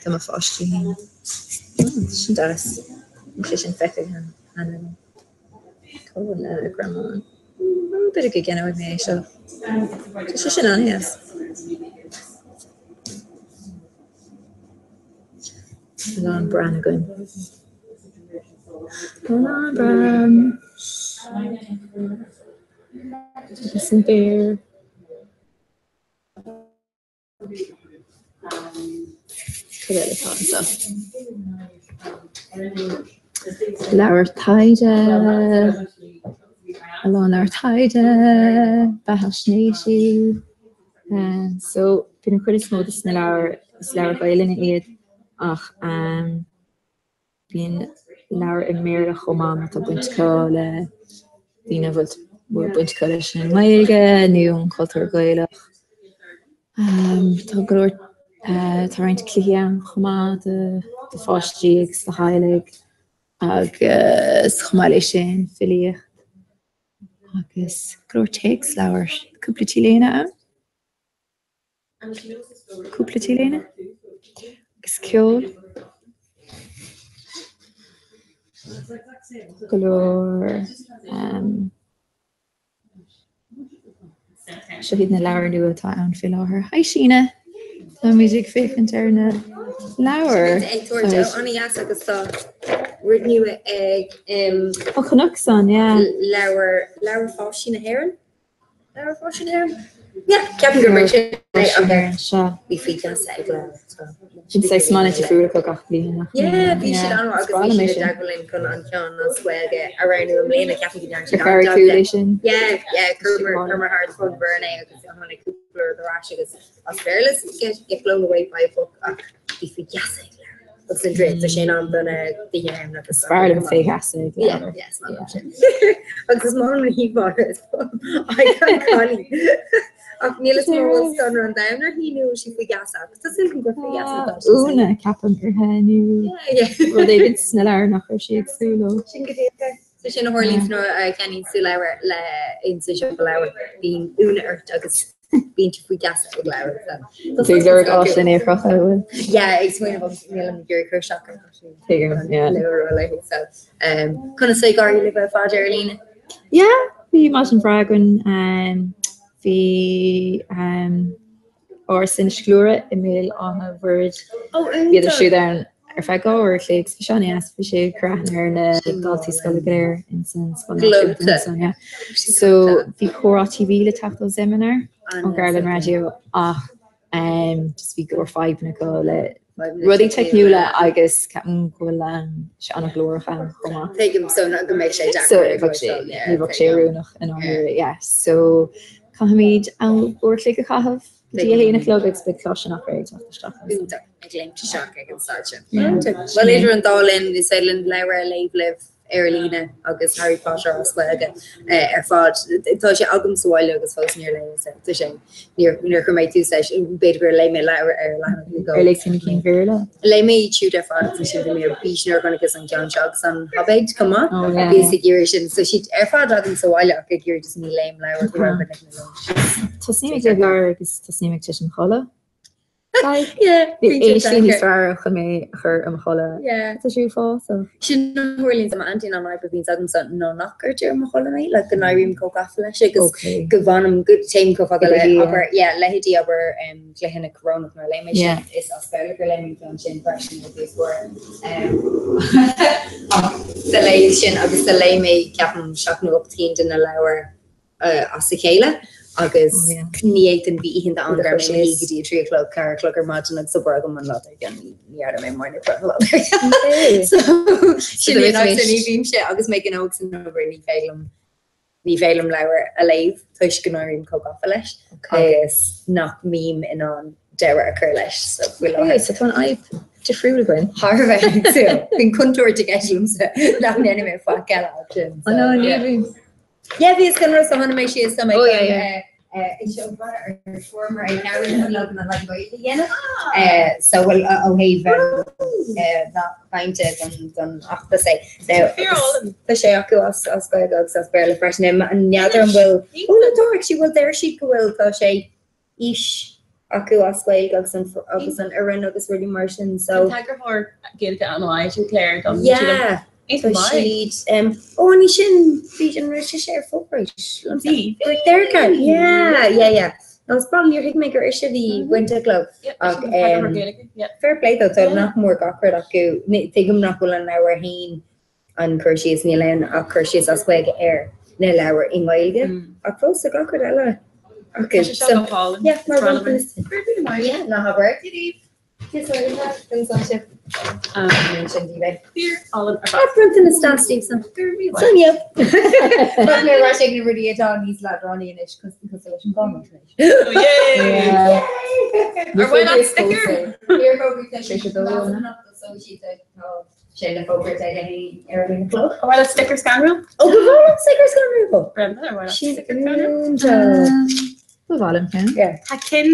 do mo pháistí féin. Sin deas. Níl sé sin feicthe cheana agam. Cá bhfuil na greamáin? B'fhéidir go gceannóidh mé é seo. Tá sé sin an-deas. A lán bran againn. A lán bran. Agus an béar. Cad eile atá anseo? Leabhar taighde. A lán leabhar taighde. Beathaisnéisí. So, bíonn an chuid is mó de na leabhair, is leabhair Ghaelainne iad ach bíonn leabhair i mBéarla chomh maith má tá baint acu le daoine a bhfuil baint acu leis an nGaeilge nó an cultúr Gaelach. Tá go leor, tá roinnt cluichí ann chomh maith do pháistí agus do theaghlaigh agus chomh maith leis sin filíocht agus go leor téacsleabhar, cúpla T-léine ann. Cúpla T-léine agus ceol. Go leor Seo iad na leabhair nua atá ann faoi láthair. Hi Síne! Táimid ag féachaint ar na leabhair. An-deas agus tá rud nua ag Ó chonac san, yeah. Leabhar Leabhar Pháistí na hÉireann? Leabhar Pháistí na hÉireann? Yeah, ceapaim gur mar sin é ach bhí faoi gheasa ag leabhar. Sin saghas mana difriúil acu gach bliain, nach mbíonn? Yeah, bhí siad an-mhaith agus bhí siad i dteagmháil linn chun an ceann as Gaeilge a roghnú i mbliana, ceapaim go ndearna siad Ar an-jab cúl de. é sin. Yeah, yeah, chuireamar chuireamar thar an bhfoireann é agus tháinig cúpla rud ar ais agus as Béarla so get get blown away by a book ach bhí faoi gheasa ag leabhar agus an draoi tá sé in am do na daoine ann agus Is fearr liom faoi gheasa ag Yeah, leabhar. yeah, is maith liom sin. Agus is maith liom na híomhánna is I can't Ach níl a fhios agam an bhfuil scanradh an domhain uirthi nó bhfuil sí faoi gheasa agus tá súil agam gur faoi gheasa atá sí. Úna, ceapaim, uirthi nó rud éigin sna leabhair nach raibh sí ag súil leo. Sin go díreach é. So sin a tharlaíonn nuair a cheannaíonn tú leabhar le insa siopa leabhar, bíonn ionadh ort agus bíonn tú faoi gheasa ag leabhar. Tá tú ag lorg áit lena é a chrochadh, an bhfuil? Yeah, ag smaoineamh agus nílim ag iarraidh cur isteach ar Tuigim, yeah. leabhar a léamh. So, conas ag éirí libh ar fad ar líne? Yeah, bhí maidin bhreá againn. Bhí Áras Inis Gluaire i mBéal Átha Mhuirthid. Bhíodar siúd ann ar feadh 2 uair a chloig. Bhí sé an-deas. Bhí sé ag cur aithne ar na daltaí scoile go léir ins an scoil náisiúnta ansan, yeah. So bhí Comhrá TV le teacht ó Zeminar, ón gCeardlann Raidió ach just bhí go leor fadhbanna acu le rudaí teicniúla agus ceapaim go bhfuil sé an-ghlórach ann chomh maith. Tuigim so go mbeidh sé deacair. So bheadh sé, ní bheadh sé oiriúnach i ndáiríre, yeah. So caithfimid uair a chloig a chaitheamh go dtí a haon a chlog agus beidh Coláiste an Eachréidh ag teacht isteach ansan. Iontach, ag léimt isteach ag an staid sin. Iontach. Bhuel idir an dá linn, is féidir linn leabhar a léamh libh ar líne agus Harry Potter as Gaeilge ar fad. Tá sé agam sa bhaile agus fós níor léigh mé tá sé níor níor chuir mé tús leis b'fhéidir gur léigh mé leabhar ar leathanach nó dhó. Ar léigh tú na cinn Bhéarla? Léigh mé iad siúd ar fad agus ansin bhí mé ar bís nuair a chonaiceas an ceann seo agus an Hobbit chomh maith. Oh, yeah. Bhíos ag iarraidh sin so siad ar fad agam sa bhaile ach ag iarraidh just ní léim leabhar go raibh mé ag na léim. Tosnaím ag léamh leabhar agus tosnaím ag titim a chodladh. Bhí sé níos fearr chun mé a chur i mo chodladh. Tá sé uafásach. Sin a tharlaíonn dom an an fhadhb a bhíonns agamsa ná nach gcuirtear i mo chodladh mé, like go n-éirím chomh gafa leis agus go bhfanaim, go téim chomh fada le, abair, yeah, leithéidí abair Cluiche na Corónach nuair a léigh mé sin, is as Béarla gur léigh mé an ceann sin freisin ó bhíos mhór. Ach do léigh sin agus do léigh mé ceapaim 7 nó 8 cinn de na leabhair as a chéile agus ní fhéadfainn, bhí oícheanta ann go raibh mé i mo shuí go dtí a 3 a chlog, 4 a chlog ar maidin agus obair agam an lá dár gcionn, ní dhearna mé mórán oibre an lá dár gcionn. So sin í an fhadhb, ní bhímse agus mé gnóthach agus san obair, ní féidir liom, ní féidir liom leabhar a léamh toisc go n-éirím chomh gafa leis agus nach mbím in ann deireadh a chur leis so faoi láthair. So tá an fhadhb difriúil againn. Thar a bheith éagsúil. Bíonn contúirt i gceist liomsa nach ndéanfaidh mé faic eile ach sin. Oh no, ní bhíonn. Yeah, bhí is gan rud so tháinig mé síos tá mé Oh, yeah, yeah. Is seo ar fuaireamar é cabhrú leo an leagan Gaeilge a dhéanamh. So bhuel ó thaobh na cainte don fheachtas é. Now tá sé acu as as Gaeilge agus as Béarla freisin. N'fheadar an bhfuil ó no tá actually bhuel deir siad go bhfuil tá sé fhís acu as Gaeilge agus an agus an fhoireann agus rudaí mar sin so. An t-eagarthóir Gaeilge an-mhaith sin Claire dom. Yeah. Tá siad ó ní sin bhí an raibh sise ar fógairt Bhí Deirdre yeah yeah yeah No is breá níor thuig mé gur ise a bhí bainteach leo ach fair play dó tá nach mór gach rud acu tuigim nach bhfuil an leabhar féin an cur síos níl ann ach cur síos as Gaeilge ar na leabhair i nGaeilge ach fós tá gach rud eile acu so yeah mar yeah ná habair. Bronntanas deas daoibhse. Sonia! Tá mé ar ais ag na rudaí atá níos leadránaí anois cosúil leis an gcámar tar éis. Ar bhfuil an sticker? Sé le fógairt ag ar an chlog. Ar bhfuil an sticker scanrúil? Ó go bhfuil an sticker scanrúil! Brenda, ar bhfuil an sticker scanrúil? Ba mhaith liom ceann. Tá cinn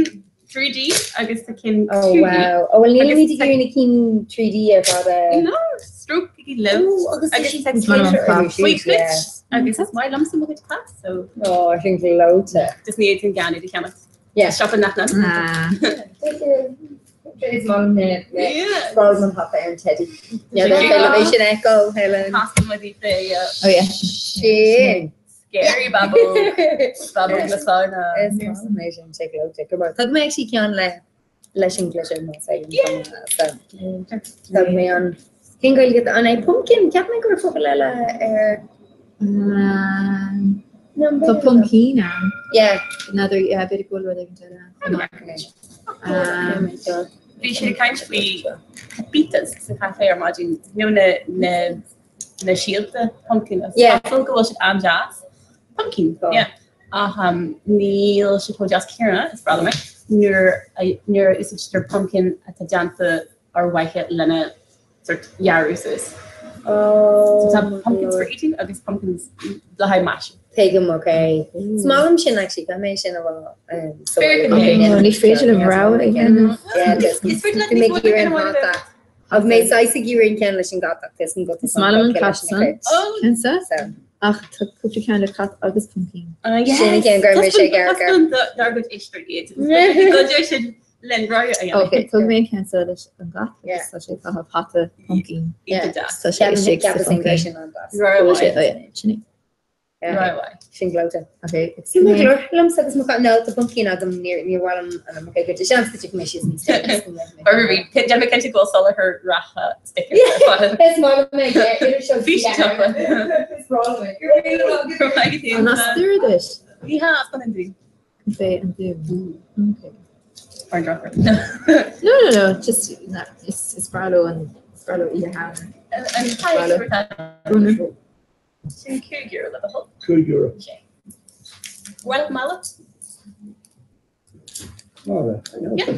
3D agus tá cinn 2D. Oh wow. Oh well nílimid ag iarraidh na cinn 3D ar fad a. No, stróicigí leo. Oh, agus tá siad ag faoi chuid agus is maith liomsa mo chuid cat so. Oh, sin gleoite. Just ní fhéadfainn gan iad a cheannach. Yeah. Siopa nach na. Is maith liom na na an hata ar an teddy. Yeah, é sin echo Helen. Tá mo daoibh é. Oh yeah. Sin. Scary babóg. Babóg na Samhna. Is maith liom é sin sé gleoite go mór. Thug mé actually ceann le leis an glitter más é so thug mé an cén Gaeilge an é pumpkin ceap mé go raibh focal eile ar Tá pumpkin ann. Yeah. N'fheadar yeah b'fhéidir go bhfuil rud éigin eile ann. Bhí siad ag caint faoi pepitas sa chaifé ar maidin nó na na na síolta pumpkin agus Yeah. cosúil go bhfuil siad an-deas. Pumpkin, yeah. Ach um, níl siad chomh deas céanna, is breá liom é, nuair a nuair a úsáidtear pumpkin atá déanta ar mhaithe lena sort ghearradh suas. Oh, So tá pumpkins for eating agus pumpkins le haghaidh maisiú. Tuigim, ok. Is maith liom sin actually, caithfidh mé sin a rá. Um, so Fair well, play. Oh, ní féidir liom rogha a dhéanamh. Yeah, Is féidir leat Bhí mé níos mó ag iarraidh a an dhéanamh. hata. Ach mé saghas ag iarraidh an ceann leis an gcat ach is an Is maith liom an cat san. Oh, Cinnte. Ach tá cúpla ceann le cat agus pumpkin. Sin an ceann go raibh mise ag amharc air. Dár gcuid éisteoirí iad. Go deir siad len rogha a dhéanamh. Ok, thug mé an ceann seo leis an gcat agus tá sé ag caitheamh hata pumpkin. Tá sé istigh sa Ceapas pumpkin. an an glas. Bhfuil sé, oh yeah, sin é. Right. Sin gleoite. Ok, Sin mo ghlór liomsa agus mo nó tá pumpkin agam níor níor mhaith liom an iomarca goide. Seans go dtiocfaidh mé síos níos deireanaí agus go mbeidh mé. Or déanfaidh mé cinnte go bhfuil soláthar reatha stickers ar fáil. Is maith liom é, yeah, idir seo Bhí sé tofa. Is breá liom é. Go raibh míle maith agat. An as Doire duit? Ní hea, as an Dún. Contae an Dúin. Ok. Ar an drochuair. No, no, no, just na, is is breá leo an is breá leo Oíche Shamhna. An Breá leo. Sin €5 le do thoil. €5. Bhuel, mala? Mala. Yeah.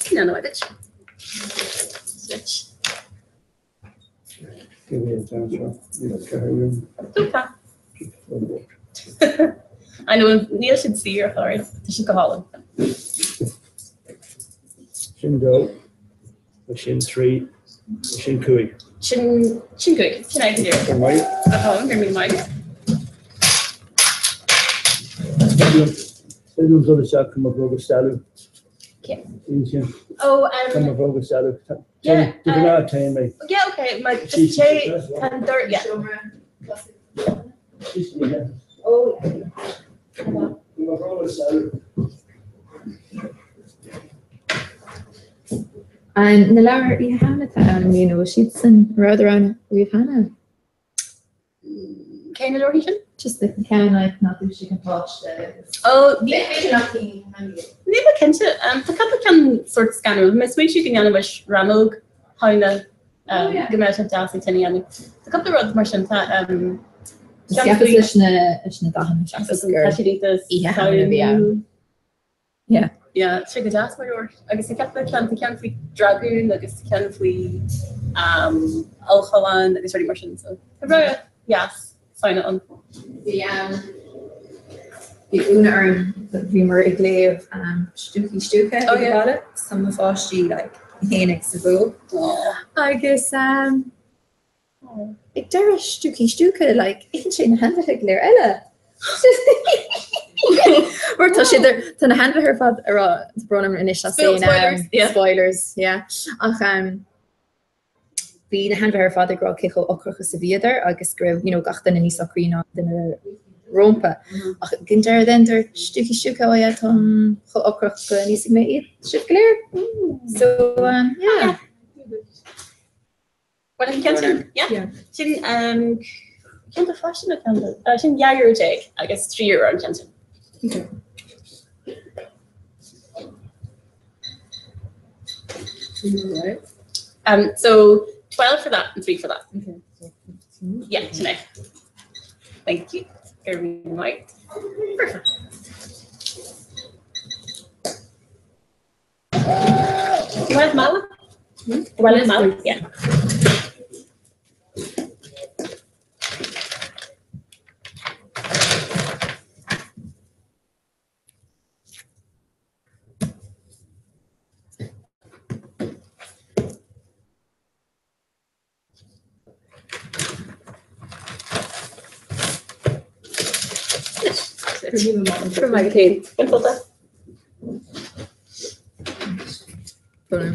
Cén an duit? Switch. Dúpa. I know níl siad saor a chara, tá siad go hálainn. Sin dó. Sin 3, sin 5. Sin sin 5, sin é go díreach. Go maith. Go hálainn, go raibh míle maith agat. Féidir liom dul isteach chun mo bhróga a stealladh. Sin. Oh, Tá mo bhróga steallach. Yeah, De ghnáth téann mé. Yeah, okay, my just té an dirt, yeah. Oh, Mo bhróga steallach. An na leabhair Oíche Shamhna atá ann i mbliana, bhfuil siad san rabhadar ann riamh cheana? Cé na leabharthaí sin? Just the ceann like ná dúisigh an páiste agus. Oh, ní B'fhéidir nach cinn cheana iad. Níl mé cinnte. Tá cúpla ceann sórt scanrúil. Mé smaointiú go ndéanfaimis rannóg Shamhna go mbeadh sé deas an tine a dhéanamh. Tá cúpla rud mar sin. Tá ceann Seachas leis na leis na dathanna seachas gur Tá siad iontach Oíche Shamhna a bhí ann. Yeah. Yeah, tá sé go deas mar leabhar. Agus tá cúpla ceann, tá ceann faoi dragún agus tá ceann faoi um, ulchabhán agus rudaí mar sin. So tá rogha dheas Samhna ann. Bhí um, bhí ionadh orm bhíomar ag léamh um, Stiúcaí Stiúgtha Oh, ag yeah. baile so mo pháistí like, fhéinig sa bhfuath. Agus um, Ag deireadh Stiúcaí Stiúgtha like itheann sé na hainmhithe go léir eile. Mar tá siad ar tá na hainmhithe ar fad ag rá tá brón orm anois as aon Spoilers, yeah. spoilers, yeah. Ach um, bhí na hainmhithe ar fad ag rá cé chomh ocrach is a bhíodar agus go raibh you know, gach duine níos ocraí ná duine rómpa. Ach ag an deireadh then dúirt Stiúcaí Stiúgtha oh yeah, táim chomh ocrach go n-íosfaidh mé iad sibh go léir. So um, yeah. Bhuel an ceann sin, yeah. Sin ceann do pháistí nó ceann do, sin €12 agus €3 an ceann sin. Um, so 12 for that and 3 for that. Okay. Yeah, sin é. Thank you. Go raibh maith. Perfect. Do you want mála? Do you want mála? Yeah.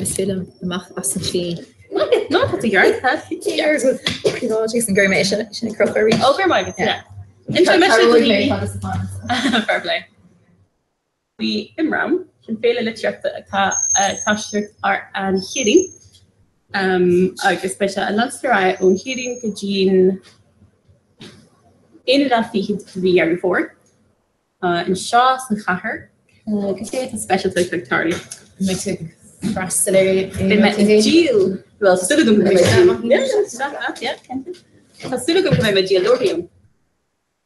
Is féidir amach as an slí. No tá tú ceart. Príobháideach an gur mé sin sin ag crochadh arís. Ó go raibh maith agat, yeah. Fair play. Faoi Imram, sin féile litríochta atá ag toiseacht ar an Chéadaoin agus beidh sé ag leanstan ar aghaidh ón Chéadaoin go dtí'n aonú lá fichead de mhí Dheireadh Fómhair anseo sa chathair. Cad é atá speisialta ag tarlú? Beidh tú ag freastal ar Beidh mé ag díol, bhuel, tá súil agam go mbeidh mé ag díol. Tá súil agam go mbeidh mé ag díol leabharthaí ann.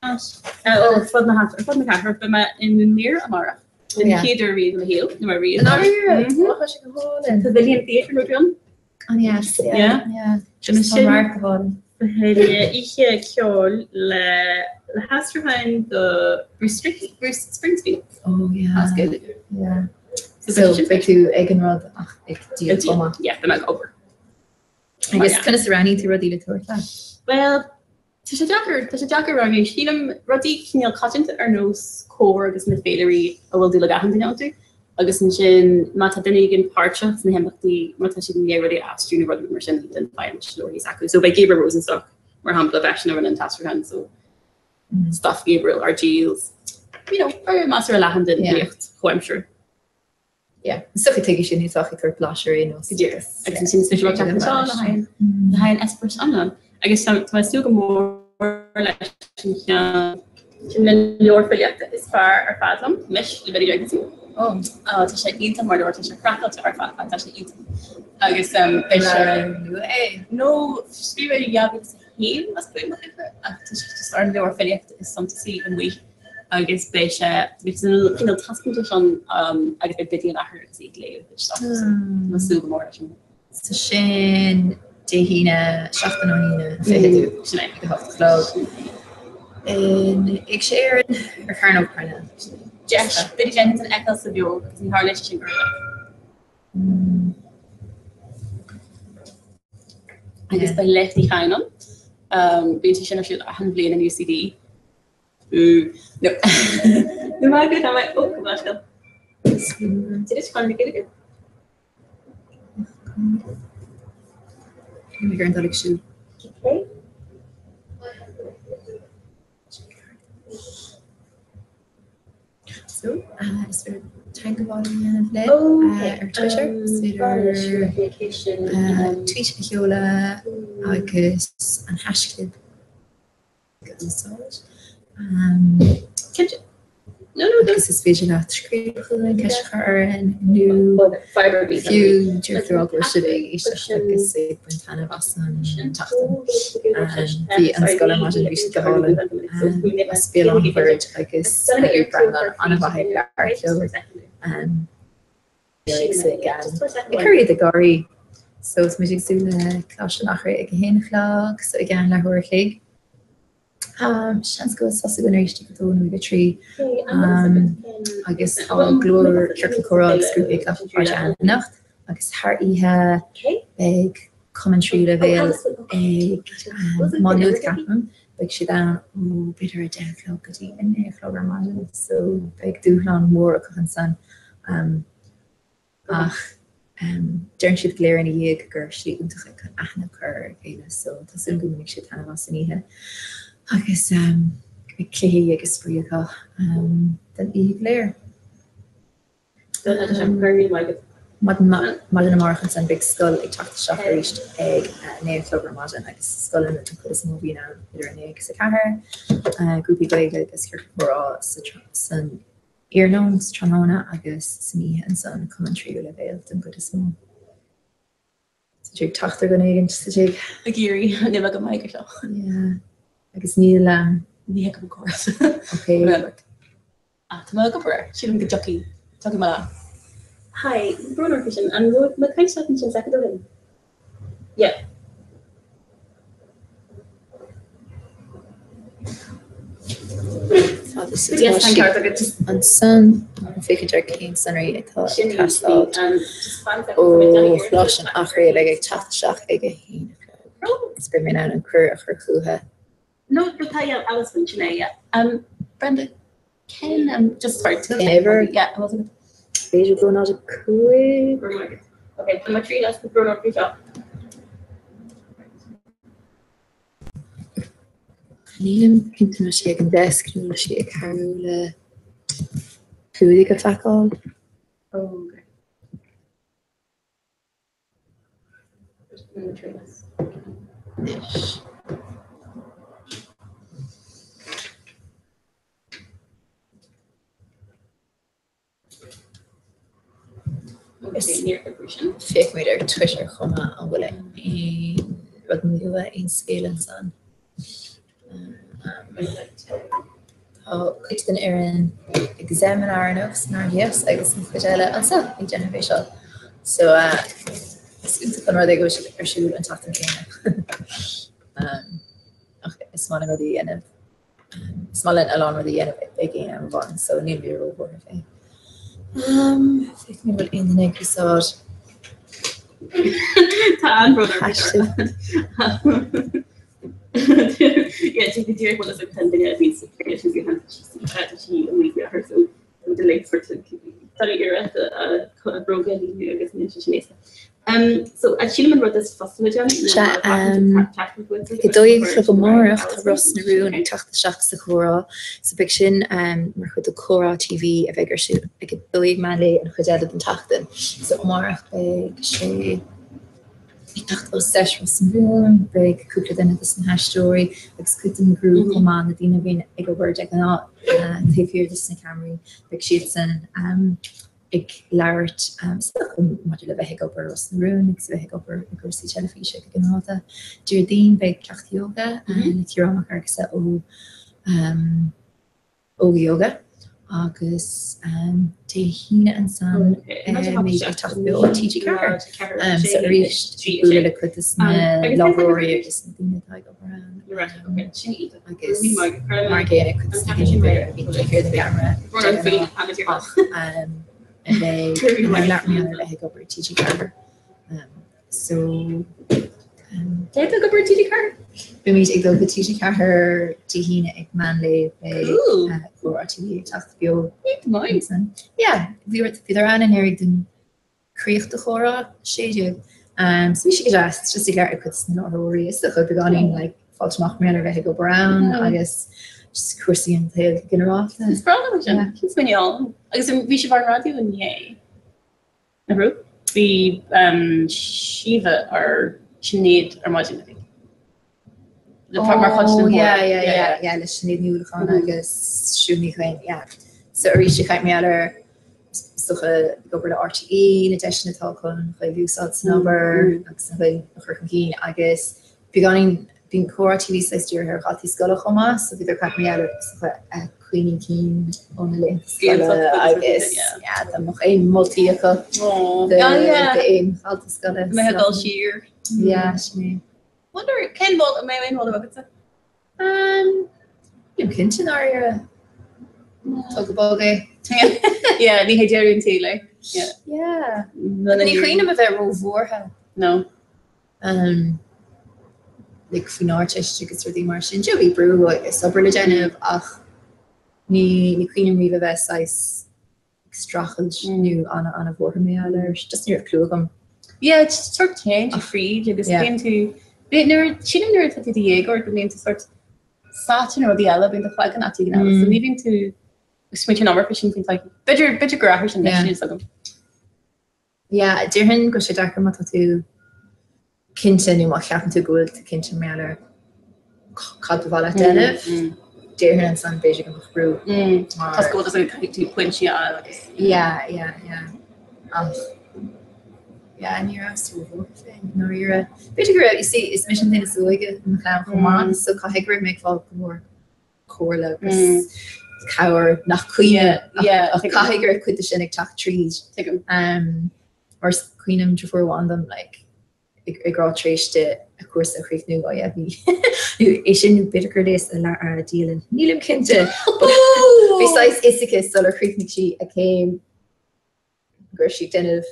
Ar fud na ar fud na cathrach, beidh mé i nDún Laoghaire amárach. Den chéad uair riamh i mo shaol, nó mar riamh. I ndáiríre? Ó, tá sé go hálainn. Pavilion Theatre nó dún. An-dheas, yeah. Yeah. Sin Tá radharc go hálainn. Oíche ceoil le le haistriúcháin do Bruce Bruce Springsteen. Oh yeah. As Gaeilge. Yeah. So beidh tú ag an rud ach ag díol chomh maith. Yeah, beidh mé ag obair. Agus conas a roghnaíonn tú rudaí le tabhairt leat? Well, Tá sé deacair, tá sé deacair roghnú. Sílim rudaí cineál coitianta ar nós Comhar agus na féilirí a bhfuil dúil ag achan duine iontu agus ansin má tá duine éigin páirteach sna himeachtaí, má tá siad i ndiaidh rudaí a aistriú nó rudaí mar sin, then faigheann siad leabharthaí s'acu. So beidh Gabriel Rosenstock, mar shampla, b'eisean a rinne an t-aistriúchán so stuff Gabriel ar díol, you know, measartha leathan den litríocht chomhaimseartha. Yeah, is dócha tuigfidh siad níos ach ag tabhairt blaiseadh ar aon nós. Go díreach. Agus ansin is féidir leo teacht anseo le haghaidh le haghaidh an eispéireas iomlán. Agus tá tá mé ag súil go mór leis an cheann sin an leabhar filíochta is fearr ar fad liom, Mis le Betty Jenkinson. Oh. Oh, tá sé iontach mar leabhar, tá sé craiceáilte ar fad, tá sé iontach. Agus um, beidh sé nua é? No, scríobhadh i 2001 más buan mo chuimhne, ach tá sé just ar an leabhar filíochta is suntasaí amuigh. agus beidh sé beidh cineál taispeántas ann agus beidh Biddy i láthair agus í ag léamh a cuid stuff so tá mé ag súil go mór leis sin. So sin Dé hAoine, seachtain ón Aoine, an 20ú, Sin é. ag a hocht a chlog. In Éigse Éireann ar Chearnóg Parnell. Deis Biddy Jenkinson a fheiceáil sa bheo agus ní tharlaíonn sé sin go rómhinic. Agus beidh Léacht Uí Chadhain ann. Bíonn sé sin ar siúl achan bhliain in UCD. No. No maith go mé ó go leisceal. Did it find the Ní ar an dul siúl. Okay. So, is féidir teagmháil a dhéanamh linn ar Twitter, is féidir tweet a sheoladh agus an haischlib a úsáid. Cinnte. Agus is féidir leat scríobh chugainn, ceist a chur orainn nó fiú díreach a rá go bhfuil sibh ag éisteacht agus ag baint taitneamh as an tseachtain. Bhí an scoil ar maidin, bhí siad go hálainn. As Béal Átha Mhuird agus bhí Breandán an-mhaith ag labhairt leo. Ag cur iad ag gáirí. So tá muid ag súil le Coláiste an Eachréidh ag a haon a chlog, so i gceann leathuair a chloig. Seans go bhfuil sos againn arís ag a dó nó ag a 3 agus tá Glór, Ciorcal Comhrá agus grúpaí ag glacadh páirte ann anocht agus thar oíche beidh Cumann Tríú Leibhéal ag Má Nuad ceapaim, beidh siad ann ó b'fhéidir a 10 a chlog go dtí a 9 a chlog ar maidin so beidh dúshlán mór acu ansan. Ach deireann siad go léir ina dhiaidh gur slí iontach é chun aithne a chur ar a chéile so tá súil agam go mbainfidh siad taitneamh as an oíche agus go mbeidh cluichí agus spraoi acu don oíche go léir. Maidin amárach ansan beidh scoil ag teacht isteach arís ag 9 a chlog ar maidin agus scoileanna den chuid is mó a bhíonn ann idir 9 agus 4, grúpaí Gaeilge agus ciorcal comhrá san iarnóin, sa tráthnóna agus san oíche ansan, cumann tríú leibhéal den gcuid is mó. Tá tú ag teacht ar dhuine éigin sa tigh. Ag iarraidh, níl mé go maith aige seo. Yeah. Agus níl. Ní thuigim an córas. Ok. Ah, tá mé ag obair air. Sílim go dtiocfaidh, tiocfaidh mé lá. Hi, brón orm faoi sin. An raibh mé ag caint leat ansin soicind ó shin? Yeah. Ansan féachaint ar cén sonraí atá ag teastáil ó Choláiste an Eachréidh le ag teacht isteach ag a haon a chlog. Is beidh mé in ann an cuireadh a chur chucu. No, no, tá, yeah, Alison, sin é, yeah. Um, Brenda, cén, um, just sorry, Cén uimhir? Yeah, I wasn't. B'fhéidir 2 0 5. Okay, tá trí leis na brón orm faoi seo. Nílim cinnte an bhfuil sí ag an desk nó bhfuil sí ag cabhrú le clúdaigh a phacáil. Oh, okay. Anois. Féachfaimid ar Twitter chomh maith an bhfuil aon rud nua, aon scéal ansan. Tá cuid den fhoireann ag seimineár inniu san RDS agus an chuid eile anseo ag déanamh é seo. So is iontach an rud é go bhfuil siad ar siúl an tseachtain céanna. Ach is maith linn rudaí a dhéanamh. Is maith linn a lán rudaí a dhéanamh ag aon am amháin so níl mé róbhuartha fé. Féachfaimid an bhfuil aon duine ag úsáid Tá an-bhrón orm faoi seo. Yeah, go díreach bhfuil a an duine a bhí sa leis an tá sí amuigh faoi láthair so de léit sort tá iarraidh a bróga a líonadh agus níl sé sin éasca. Um, so a sílim an rud is fusa le déanamh Sea, ag a dó dhéag a chlog amárach tá Ros na Rún ag teacht isteach sa chomhrá, so beidh sin mar chuid de Comhrá TV a bheidh ar siúl ag a dó dhéag meán lae an chuid eile den tseachtain. So amárach beidh sé ag teacht ó seit Ros na Rún, beidh cúpla duine de na haisteoirí agus cuid den gcriú chomh maith, na daoine a bhíonn ag obair de ghnáth taobh thiar de na ceamaraí, beidh siadsan ag labhairt maidir le bheith ag obair i Ros na Rún agus a bheith ag obair i gcúrsaí teilifíse go ginearálta. Déardaoin beidh ceacht ióga le Ciarán Mac Fhearghusa ó Óga Yoga agus Dé hAoine ansan beidh ag teacht beo ó TG4. So arís bualadh le cuid de na láithreoirí agus na daoine atá ag obair ann agus mar an gcéanna cuid de na daoine b'fhéidir a bhíonn taobh thiar den gceamara de ghnáth ach a bheidh in ann labhairt mar gheall ar bheith ag obair i TG4. So Cé atá ag obair i TG4? Beimid ag dul go TG4 Dé hAoine ag meán lae beidh Comhrá TV ag teacht beo. Maith. Yeah, bhíodar ann anuraidh don críoch de Chomhrá 16. Um, so bhí sé go deas, just ag labhairt le cuid de na láithreoirí is dócha beagáinín like, fáilte amach mar a bheith ag obair ann mm. agus just cúrsaí an tsaoil go ginearálta. Is breá liom sin, sin smaoineamh álainn. Agus bhí sibh ar an raidió inné. Nach raibh? Bhí um, Síomha ar Sinéad ar maidin, I think. Mar chuid den Oh, yeah, yeah, yeah, yeah, le Sinéad Ní Uallacháin agus Siún Ní Dhuinn, yeah. So arís ag caint mar gheall ar is dócha ag obair le RTÉ, na deiseanna atá chun an Ghaeilge a úsáid san obair agus an Ghaeilge a chur chun cinn agus beagáinín bíonn Comhrá TV saghas dírithe ar dhaltaí scoile chomh maith so bhíodar ag caint mar gheall ar is dócha cuimhní cinn ó na laethanta scoile agus yeah, dá mbeadh aon moltaí acu d'aon dhalta scoile. Mbeidh ag dul siar. Yeah, sin é. Wonder, cén mholadh, an mbeadh aon mholadh agatsa? Um, nílim cinnte i ndáiríre. Tóg go bog é. Yeah, ní hé deireadh an tsaoil é. Yeah. Yeah. Ní cuimhin liom a bheith róbhuartha. No. Um, like faoin Ardteist agus rudaí mar sin. Sure bhí brú agus obair le déanamh ach ní ní cuimhin liom riamh a bheith saghas ag streachailt nó ana ana bhuartha mar gheall air. Just ní raibh clue agam. Yeah, it's sort téann tú fríd agus bíonn tú nuair sílim nuair atá tú i do dhéagóir go mbíonn tú sort sáite in rudaí eile, bíonn do chloigeann áit éigin eile, so ní bhíonn tú ag smaointiú an iomarca sin faoin todhchaí. B'fhéidir b'fhéidir gur athraigh sin anois, níl a fhios agam. Yeah, déarfainn go bhfuil sé deacair má tá tú cinnte nó má cheapann tú go bhfuil tú cinnte mar gheall ar cad ba mhaith leat déanamh, déarfainn ansan b'fhéidir go mbeadh brú. Tá go bhfuil caithfidh tú pointí a fháil agus. Yeah, yeah, yeah. Ach yeah, ní rabhas róbhuartha fé i ndáiríre. B'fhéidir go raibh, you see, is mise an duine is óige i mo chlann chomh maith, so caithfidh go raibh mé ag fáil go mór comhairle agus cabhair nach cuimhin ach caithfidh go raibh cuid de sin ag teacht tríd. Mar is cuimhin liom deirfiúr amháin dom like ag rá tar éis di a cúrsa a chríochnú, oh yeah bhí é sin nó b'fhéidir gur léas a dialann, nílim cinnte but bhí saghas fhios aici sular chríochnaigh sí a céim go raibh sí ag déanamh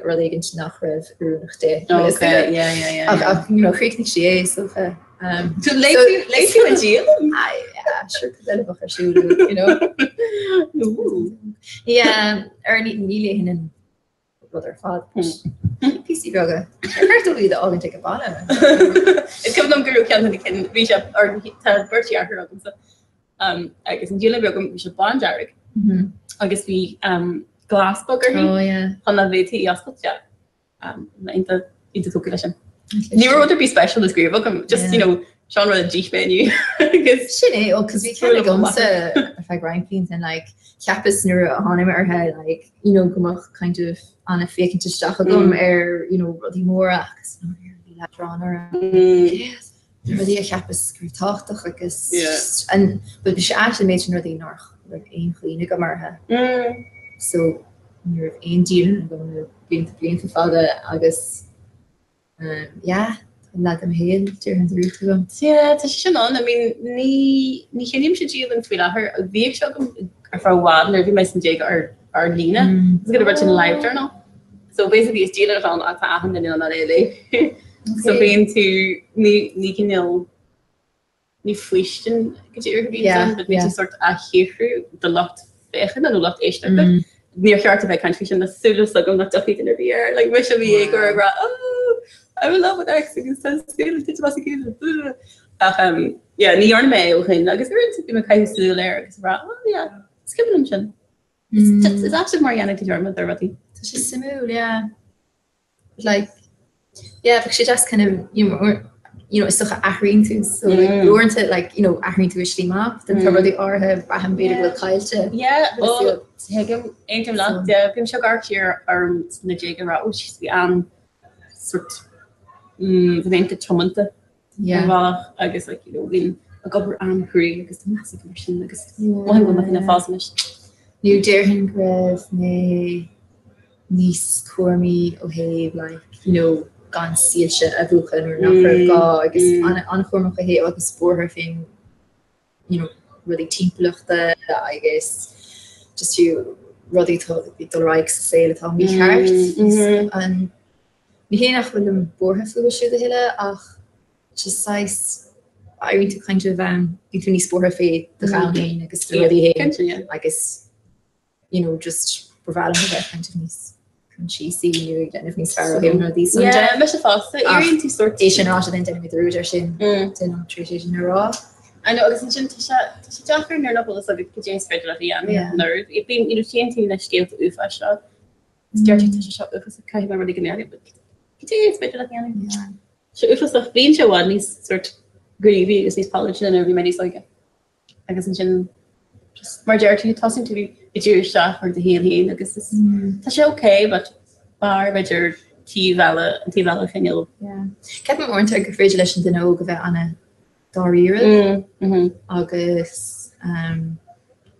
rud éigin nach raibh oiriúnach di. Okay, yeah, yeah, yeah. Ach, ach, you know, chríochnaigh sí é, so uh, um, So léigh tú léigh tú an dialann? Ah, yeah, sure, cad eile bheadh ar siúl, you know. Yeah, ar ní ní léifinn an rud ar fad. Píosaí beaga. Ar cheart dom iad a fhágaint ag an baile. Is cuimhin liom go raibh ceann de na cinn, bhí sé, or tá beirt dheartháir agamsa, um, agus an dialann a bhí agam, bhí sé bándearg agus bhí um, glas beag uirthi Oh, yeah. chun nach bhféadfaí í oscailt. Yeah. Um, iontach iontach tógtha leis sin. Ní raibh rud ar bith special le scríobh agam, just, you know, seo an rud a d'ith mé inniu. Agus Sin é, ó, cos bhí ceann agamsa ar feadh roinnt blianta and like, cheapas nuair a tháinig mé uirthi, like, you know, go mbeadh kind of an-fhéachaint isteach agam ar, you know, rudaí móra agus bhí leadrán orm. Yes. Na rudaí a cheapas go raibh tábhachtach agus an but bhí sé ait an méid sin rudaí nach raibh aon chuimhne agam orthu. So ní raibh aon dialann agam le blianta blianta fada agus um, yeah, tá leath de mo shaol déarfainn druidte agam. Yeah, tá sé sin ann. I mean, ní ní cheannaímse dialann faoi láthair. Bhíodh sé agam ar feadh i bhfad nuair a bhí mé sna déaga ar ar líne. Is go raibh sin LiveJournal. So basically is dialann atá ann ach tá achan duine in ann é a léamh. So bíonn tú ní ní cineál ní faoistin go díreach a bhíonn ann, but bíonn tú sort á shaothrú do lucht féachana nó lucht éisteachta. Níor cheart a bheith ag caint faoi sin tá súil agam nach dtiocfaidh duine ar bith air. Like mise i mo dhéagóir ag rá oh I'm in love with X agus tá súil ag titim as a chéile. Ach um, yeah, ní dhearna mé é ó shin agus uaireanta bím ag caitheamh súil air agus ag rá oh yeah, is cuimhin liom sin. Is ait mar a dhéanann tú dearmad ar rudaí. Tá sé suimiúil, yeah. But like, yeah, bheadh sé deas kind of, you know, or, you know, is dócha athraíonn tú, so like, mm. uaireanta, like, you know, athraíonn tú i slí maith, then tá rudaí áirithe braithim b'fhéidir go bhfuil caillte. Yeah, well, tuigim, aontaím leat, yeah, bím ag amharc siar orm sna déaga ag rá, oh, jeez, bhí an sort, mm, bhí mé iontach tiomanta ar bhealach agus like, you know, bhínn ag obair an-chrua agus tá meas agam air sin agus mothaím go bhfuil mé ag fás anois. Nó déarfainn go raibh mé níos cúramaí ó thaobh like, you know, gan soilse a mhúchadh nuair nach raibh gá agus an-chúramach ó thaobh agus buartha faoin you know, rudaí timpeallachta agus just fiú rudaí atá ag dul ar aghaidh sa saol atá mícheart. An Ní hé nach bhfuilim buartha fúthu siúd a thuilleadh ach Just saghas éiríonn tú kind of um, bíonn tú níos buartha fé do dhomhan féin agus do rudaí féin agus you know, just ba bhreá liom a bheith kind of níos coinsiasaí nó ag déanamh níos fearr ó thaobh na rudaí san de. Yeah, mise fosta. Éiríonn tú sórt. É sin ráite then déanaim dearúd ar sin déanaim tar éis é sin a rá. I know agus ansin tá sé tá sé deacair nuair nach bhfuil fhios agat cad é is féidir leat a dhéanamh nuair bíonn you know téann tú na scéalta uafáis seo is deir tú tá sé seo uafásach caithfidh mé rudaí go ndéanfaidh but cad é is féidir leat a dhéanamh? Sé uafásach bíonn sé i bhfad níos sort gníomhaí agus níos polaitiúla nuair a bhí mé níos óige. Agus ansin just mar deir tú tosaíonn tú ag díriú isteach ar do shaol féin agus is tá sé okay but b'fhearr b'fhéidir taobh eile an taobh eile a choinneáil. Yeah. Ceapaim uaireanta gur féidir leis an duine óg a bheith an-dáiríre agus um,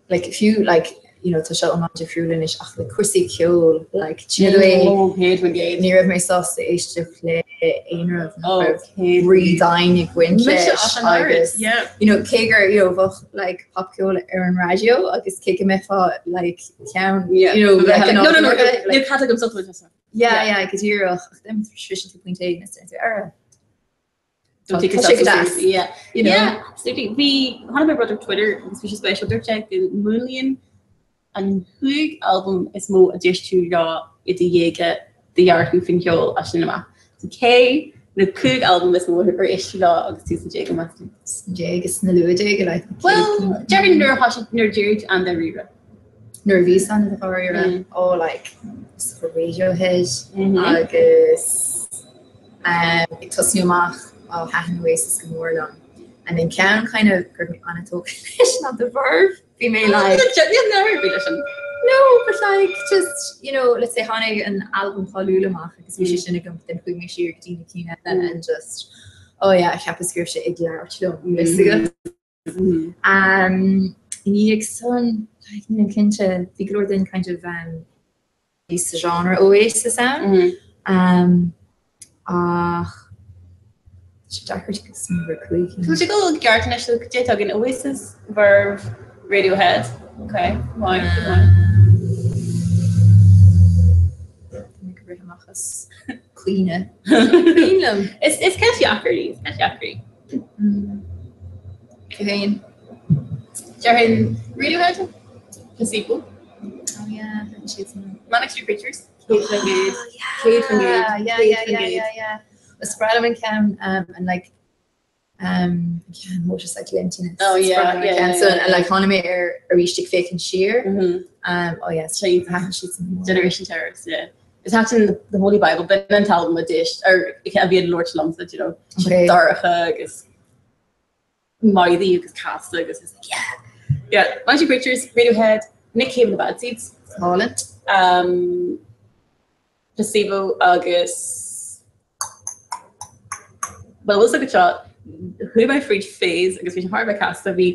like fiú like you know tá seo iomlán difriúil anois ach like cúrsaí ceoil like do you know the way Oh, 100%. ní raibh mé sásta éisteacht le aon rud nach Oh, raibh 100%. brí domhain ag baint Mise leis as an áireamh, agus yeah. you know cé gur you know bheadh like popcheol ar an raidió agus cé go mbeifeá like ceann Yeah. you know Like, like, no, no, no, like, níl cead agam sult a bhaint as seo. yeah yeah go díreach ach then sroiseann tú pointe éigin is deir tú ara Don't Tá take sé yourself go so deas. seriously. Yeah. You know? Yeah, absolutely. Bhí chonaic mé rud ar Twitter agus bhí sé spéisiúil. Dúirt sé go múnlaíonn an chúig albam is mó a d'éist tú leo i do dhéaga do dhearcadh faoin cheol as sin amach. So cé na 5 albam is mó ar éist tú leo agus tú sna déaga meas tú? Sna déaga, sna luathdhéaga, like. Well, déarfainn nuair a thosaigh, nuair a d'éirigh tú an-dáiríre. Nuair a bhíos an-dáiríre, oh like, is dócha Radiohead agus ag tosnú amach, oh thaitin Oasis go mór liom. And then ceann kind of go raibh mé an-tógtha leis ná The Verve. Bhí mé like. Níl neamh ar bith leis an. No, but like just, you know, let's say tháinig an albam cáiliúil amach agus bhí sé sin agam, but then chuaigh mé siar go dtí na cinn eile and just, oh yeah, cheapas go raibh sé ag labhairt liom, fios agat. Um, i ndiaidh san, like, nílim cinnte, bhí go leor den kind of um, bhí sa genre Oasis ann. Um, ach tá sé deacair smaoineamh ar 5 cinn. Tá sé go ceart anois so cad é atá againn Oasis, Verve, Radiohead. Ok, maith, maith. Tá mé ag rith amach as cuimhne. Cuimhin liom. Is is ceist dheacair í, is ceist dheacair í. Tú féin? Déarfainn Radiohead, Placebo. Oh yeah, thaitin siad san. Manic Street Preachers. 100%. 100%. Yeah, yeah, yeah, yeah, yeah, yeah. Is breá liom an ceann um, and like um, an ceann Motorcycle Emptiness. Oh, Is yeah, breá liom an yeah, ceann yeah, san yeah, and like tháinig mé air arís ag féachaint siar. Mhm. Um, oh yeah, thaitin siad san go mór. Generation Terrorist, yeah. Is thaitin The Holy Bible, b'in an t-albam a d'éist, ar a bhí ag labhairt liomsa, you know, Okay. dorcha agus maidí agus casta agus is like, yeah. Yeah, Manic Street Preachers, Radiohead, Nick Cave and the Bad Seeds. Álainn. Um, Placebo agus Well, bhfuil agat seo chuaigh mé fríd phase agus bhí sé thar a bheith casta bhí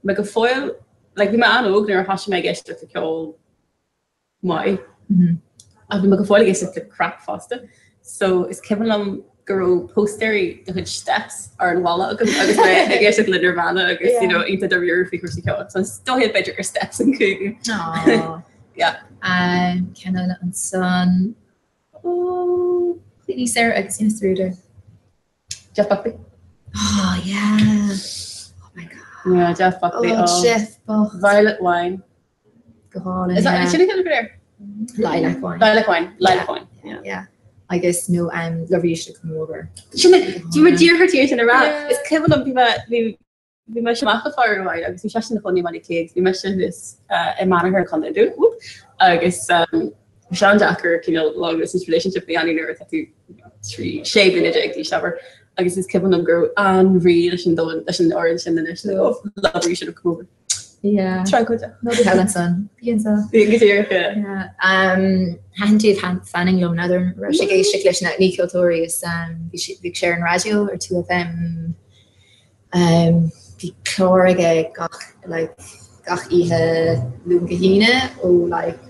mé go fóill like bhí mé an-óg nuair a thosaigh mé ag éisteacht le ceol maith. Ach bhí mé go fóill ag éisteacht le crap fosta. So is cuimhin liom go raibh póstaeirí de chuid Steps ar an bhalla agam agus mé ag éisteacht le Nirvana agus you know iontach dáiríre faoi chúrsaí ceoil. So is dóigh b'fhéidir gur Steps an cúigiú. Aww. Yeah. Um, ceann eile ansan. Oh, Queenie Sarah agus Ines Ruder. Jeff Buckley. Oh yeah. Oh my god. Yeah, Jeff Buckley. Oh, Jeff Buckley. Violet Wine. Go hálainn. Is that yeah. sin an ceann Lilac Wine. Lilac Wine. Lilac Wine. Yeah. yeah. Agus nó um, Lover You Should Come Over. Sin bhí mé díreach ar tí sin a rá. Is cuimhin liom bhí mé bhí bhí mé amach le fear amháin agus bhí seisean ina chónaí i mBaile Átha Cliath agus bhí mise thuas i Manorhair Contae an Dúin whoop, agus um, bhí sé an-deacair cineál long distance relationship a dhéanamh nuair atá tú 3 16 bliana d'aois abair agus is cuimhin liom go raibh an-bhrí leis an domhan leis an amhrán sin anois like, oh, lover you should have come over. Yeah. Tragóideach. Nó go hell ansan. Bíonn sa. Bíonn go díreach, yeah. Yeah. Um, thaitin Dave Fanning liom n'fheadar an raibh sé ag éisteacht leis na ní ceoltóirí is um, bhí sé bhí sé ar an raidió ar 2FM um, bhí clár aige gach like, gach oíche Luan go hAoine ó like,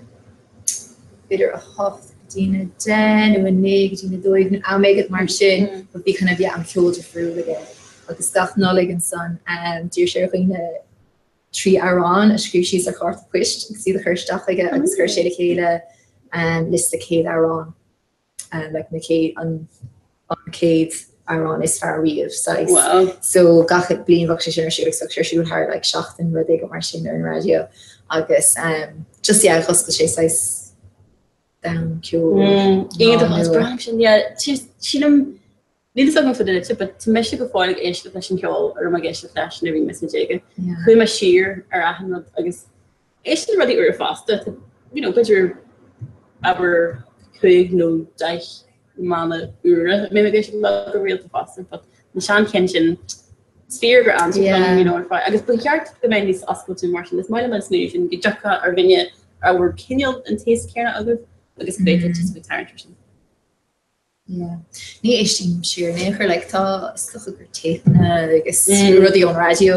b'fhéidir 8 go dtí na 10 nó 9 go dtí na 12 nó am éigin mar sin but bhí kind of yeah, an ceol difriúil aige agus gach Nollaig ansan um, d'iarr sé ar dhaoine 3 amhrán a scríobh síos ar chárta poist agus iad a chur isteach chuige agus chuir sé le chéile um, liosta 100 amhrán um, like na céad an, an céad. amhrán is fearr riamh saghas. Wow. So gach bliain bheadh sé sin ar siúl agus bheadh sé ar siúl thar like seachtain rud éigin mar sin ar an raidió agus um, just yeah dh'oscail sé saghas domhan ceoil. Mm, iontach is breá liom sin yeah sílim níl fhios agam fá duitse but tá mise go fóill ag éisteacht leis an cheol a raibh mé ag éisteacht leis nuair a bhí mé sna déaga. Chuaigh mé siar ar achan rud agus éistim le rudaí úra fosta you know b'fhéidir abair 5 nó 10 mbanna úra a mbím ag éisteacht leo go rialta fosta but na seanchinn sin is fíor gur fhan siad liom you know ar fad agus ba cheart go mbeinn níos oscailte mar sin is maith liom an smaoineamh sin go dtiocfá ar dhuine a bhfuil cineál an taste céanna agaibh agus go bhféadfadh just bheith tarraingt ar sin. Yeah. Ní éistím siar in aon chor like tá is dócha gur téipeanna agus rudaí ón raidió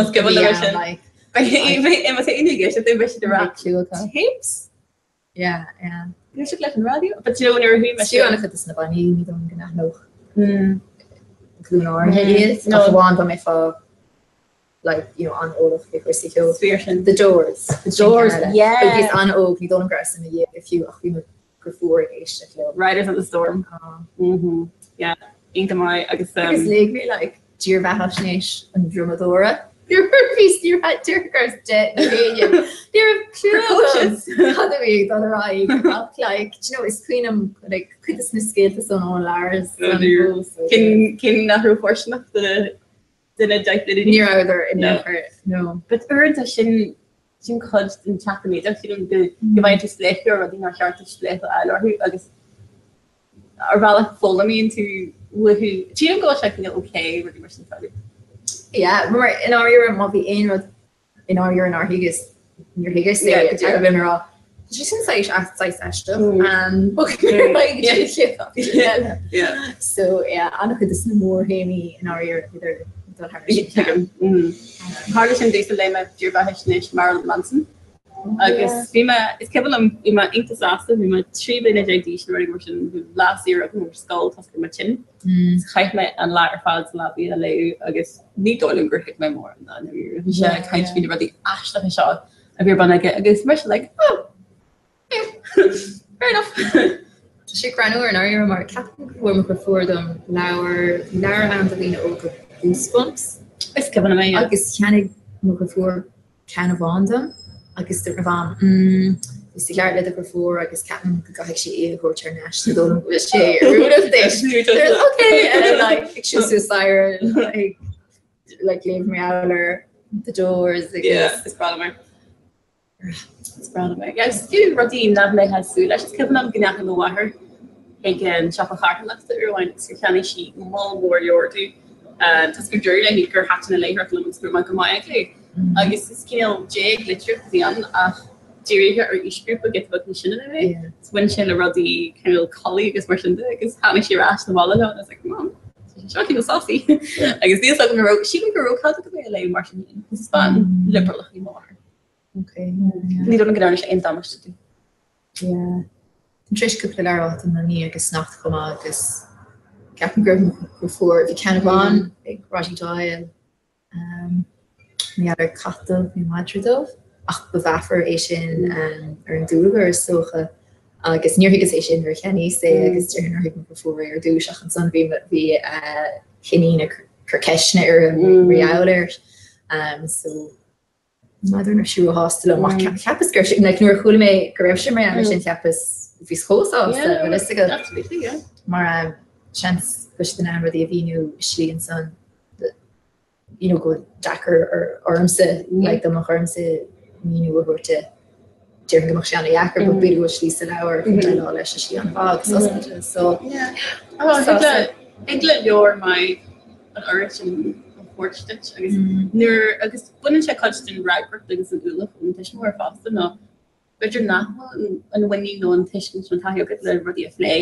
Is cuimhin liom sin. Beidh má tá aoinne ag éisteacht beidh siad ag rá tapes? Yeah, yeah. Bhí siad leis an raidió? But you know nuair a bhí mé Fiú an-chuid de na bannaí ní dóigh liom go n-aithneodh glúin áirithe iad ach amháin dá mbeifeá like you know an-eolach faoi chúrsaí ceoil. Fíor sin. The Doors. The Doors, yeah. But bhíos an-óg ní dóigh liom go rabhas i mo dhéaga fiú ach bhí mo dheirfiúr ag éisteacht leo. Riders on the Storm. Mhm. Yeah. Iontach maith agus um. Agus léigh mé like dírbheathaisnéis an drumadóra. Bhí deirtear go raibh de na héinne. Ní raibh clue agam cad a bhí ag dul ar aghaidh ach like do you know is cuimhin liom like cuid de na scéalta san ón leabhar Oh dear. Cinn cinn nach raibh fóirsteanach do duine de na Ní rabhadar in aon chor no. But uaireanta sin sin cuid den teacht i méadach sílim go go bhfaigheann tú spléachadh ar rudaí nár cheart duit spléachadh a fháil orthu agus ar bhealach foghlaimíonn tú uathu. Sílim go bhfuil sé cineál ok rudaí mar sin a tarlú. Yeah, mar i ndáiríre má bhí aon rud i ndáiríre nár thuigeas, níor thuigeas é go dtí go raibh Tá sé sin saghas saghas aisteach. So yeah, an-chuid de na mórthéamaí i ndáiríre idir dul thar Tuigim. Tharla sin domhsa léigh mé dírbheathaisnéis Marilyn Manson agus bhí mé, is cuimhin liom, bhí mé iontach sásta, bhí mé 13 bliana d'aois nó rud mar sin, bhí lá saor agam ar scoil toisc go raibh mé tinn. Chaith mé an lá ar fad sa leabaidh á léamh agus ní dóigh liom gur thuig mé mórán de i ndáiríre. Bhí sé ag caint faoi na rudaí aisteacha seo a bhí ar bun aige agus mise like oh yeah fair enough. Tá sé greannmhar i ndáiríre mar ceapaim go bhfuair mo dheirfiúr dom leabhar, bhí leabhar ann do dhaoine óga Goosebumps. Is cuimhin liom é, yeah. Agus cheannaigh mo dheirfiúr ceann amháin dom agus dúirt mo mham mm bhí tú ag labhairt le do dheirfiúr agus ceapaim go gcaithfidh sí é a thabhairt thar n-ais ní dóigh liom go bhfuil sé oiriúnach duit. Ok and then like ag siúl suas staighre like like léamh mar gheall ar The Doors agus Yeah, is breá liom é. Is breá liom é. Agus fiú rudaí nach mbeifeá ag súil leis. Is cuimhin liom go ndeachaigh mo mháthair chuig an siopa charthanachta uair amháin agus gur cheannaigh sí moll mór leabhar domh toisc gur dúradh léi gur thaitin an léitheoireacht liom agus go raibh mé go maith ag léamh. Agus is cineál déaglitríocht a bhí ann ach dírithe ar aoisghrúpa giota beag níos sine ná mé. So bhain sé le rudaí cineál collaí agus mar sin de agus tháinig sí ar ais 'na bhaile leo and I was like, Mom, seo cineál saucy. Agus níl 's agam an raibh, sílim go raibh cead agam é a léamh mar sin féin. Is bean liobrálach í mo mháthair. Okay. Ní dóigh liom go ndearna sé aon damáiste di. Yeah. Táim tar éis cúpla leabhar a fháil do mo nia agus Sneachta chomh maith agus ceapaim go raibh mo dheirfiúr, bhí ceann amháin ag Roddy Doyle, Mar gheall ar cat dubh nó madra dubh, ach ba mheafar é sin ar an dúlagar is dócha agus níor thuigeas é sin nuair a cheannaíos é agus déarfainn nár thuig mo dheirfiúr é ar dtús ach ansan bhí bhí a hiníon ag cur ceisteanna uirthi mar gheall air. So n'fheadar an raibh sí róshásta liom ach cheapas go raibh sí like nuair a chuala mé go raibh sé mar gheall air sin cheapas bhíos chomh sásta bhfuil fhios agat mar seans go bhfuil siad in ann rudaí a mhíniú i slí ansan you know, go bhfuil deacair ormsa, like, dá mbeadh ormsa míniú a thabhairt di, déarfainn go mbeadh sé an-dheacair, but b'fhéidir go bhfuil slí sa leabhar chun déileáil leis i slí an-mhaith agus oscailte, so Oh, thig le, thig le leabhar maith an oiread sin a thabhairt duit agus nuair, agus baineann sé cuid den fhreagracht agus an ualach ón tuismitheoir fosta ná b'fhéidir nach bhfuil an mhuinín nó an tuiscint nó an taithí agat le rudaí a phlé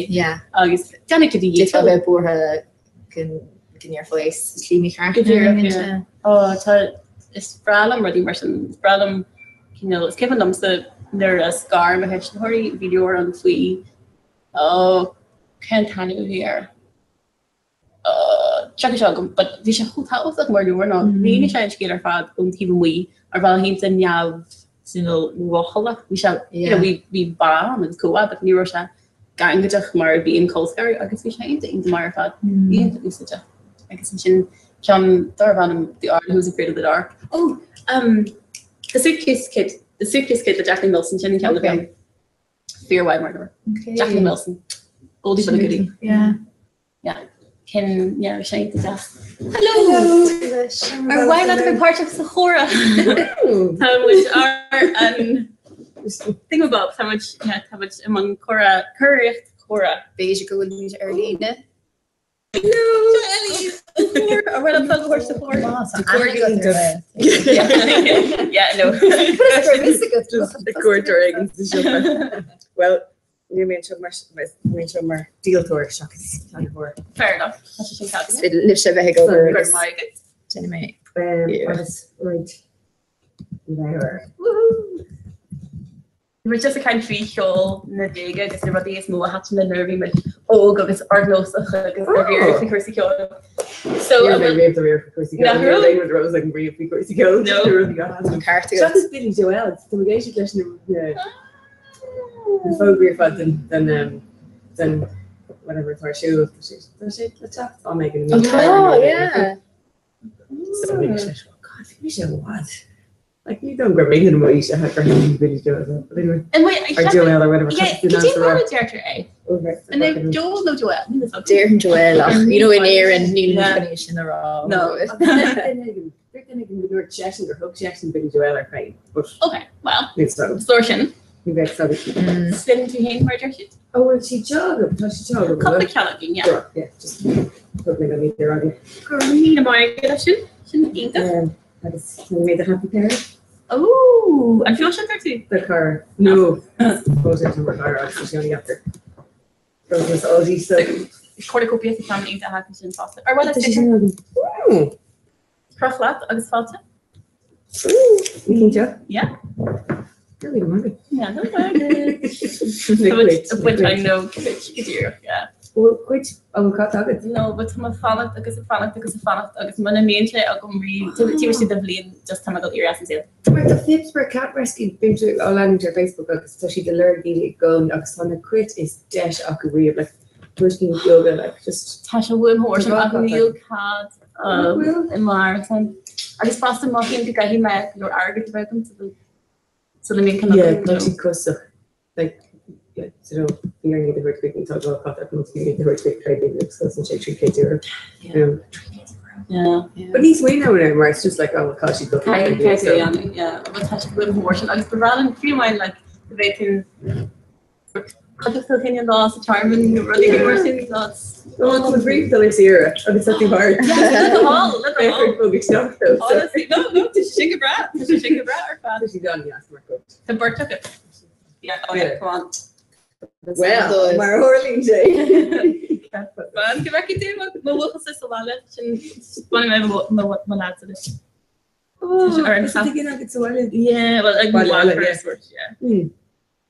agus déanfaidh tú do dhícheall. D'fhéadfá a bheith buartha go ndéarfá é sa tslí mícheart. Go díreach, yeah. Ó, tá, is breá liom rudaí mar sin, is breá liom cineál, is cuimhin liomsa nuair a scar mo thuismitheoirí, bhí leabhar ann faoi, ó, cén t-ainm a bhí air? Tiocfaidh sé chugam, but bhí sé chomh tábhachtach mar leabhar nó mhínigh sé an scéal ar fad ón taobh amuigh ar bhealach iontach neamh cineál leochaileach. Bhí sé, you know, bhí bhí bean agus comhbhá, but ní raibh sé. gangaideach mar a bhíonn colscaradh agus bhí sé iontach iontach maith ar fad, iontach úsáideach. Agus ansin ceann darbh ainm The Owl Who Was Afraid of the Dark. Oh, um, The Suitcase Kid, The Suitcase Kid le Jacqueline Wilson, sin an ceann a bhí ann. Fíormhaith mar leabhar. Jacqueline Wilson. Oldie but a goodie. Yeah. Yeah. Cinn, yeah, bhí sé iontach deas. Hello! Ar mhaith leat a bheith páirteach sa chomhrá? Tá muid ar an thingamabob, tá muid, yeah, tá muid i mbun comhrá, curiarracht chomhrá. B'fhéidir go bhfuil muid ar líne. Hello! Seo Ellie! Ar mhaith leat fág a thabhairt sa chomhrá? Yeah, no. Cuairteoir éigin sa siopa. Well, Níl mé anseo mar mé anseo mar díoltóir seachas ceannaitheoir. Fair enough. Tá sé sin ceart. Is féidir libhse a bheith ag obair Go raibh maith agat. Déanfaidh mé. Agus roinnt leabhar. Bhí muid just ag caint faoi cheol na déaga agus na rudaí is mó a thaitin linn nuair a bhí muid óg agus ardnósach agus dáiríre faoi chúrsaí ceoil. So, Ní raibh mé riamh dáiríre faoi chúrsaí ceoil. Nach Ní raibh raibh? aon rud a raibh agam riamh faoi chúrsaí ceoil. No. Just na rudaí a thaitin. Ceart agat. Seachas Billy Joel, tá mé ag éisteacht leis na Na fógraí ar fad den den den whatever atá ar siúl tá sé tá sé le teacht am éigin i mí Tá, yeah. So bhí sé oh God bhí sé i bhfad. Like ní dóigh go raibh mé in mo aois a gur thaithin Billy Joel but anyway. And wait, Or Joel or whatever. Yeah, cad é mar a deirtear é? An é Joel nó Joel? Níl a fhios agam. Déarfainn Joel ach you know in Éirinn níl muid chun é sin a rá. No. Dúirt duine éigin go ndúirt seisean gur thug seisean Billy Joel air féin, but. Ok, well, Níl fhios agam. is leor sin. Ní bheidh fhios agam. Sin tú féin mar a deir siad? Oh, bhfuil sí seo agam? Tá sí seo agam. Cúpla ceann againn, yeah. Sure, yeah, just thug mé gan iad ar aghaidh. Go raibh míle maith agat as sin, sin iontach. Um, agus tá mé the happy parrot. Oh, an fiú sin tú? The car. No. Fós ar mar car agus tá sí an-deacair. Bronntanas Aldi so. Cornucopia sa ceann iontach acu sin fosta. Ar mhaith leat Tá sí sin agam. Mm. Croch leat agus fáilte. Ní cinnte. Yeah. Really go maith. Yeah, no Cuid I know cuid go díreach, yeah. Bhfuil cuid an cat agat? No, but tá mé ag fanacht agus ag fanacht agus ag fanacht agus muna mbíonn sé agam riamh taobh istigh de bhliain just tá mé ag dul éirí as an saol. Mar tá Phibsborough Cat Rescue bímse á leanúint ar Facebook agus tá siad ag lorg daoine i gcónaí agus tá na cuid is deise acu riamh like puiscíní beaga like just Tá sé uaim thóir sin ach níl cat i m'árasán. Agus fosta mothaím go gcaithfidh mé go leor airgid a bheith agam sula mbíonn ceann Yeah, agam. tá siad costasach. Like, yeah, you know, bhí ar iad a thabhairt chuig an tá dhá chat agam agus bhí ar iad a thabhairt chuig tréidlia agus chosain sé €300. Um, Yeah. But níos mó ná now mar it's just like oh tá siad go Caithfidh caithfidh tú a dhéanamh, yeah. But tá sé uaim thóir sin agus ba bhreá liom fiú amháin like go bhféadfainn Cuideachta chin an lá sa tearmann nó rudaí mar sin Ó tá brief dul ar saoire agus tá tú thart. Le do thoil, le do thoil. Bog isteach dó. Honestly, no, no, tá sé sin go breá, tá sé sin go breá ar fad. Tá sé gan deas mar chuid. Tá beirt acu. Yeah, oh yeah, come on. Well, mar a tharlaíonn sé. Fan go bhfeicfidh tú mo bhuachaill sa bhaile sin bainfidh mé mo leads anois. Oh, ar an chat. Tá sa bhaile. Yeah, well, ag mo Baile eile, mháthair yeah. sort, yeah.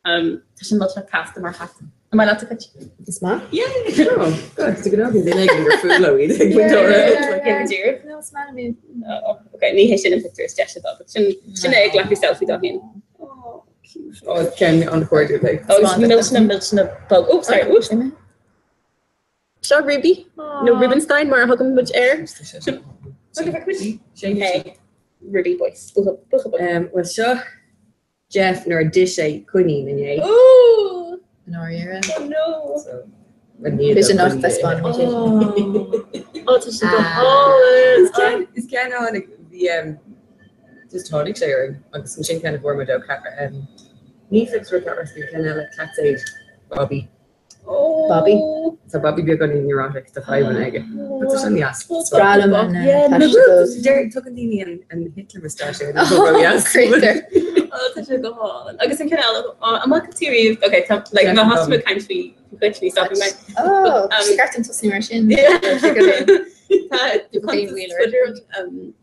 Tá sin millteanach casta mar chat. An maith leat a chuid? Is maith. Yeah! Oh, God, tá gnáth duine éigin gur fuath leo iad ag baint orthu. Yeah, go díreach. No, is maith liom. Oh, okay, ní hé sin an pictiúr is deise dó, but sin sin é ag glacadh selfie dó féin. Oh, cute. Oh, ceann an-chairdiúil é. Oh, agus millteanach millteanach bog. Oh, sorry, oops. Seo Ruby, nó Rubenstein mar a thugann muid air. Hey, Ruby boys. Bucha, bucha, bucha. Well, seo Jeff nuair a d'ith sé coinín inné. Ooh! Náire. Oh no! B'fhéidir nach dtaispeánfaimid é. Oh, tá sé go hálainn. Is ceann a tháinig, bhí just tháinig sé orainn agus ansin ceann a fuair muid ó Cat, ní Phibsborough Cat Rescue, ceann eile, Cats Aid, Bobby. Bobby. Tá Bobby beagáinín neurotic, tá fadhbanna aige. But tá sé an-deas. Is breá liom an paiste Deir tugann daoine an Hitler moustache air, nó go deas. Creator. Oh, tá sé go hálainn. Agus an ceann eile, an bhfaca tú riamh, ok, tá, like, má thosaigh mé ag caint faoi dhuit, ní stopfaidh mé. Oh, ceart an tosnaí mar sin. Tá cuntas Twitter um,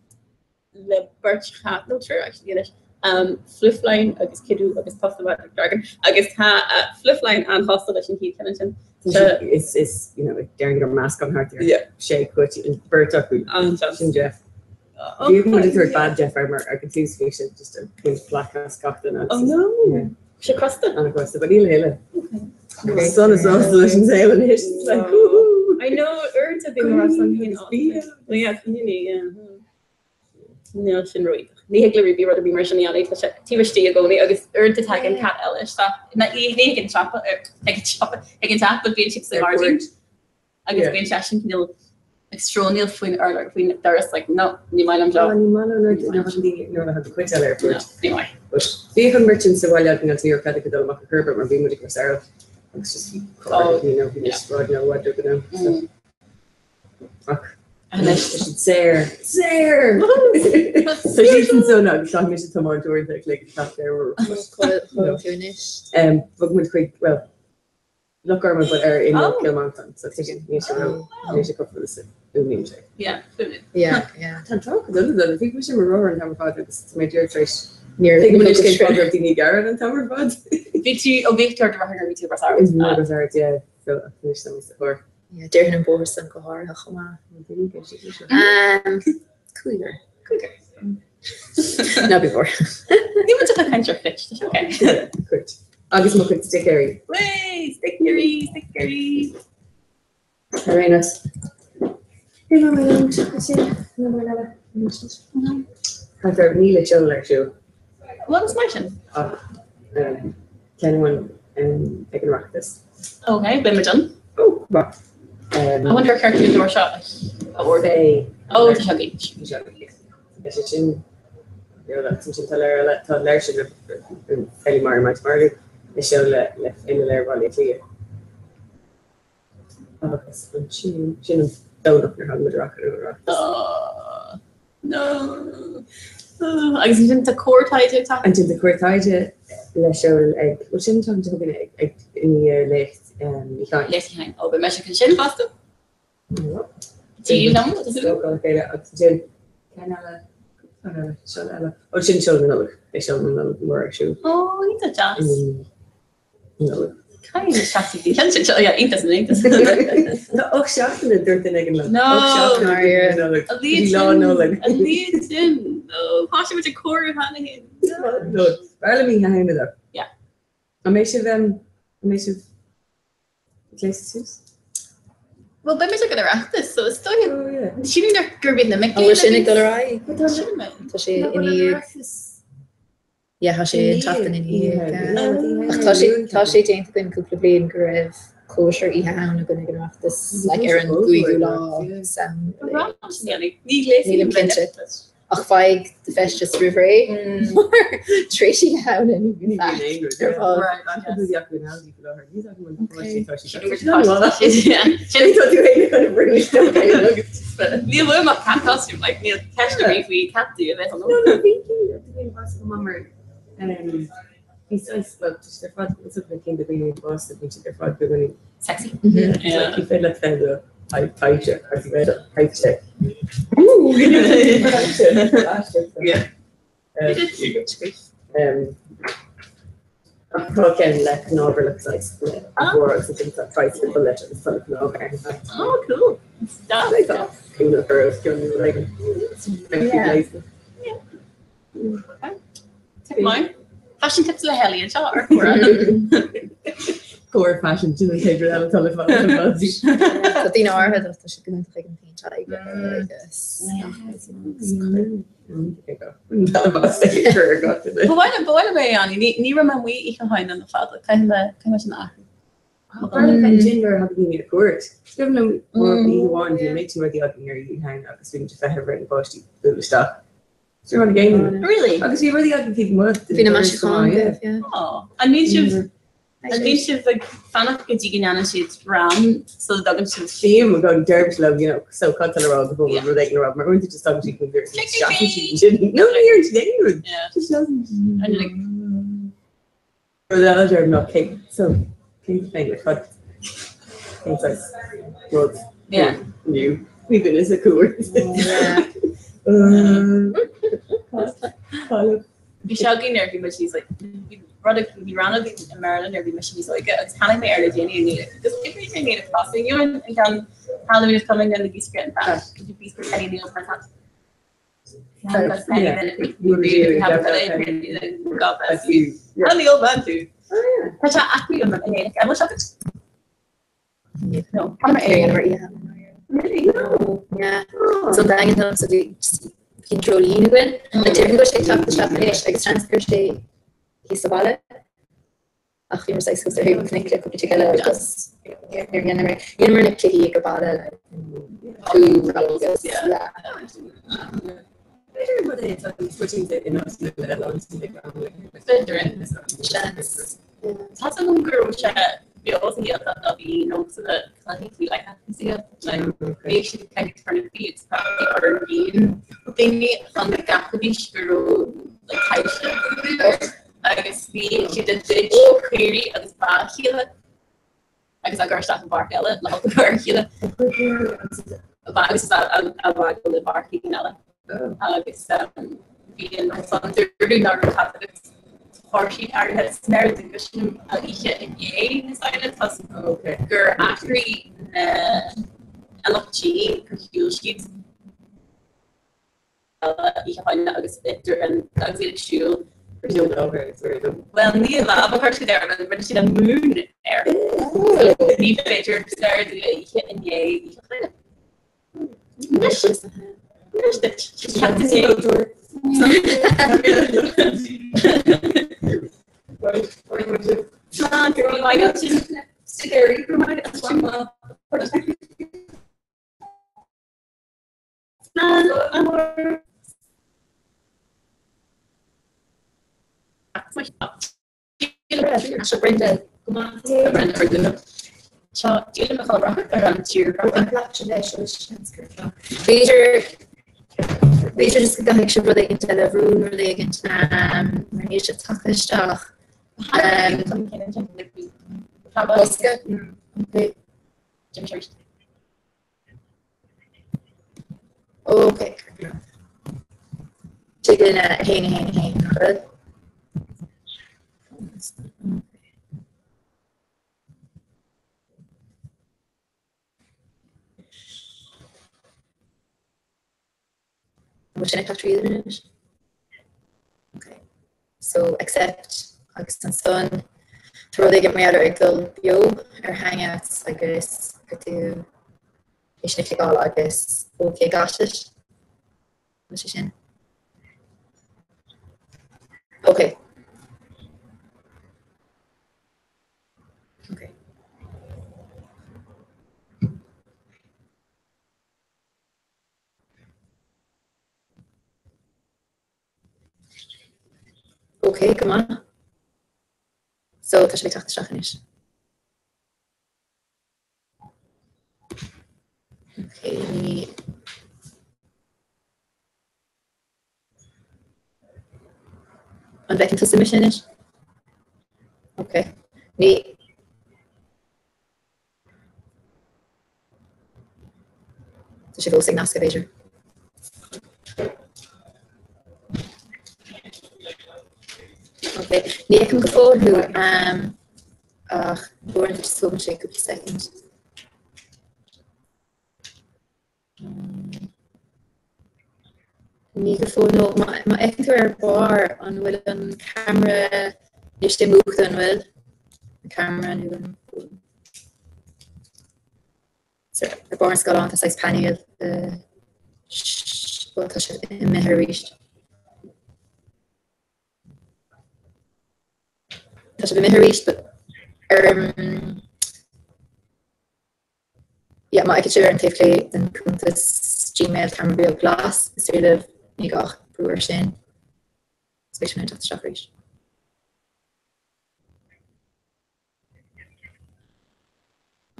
le beirt chat nó triúr actually anois, um, Fluffline agus Kiddo agus Puff the Magic Dragon agus tá uh, Fluffline an-chosúil leis an chéad cheann ansin. Tá is is you know déarfainn gur meascán thart ar Yeah. sé chuid an bheirt acu. An-deas. Sin Jeff. Oh, Bhí muid ag tabhairt bad Jeff air mar ag an tús bhí sé just ag baint plaic as gach duine. Oh no. Yeah. Sé crosta. An-chrosta, but níl a thuilleadh. Sona sásta leis an saol anois. It's like, woohoo! I know, uaireanta bím mar san féin. Yeah, yeah. Níl sin ró-iontach. Ní thig le Ruby rud ar bith mar sin a dhéanamh, tá sé taobh istigh i gcónaí agus uaireanta tagann cat eile isteach. Ní chuig an siopa, chuig an siopa, chuig an teach, but bíonn siad sa ghairdín agus bíonn seisean cineál ag srónaíl faoin urlár, faoin doras, like, no, ní maith liom seo. Ní maith liom nuair a thagann daoine nuair a thagann cuid eile ar cuairt. Ní maith. But bhíodh an mbeirt sin sa bhaile againn agus ní raibh cead acu dul amach ar chor ar bith mar bhí muid ag Rosero agus just bhí carr you know, bhí muid sráid nó i bhfad go so. Ach anois tá siad saor. Saor! Tá siadsan sona agus tá mise ag tiomáint uaireanta ag ligean teacht ar uair. Cá bhfuil tú anois? Bhog muid chuig, well, Loch Garman but ar imeall Chill Mhantáin so tuigeann níl sé ró níl sé cosúil le sa fhuaimníonn sé. Yeah, fuaimníonn. Yeah, yeah. Tá an tráth go dona dona, bhí mise i mo rothar an t-am ar fad agus tá mé díreach tar éis Níor Tuigim anois cén fáth go raibh daoine ag gearán an t-am ar fad. Bhí tú, ó bhí tú ar do rothar nuair a bhí tú i Ros Ard. Is mó Ros Ard, yeah. So anois tá mé sa charr. Yeah, déarfainn an bóthar san go háirithe chomh maith. Cúigear. Cúigear. Ná bí buartha. Ní muid ach ag caint ar chruit, tá sé ok. Cruit. Agus mo chuid sticéirí. Way! Sticéirí, sticéirí. Ar aon nós. Tá níl a seoladh ar siúl. Bhuel, is mar sin. Ach ceann amháin ag an Oireachtas. Ok, beidh muid ann. Oh, right. I wonder ar cheart dúinn an leabhar seo a ordú. Ó, tá sé againn. Tá sé againn. Tá sé sin sin tá leabhar eile, tá leabhar sin le Fhéile Máire Maigh Margadh le seoladh le Féile Leabhar Bhaile Átha Cliath. Agus ansin, sin an Domhnach nuair a thagann muid ar ais ar an Oireachtas. Oh, no. Oh, agus ansin tá Comhar Taighde ag teacht. Ansin tá Comhar Taighde le seoladh ag, bhuel sin an t-am a thugann ag, ag i ndiaidh Léacht Uí Chadhain. Léacht Uí Chadhain. Ó, beidh mise chun sin fosta. Díol liom, tá súil. Stócáil a chéile agus ansin ceann eile, ceann eile, seoladh eile. Ó, sin seoladh na Nollag. Beidh seoladh na Nollag mór ar siúl. Ó, iontach deas. Nollag. Caithfidh seachtain bhí ceann sin seo, yeah, iontach san iontach. Tá 8 seachtaine dúirt duine éigin liom. No! 8 seachtaine go dtí na Nollag. A Go dtí lá Nollag. A líon sin! No, tá sé muid ag comhaireamh cheana féin. No, b'fhearr liom Oíche Shamhna though. Yeah. An mbeidh sibh, an mbeidh sibh ag gléasadh suas? Well, beidh muid ag an Oireachtas, so is dóigh. Oh yeah. Sílim gurb iad na mic An bhfuil sin ag dul ar aghaidh? Sílim é. Tá sé i ndiaidh. Yeah, tá sé an tseachtain ina dhiaidh. Ach tá sé tá sé déanta againn cúpla bliain go raibh cóisir Oíche Shamhna againn ag an Oireachtas like ar an gcúigiú lá Nílim cinnte. Ach faigh do feisteas roimh ré mar tar éis Oíche Shamhna ní bhíonn faic ar fáil. Níl uaim ach cat costume, like níl ceist ar bith faoi cat dubh a bheith ann. Bhí saghas, well, tá siad ar fad, is ag cén daoine fásta, bíonn siad ar fad beagáinín Sexy. Yeah. Ní féidir leat bheith do thaibhse, agus bheith do thaibhse. Yeah. Tá ceann le cnámharlach saghas mhór agus ansin tá praghas le dul leis agus tá na cnámha ar an gcaint. Oh, cool. Cúnamh a chur os cionn nó rud éigin. Yeah. Maith. Fashion tips le Helly anseo ar Comhrá. Comhrá fashion sin an chéad rud eile atá le fáil ar an bhfáiltí. Tá daoine áirithe tá siad go hiontach ag an péint aghaidhe agus Ba mhaith liom ba mhaith liom é a dhéanamh. Ní ní raibh mé amuigh Oíche Shamhna le fada. Caithfidh mé caithfidh mé sin a athrú. Tharla an sin nuair a thagann daoine ar cuairt. Is cuimhin liom uair oíche amháin bhí an méid sin rudaí againn ar Oíche Shamhna agus bhí muid ag feitheamh ar na páistí bualadh isteach. Sure run game. Really? Agus bhí rudaí againn taobh amuigh. Bhí na maisiúcháin agaibh, yeah. Aw. An mbíonn sibh An mbíonn sibh ag fanacht go dtí go ndéanann siad greim sula dtagann sibh? Bím ag an deireadh leo, you know, so cad tá le rá go bhfuil rud éigin le rá, mar uaireanta just tagann siad chun deireadh agus seasann siad ansin. No, ní deireann siad aon rud. Just seasann siad. And you're like, Rud eile deirim ná cé, so, cén féin le cad, cén saghas rud Yeah. inniu, ní duine sa cuairt. Bhí sé againn nuair a bhí muid níos like, bhí rud ag, bhí rannóg againn i mBéarla nuair a bhí mise níos óige agus tháinig mé air le déanaí and just every time made a crossing, you know, and gan Halloween is coming and the geese are getting fat. Could you please put Penny in the open hat? God bless you. And the old man too. Tá sé acu an rud in An bhfuil sé agat? No. Tá mé ar. Really? No. Yeah. So Daingean dom so bhí bhí an dreoilín againn. Like déarfainn go bhfuil sé ag teacht isteach anois agus seans go raibh sé thíos sa bhaile. Ach bhíomar saghas thuas ar thaobh an chnoic le cúpla tigh eile agus níor dheineamar dheineamar na cluichí ag an baile like tú agus yeah. B'fhéidir rud é tá switching to in us Seans. Tá a fhios agam go raibh sé beo sa Ghaeltacht nó bhí nósanna cluichí faoi leith acu sa Ghaeltacht. Like bhíodh siad ag caint tornapaí agus prátaí ar an bhliain. Daoine chun go gceapfaidís go raibh like taibhse agus bhí siad ag goid caoirigh agus ba a chéile agus á gcur isteach i bpáirc eile le holc a chur ar a chéile. Ba agus a fhágáil i bpáirc éigin eile. Agus bhí an san dúradh nach raibh tada agus torthaí áirithe san áireamh dúchais sin an oíche inné na Samhna toisc gur athraigh na lucht tí gur shiúil siad Oíche Shamhna agus idir an agus iad ag siúl Bhuel ní lámh a chuir siad air, rinne siad an mún air. Ní féidir scaradh oíche inné Oíche Shamhna. Anois anois duit. Ceacht inné. Slán go raibh maith agat. Go raibh maith agat. B'fhéidir b'fhéidir just go gcaithfidh sibh rud éigin eile a bhrú nó rud éigin mar níl sibh tagtha isteach. Bosca? Ok. Tig linn a 1 1 1 nach bhfuil? An bhfuil sin ag teacht tríd anois? Ok. So accept agus ansan tá rud éigin mar gheall ar ag dul beo ar Hangouts agus gur tú é sin a chliceáil agus ok got it. An bhfuil sé sin? Ok. Ok. Ok, go maith. So tá sé ag teacht isteach anois. Ok, ní An bhfeiceann tusa mise anois? Ok. Ní Tá sé fós ag nascadh b'fhéidir. Ok, ní fheicim go fóill thú ach uaireanta just tógann sé cúpla soicind. Ní go fóill nó má fheiceann tú ar barr an bhfuil an ceamara níl sé múchta an bhfuil? An ceamara nó an Ar barr an scáileáin tá saghas painéal bhuel tá sé imithe arís. Tá sé imithe arís but ar Yeah, má fheiceann sibh ar an taobh clé den cuntas Gmail ceamara beag glas, is féidir libh ní gá ach brú air sin. Is beidh sin ag teacht isteach arís.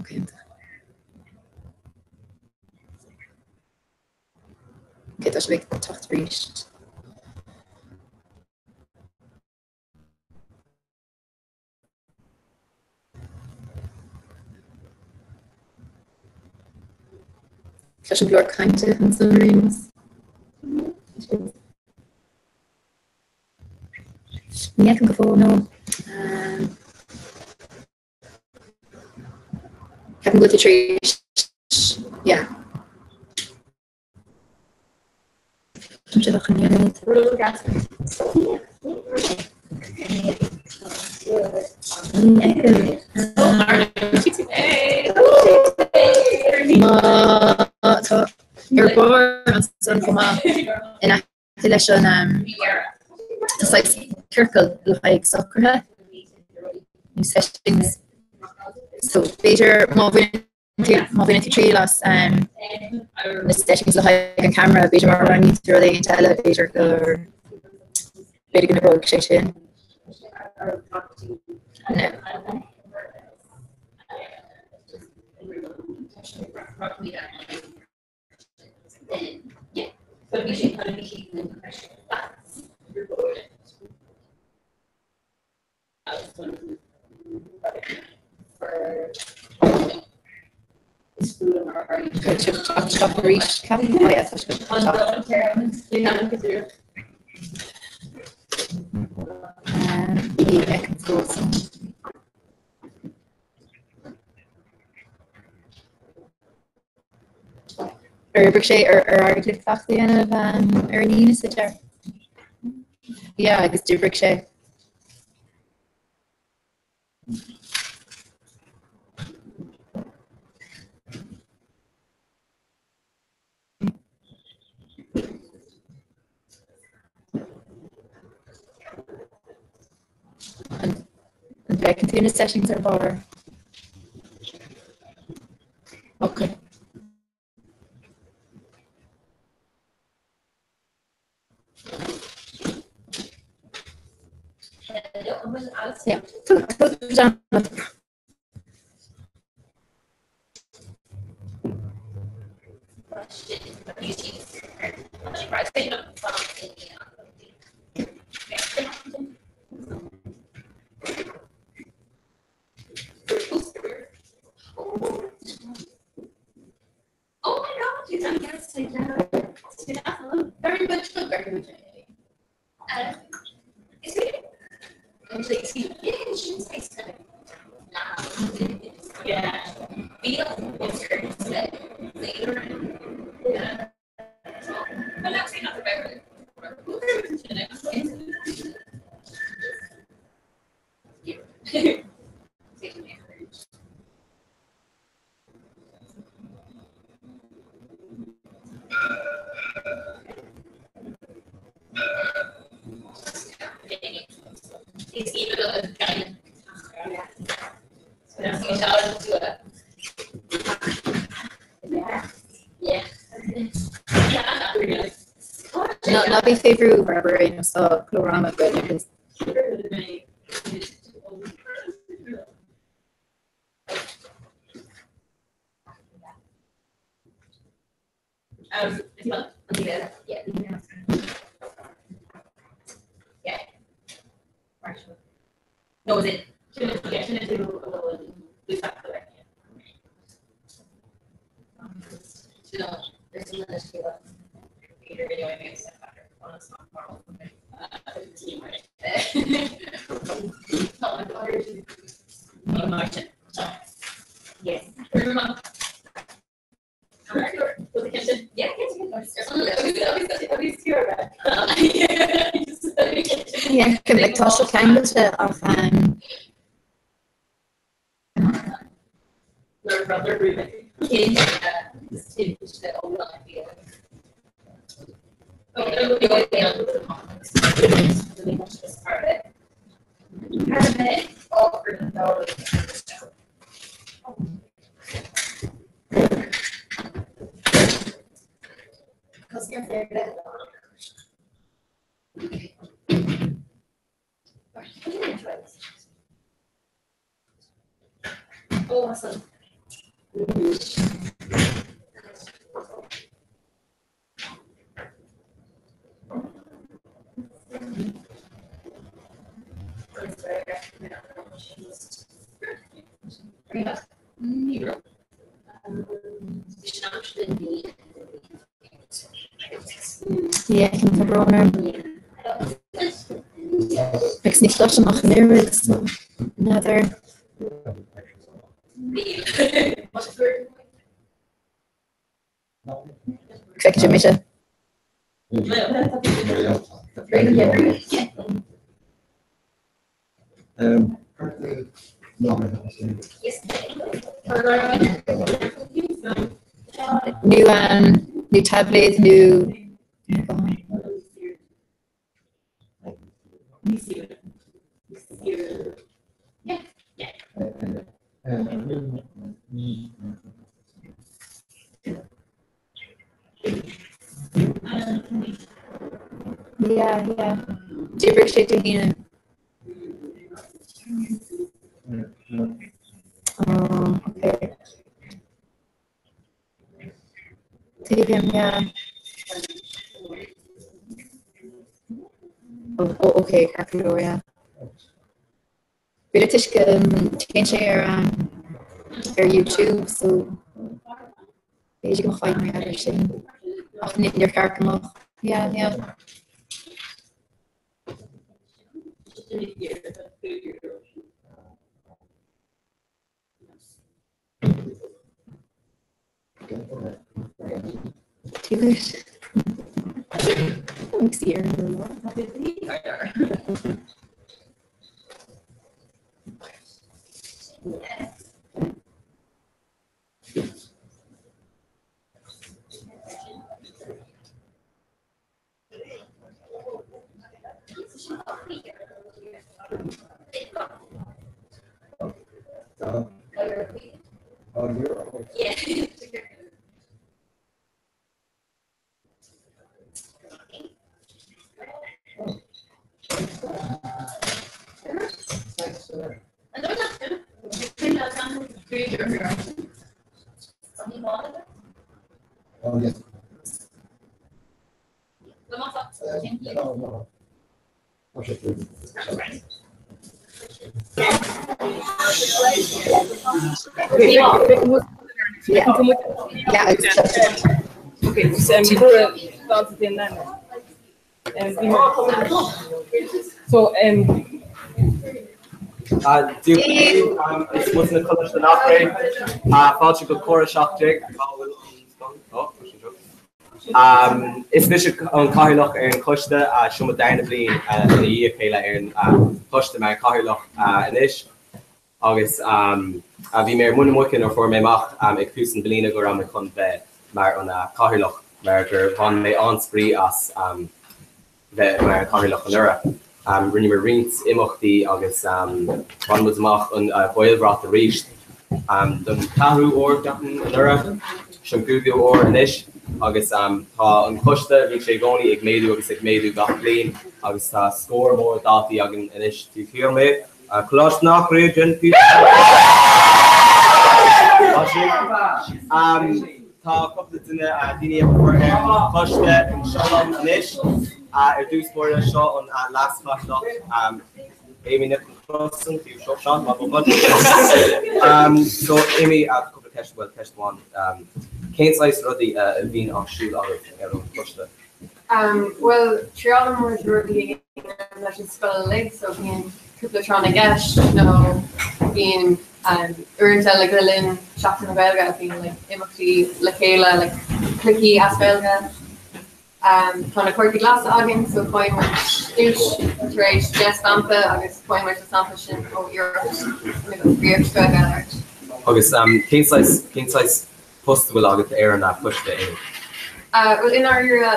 Ok, Ok, tá sibh ag teacht arís. Cloisim glór cainte ansan ar aon nós. Ní fheicim go fóill, no. Ceapaim go bhfuil tú tar éis, yeah. Má tá ar barr ansan chomh maith in aice leis an tá saghas ciorcal le haghaidh socruithe nó settings. So b'fhéidir má bhaineann tú má bhaineann tú triail as na settings le haghaidh an camera, b'fhéidir má roghnaíonn tú rud éigin eile, b'fhéidir gur b'fhéidir go n-oibreoidh sé sin. No. Ar oibrigh sé ar ar éirigh libh cleachtadh a dhéanamh ar an Aoine sa deireadh? Yeah, agus d'oibrigh sé. An bhfeiceann tú na settings ar barr? Ok. Yeah. Oh my God, you done yes, I Very much very much. Is it? Yeah. Ná bí fé bhrú Barbara nó tá go leor ama againn agus Yeah, like tá sé ceangailte ach um, Yeah, tá brón orm. Agus ní chloisim ach an oiread so n'fheadar. Feicfidh sé mise. Nó nó taibléad nó Yeah, yeah. D'oibrigh sé Dé hAoine. Oh, okay. Tuigim, yeah. Oh, oh, okay, ceart go leor, yeah. B'fhéidir toisc go dtéann sé ar um, ar YouTube, so b'fhéidir go mbeadh fadhb mar gheall air sin. Ach níor cheart go mbeadh. Yeah, yeah. So um, Is muid na Coláiste an Eachréidh. Fáilte go Comhrá 17. Is mise an cathaoirleach ar an choiste, seo mo darna bliain ina dhiaidh a chéile ar an choiste mar chathaoirleach anois agus bhí mé ar muin na muice nuair a fuair mé amach ag tús na bliana go raibh mé chun bheith mar an cathaoirleach mar gur bhain mé an-spraoi as bheith mar chathaoirleach anuraidh. Rinneamar roinnt imeachtaí agus bhain muid amach an Gaelbhrat arís don cheathrú uair, ceapaim, anuraidh. Seo an cúigiú huair anois agus tá an coiste, bhí sé i gcónaí ag méadú agus ag méadú gach bliain agus tá scór mór daltaí againn anois taobh thiar mé. Coláiste an Eachréidh, déan Tá cúpla duine, daoine a chur ar an choiste anseo liom anois. Ar dtús báire, seo an leas-chathaoirleach, Amy Nic an Chrosáin, taobh seo, Seán, maith buachaill. So Amy, cúpla ceist, bhuel ceist amháin, cén saghas rudaí a bhíonn á siúl agaibh ar an choiste? Bhuel, triálann muid rudaí a dhéanamh leis an scoil uilig, so bíonn cúpla tráth na gceist nó bíonn uaireanta like le linn Seachtain na Gaeilge bíonn like imeachtaí le chéile like cluichí as Gaeilge. Tá na cártaí glasa againn so faigheann muid duais tar éis 10 stampa agus faigheann muid na stampa sin ó iarracht iarracht Gaeilge a labhairt. Agus cén saghas cén saghas post a bhfuil agat ar an choiste, Amy? Bhuel i ndáiríre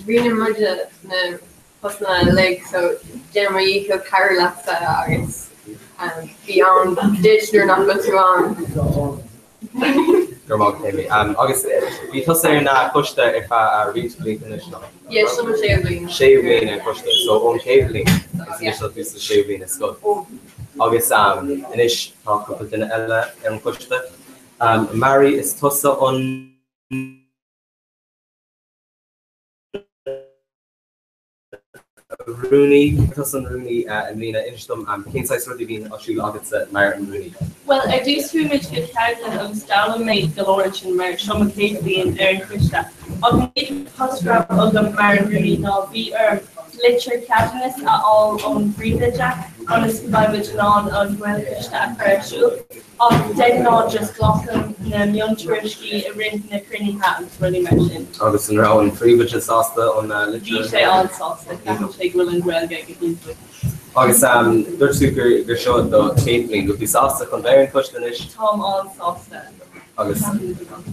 roinneann muide na postanna uilig so déanaim mo dhícheall cabhrú leatsa agus bí ann duit nuair nach bhfuil tú ann. Go raibh maith agat Amy. Agus bhí tusa ar an choiste ar feadh roinnt blianta anois nach? Yeah, seo mo séú bliain. Séú bliain ar an choiste, so ón chéad bhliain agus anois tá tú sa séú bliain ar scoil. Agus anois tá cúpla duine eile ar an choiste. Mary, is tusa an Rúnaí, tusa an rúnaí i mbliana, inis dom cén saghas rudaí a bhíonn á siúl agatsa mar an rúnaí? Bhuel, ar dtús chuaigh muid go ceardlann agus d'fhoghlaim mé go leor ansin mar seo mo chéad bhliain ar an choiste. Ach an chéad post a raibh agam mar an rúnaí ná bhí orm litir ceadúnas a fháil ón bpríomhoide ionas go mbeidh muid in ann an Gaelchoiste a chur ar siúl. Ach de ghnáth just glacaim na miontuairiscí i rith na cruinnithe agus rudaí mar sin. Agus an raibh an phríomhoide sásta an litir? Bhí sé an-sásta, ceapann sé go bhfuil an Ghaeilge go hiontach. Agus dúirt tú gur gur seo do chéad bhliain, bhfuil tú sásta chun bheith ar an choiste anois? Táim an-sásta. Agus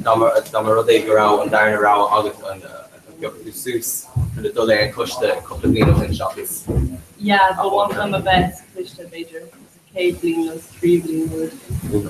dá mba dá mba rud é go raibh an darna rogha agat an bpiocfadh tú suas chun dul ar an choiste cúpla bliain ó shin seachas Yeah, ba mhaith liom a bheith sa choiste b'fhéidir sa chéad bhliain nó sa tríú bliain nó rud éigin.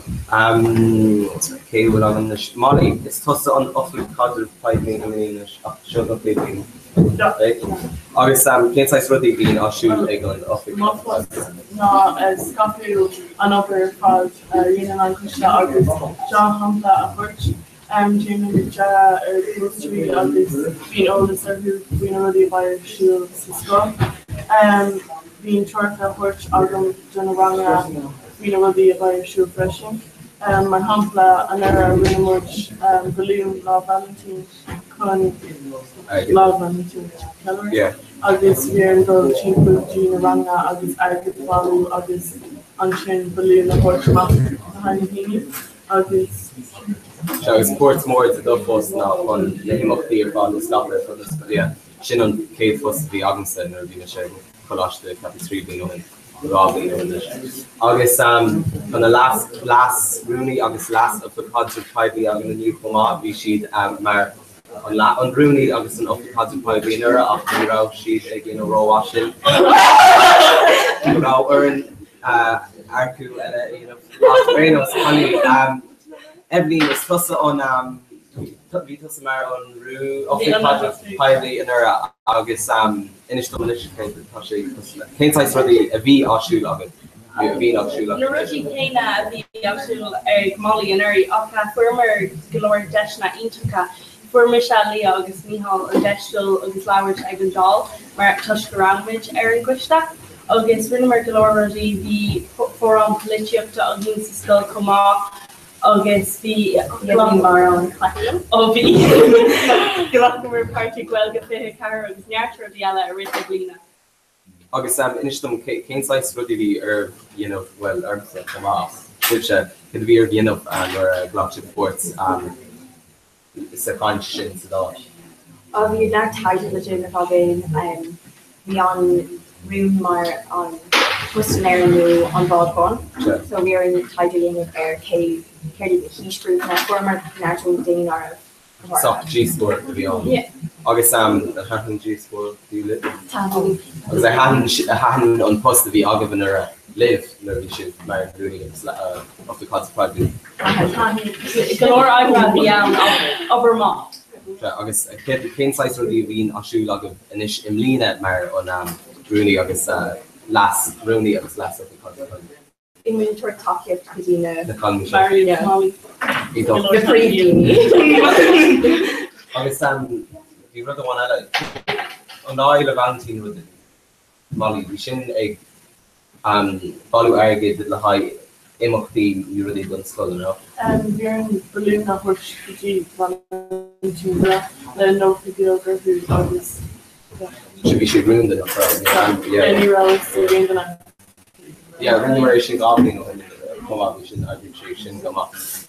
Cé a bhfuil agam anois? Molly, is tusa an Oifigeach Caidrimh Poiblí i mbliana anois ach seo don chéad bhliain. Agus cén saghas rudaí a bhíonn á siúl ag an oifig? Mo phost ná scaipeadh an obair ar fad a dhéanann an coiste agus dea-shampla a thabhairt. Déanaim dearadh ar póstaerí agus bíonn eolas orthu faoi na rudaí a bheidh ar siúl sa scoil. Bíonn treoracha á thabhairt agam do na ranganna faoi na rudaí a bheidh ar siúl freisin. Mar shampla, anuraidh rinne muid balún Lá Vailintín. chun Lá Vailintín a cheiliúradh agus bhí orainn dul timpeall go dtí na ranganna agus airgead a bhailiú agus ansin balún a thabhairt amach le haghaidh na ndaoine agus. Sea, agus páirt mhór de do phost ná chun na himeachtaí ar fad a scaipeadh ar fud na scoile. Sin an chéad phost a bhí agamsa nuair a bhí mise ag coláiste, ceapaim 3 bliana ó shin. 2 bhliain ó shin anois. Agus tá na leas, leas-rúnaí agus leas-oifigeach caidrimh poiblí againn inniu chomh maith. Bhí siad mar an an rúnaí agus an oifigeach caidrimh poiblí anuraidh ach ní raibh siad ag déanamh rómhaith sin. Go raibh orainn earcú eile a dhéanamh. Ach ar aon nós, cailíní, Eibhlín, is tusa an Bhí tusa mar an Oifigeach Caidrimh Poiblí anuraidh agus inis dom anois cén tá sé cosúil le. Cén saghas rudaí a bhí á siúl agat nó a bhíonn á siúl agat? Na rudaí céanna a bhí á siúl ag Molly anuraidh ach fuaireamar go leor deiseanna iontacha. Fuair mise, Leah agus Mícheál an deis dul agus labhairt ag an Dáil mar toisc go raibh muid ar an gcoiste agus rinneamar go leor rudaí. Bhí fóram polaitíochta againn sa scoil chomh maith agus bhí Ó bhí Ghlacamar páirt i Gaeilge 24 agus neart rudaí eile i rith na bliana. Agus inis dom cén saghas rudaí a bhí oraibh a dhéanamh, bhuel ormsa chomh maith ach sibhse, céard a bhí oraibh a dhéanamh nuair a ghlac sibh páirt sa chaint sin sa Dáil? Á bhí neart taighde le déanamh againn. Bhí an rún mar an custaiméir nó an bád bán. So bhí orainn taighde a dhéanamh ar cé céard iad na haoisghrúpanna. Fuaireamar neart ó daonáireamh. Saghas díospóireacht a bhí ann. Agus ar thaitin díospóireachtaí libh? Thaitin. Agus ar thaitin an post a bhí agaibh anuraidh libh nuair a bhí sibh mar rúnaí agus oifigeach caidrimh poiblí? Thaitin. Go leor oibre a bhí ann ach obair maith. Agus cén saghas rudaí a bhíonn á siúl agaibh anois i mbliana mar an rúnaí agus leas rúnaí agus leas oifigeach caidrimh poiblí? Bíonn muid ag tabhairt tacaíocht go dtí na. Na cailíní seo. Na príomhdhaoine. Agus bhí rud amháin eile, an Lá Fhéile Vailintín rud, Molly, bhí sin ag bailiú airgid le haghaidh imeachtaí nó rudaí don scoil, an raibh? Bhí orainn balún a thabhairt go dtí Vailintín le nóta beag orthu agus. Bhí sé rúnda nach raibh? Ní raibh sé rúnda. Yeah, rinneamar é sin 2 bhliain ó shin chomh maith, bhí sin, oibrigh sé sin go maith.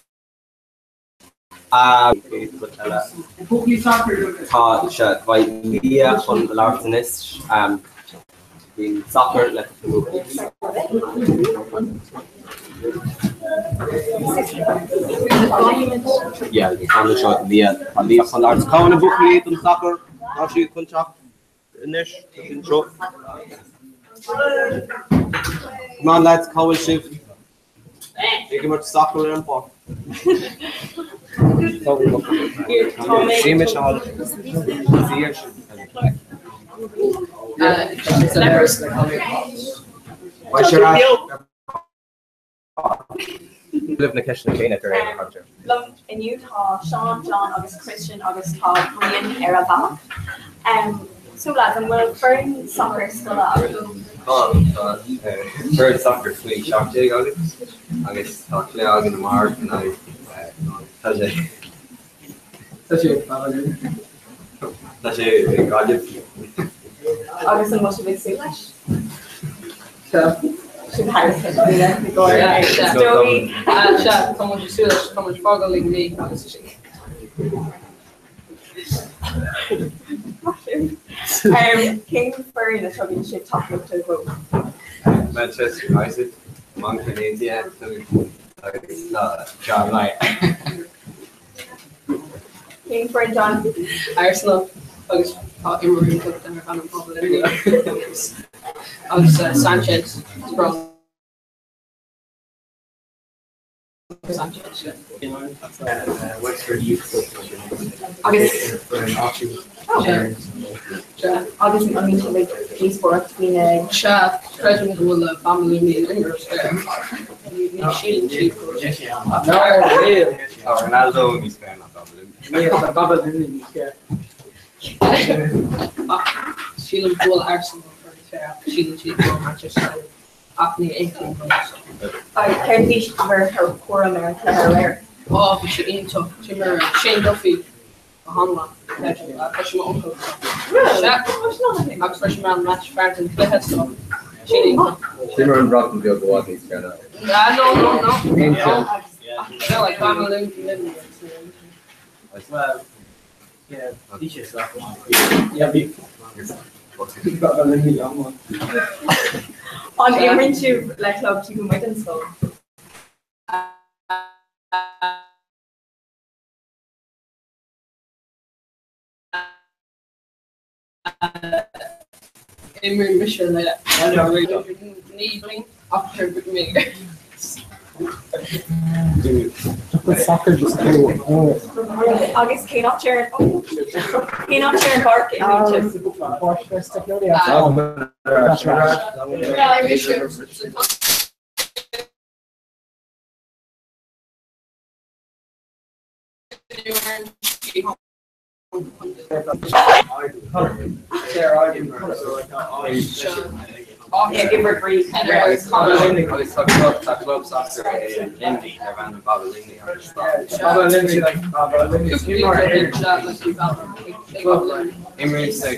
Céad rud eile. Tá sé, beidh Leah chun labhairt anois faoin sacar le na buachaillí. Yeah, bhí ceann seo Leah, tá Leah chun labhairt. Cá bhfuil na buachaillí don sacar? Tá siad chun teacht. Anois, tá siad anseo. Come on lads, cá bhfuil sibh? Ag imirt sacar ar an bpáirc. Beidh sé ar ais. Libh na ceisteanna céanna tar éis an chainte. Liom inniu tá Seán, John agus Christian agus tá Brian ar a bhealach. So lads, an bhfuil foireann sacair scoile agaibh? Tá, tá foireann sacair faoi 17 againn agus tá cluiche againn amárach in aghaidh, tá sé, tá sé, tá sé i Gaillimh. Agus an bhfuil sibh ag súil leis? Sin thar na gcomhair. Sea, tá muid ag súil leis, tá muid ag fágáil ag 9 agus a sé. Cén foireann a tugann sibh tacaíocht dó? Manchester United, Manchain Aontaithe agus tá John Knight. Cén foireann John? Arsenal agus tá imreoir iontach darb ainm Baba Lunney agus Sanchez is breá Sanchez. Wexford Youth Club. Agus agus an mbíonn sibh ag díospóireacht faoi na. Sea, creidim go bhfuil Baba Lunney in imirt ar ní síleann siad go bhfuil sé. No, níl. Tá Ronaldo níos fearr ná Baba Lunney. Níl, tá Baba Lunney níos fearr. Ach sílim go bhfuil Arsenal an foireann is fearr ach síleann siad go bhfuil Manchester United ach ní aontaím leo so. Agus céard a bhí bhur thuairim ar an chluiche aréir? Ó, bhí sé iontach. D'imir Shane Duffy go han-mhaith. Tá sé m'uncail so. Sea. Agus fuair sé man of the match fear den chluiche so sin iontach. D'imir an Bhreatain Bheag i bhfad níos fearr ná. Ah, no, no, no. Aontaím. No, like Baba Lunney. Well, yeah, bhí sé sách maith. Yeah, bhí. Bhí Baba Lunney an-mhaith. An imríonn sibh le club taobh amuigh den scoil? Imríonn mise le ní bliain ach mé. Soccer just do. Agus cén áit ar cén áit ar an bpáirc a imríonn sibh? That's right. Agus tá club tá club soccer i Luimnigh darb ainm Baba Lunney agus tá Baba Lunney like Baba Lunney Imríonn sé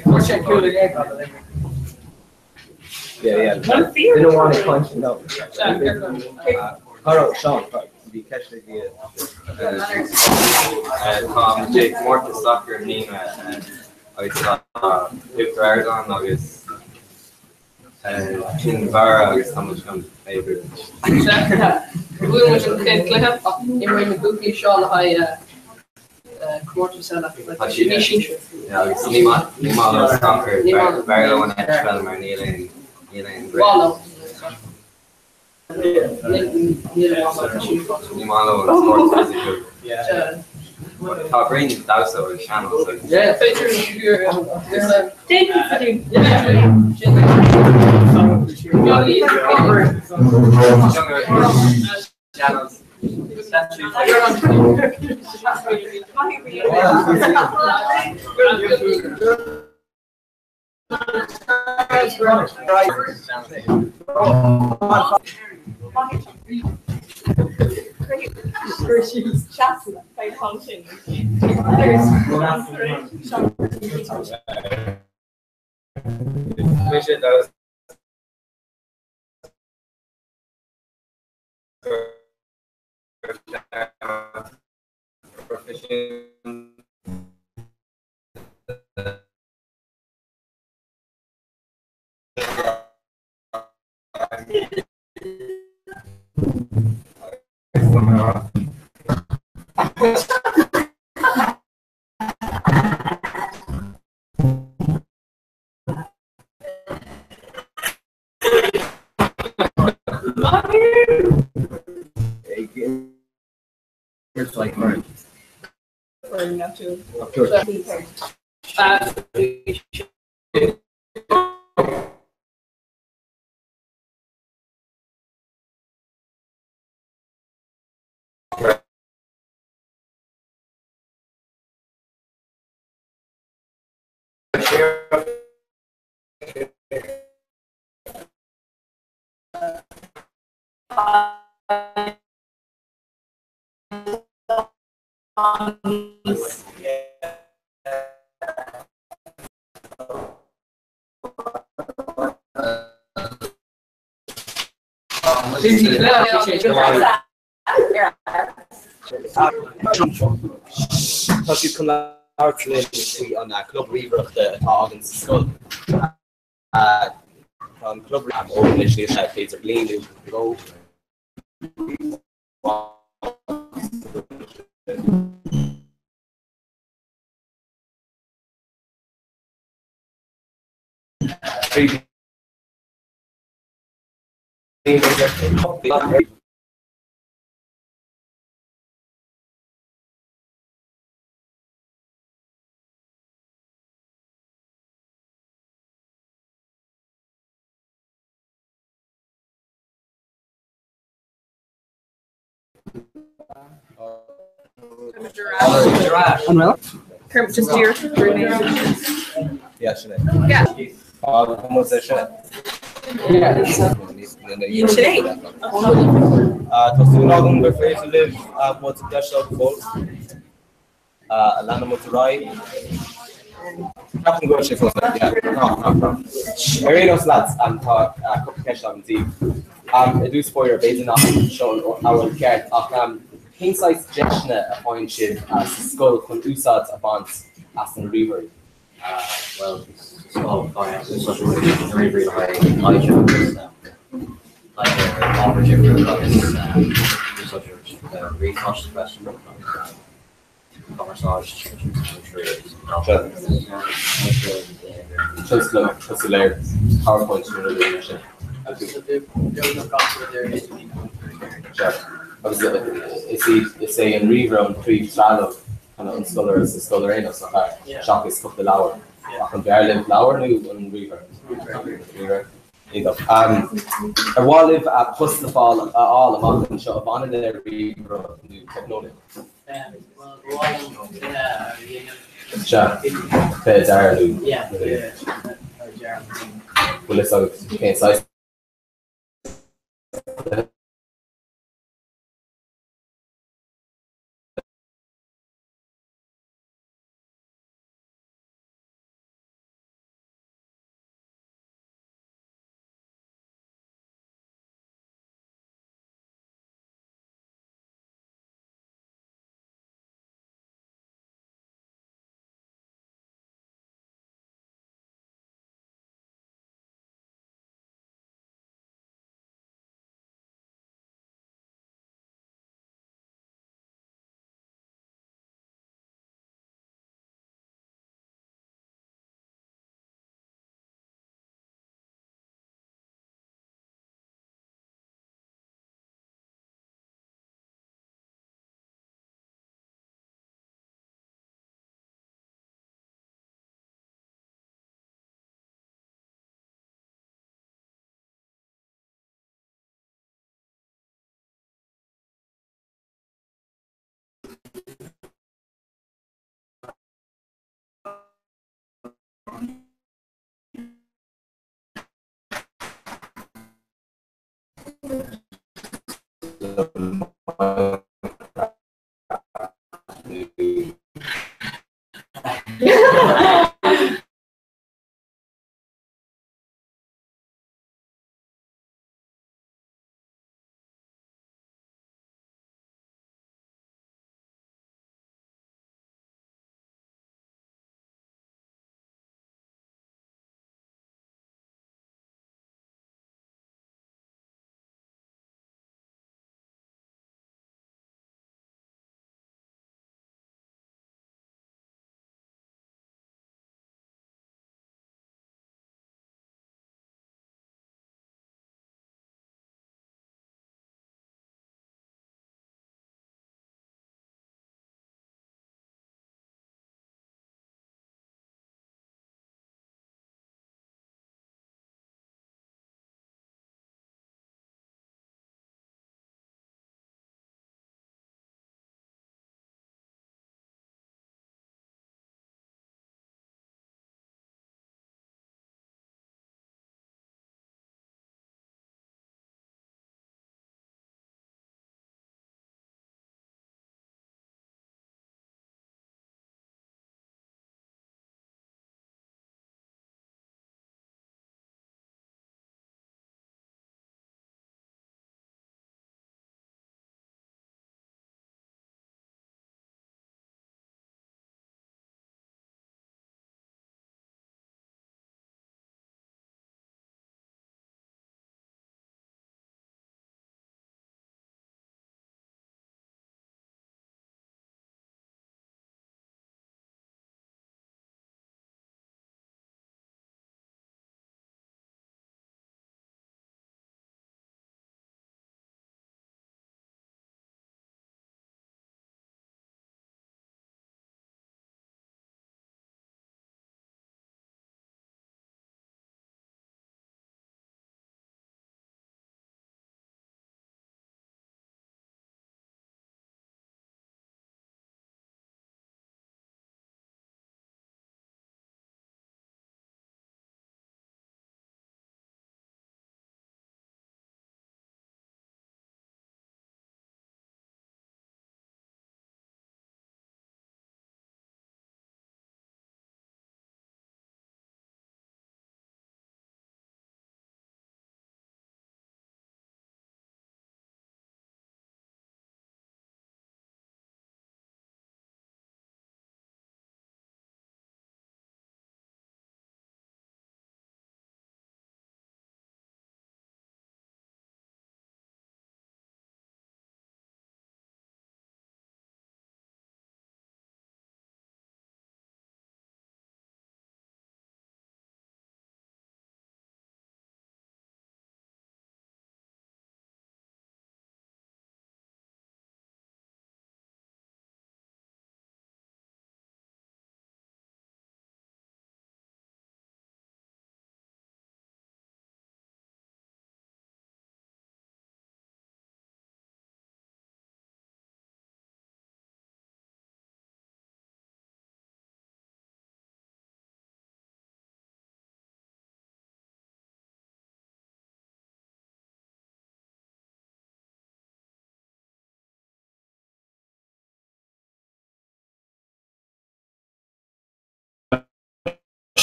Yeah, yeah. Didn't want to punch no. Carl, Sean, bhí ceist ag Tá muid ag comórtas sacair i mbliana agus tá Uachtar Ard ann agus Cinn Mhara agus tá muid chun é a bhuachaint. Bhuaigh muid an chéad chluiche ach imreoidh na buachaillí seo le haghaidh comórtas eile, Tá siad ní sinsir. Yeah, agus ní maith ní maith leo sacar, b'fhearr leo an eitpheil mar níl aon níl aon Mhaith leo. Ní maith leo an spórt fisiciúil. Tá Brian ag damhsa ar sean-nós agus. Mise damhsa. Proifisiúnta. Tá siad chun labhairt linn faoi an club ríomhaireachta atá againn sa scoil. Tá Tá an club óg anois níl sé b'fhéidir bliain nó dhó. Bhí An bhfuil? Kermit just díreach Yeah, sin é. Yeah. Tá sé sin. Sin é. Tá súil agam gur féidir libh muid a chloisteáil go fóill. A leanann muid ar aghaidh. Ceapaim go bhfuil sé fós ann, yeah. Tá, tá, tá. Ar aon nós lads, tá cúpla ceist agam daoibh. I dtús báire, b'fhéidir nach seo an am ceart, ach cén saghas deiseanna a fhaigheann sibh sa scoil chun úsáid a bhaint as na ríomhairí? Bhuel, sa scoil faigheann úsáid na ríomhairí le haghaidh taighde agus taighde ar ábhair difriúil agus úsáid ríomhphost freisin agus cumarsáid Cosúil le PowerPoint nó rudaí mar sin. Agus is iad is é an ríomhaire an príomh-trealamh chun an scoláire sa scoil ar aon nós, nach ea? Seachas cúpla leabhar. Ach an b'fhearr libh leabhar nó an ríomhaire? Ríomhaire. Iontach. Ar mhaith libh post a fáil a fháil amach anseo a bhaineann le ríomhaireacht nó teicneolaíocht? Sea, fé deara nó bhfuil fhios agat cén saghas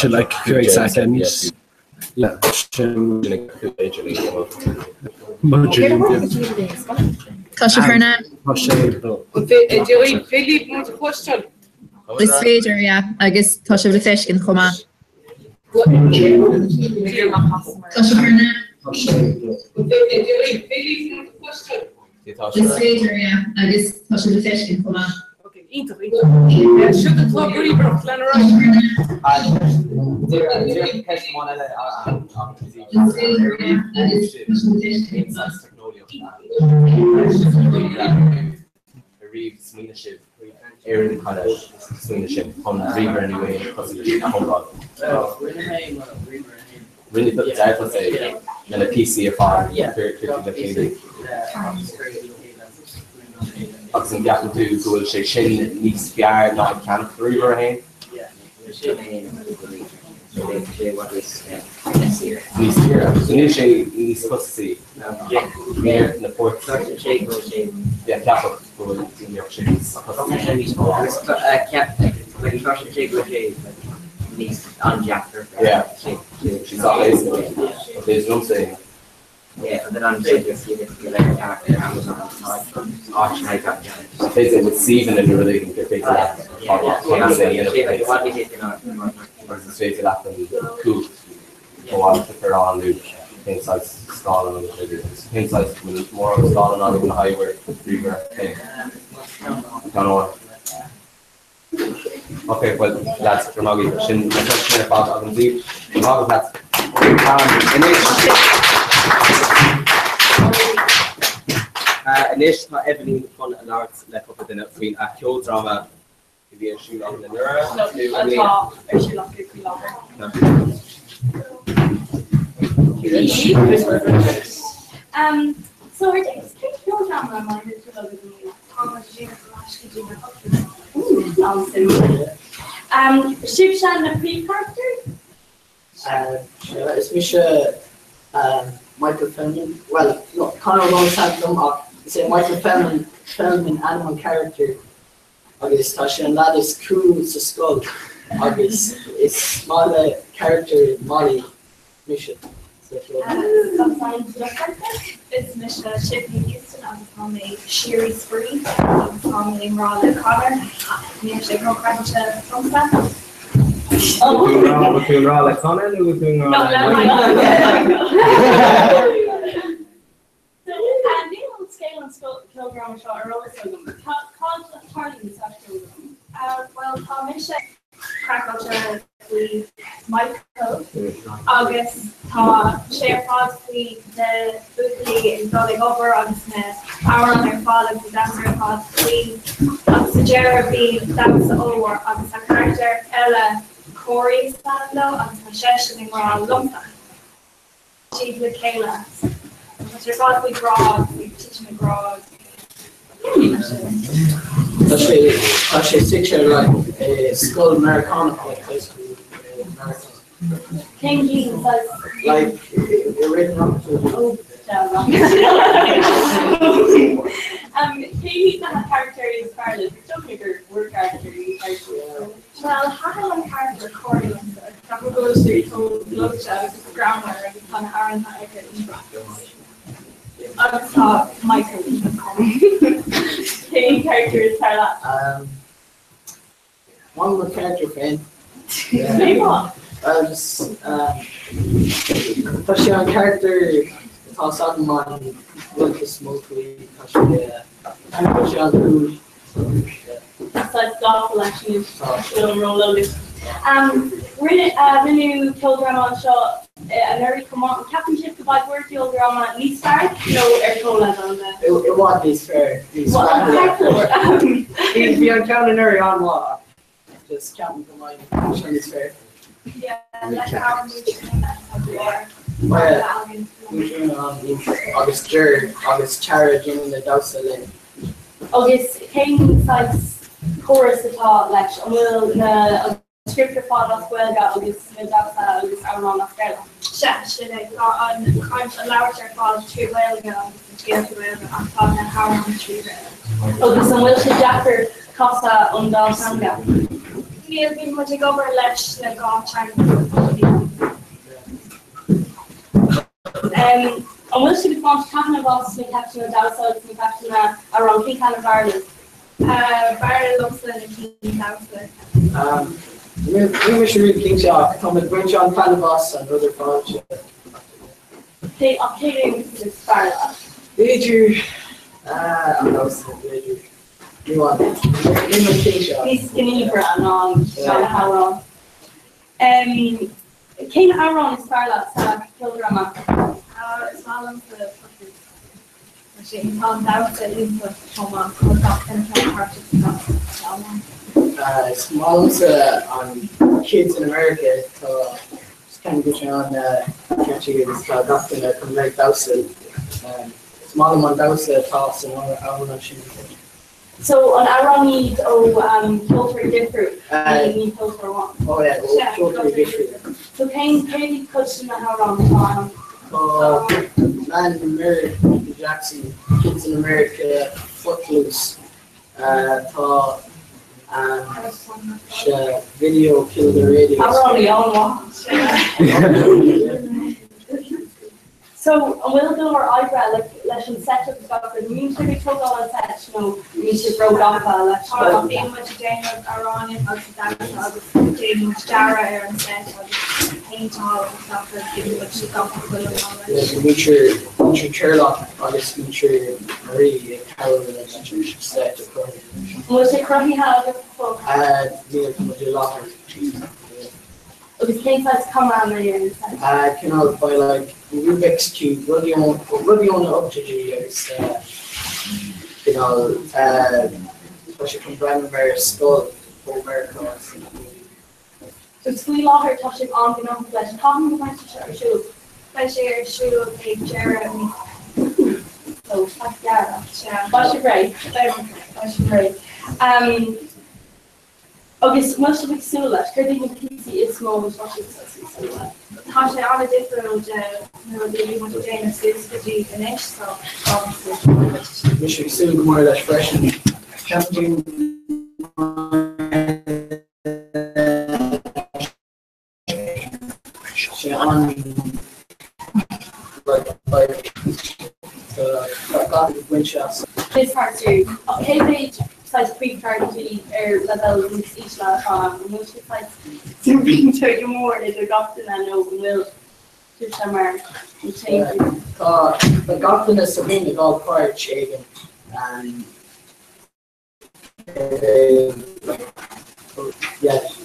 sé like 5 soicind. Yeah, sin. Tá sé thar na. Tá sé. Féidir muid a chloisteáil? Is féidir, yeah, agus tá sibh le feiscint chomh maith. Tá sé thar na. Is féidir, yeah, agus tá sibh le feiscint chomh maith. Iontach, iontach. Siúd an club ríomhaireacht lena Ariamh smaoinigh sibh ar an kind of smaoineamh sin chun ríomhaire nó aon cosúil leis sin a thógáil? Rinne tú dearfas é le na píosaí ar fad a chur le chéile. Agus an gceapann tú go bhfuil sé sin níos fearr ná ag ceannach ríomhaire féin? Níos saoire. So níl sé níos costasaí níl na poirt. Yeah, ceapadh go bhfuil mbeadh sé níos costasaí. Yeah. Sé sách éasca. Is liomsa é. Féidir with suíomhanna nó rud éigin gur féidir leat conas é a dhéanamh agus is féidir leat an chumhacht a bhaint a chur ann nó cén saghas scáileán nó cén saghas bhfuil mórán scáileán ann le haghaidh ríomhaire féin. Gan amháin. Ok, bhuel, lads, go raibh maith agaibh. Sin na ceisteanna ar fad agam daoibh. Go raibh maith agat, lads. Anois, anois tá Eibhlín chun labhairt le cúpla duine faoin cheoldráma a bhí ar siúl againn anuraidh. Nó atá ar siúl acu faoi láthair. So ar dtús, cén ceoldráma a mbeidh ar siúl agaibh i mbliana? Tá muid ag déanamh ar ais go dtí na hochtóidí. An-suimiúil. Sibhse na príomhcharachtair? Sea, is mise Michael Feldman. Bhuel, no, Conor O'Donnell is ainm dom ach is é Michael Feldman, Feldman ainm an charachtar agus tá sé an lad is cool sa scoil agus is maith le charachtar Molly mise. Is mise Siobhán Houston agus tá mé síoraí spraoi agus tá mé i ngrá le Conor. Níl sé róchraiceáilte domsa. Bhfuil tú i ngrá le Conor nó bhfuil tú i ngrá le Michael? Níl scéal an cheoldráma seo ar eolas agam. Cad a tharlaíonn sa cheoldráma? Bhuel, tá mise craiceáilte faoi Michael agus tá sé ar fad faoi na buachaillí ag dul ag obair agus na hamhráin ar fad agus an damhsa ar fad faoi agus sa deireadh bíonn damhsa ollmhór agus tá carachtar eile Corey is ainm dó agus tá seisean i ngrá liomsa. siad le chéile. Tá sé ar fad faoi ghrá agus faoi titim i ngrá agus Tá sé tá sé suite like i scoil Meiriceánach like high school i Meiriceá. Cén bhliain saghas? Like i rith na hochtóidí. Oh, Cé hiad na carachtair is fearr libh? Is dócha gur bhur gcarachtair iad carachtair. Bhuel, thaitin an carachtar Corey liomsa. Ceapaim go bhfuil sé chomh gleoite agus greannmhar agus tá na hamhráin aige iontach. Agus tá Michael iontach. Cén carachtar is fearr leat? One mo charachtar féin. Cén fáth? Well, just tá sé an charachtar atá s'agam an rud is mó faoi tá sé tá sé an-cool. Saghas gafa leis an ról agus rinneadh ceoldráma anseo anuraidh chomh maith. An gceapann sibh go mbeidh bhur gceoldráma níos fearr nó ar comhleibhéal le? I bhfad níos fearr, níos fearr. Bhí an ceann anuraidh an-mhaith ach just ceapaim go mbeidh seo níos fearr. Yeah, le cabhair múinteoir Agus Ger agus Tara ag déanamh na damhsa linn. Agus cén saghas córas atá leis? An bhfuil na an script ar fad as Gaeilge agus na damhsa agus amhráin as Béarla? Sea, sin é. Tá an chaint, an labhairt ar fad trí Ghaeilge agus an scéal trí Ghaeilge ach tá na hamhráin trí Bhéarla. Agus an bhfuil sé deacair casadh ón dá theanga? Níl, bhí muid ag obair leis na 2 teanga. An bhfuil sibh ag baint taitneamh as na ceachtanna damhsa agus na ceachtanna amhrán? Cén ceann ab fhearr libh? B'fhearr liomsa na cinn damhsa. Níl mise rí-chinnte ach tá mé ag baint an-taitneamh as an rud ar fad. Cé ach cé réimse is fearr leat? B'fhéidir an damhsa, b'fhéidir. Níl mé cinnte. Níos gníomhaire ná an t-amhrán. Cén amhrán is fearr leat sa cheoldráma? Is maith liomsa Footloose. Tá sé tá an damhsa iontach chomh maith, tá gach duine atá páirteach sa damhsa. Is maith liomsa an Kids in America, tá ceann go sé an-catchy agus tá gach duine chun bheith ag damhsa. Is maith liom an damhsa atá san amhrán sin. So an amhrán iad ó cheoltóirí difriúil, ní ceoltóir amháin? Oh yeah, ó cheoltóirí difriúil. So cén cé cuid de na hamhráin atá ann? Tá Man in the Mirror, Michael Jackson, Kids in America, Footloose, tá sea, Video Killed the Radio Star. Amhránaí an-mhaith. So, an bhfuil go leor oibre like leis an set up is gach rud? An mbíonn sibh ag tógáil an set nó an mbíonn sibh ró-ghafa leis? Tá, bíonn muid ag déanamh amhráin agus damhsa agus déanann muid dearadh ar an set agus péinteáil agus gach rud, bíonn muid gafa go hiomlán leis. Yeah, muintir, muintir Turlough agus muintir Marie ag cabhrú leis an set a chruthú. An bhfuil sé cruthaithe agat go fóill? Níl, tá muid i láthair. Agus cén saghas cuma a mbeidh ar an set? Cineál by like Rubik's Cube, rudaí ó rudaí ó na ochtóidí agus cineál tá sé chun breathnú mar scoil ó Mheiriceá sna hochtóidí. So faoi láthair tá sibh an-ghnóthach leis. Cathain go mbeidh sé seo ar siúl? Beidh sé ar siúl ag deireadh mí. So tá gearr. Beidh sibh réidh. Beidh sibh réidh. Agus an bhfuil sibh ag súil leis? Céard iad na píosaí is mó atá sibh ag súil le? Tá sé an-difriúil de na rudaí a bhí muid ag déanamh suas go dtí anois so táim ag súil go mór leis. Mise ag súil go mór leis freisin. Ceapaim sé an like tá gach baint as. Is thart ach cé mhéad saghas príomhcharachtair ar leibhéal níos ísle atá ann? An bhfuil sé saghas difriúil go mór idir gach duine nó an bhfuil sibhse mar an t-aon Tá gach duine sa rún ag fáil páirt éigin.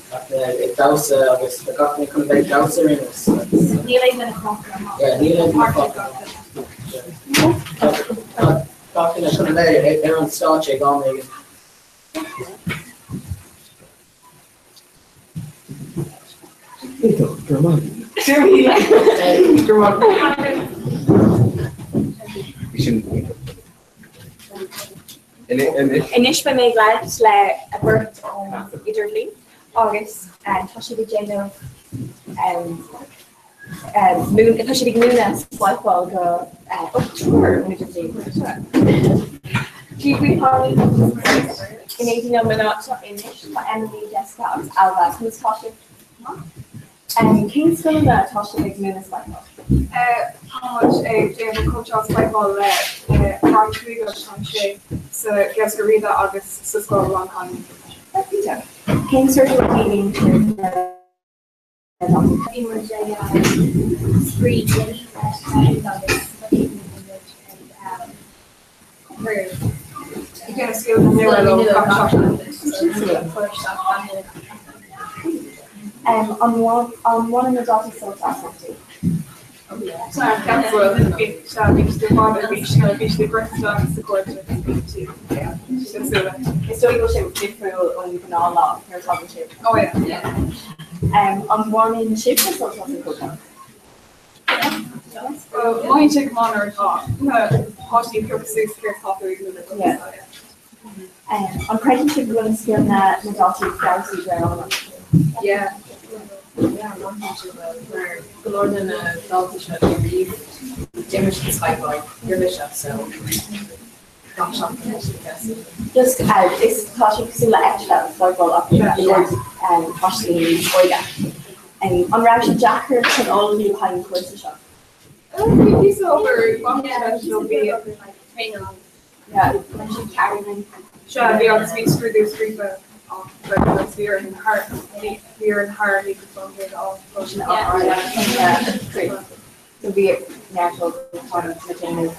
Ag damhsa agus tá gach duine chun a bheith ag damhsa ar aon nós. Níl aon duine fágtha amach. Yeah, níl aon duine fágtha amach. Tá gach duine chun a bheith ar an stáitse ag am éigin. Iontach, go raibh maith agat. Go raibh maith agat. Bhí sin iontach. Anois beidh mé ag labhairt le beirt ón idirbhliain agus tá siad ag déanamh tá siad ag múineadh Spikeball do triúr ón idirbhliain. Dia daoibh, in éindí liom anseo anois tá Emily, Jessica agus Ailbhe. Conas tá sibh? Cén scoileanna atá sibh ag múineadh Spikeball? Tá muid ag déanamh cóitseáil Spikeball le rang 5 agus rang 6 sa Ghaelscoil Riada agus sa scoil Ráth na Cailíní. Cén sórt rudaí a dhéanann sibh le daltaí? Bíonn muid ag spraoi leis na agus bíonn muid ag cur ag déanamh scileanna nua leo gach seachtain. An mbaineann na daltaí sult as iontu? Sea, ceapaim go bhfuil. Sea, bíonn siad ar fad ar bís nuair a bhí siad ag rith isteach sa chúirt agus bíonn siad ag súil leis. Is dóigh go bhfuil sé difriúil ón ghnáthlá nuair a tagann sibh. Oh yeah. An mbaineann sibhse sult as an gcóitseáil? Mothaíonn sé go maith nuair atá na páistí ag piocadh suas céard atá tú ag múineadh dóibh. An gcreideann sibh go bhfuil scileanna na ndaltaí ag feabhsú de réir ama? Yeah. Yeah, mothaíonn sé go bhfuil mar go leor de na daltaí seo ní riamh d'imir siad Spikeball roimhe seo so. gach seachtain. Just is tá sé cosúil le eitpheil floorball ach i gcomhair páistí níos óige. An raibh sé deacair chun ullmhú le haghaidh an chúrsa seo? Bhí píosa obair bainteach leis nó bhí traenáil. Yeah, rinne siad ceardlann. Sea, bhí agus bhí scrúdú scríofa agus bhí orainn thar bhí orainn thar microphone a fháil. Yeah, So bhí neart ullmhúcháin le déanamh.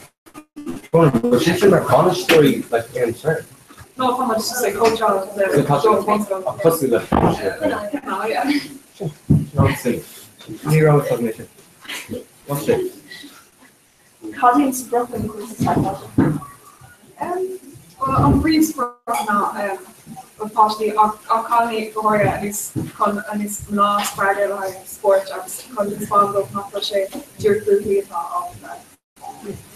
Bhfuil sibhse mar bhainisteoirí like ar an tsraith? No, tá muid just ag cóitseáil So tá le sé ach cosúil le No, yeah. Sin ní raibh fhios agam é sin. What's it? Cad é an sprioc don chúrsa cycláilte? Bhuel, an príomhsprioc ná na páistí ach cailíní go háirithe aníos chun aníos mná a spreagadh le haghaidh spóirt agus chun taispeáint dóibh nach bhfuil sé díreach buachaillí atá ábalta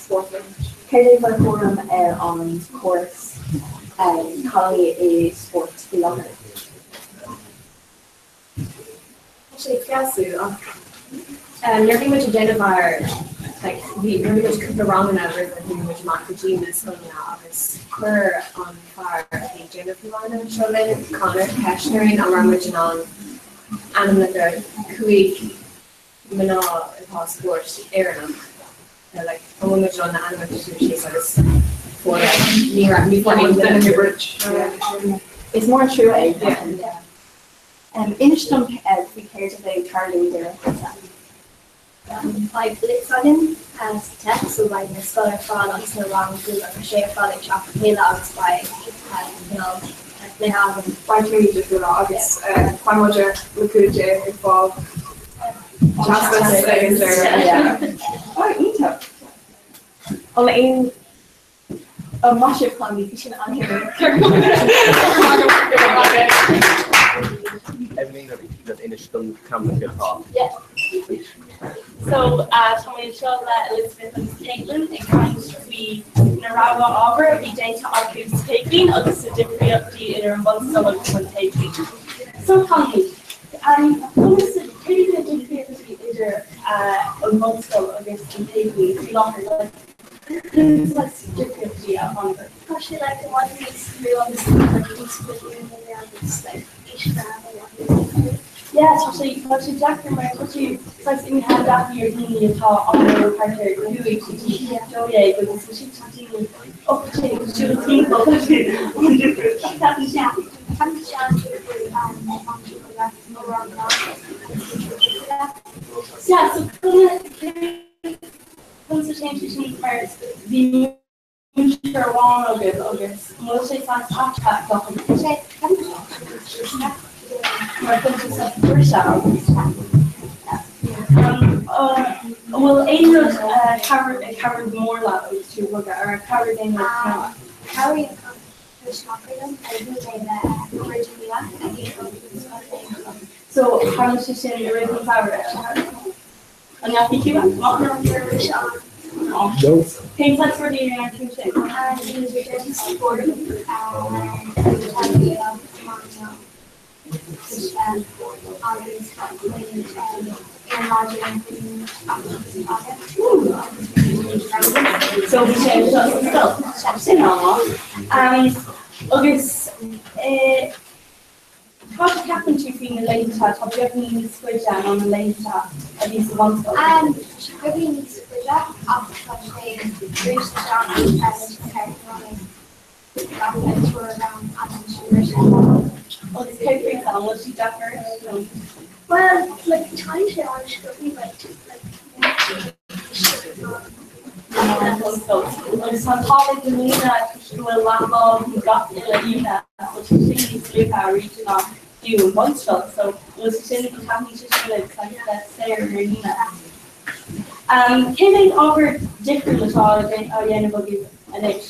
spórt a imirt. Céard é bhur thuairim ar an chóras cailíní i spórt faoi láthair? Tá sé ag feabhsú ach nuair a bhí muid ag déanamh ár like bhí rinne muid cúpla ranganna roimh a chuaigh muid amach go dtí na scoileanna agus chuir an fear a bhí ag déanamh na ranganna seo linn, Conor, ceist orainn an raibh muid in ann ainmneacha 5 mná atá sa spórt Éireannach like an bhfuil muid in ann na ainmneacha a scríobh síos agus fuair ní raibh ní fuair aon duine. Is mór an trua é. Inis dom faoi céard a bheidh ag tarlú ag deireadh an chúrsa. Beidh blitz againn sa teic so beidh na scoil ar fad agus na rang 5 agus 6 ar fad ag teacht le chéile agus beidh cineál cluiche againn. Beidh cluichí difriúla agus beidh muid le cúnamh Dé ag fáil teastas ag an deireadh. Ó, iontach. An aon Ó, maith sibh, cailíní, bhí sin an-shuimiúil. Eibhlín ar iad inis don ceamara atá. So tá mé anseo le Elizabeth agus Caitlin ag caint faoi na rogha ábhar a bhí déanta acu sa chéad bhliain agus na difríochtaí idir an bhunscoil agus an chéad bhliain. So cailíní, conas céard iad na difríochtaí idir an bhunscoil agus an chéad bhliain faoi láthair? Like, Cén saghas difríochtaí a tháinig? Tá sé like i bhfad níos lú agus like níos moille agus like níos fearr. Yeah, tá sé tá sé deacair mar tá sé saghas imithe i dtaithí ar dhaoine atá an thart ar 5 go dtí 12 agus ansin tá daoine 18 ag siúl timpeall tá sé an-difriúil. Tá sé an-difriúil ó rang Yeah, so cén Conas a théann sé sin mar bhí múinteoir amháin agaibh agus an bhfuil sé saghas athraithe mar tá sé saghas briseadh agus an bhfuil aon rud ag cabhrú go mór leat agus tú ag bogadh ar chabhraigh aon rud nua? Chabhraigh an misneach liom ar bhí mé le cairde nua a bhí agam. So tharla sé sin i rith an tsamhraidh? An ndeachaigh tú amach ar an Cén saghas rudaí a dhéanann tú ansin? So bhí sé anseo sa scoil. Sin an-mhaith. Agus Cad a cheapann tú faoi na laethanta atá beagáinín níos faide ná na laethanta a bhí sa bhunscoil? Tá sé beagáinín níos faide ach tá sé brúite isteach leis na ceardlanna gach uair am agus sin. Agus céard faoi an bhfuil sí deacair? Well, like, tá sé an-sciobtha but like, Agus tá an t-ádh linn i mbliana go bhfuil leathlá againn gach uile oíche so tá sin níos luaithe arís ná fiú an bhunscoil so bhfuil sé sin an taitníonn sé sin libh saghas bheith saor ar líne. Cé mhéad ábhar difriúil atá á dhéanamh agaibh anois?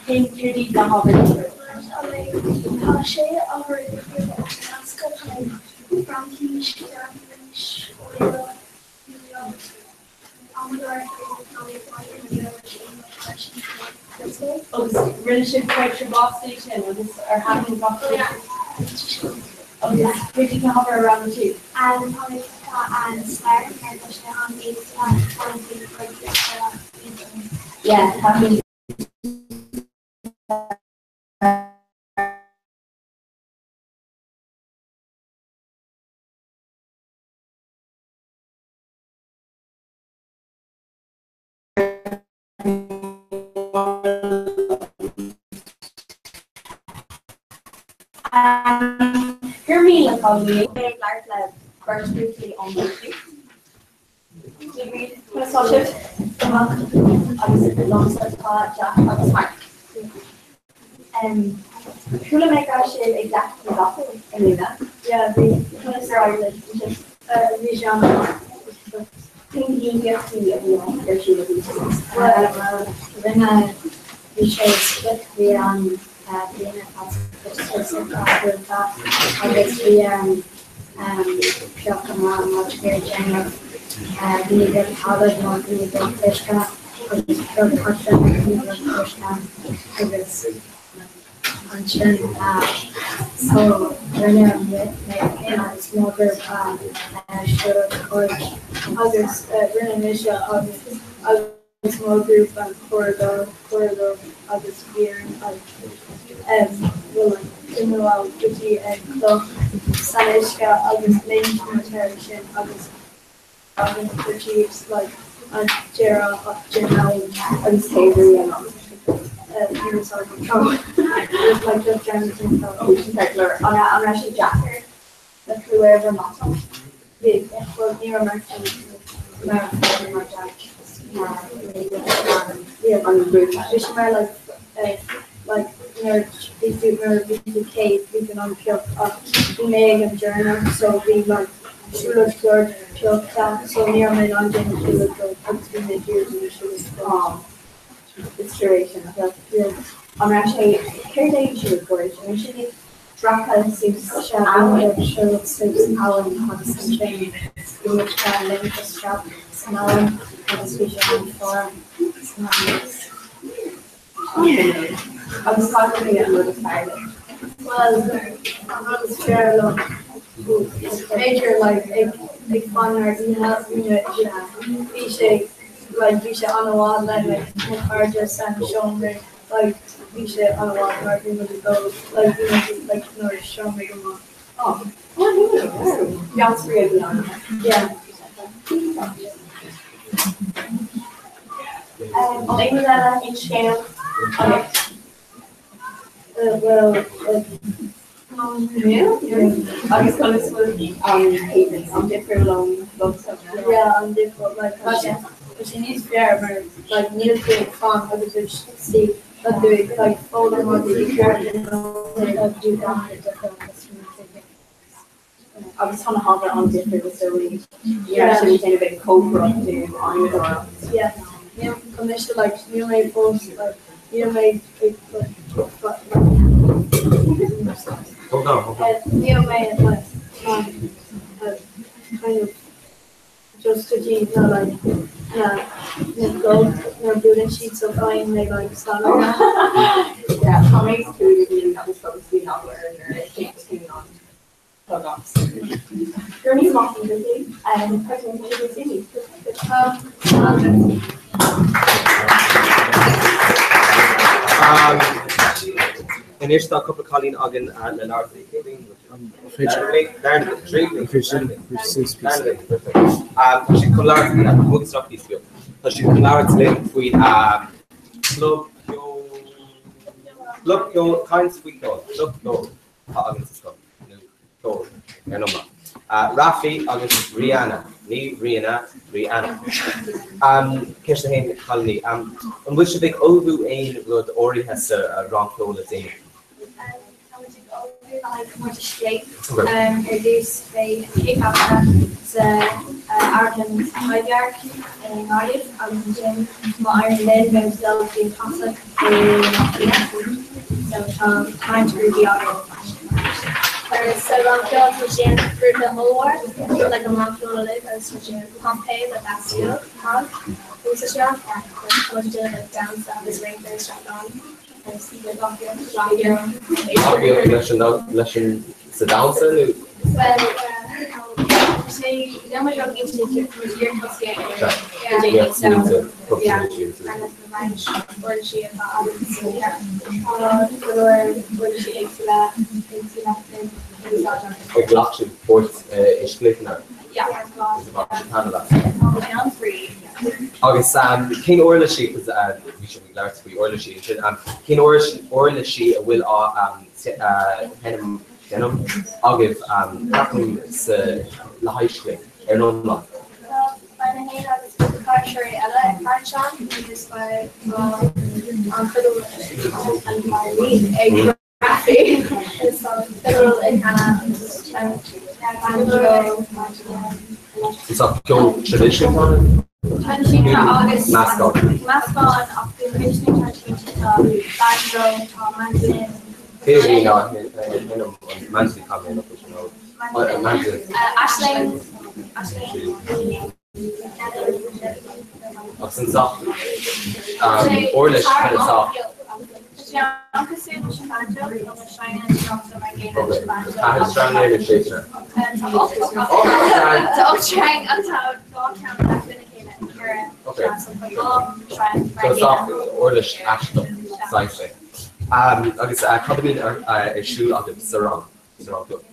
Cén céard iad na hábhair difriúil? Tá sé ábhar difriúil ón meánscoil, Fraincis, Gearmáinis, Eolaíocht, Agus rinne sibh tréimhse báistí sin agus ar thaitin gach rud? Agus céard iad na hábhair a roghnaigh tú? Yeah, thaitin. Go raibh míle maith ag labhairt le beirt buachaillí ón dúiche. Conas tá sibh? Go maith. Agus liomsa tá Jack agus Mark. Chuala mé go raibh sibh ag Leacht na gCapall i mbliana. Yeah, bhí. Conas ar éirigh libh ansin? Bhí sé an-mhaith. Cén ghníomhaíochtaí a bhí ar siúl agaibh? Bhuel, rinne, bhí sé sprioc, bhí an bliana agus bhí an pioc amach mar ag déanamh gníomhaíocht talaimh nó gníomhaíocht uisce agus pioc thart gníomhaíocht uisce agus ansin so rinne mé féin agus mo ghrúpa siúlóid chuig agus rinne mise agus mo ghrúpa curadóir curadóir agus bhí orainn like imeall go dtí an cloch san uisce agus léim muid thar sin agus agus go dtí like an deireadh den abhainn agus taobh ar like just An raibh sé deacair le clú ar bhur matal? Bhí well ní raibh mar mar mar Jack mar an grúpa. Bhí sé mar like like nuair bhí tú nuair bhí tú céad bhí tú in ann pioc ach bhí mé ag an deireanach so bhí like siúlóid chlár pioctha so ní raibh mé in ann déanamh siúlóid dóibh agus bhí mé ag iarraidh déanamh siúlóid dóibh. Is trua é sin nach bhfuil. An raibh sé céard é an siúlóid dhoird? An raibh sé ag dreapadh suas abhainn? Siúlóid suas abhainn agus ansin bhí muid ag léimt isteach san abhainn agus bhí sé an-fhuar san abhainn. Agus cad é an rud is fearr leat? Bhuel, an rud is fearr liom, b'fhéidir like ag ag fan ar oíche bhí sé like bhí sé an-mhaith le like mo chairde san seomra like bhí sé an-mhaith mar bhí muid ag dul like bhí muid like nuair seomra go maith. Oh, an-spraoi a bhí ann. Yeah. An aon rud eile, aon scéal agat? Bhuel, like. Agus conas bhfuil an Céadaoin an-difriúil ón liomsa? Yeah, an-difriúil. Like, tá sé tá sé níos fearr mar like níl tú ag fan agus ag suí tá tú ag like foghlaim rudaí Agus tá na hábhair an-difriúil so ní raibh sé ag déanamh ag cócaireacht nó adhmadóireacht. Yeah, níl tá mise like níl mé fós like níl mé ag like Hold on, hold on. Níl mé like um kind of just go dtí na like na na gol na buaileann siad so faigheann mé like salad. Yeah, tá mé ag cúigiú bliain agus fós bíonn eagla orm nuair a théann tú an plug off. Go raibh míle maith agat. Anois tá cúpla cailín againn le labhairt le Céadaoin. Tá siad chun labhairt Tá siad chun labhairt linn faoin club ceoil club ceoil caint faoi cheol club ceoil atá againn sa scoil nó ceol ar an iomlán. Rafi agus Rihanna, ní Rihanna, Rihanna. Ceist a haon, cailíní, an bhfuil sibh ag ullmhú aon rud áirithe sa rang ceoil le déanaí? Tá muid ag ullmhú le haghaidh comórtas Scléip. Ar dtús beidh an chéad bhabhta sa Amharclann Taibhdhearc i nGaillimh agus ansin má éiríonn linn beidh muid ag dul go dtí an Tassach i mBaile Átha Cliath. So tá roinnt grúpaí againn freisin. Agus sa rang ceoil tá muid ag déanamh grúpa ollmhór like an rang ceoil uilig agus tá muid ag déanamh Pompeii le Bastille Prague agus tá sé an-chraic like tá muid ag déanamh like damhsa agus rince isteach ann. Leis an leis an sa damhsa nó? roinnt uirlisí atá againn sa oíche. Tá go leor uirlisí éagsúla éagsúla in úsáid againn. Ar ghlac sibh páirt i gcluicheanna? Yeah. Agus a bhain sibh taitneamh as? Tá muid an-spraoi. Agus cén uirlisí, cos bhí sibh ag labhairt faoi uirlisí ansin, cén uirlisí a bhfuil á sheinm agaibh ceapaim sa le haghaidh seo ar an iomlán? Beidh mé féin agus cúpla cainteoirí eile ag caint ann agus beidh an fidil an violin ag Rafi agus an fidil ag Hannah agus banjo Is ach ceol traidisiúnta? Traidisiúnta agus Meascán. Meascán ach bíonn cuid de na traidisiúnta tá banjo, tá mandolin. Cé a bhíonn á sheinm an mandolin caithfidh mé an fhocal sin a fháil. Mandolin. Aisling, Aisling. Agus an sách uirlis chun an sách. Tá sé an-cosúil leis an banjo, tá na sreanganna sneachta mar gcéanna leis an banjo. Ceathair sreang nó sé sreang? Tá 8 sreang agus tá dhá cheann leath lena chéile ag deireadh so tá dhá shreang mar So sách gcéanna. uirlis aisteach saghas é. Agus cad a bhíonn ar siúl agaibh sa rang? Sa rang ceoil?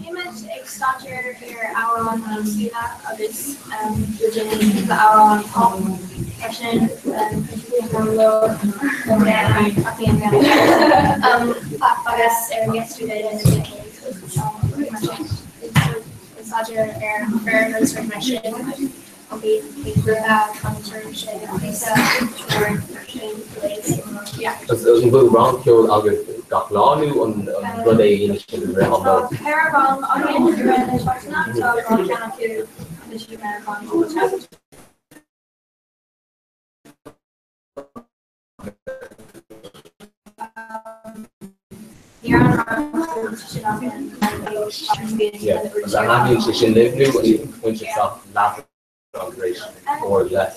Bímid ag staidéar ar amhráin éagsúla agus ag déanamh cúpla amhrán pop mar sin agus ar Yesterday mar sin. Ag staidéar ar an bhfoirm agus rudaí mar sin. An bhfuil rang ceoil agaibh gach lá nó an rud é a dhéanann sibh i rith an lae? Yeah, agus an dtaitníonn sé sin libh nó an bhfuil sibh sách leathrang tar éis uair go leith?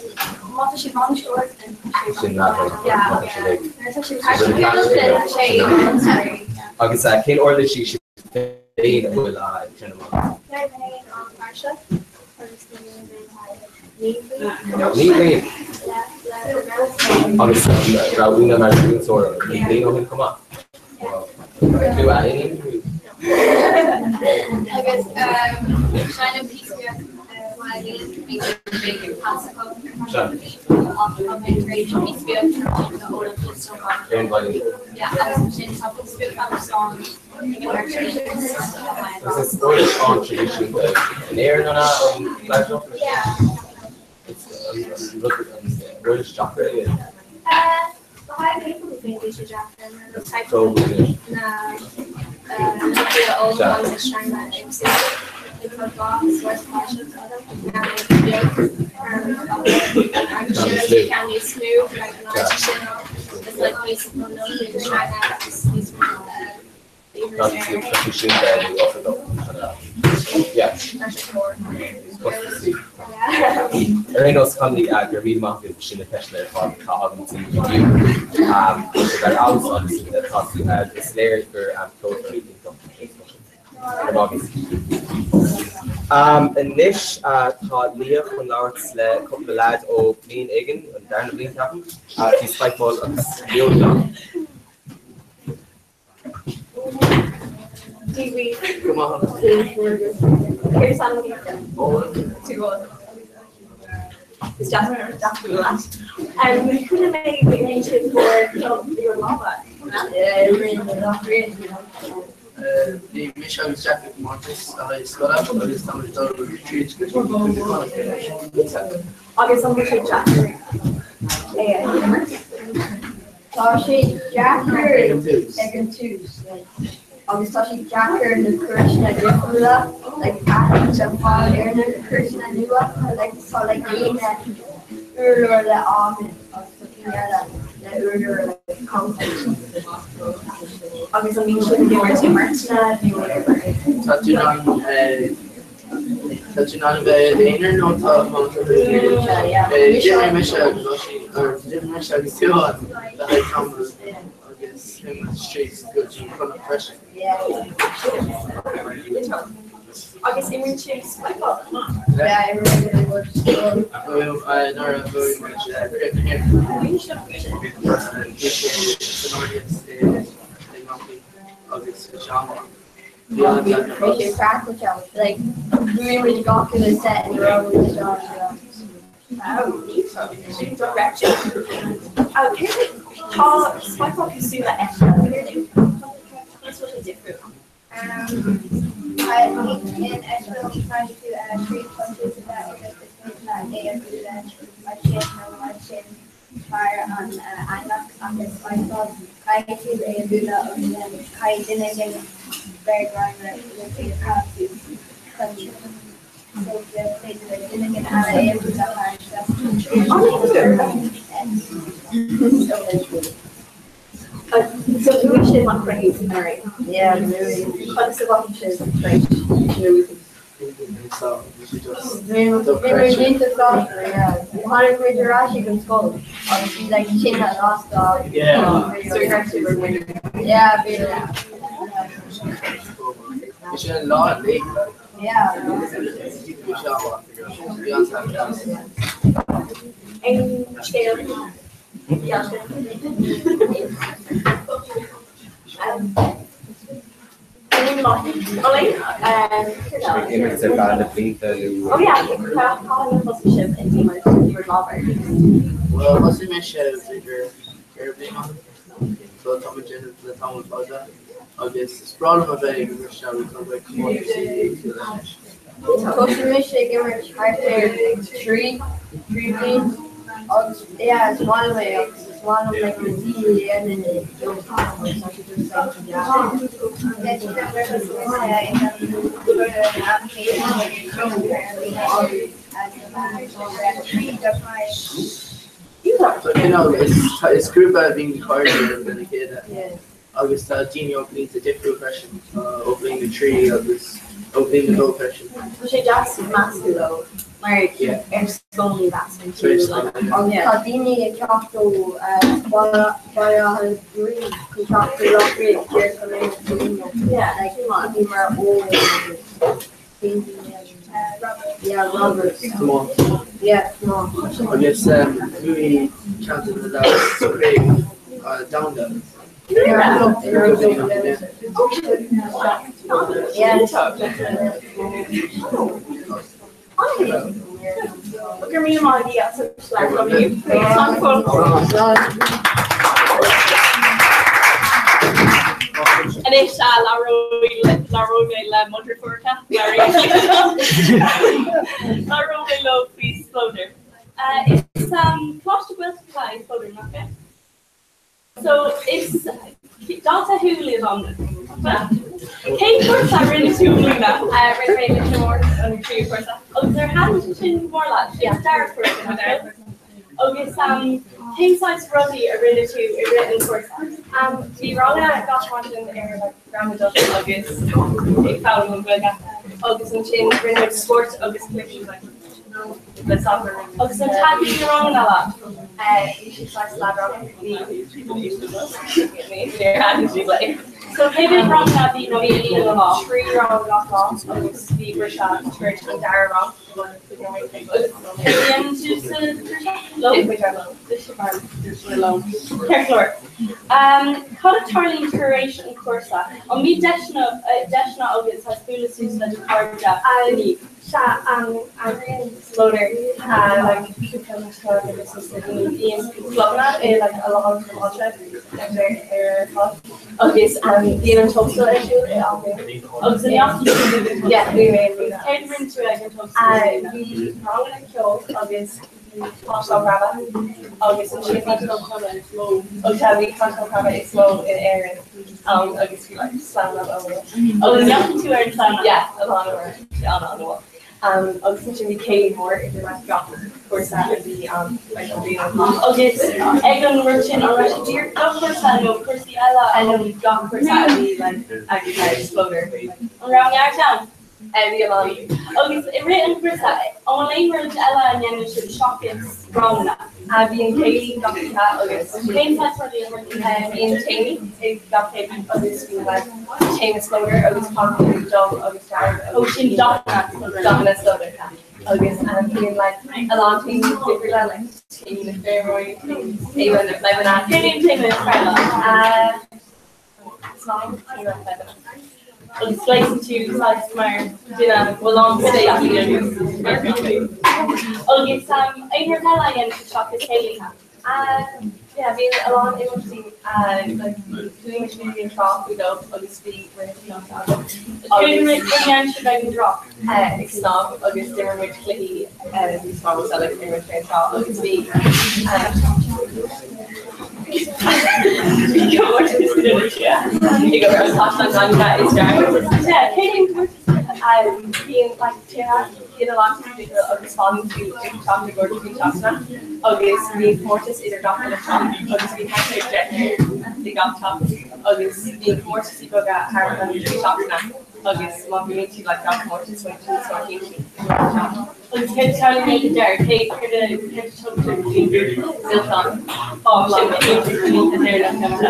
Sin leathrang, má tá sibh ag. Agus cén uirlisí sibh féin a bhfuil á seinm agaibh? Naoi mbliana. Agus an raibh Úna mar mhúinteoir naoi mbliana ó shin chomh maith? Tú a iníon? Agus seinnim píosa beag veidhlín, bíonn ag pasacach ar ach tá mé tar éis píosa beag a fhoghlaim níos mó. Ar an veidhlín. Yeah, agus ansin tá píosa beag fada Agus is uirlis an-traidisiúnta in Éirinn an ea an fhleadh? An rud an uirlis deacair é? Ar aon nós, Connolly, go raibh míle maith agat, sin na ceisteanna ar fad atá agam daoibh inniu. Tá sibh ar fheabhas agus tá is léir gur ceoltóirí iontach sibh. Anois tá Liadh chun labhairt le cúpla leaid ó bhliain éigin, an darna bliain ceapaim, faoi Spikeball agus Leo. Go maith. Is deas deas leat. Chuala mé go bhfuil sibh fuair club Bhur lámha. Bhí mise agus Jack ag comórtas le haghaidh scoile agus tá muid ag dul tríd go dtí Cúige Chonnacht anois. Agus an bhfuil sé deacair é a imirt? Tá sé deacair ag an tús agus tá sé deacair na cúirteanna difriúla like aithint a fháil ar na cúirteanna nua like tá like daoine urlár le adhmad agus tá daoine eile le urlár le concrete. Agus an mbíonn sibh ag imirt i mbeirteanna nó ar beirt? Tá tú in ann tá tú in ann a bheith i d'aonar nó tá D'imir mise agus Oisín or d'imir mise agus Tuathan le haghaidh tamall agus chuaigh muid tríd go dtí Connacht freisin. Agus imríonn sibh Spikeball chomh maith? Yeah, imríonn muid. Nuair a bhuaigh muid Craobh na hÉireann. Bhí sé san audience i nGaillimh agus bhí sé an-mhaith. Bhí an-taitneamh Bhí sé craiceáilte, like, bhuaigh muid gach uile set in a row with the Wow, iontach. Sin dochreidte. Tá Spikeball cosúil le eitpheil, céard é? Conas bhfuil sé difriúil? In eitpheil caithfidh tú 3 pointí a bheith agat is féidir leat é a bhualadh mar sin nó mar sin thar an eangach ach i Spikeball caithfidh tú é a bhualadh agus then caithfidh duine éigin bheith greim le é a chaitheamh chun so go féidir le duine éigin eile é a bhualadh thar an So bhuaigh sibh an chraobh anuraidh. Yeah, bhuaigh. Conas a mhothaigh sibh tar éis bhuaigh? Bhí muid iontach sásta, yeah. Tháinig muid ar ais ag an scoil agus bhí like tine lasta agus So you actually were winning. Yeah, bhí. Bhí sé an lá uilig. Yeah. Bhí sé an-mhaith. Bhí an-taitneamh as. Aon scéal? Ag imirt ar feadh na blianta nó. Bhuel, thosaigh mise b'fhéidir 4 bliain ó shin, so tá mé ag déanamh le tamall fada agus is breá liom a bheith ag imirt agus tá mé ag comórtaisí éagsúla anois. Thosaigh mise ag imirt thart ar 3, 3 bliain agus yeah is maith liom é agus is maith liom like na daoine a dhéanann é just tá sé just like yeah. So you know is is grúpa a bhíonn cairdiúil lena chéile agus tá daoine ó bhlianta difriúil freisin, tá ó bhliain 3 agus ó bhliain 2 freisin. Tá sé deas meascadh leo mar ar scoil ní mheascann tú like Tá daoine ag teacht ó Baile Átha an Rí chun teacht go Loch Rí díreach chun imirt like daoine mar Eoin agus Yeah, Robert. Tomás. Yeah, Tomás. Agus bhuaigh ceann de na lads craobh domhanda. Go raibh míle maith agat as Anois labhróidh mé le Mudra Furcha, labhróidh mé leo faoi Spleodar. Is coláiste Gaeltachta é Spleodar, nach ea? So is dalta thú Liadán. Cén cúrsa a rinne tú i mbliana? Rinne mé Leitir Móir an tríú cúrsa. Agus ar thaitin sé sin go mór leat? Sin an dara cúrsa nach ea? Agus cén saghas rudaí a rinne tú i rith an chúrsa? Bhí ranga gach maidin ar like gramadach agus ag foghlaim an Ghaeilge agus ansin rinne muid spórt agus cluichí like le soccer. Agus an taitníonn na ranganna leat? Bhí siad saghas leadránach, bhí níor thaitin siad liom. So cé mhéad ranganna a bhí nó bhí líon na lá? 3 rang gach lá agus bhí briseadh tar éis an dara rang. Bíonn tú sa Ceart go leor. Cad a tarlaíonn tar éis an chúrsa? An mbíonn deiseanna agat saghas bualadh suas le do chairde? Sea, eagraíonn Spleodar like cúpla meascán agus is na daoine bíonn clubanna i like a lán áite ar fad agus bíonn an Tóstal ar siúl i am Agus an ndeachaigh tú chuig an Tóstal? Yeah, bhí mé i mbliana. Céard a rinne tú ag an Tóstal i mbliana? Bhí ranganna ceoil agus bhí tástáil preaba agus ansin bhí Tástáil preaba is mó. Ó sea, bhí tástáil preaba is mó in Éirinn ann agus bhí like slam ann. Ó, an ndeachaigh tú ar an slam? Yeah, a lán uair. An-an-mhaith. Agus ansin bhí céilí mór idir like gach cúrsa a bhí ann like an bhliain ó Agus ag an rud sin an raibh sé díreach do chúrsa nó cúrsaí eile? Nó gach cúrsa a bhí like eagraithe ag Spleodar. An raibh neart ann? Bhí a lán. Agus i rith an chúrsa, an bhfuil aon rud eile a ndéanann sibh seachas ranganna? Bíonn céilí gach oíche agus cén saghas rudaí a tharlaíonn? Bíonn téamaí ag gach céilí agus bíonn like téama spleodair agus caithfidh tú dubh agus dearg agus ó sin dathanna dathanna spleodair agus bíonn like a lán téamaí difriúla like téamaí na feirmeoirí, téama na fadhbanna. Cén téama is fearr leat? Agus gléasann tú saghas mar duine bhfuil an Agus aon rud eile a dhéanann tú seachas céilithe? Yeah, bhí a lán imeachtaí like chuaigh muid go dtí an trá faoi dhó agus bhí rith agam. Chuaigh muid go dtí an sibh ag an trá ag snámh agus d'imir muid cluichí níos mó like d'imir muid ar an trá agus bhí Agus bhí comórtas idir gach uile teach agus bhí thart ar deichniúr i gach teach agus bhí comórtaisí beaga thar an 3 seachtaine agus má bhuann tú like gach comórtas bhain tú sórt teach. Agus céard a tharlaíonn ag an deireadh? Cé céard a céard a tugtar faoin mhillteán? Á, sin iontach deireanach.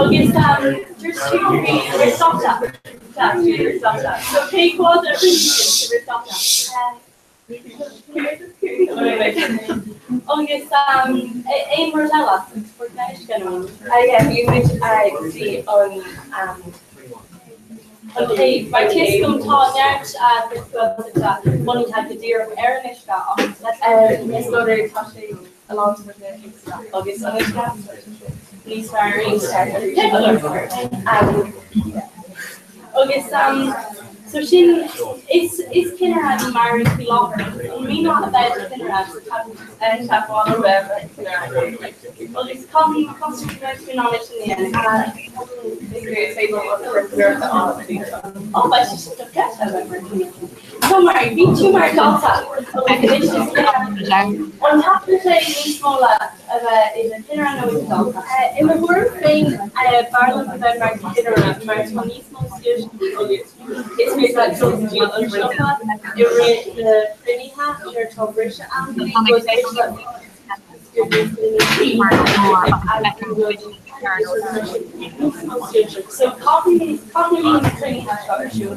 Agus dúirt tú faoi risotto. Sea, faoi risotto. So cé comhaid a rinne sa risotto? Agus aon rud eile? Yeah, bhí muid go dtí an Ok, mar tá a fhios agam tá neart Gaeltachta bunaithe go díreach ar an uisce ach is dóigh tá sé a lán rudaí agus an uisce níos fearr arís. Agus so sin is is cinnire í Mary faoi láthair agus an mian a bheith cinnire sa teagmháil a bheith cinnire. Agus caithfidh caithfidh tú in ann é sin a dhéanamh. Bhí tú mar dhalta An dtaitníonn sé níos mó leat a bheith i do chinnire nó i do dhalta? I mo thuairim féin b'fhearr liom a bheith mar chinnire mar tá níos mó saoirse agat. Is féidir leat dul go dtí an siopa i rith na cruinnithe nuair atá briseadh ann nó is féidir leat So caithfidh na cruinnithe seo ar siúl.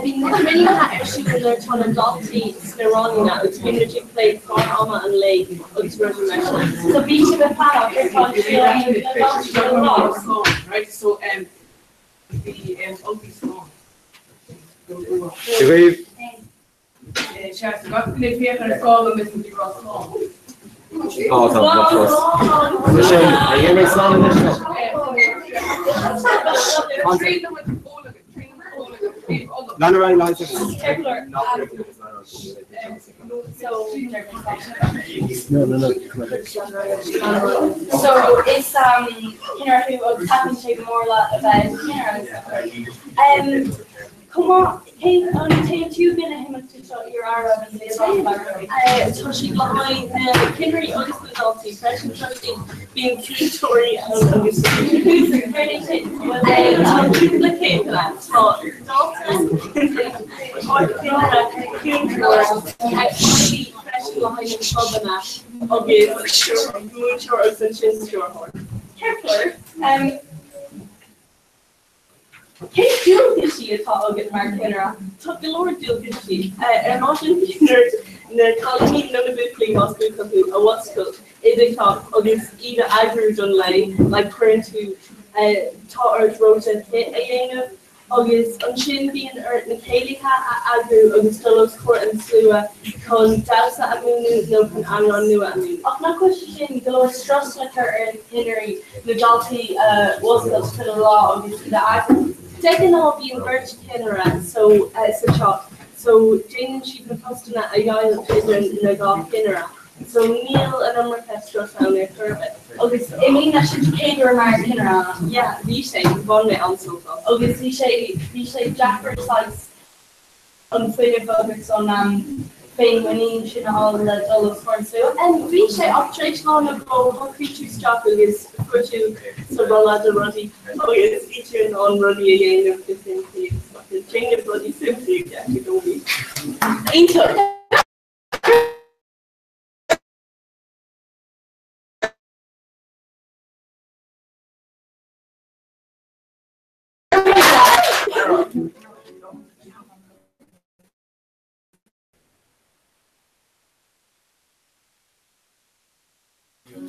Bíonn na cruinnithe ar siúl nuair atá na daltaí sna ranganna agus bíonn muid ag plé clár ama an lae agus rudaí mar sin. So bíonn sibh ag pleanáil céard atá ar siúl na daltaí don lá. Right, so um, bhí um, uncail slán. Dia dhaoibh. Sea, so gach duine ag féachaint ar an scáileán agus muid ag rá slán. Tá, tá, tá fós. Tá sin, ar dhéan mé slán anois nó? Lean ar aghaidh, lean No, no, no, come on. So is cinnire thú agus taitníonn sé go mór leat a bheith i do chinnire. Chomh maith, cé an téann tú ag na himeachtaí seo iar-aire an Tá siad le haghaidh na cinnirí agus na daltaí freisin tá siad bíonn cúntóirí ann agus Tá cúpla céimeanna tá dalta cinnire cúntóir freisin le haghaidh na clubanna agus múinteoir agus ansin stiúrthóir. Ceart Cén dualgaisí atá agat mar chinnire? Tá go leor dualgaisí. Ar maidin bíonn ort na cailíní nó na buachaillí, más buachaill thú, a mhuscailt i do theach agus iad a eagrú don lae, like cuireann tú, tá ort rota cith a dhéanamh agus ansin bíonn ort na céilithe a eagrú agus dul os comhair an tslua chun damhsa a mhúineadh nó chun amhrán nua a mhúineadh. Ach nach bhfuil sé sin go leor strus le cur ar na cinnirí na daltaí a mhuscailt chuile lá agus iad a eagrú. De ghnáth bíonn beirt chinnire so sa teach so déanann siad na postanna a dheighilt idir na dhá chinnire so níl an iomarca strus ann ar chor ar bith. Agus i mbliana sin do chéad uair mar chinnire? Yeah, bhí sé, bhain mé an-sult as. Agus bhí sé, bhí sé deacair saghas an fuinneamh agus an. Féinmhuinín sin a fháil le dul os comhair an tslua. Bhí sé ach tar éis lá nó dhó shocraigh tú isteach agus fuair tú sa rolla de rudaí agus bhí tú in ann rudaí a dhéanamh go simplí agus déanamh rudaí simplí i gceart i gcónaí. Iontach!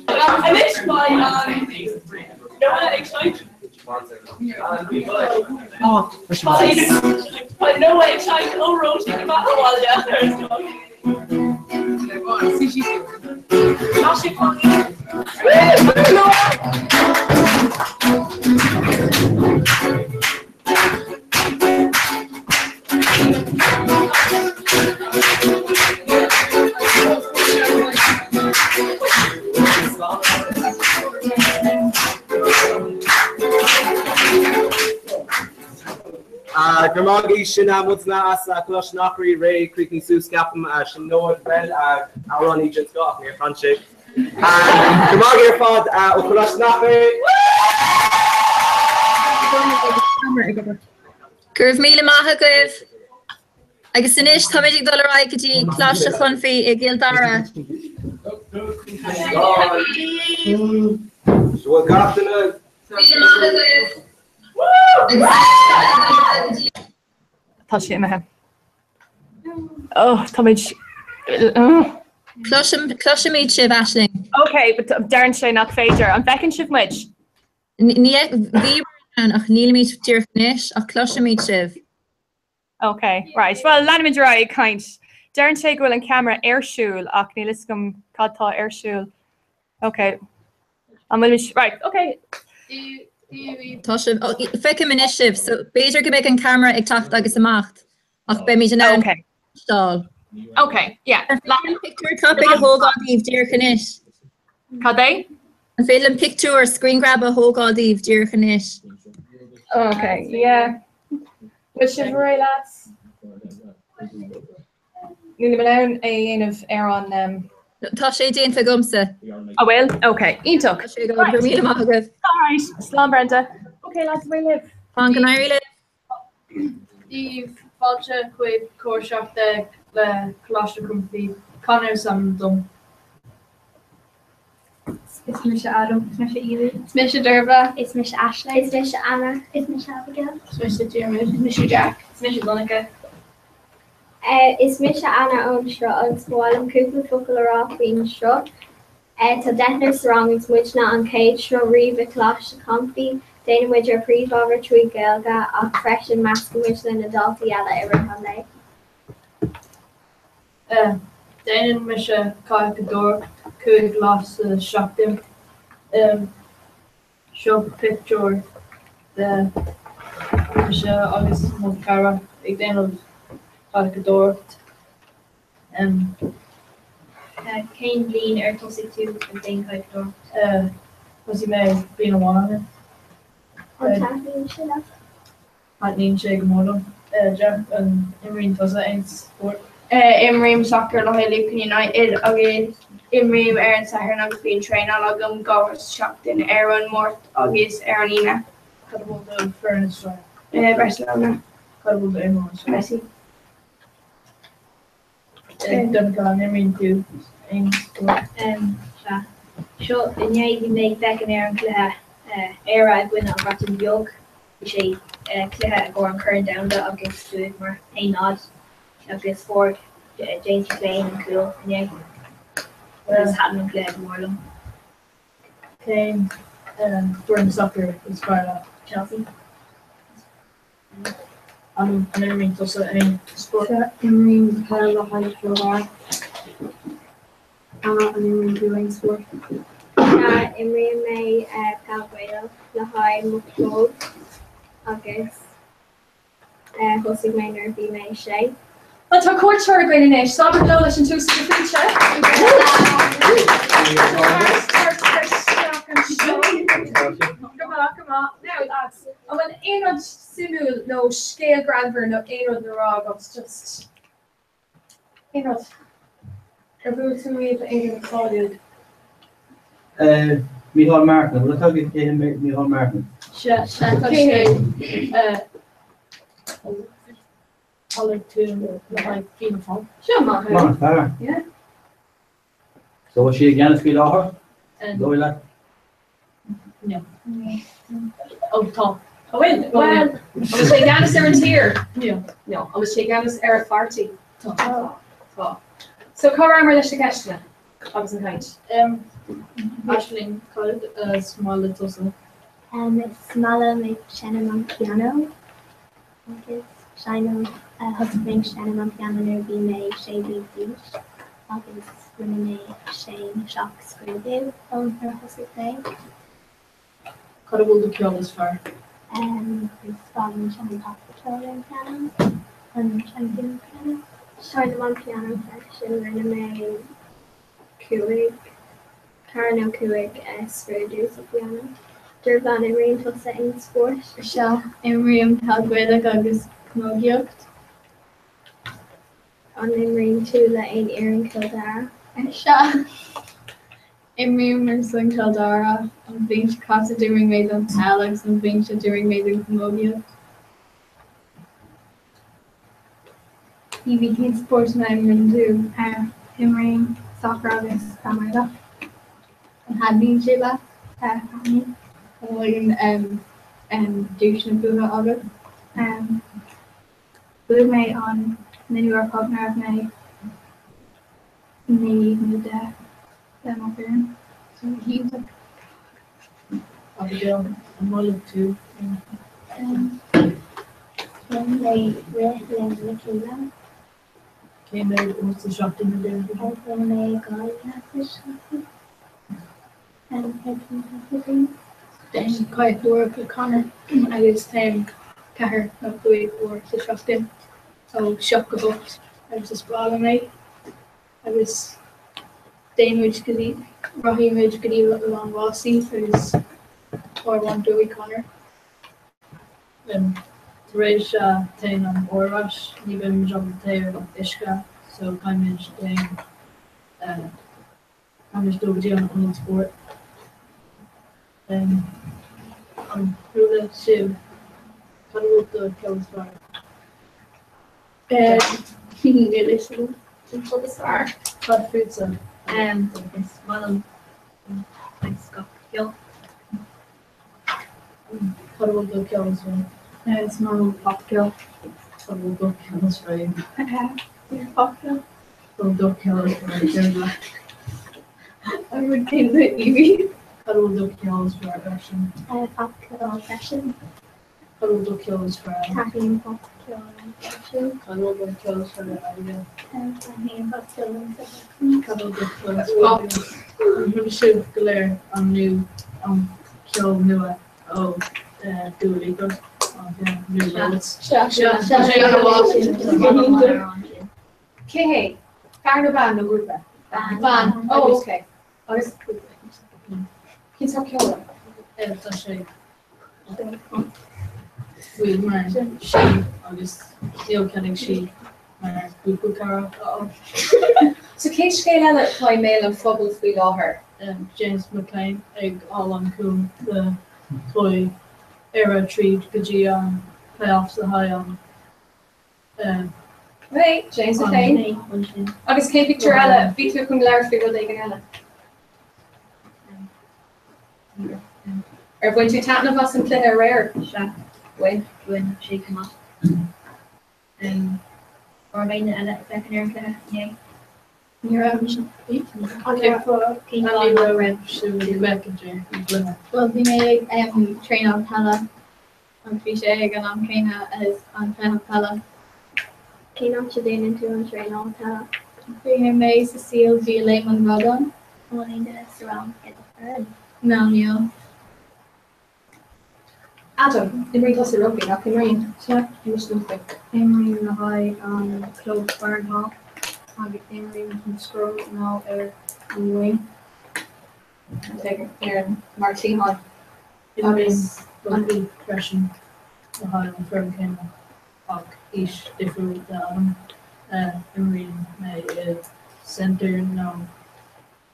Anois beidh an Noah ag seinnt. Beidh Noah ag seinnt ó Róisín amach abhaile ar an scoil. Tá sé fágtha. Noah! Go raibh maith agaibh, sin muidne as Coláiste an Eachréidh réidh críochnú suas ceapaim sin Noah Bell amhránaí den scoth ach níor chan sé. Go raibh maith agaibh ar fad ó Choláiste an Eachréidh. Go raibh míle maith agaibh. Agus anois táimid ag dul ar aghaidh go dtí Coláiste Chonfaí i gCill Dara. Bhfuil gach duine? Míle maith agaibh. Agus anois táimid ag dul ar aghaidh go dtí. Tá sé imithe. Oh, táimid. Cloisim, cloisimid sibh, Aisling. Ok, but deireann sé nach féidir. An bhfeiceann sibh muid? Ní, bhíomar ann ach nílimid díreach anois ach cloisimid sibh. Ok, right. Well, leanfaimid ar aghaidh ag caint. Deireann sé go bhfuil an ceamara ar siúl ach níl fhios agam cad tá ar siúl. Ok. An bhfuil right, ok. Tá sibh, feicim anois sibh, so b'fhéidir go mbeidh an ceamara ag teacht agus imeacht ach beimid in ann cloisteáil. Ok, yeah. An féidir liom pictiúr tapaidh a thógáil díobh díreach anois? Cad é? An féidir liom pictiúr screen grab a thógáil díobh díreach anois? Ok, yeah. Bhfuil sibh réidh lads? Nílim in ann é a dhéanamh ar an. Tá sé déanta agamsa. An bhfuil? Ok, iontach. Tá sé agam, go raibh míle maith agaibh. Alright, slán Brenda. Ok lads, réidh libh. Slán, go n-éirí libh. Dia daoibh, fáilte chuig Comhrá 17 le Coláiste Chonfaí. Conor is ainm dom. Is mise Adam. Is mise Aoibhinn. Is mise Dervla. Is mise Ashley. Is mise Anna. Is mise Abigail. Is mise Diarmuid. Is mise Jack. Is mise Donnacha. Is mise Anna ón sruth agus ba mhaith liom cúpla focal a rá faoin sruth. Tá deichniúr sa rang agus muidne an chéad sruth riamh i Coláiste Chonfaí. Déanann muid ár príomhábhar trí Ghaeilge ach freisin meascann muid le na daltaí eile i rith an lae. Déanann mise cadhcadóireacht 5 lá sa seachtain. Seo pictiúr de mise agus mo chara ag déanamh cadhcadóireacht. Cén bhliain ar tosaigh tú ag déanamh cadhcadóireacht? Thosaigh mé bliain amháin ó shin. An taitníonn sé leat? Taitníonn sé go mór liom. Jack, an imríonn tusa aon spórt? Imrím sacar le haghaidh Lucan United agus imrím ar an Satharn agus bíonn traenáil agam 2 uair sa seachtain ar an Máirt agus ar an Aoine. Cad a bhfuil do foireann is fearr? Barcelona. Cad a bhfuil do imreoir is fearr? Messi. Donncha, an imríonn tú aon spórt? Sea. Seo, inné bhí mé ag féachaint ar an cluiche Éire i gcoinne an Bhreatain Bheag. Bhí sé cluiche i gcomhair an Corn Domhanda agus bhuamar 1-0 agus fuair James McClean an cúl inné agus thaitin an cluiche go mór liom. Cén foireann sacair is fearr leat? Chelsea. An imríonn tusa aon spórt? Sea, imrím peil le haghaidh Chill Dara. Anna, an imríonn tú aon spórt? Sea, imríonn mé peil Ghaelach le haghaidh mo chlub agus thosaigh mé nuair a bhí mé sé. Bhuel, tá cuairteoir againn anois, so abair hello leis an tUasal de Faoite. Go maith, go maith. Now, lads, an bhfuil aon rud suimiúil nó scéal greannmhar nó aon rud le rá agat just? Aon rud? Ar bhuail tú riamh le aon duine cáiliúil? Micheál Martin, an bhfuil a fhios agaibh cé hé Micheál Martin? Sea, sea, tá sé malartú le haghaidh Fianna Fáil. Seo maith thú. Maith an fear. Yeah. So bhfuil sí i gceannas faoi láthair? Dóigh leat? No. Ó tá. An bhfuil? Bhuel, an bhfuil sé i gceannas ar an tír? No. No. An bhfuil sé i gceannas ar a pháirtí? Tá. Tá. So cá rabhamar leis na ceisteanna agus an chaint? Aisling, cad is maith le tusa? Is maith liom ag seinm an pianó agus seinm, thosaigh mé ag seinm an pianó nuair a bhí mé sé bliana d'aois agus rinne mé sé nó seacht scrúdú ó nuair a thosaigh mé. Cad a bhfuil do ceol is fearr? Is fearr liom seinm popcheol ar an pianó, an seinm an pianó. Seinnim an pianó freisin, rinne mé cúig, ceathair nó cúig scrúdú sa phianó. Dearbhla, an imríonn tusa aon spórt? Sea, imrím peil Gaelach agus camógaíocht. An imríonn tú le aon fhoireann Chill Dara? Sea, imrím ar son Chill Dara. An bhliain seo caite d'imrigh mé don pheil agus an bhliain seo d'imrigh mé don chamógaíocht. Evie, cén spórt a imríonn tú? Imrím sacar agus peil Ghaelach. An thaitníonn sé leat? Taitníonn. An bhfuil aon duaiseanna buaite agat? Bhuaigh mé an Mini World Cup nuair a bhí mé 9 nó 10 le mo fhoireann. So iontach. Abigail, an maith leat tú? Rinne mé rith le Michaela. Cé mhéad uair sa seachtain a déanann tú? Rinne mé 2 oíche sa seachtain. Déanaim kayak-dóireacht le Conor agus téim ceathair nó cúig uair sa seachtain ó 7 go 8 agus is breá liom é agus téann muid go dtí rothaíonn muid go dtí Oileán Raasay agus uair amháin bhuaigh Conor. Tar éis téann an uair ar ais ní bheimid ábalta téigh ar an uisce so caithfimid déan Caithfimid dul go dtí an ionad spóirt. An chuala sibh cad a bhfuil do cheol is fearr? Níl a fhios agam. An ceol is fearr? Cad fútsa? Is maith liom gach ceol. Cad a bhfuil do cheol is fearr? Is maith liom popcheol. Cad a bhfuil do cheol is fearr? Popcheol. Cad a bhfuil do cheol is fearr Dearbhla? An rud céanna le Evie. Cad a bhfuil do cheol is fearr freisin? Popcheol freisin. Cad a bhfuil do cheol is fearr? Taitníonn popcheol liom freisin. Cad a bhfuil do cheol is fearr Abigail? Taitníonn popcheol liomsa freisin. Cad a bhfuil do cheol is fearr? An chuala sibh go léir an new an ceol nua ó Dua Lipa? An ceann New Rules? Sea, sea, sea. Cé hé? Fear nó bean nó grúpa? Bean. Ó, ok. Agus cén sórt ceoil é? Tá sé faoi mar sí agus níl cead ag sí mar grúpa cara a fháil. So cén scéal eile atá i mbéal an phobail faoi láthair? James McClean ag fháil an cúl le chuaigh Éire tríd go dtí an playoffs le haghaidh an Right, James McClean. Agus cén pictiúr eile? Bhí tú chun labhairt faoi rud éigin eile. Ar bhain tú taitneamh as an cluiche aréir? Sea. Bhain. Bhain sé go maith. An raibh éinne eile ag féachaint ar an cluiche inné? Ní raibh mise. Cén fáth nach raibh sibh ag féachaint ar an gcluiche? Bhuel, bhí mé ag traenáil peile agus bhí sé ag an am céanna as an cluiche peile. Cén áit a déanann tú an traenáil peile? Bhí mé sa CLG Léim an Bhradáin. An bhfuil aon duine sa rang ar do fhoireann? No, níl. Adam, imríonn tusa rugbaí, nach imríonn? Sea. Inis dom faoi. Imrím le haghaidh an club Barnhall agus imrím an scrum nó ar an wing. Ar an mar cliathán. Imrím rugbaí freisin le haghaidh an foireann céanna ach aois difriúil le Adam. Imríonn mé i centre nó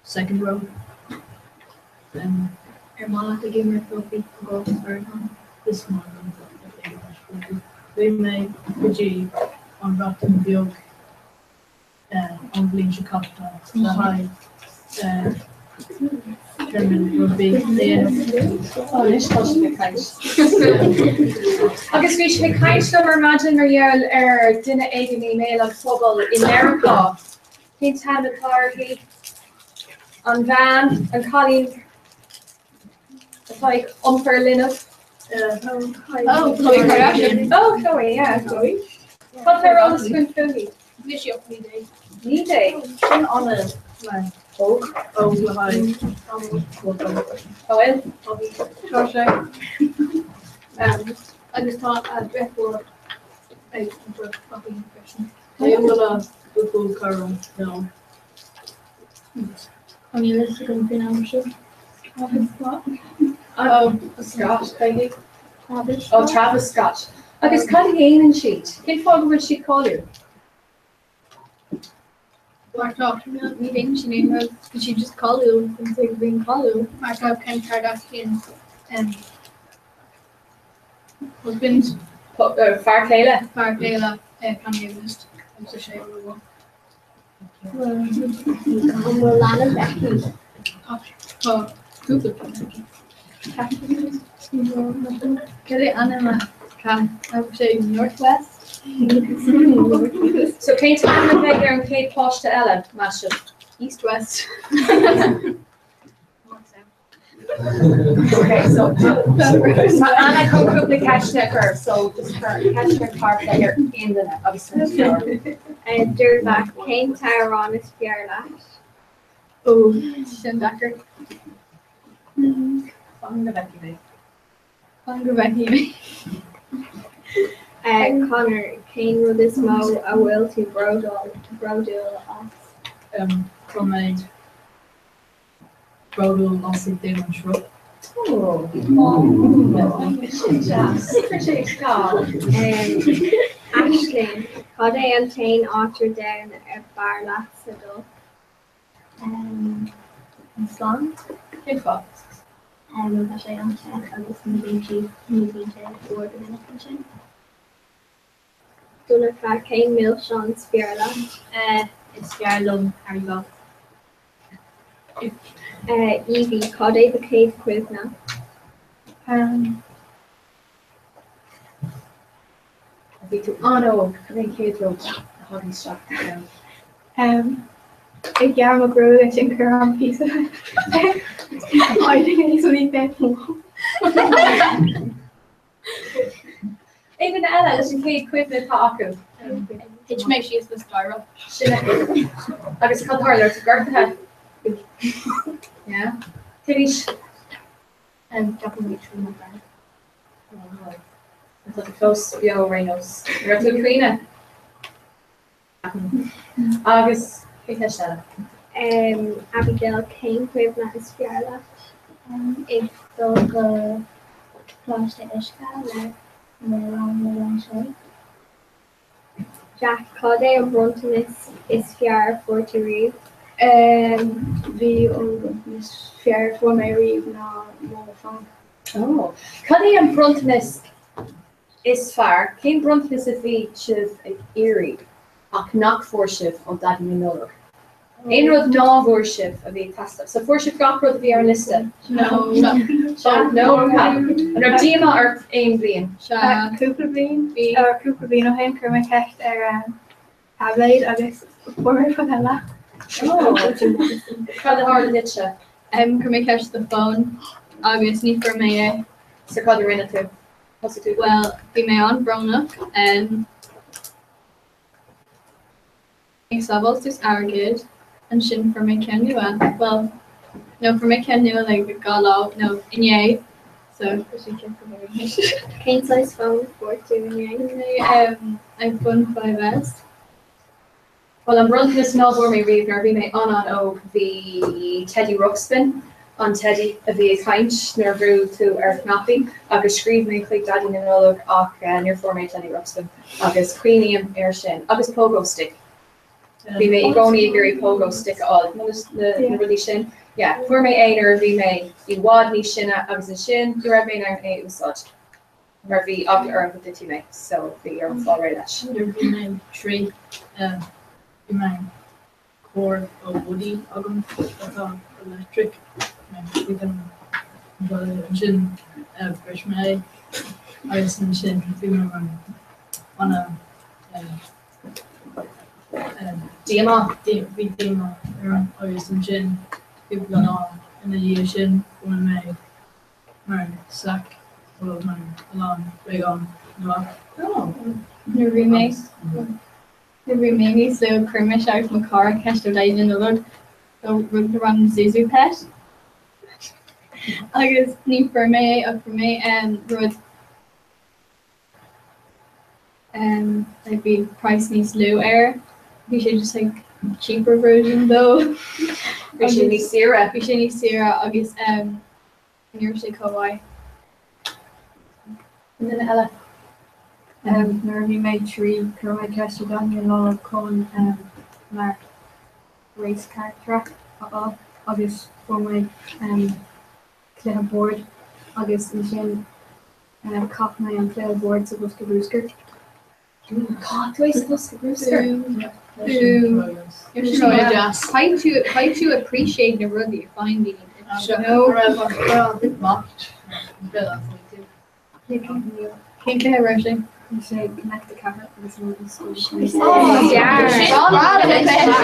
second row. Ar maith leat ag imirt rugbaí go háirithe? Is maith liom ag imirt rugbaí. Bhí mé go dtí an Bhreatain Bheag an bhliain seo caite le haghaidh tournament rugbaí a dhéanamh. Anois tá sibh ag caint. Agus bhí sibh ag caint liom ar maidin mar gheall ar duine éigin i mbéal an phobail i Meiriceá. Cén t-ainm atá uirthi? An bhean, an cailín atá ag iompar linbh? Oh, Khloe Kardashian. Oh, Khloe, yeah. Khloe. Cad tá ar eolas againn fúithi? Bhí sí ach 19. 19? Sin an- óg óg le haghaidh An bhfuil? Tá sé. Agus tá a deirfiúr ag iompar babaí freisin. Cé bhfuil a buachaill cara nó? Tá níl a fhios agam faoin am seo. Travis Scott. Oh, Scott, baby. Travis Oh, Travis Scott. Agus cad a dhéanann siad? Cén fáth go bhfuil siad cáiliúil? Mar tá ní dhéanann siad aon rud, tá siad just cáiliúil, agus ag bhíonn cáiliúil. Mar tá Kim Kardashian husband. Fear céile? Fear céile Kanye West agus tá sé ró An bhfuil leanbh aici? Tá cúpla ceann aici. Cad é ainm a cat? Sé North West? So cén t-ainm a bheidh ar an chéad pháiste eile, meas sibh? East West. Okay, so tá Anna chun cúpla ceisteanna a chur, so just cuir ceisteanna thart ar aon duine agus tar Dearbhla, cén t-amhrán is fearr leat? Ó, sin deacair. Fan go bhfeicfidh mé. Fan go bhfeicfidh mé. Conor, cén rud is mó a bhfuil tú bródúil as? Tá mé bródúil as ag déanamh an sruth. Sin deas. Aisling, cad é an t-aon áit ar domhan ar fearr leatsa dul? An Íoslainn. Cén fáth? Tá sé an-te agus ní bhíonn siad ní bhíonn sé fuar go minic ansin. Donncha, cén milseán is fearr leat? Is fearr liom Haribo. Evie, cad é do chéad chuimhne? Bhí tú an-óg, cad é an chéad rud a thagann isteach i do cheann? Ag gearradh mo ghruaig ansin chuir an píosa oighir so ní féidir. Aon duine eile leis an chéad chuimhne atá acu? Thit mé síos le staighre. Sin é. Agus cad tharla ort gortaithe? Yeah. Cén aois? Ceapaim bhí 3 nó 4. Tá tú fós beo ar aon nós. An raibh tú ag caoineadh? Agus cén cheist eile? Abigail, cén chuimhne is fearr leat? Ag dul go Coláiste Uisce le mo rang le rang 6. Jack, cad é an bronntanas is fearr a fuair tú riamh? Bhí an bronntanas is fearr a fuair mé riamh ná mo fón. Oh. Cad é an bronntanas is fearr, cén bronntanas a bhí sibh ag iarraidh ach nach bhfuair sibh ó Daidí na Nollag? Aon rud ná bhfuair sibh a bhí ag teastáil? So fuair sibh gach rud a bhí ar an liosta? No. Oh, no? An raibh díomá ort aon bhliain? Sea. Cúpla bliain, cúpla bliain ó shin chuir mé ceist ar táibléad agus fuair mé rud eile. Oh. Cad a tharla duitse? Chuir mé ceist do fón agus ní fuair mé é. So cad a rinne tú? Thosaigh tú? Well, bhí mé an-bhrónach. Ag sábháil suas airgid, ansin fuair mé ceann nua, bhuel, no fuair mé ceann nua like dhá lá, no inné, so tá sé ceart go leor anois. Cén saghas fón a fuair tú inné? Fuair mé iPhone 5S. Bhuel, an bronntanas ná bhfuair mé riamh nuair a bhí mé an-an-óg bhí Teddy Ruxpin, an teidí a bhí ag caint nuair a bhrú tú ar cnaipí agus scríobh mé chuig Daidí na Nollag ach níor fuair mé Teddy Ruxpin agus cuimhním air sin. Agus Pogo Stick. Bhí mé i gcónaí ag iarraidh pogo stick a fháil, nó na rudaí sin. Yeah, fuair mé é nuair a bhí mé i bhfad níos sine agus ansin ní raibh mé in ann é a úsáid mar bhí eagla orm go dtitfidh mé, so bhí orm fáil réidh leis. Nuair a bhí mé 3, bhí mé carr ó Woody agam atá electric, bhí an ansin bhris mé é agus ansin bhí mé mar ana Díomá. Bhí díomá orm agus ansin cúpla lá ina dhiaidh sin fuair mé mar sac ó mar a lán bréagán nua. Nuair a bhí mé nuair a bhí mé níos lú chuir mise agus mo chara ceist ar Dhaidí na Nollag do rud darb ainm Zizou Pet agus ní fuair mé é ach fuair mé rud Um, like bhí price níos lú air. Bhí sé just like cheaper version though. Bhí sé níos saoire. Bhí sé níos saoire agus um, ní raibh sé chomh maith. An duine eile? Um, nuair a bhí mé 3 chuir mé ceist ar Dhaidí na Nollag chun um, mar race car track a fháil agus fuair mé um, cluiche boird agus ansin Chaith mé an cluiche boird sa bhosca bruscair. Chaith tú é sa bhosca bruscair? Caithfidh tú appreciate na rudaí a faigheann daoine. Cén cluiche a raibh sé? Bhí sé Connect 4 agus an rud is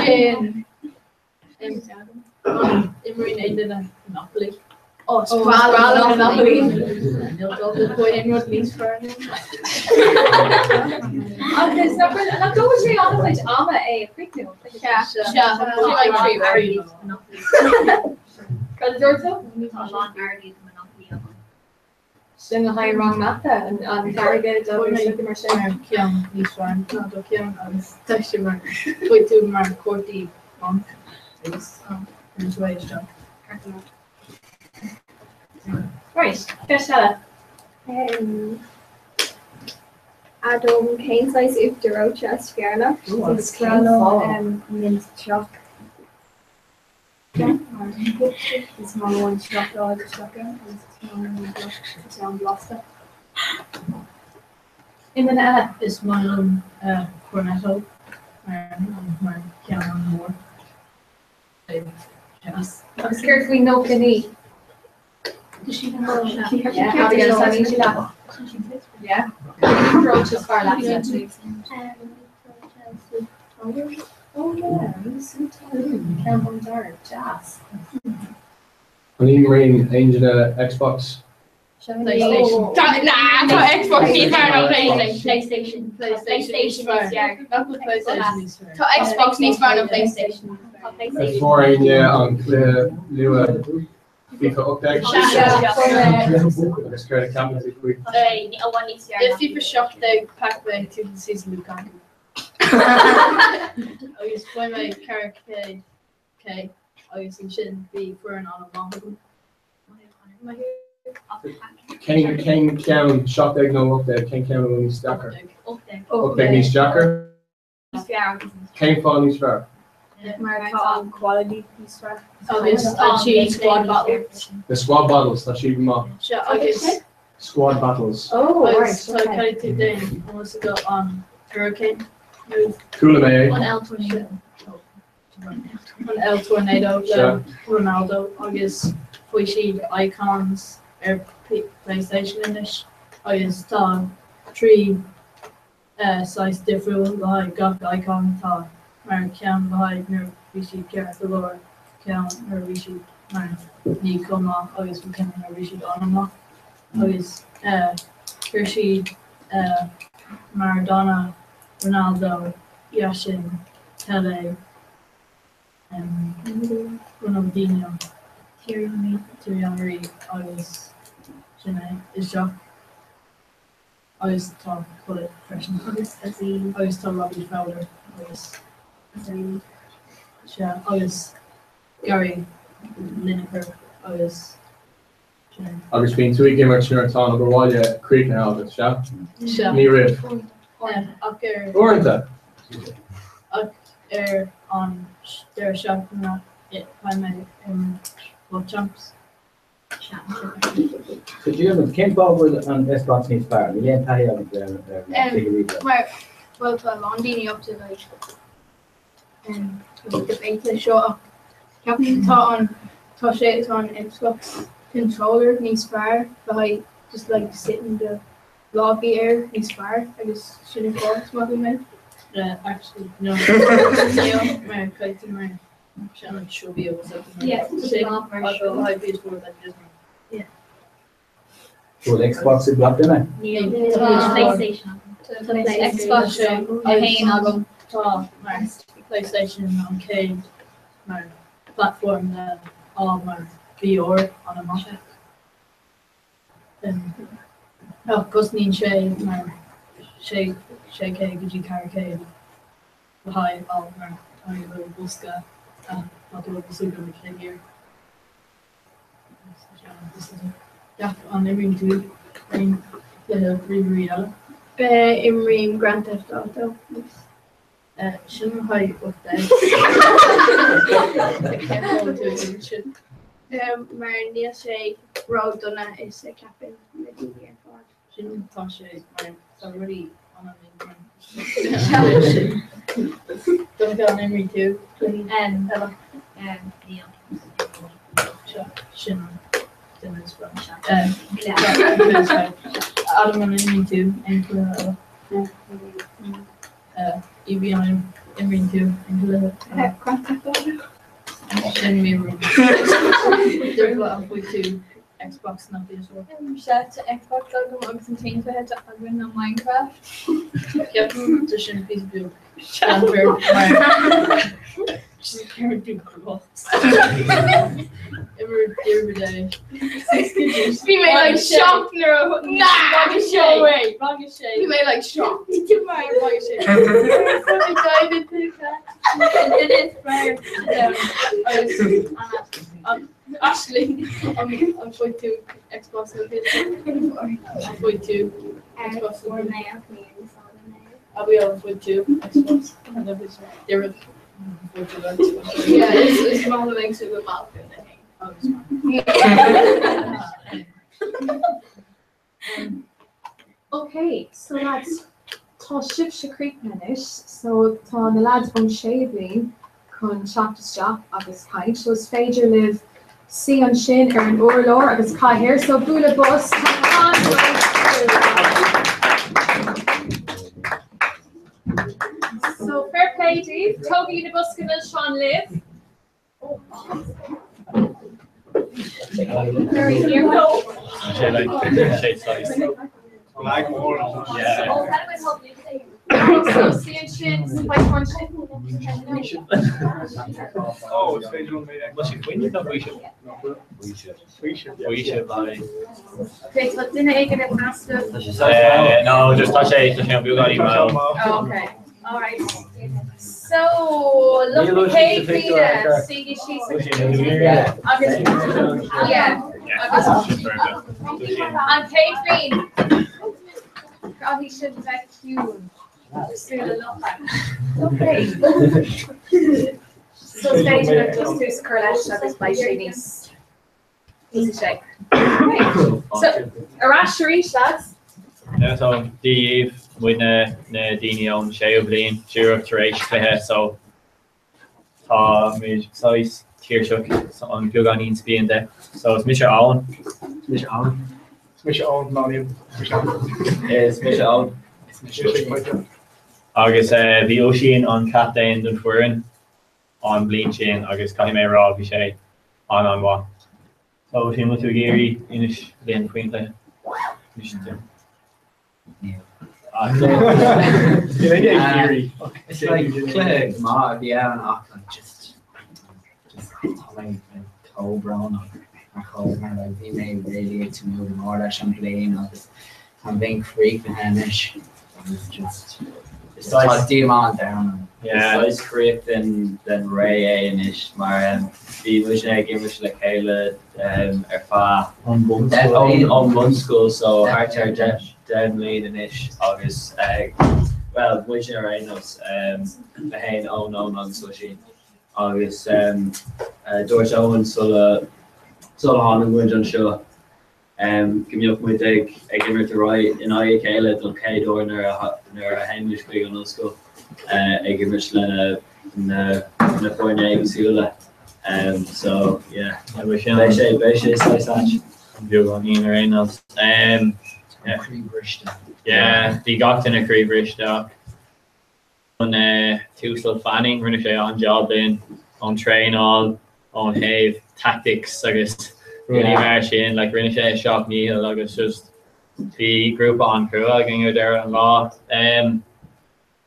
Sin. Imríonn aon duine Monopoly. Ó, is breá liom Monopoly. Níl dul go aon rud níos fearr ná. Agus nach bhfuil, nach dtógann sé an-chuid ama é a chríochnú? Sea, sea, Cad a dúirt tú? Tá a lán airgid Monopoly agam. Sin le haghaidh rang mata, an t-airgead agus rudaí mar sin. Mar ceann níos fearr ná do cheann agus tá sé mar chuir tú mar cártaí banc agus cuireann tú é isteach. Right, ceist eile. Adam, cén saghas uachtar reoite is fearr leat? Is breá liom mint choc. Is maith liom an seacláid isteach ann agus is maith liom an tá sé an-bhlasta. Aon duine eile? Is maith liom cornetto mar ceann an-mhór. Agus céard faoi nóipíní? Yeah, Abigail, taitníonn sí leat. Yeah. Cén reoite is fearr leat? Oh yeah, ceann bán dearg, deas. An imríonn aon duine Xbox? PlayStation. Nah, tá Xbox níos fearr ná PlayStation. PlayStation. PlayStation níos fearr. Nach bhfuil PlayStation níos fearr? Tá Xbox níos fearr ná PlayStation. Tá An PlayStation. bhfuair éinne an cluiche nua FIFA 18? Agus céard a cheapann tú faoi? Tá sé i bhfad níos fearr I ná FIFA 17 pack mé 20 season Lukaku. Agus fuair mé 4K K agus ansin bhí foireann an-mhaith agam. Cén cén ceann 17 nó 18 cén ceann a bhfuil níos deacra? 18. 18 níos deacra? Níos fearr agus níos Cén fáth níos fearr? Mar tá an quality níos fearr. Agus tá siad squad battles. Na squad battles tá siad go maith. Sea agus Squad battles. Oh, agus right, tá okay. caithfidh tú déanamh ionas go an hurricane move. Chuala mé é. An El Tornado. An El Tornado le Sea. Ronaldo agus fuair siad icons ar PlayStation anois agus tá 3 saghas difriúil le haghaidh gach icon. Tá mar ceann le haghaidh nuair a bhí siad ceart go leor, ceann nuair a bhí siad mar ní chomh maith agus ceann nuair a bhí siad an-mhaith. Agus chuir siad Maradona, Ronaldo, Yashin, Pelé, Ronaldinho, Thierry Henry agus sin é isteach. Agus tá Gullit freisin. Agus Ozil. Agus tá Robbie Fowler agus Ozil. Sea, agus Gary Lineker agus sin é. Agus bíonn tú ag imirt nuair atá an obair bhaile críochnaithe agat, sea? Sea. Ní roimh. Ach ar. Uaireanta! Ach Ar an deireadh seachtaine beidh mé ag imirt FUT Champs. So Diarmuid, cén fáth a bhfuil an Xbox níos fearr? Níl aon taithí agat ar na cluichí ríomhaire. Mar bhuel tá a lán daoine up to like debate leis seo ach ceapaim tá an tá sé tá an Xbox controller níos fearr le haghaidh just like sitting the lámha air níos fearr agus sin an fáth is maith liom é. Actually no níl mar caithfidh mar sin an chubby agus Yeah. Bhfuil Xbox ag gach duine? Níl. PlayStation. Xbox a haon agam. Tá mar PlayStation an chéad mar platform le fháil mar VR an-mhaith. Ach cosnaíonn sé mar 6 céad go dtí 4 céad le haghaidh fháil mar tá bosca tá tú ábalta go cluichí air. Gach an imríonn tú aon chluiche ríomhairí eile? Imrím Grand Theft Auto. Sin le haghaidh ucht Cén fáth tú ag imirt sin? Mar níl sé ró-dona is a cheapann na daoine ar fad. Sin tá sé mar tá rudaí an-an Donncha an imríonn tú cluichí eile? Níl. Seo sin an duine is fearr. Adam an imríonn tú aon chluiche eile? Evie an imríonn tú aon chluiche eile? Grand Theft Auto. Sin mí rud. Dervla an bhfuil tú Xbox nó PS4? Sea, tá Xbox agam agus an t-aon chluiche atá againn ná Minecraft. Ceapaim tá sin píosa beag unfair mar sin tú crot. Imir Diarmuid é. Bhí mé like shocked nuair a Nah! Rang a sé. No way. Rang a sé. Bhí mé like shocked. Rang a sé. Agus Aisling, an bhfuil tú Xbox nó PS4? An bhfuil tú Xbox nó Fuair mé ach níor úsáid mé. Abigail, an bhfuil tú Xbox nó PS4? Diarmuid, an bhfuil tú Xbox? Yeah, is is maith liom ag súil go maith na haon. Agus Ok, so lads, tá sibhse críochnaithe anois, so tá na lads ón séú bliain chun teacht isteach agus caint, so is féidir libh suí ansin ar an urlár agus cathaoir, so bualadh bos, tá an-mhaith So fair play daoibh, tógaigí na boscaí milseáin libh. Tá duine éigin in easnamh. No, just tá sé tá sé an beagáinín mall. Oh, okay. All right. So, lucht na chéad bhliana, suígí síos agus yeah, agus an chéad bhliain caithfidh sibh bheith ciúin cosúil le lucha. Okay. So is féidir libh just tús a chur leis agus beidh sé níos níos sé. Okay. So, ar ais arís, lads. Yeah, so Dia dhaoibh muidne na daoine ón séú bliain díreach tar éis cluiche so táimid saghas tuirseach an beagáinín spíonta. So is mise Eoin. Is mise Alan. Is mise Eoin, ná níl. Is mise Eoin. Is mise Michael. Agus bhí Oisín an captaen don foireann an bhliain sin agus caithfidh mé a rá bhí sé an-an-mhaith. So Oisín, bhfuil tú ag iarraidh inis linn faoin chluiche? Inis dúinn. Is like cluiche maith a bhí ann ach like just just tá mé like chomh brónach mar chomh mar like bhí mé really ag tnúth go mór leis an bliain agus tá an bhliain críochnaithe anois agus just tá díomá an domhain orm. Is saghas críoch den den ré é anois mar bhí muidne ag imirt le chéile ar feadh Ón bunscoil. ón bunscoil so thart ar 10 mbliana anois agus. Bhuel, muidne ar aon nós, mé féin, Eoin, Eoin agus Oisín. Agus dúirt Eoin sula sula tháinig muid anseo go mbeadh muid ag ag imirt ar aghaidh in aghaidh a chéile don chéad uair nuair a nuair a théann muid chuig an ollscoil ag imirt lena na na foirne éagsúla. So yeah, beidh sé beidh sé saghas ait. Beagáinín ar aon nós. Croíbhriste. Yeah, bhí gach duine croíbhriste ach an tUasal Fanning, rinne sé an-jab linn ón traenáil, ón thaobh tactics agus rudaí mar sin, like rinne sé a sheacht ndícheall agus just bhí grúpa an-chrua againn ar deireadh an lá.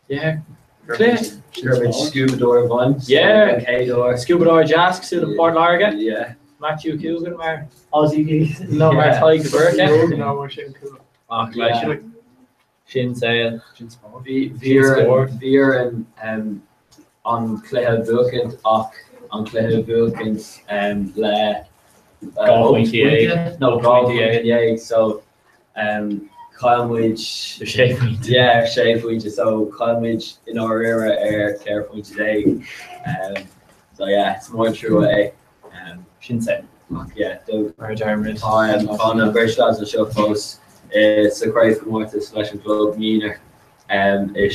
Yeah. Chuir scuabadóir bhain. Yeah. Céadóir. Scuabadóir deas cosúil le Port Láirge. Yeah. Matthew Coogan mar Aussie nó mar Tadhg de Búrca. No, mar sin cool. Ach like sin saol. Bhí bhí orainn an cluiche a bhuachaint ach an cluiche a bhuachaint le 12 pointe nó 12 pointe so Chaill muid. Ar sé phointe. Yeah, ar sé phointe. So chaill muid i ndáiríre ar 14 phointe. So yeah, is mór an trua é. Sin saol. Ach yeah, do. Mar a deir muid. Tá tá na beirt lads anseo fós sa chraobhchomórtas leis an gclub mionúr i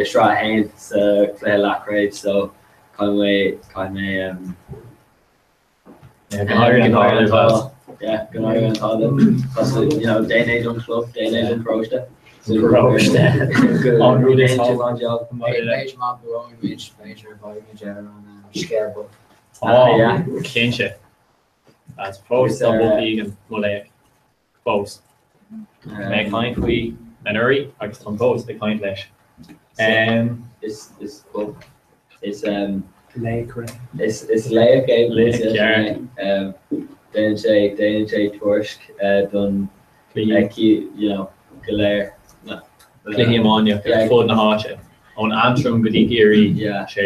Sraith 1 sa chluiche leathchraobh so caithfidh mé caithfidh mé Go n-éirí an t-ádh libh. Yeah, go n-éirí an t-ádh libh. Tá you know, déan é don chlub, déan é don pharóiste. Paróiste. An rud is an job. B'fhéidir má bhuafaidh muid, b'fhéidir beidh muid ar an scéal book. Á, cinnte. As fós tá book éigin, mo léir. Fós. Tá mé ag caint faoi anuraidh agus táim fós ag caint leis. Is is is Laoch é. Is is laoch é Laoch ceart. Déanann sé déanann sé tuairisc don Cluichí. you know go léir. Cluichí iománaíochta ar fud na háite, ón Aontroim go dtí Ciarraí, sé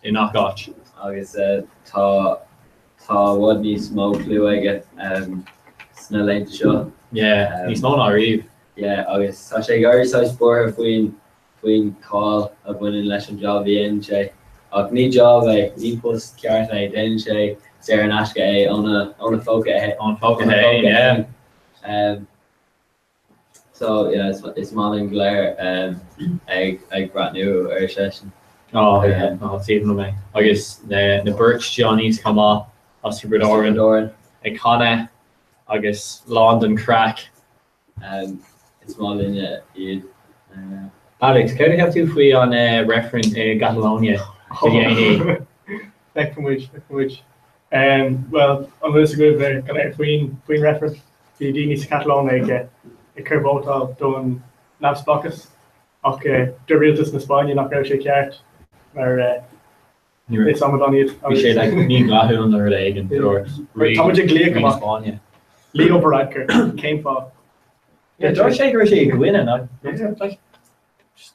i ngach áit. Agus tá tá i bhfad níos mó clú aige sna laethanta seo. Yeah, níos mó ná riamh. Yeah, agus tá sé ag éirí saghas buartha faoin faoin cháil a bhaineann leis an job a dhéanann sé. Ach ní job é, ní post ceart é, déanann sé saor in aisce é óna óna phóca é. Óna phóca féin, yeah. So yeah, is is maith linn go léir ag ag breathnú ar seisean. Oh yeah, oh is aoibhinn liom é. Agus na na beirt Johnnies chomh maith as Tiobraid Árann ag canadh agus lán den chraic. Is maith linne iad. Alex, céard a cheap tú faoi an reifreann i gCatalonia le déanaí? Feicfidh muid, feicfidh muid. Bhuel, an bhfuil fhios agaibh go léir faoin faoin reifreann? Bhí daoine sa Chatalóin ag ag cur vótáil don neamhspleáchas ach dúirt rialtas na Spáinne nach raibh sé ceart mar is amadáin iad. Bhí sé like mídhleathúil nó rud éigin dúirt rí Tá muid ag glaoch rí na amach. Spáinne. Leo Varadkar, cén fáth? Yeah, dúirt sé go raibh sé i gcoinne nach like Is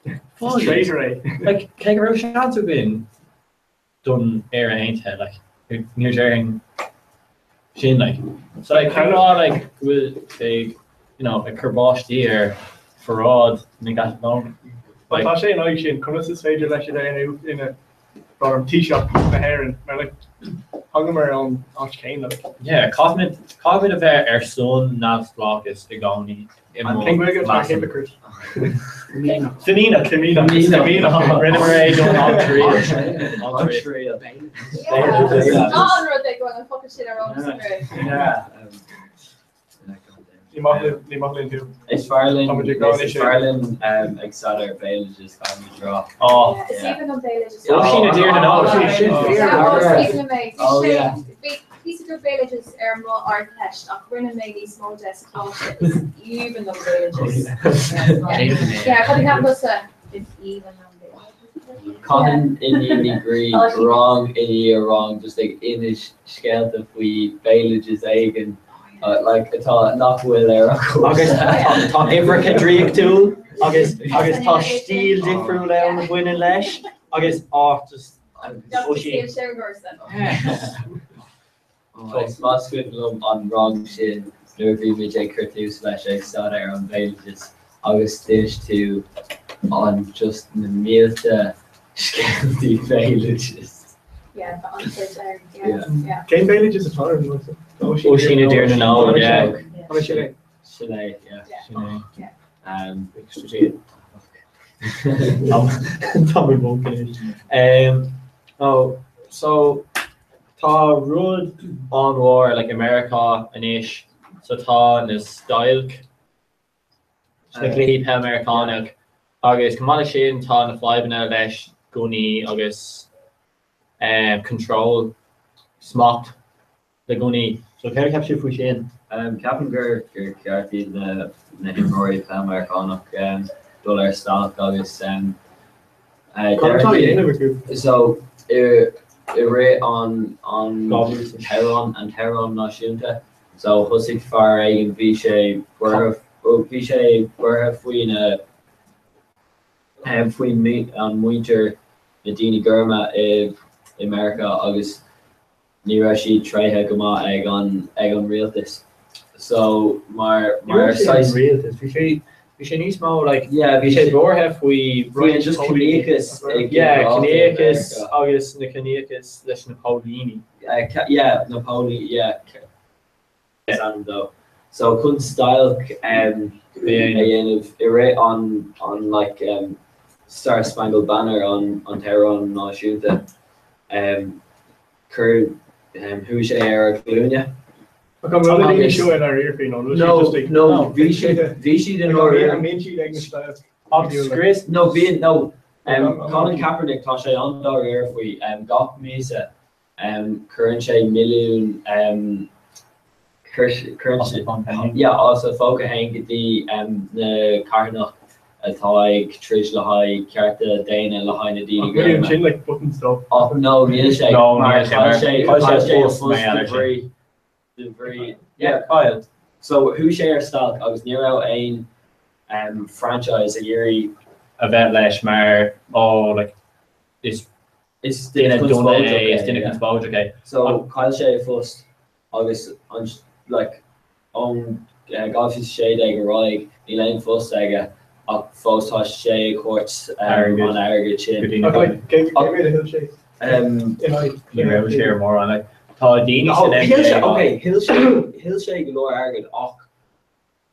traitor é. Like cé go raibh seans againn don Éire Aontaithe like níor déarfainn sin like so like cén fáth like go bhfuil sé you know ag cur báistí ar pharáid na gCatalónach Má tá sé in aghaidh sin, conas is féidir leis a bheith ina ina Taoiseach na hÉireann mar like thángamar ón áit chéanna like. Yeah, caithfimid caithfimid a bheith ar son neamhspleáchas i gcónaí i An cén Gaeilge atá ar hypocrite? Fimíneach. Fimíneach. Fimíneach. Rinneamar é don An Triail. An Triail. Ná an rud é go bhfuil an focal sin ar eolas agaibh. Ní maith linn, ní maith linn thú. Is fearr linn, Tá muid ag rá is fearr linn ag staidéar béaloideas caithfimid rá. Oh. Is aoibhinn liom béaloideas. Oisín i dTír na nÓg. Sin Is aoibhinn liom é. Oh yeah. Bhí píosa beag béaloideas ar mo Ardteist ach rinne mé níos mó de sa choláiste. Is aoibhinn liom béaloideas. Yeah, cad a cheap tusa? Is aoibhinn liom béaloideas. Caitheann Iníon Ní Ghrín rang i ndiaidh rang just ag inis scéalta faoi béaloideas éigin like atá nach bhfuil ar an chúrsa. Agus tá uimhreacha draíochtúil agus agus tá stíl difriúil ann a bhaineann leis agus á just Oisín. Is maith is cuimhin liom an rang sin nuair a bhí muid ag cur tús leis ag staidéar an bhéaloideas agus d'inis tú an just na mílte scéaltaí béaloidis. Yeah, tá an-chuid ann, yeah, yeah. Cén béaloideas atá ar an Oisín i dTír na nÓg, yeah. Sin é. Sin é, yeah. Sin é. Yeah. Tá mé bog anois. Um, oh, so tá rud an-mhór like i Meiriceá anois, so tá na stailc sna cluichí peil Meiriceánach agus chomh maith leis sin tá na fadhbanna leis gunnaí agus um, control, smacht le gunnaí. So céard a cheap sibh faoi sin? Ceapaim gur gur ceart iad na na himreoirí peil Meiriceánach dul ar stailc agus Cad atá á dhéanamh acu? So i i rith an an t-amhrán an t-amhrán náisiúnta so thosaigh fear éigin bhí sé buartha bhí sé buartha faoi na faoi an muintir na daoine gorma i i Meiriceá agus ní raibh siad tréithe go maith ag an ag an rialtas so mar mar saghas rialtas bhí sé bhí sé níos mó like yeah bhí sé buartha faoi faoi just ciníochas yeah ciníochas agus na ciníochas leis na póilíní yeah na póilíní yeah is ainm dó. So chun stailc um, a dhéanamh i rith an an like um, Star Spangled Banner an an t-amhrán náisiúnta um, chuir um, chuaigh sé ar a ghlúine. Ach an bhfuil na daoine seo i ndáiríre faoi nó No, no, bhí siad bhí siad i ndáiríre. An mbíonn siad ag na stailc? Agus scrios No, bhíonn no um, Colin Kaepernick tá sé an-dáiríre faoi um, gach míosa Cuireann sé milliún cuireann sé yeah as a phóca féin go dtí na carthanacht atá ag troid le haghaidh cearta daonna le haghaidh na daoine Ach níl sin like buttons dó. Ach no níl sé No mar níl sé chaill mar sé chaill chaill sé sé a post phost mar de gheall air sin. bhrí de bhrí yeah chaill. So chuaigh sé ar stailc agus ní raibh aon franchise ag iarraidh a bheith leis mar oh like is Is duine duine dona conspóideach é, is é, duine yeah. conspóideach é. So chaill sé a phost agus an like ón 2016 ar aghaidh níl aon phost aige ach fós tá sé ag tabhairt Airgead. an airgead Go sin. dtí na Ach like cé cé mhéad a thuill sé Um, in aghaidh Ní raibh sé ar mórán like tá daoine No, san thuill sé NBA okay, thuill sé thuill sé go leor airgead ach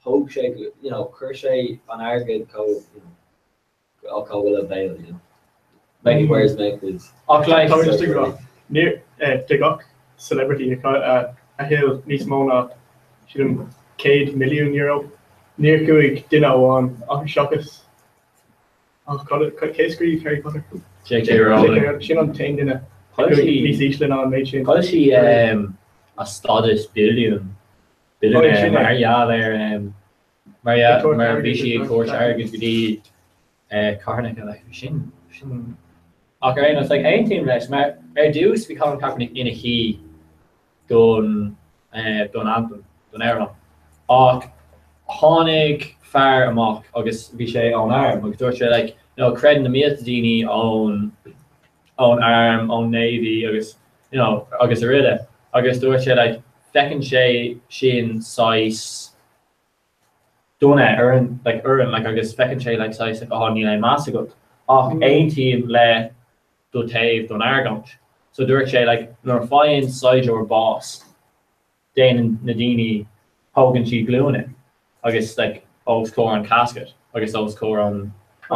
thóg sé you know chuir sé an airgead chomh you know Cá bhfuil a bhéal, you know. Money where his mouth is. Ach like. Tá just ag rá, níor, de gach celebrity a thuill níos mó ná, sílim, €100 milliún, níor chuaigh duine amháin ach seachas, ach cé a scríobh Harry Potter? JK Rowling. Sin an t-aon duine a chuaigh níos ísle ná an méid sin. Chaill sí a stádas billiún, billionaire mar gheall ar Mar yeah, mar bhí sí ag tabhairt airgid go dtí carthanachta like sin sin ach ar aon nós like aontaím leis mar ar dtús bhí Colin Kaepernick ina shuí don don anthem don amhrán ach tháinig fear amach agus bhí sé ón arm agus dúirt sé like you know creideann na mílte daoine ón ón arm ón navy agus you know agus araile agus dúirt sé like feiceann sé sin saghas dona orainn like orainn like agus feiceann sé like saghas like oh níl aon meas agat ach aontaím le do taobh don argóint so dúirt sé like nuair a faigheann saighdiúir bás déanann na daoine tógann siad glúine agus like os comhair an casket agus os comhair an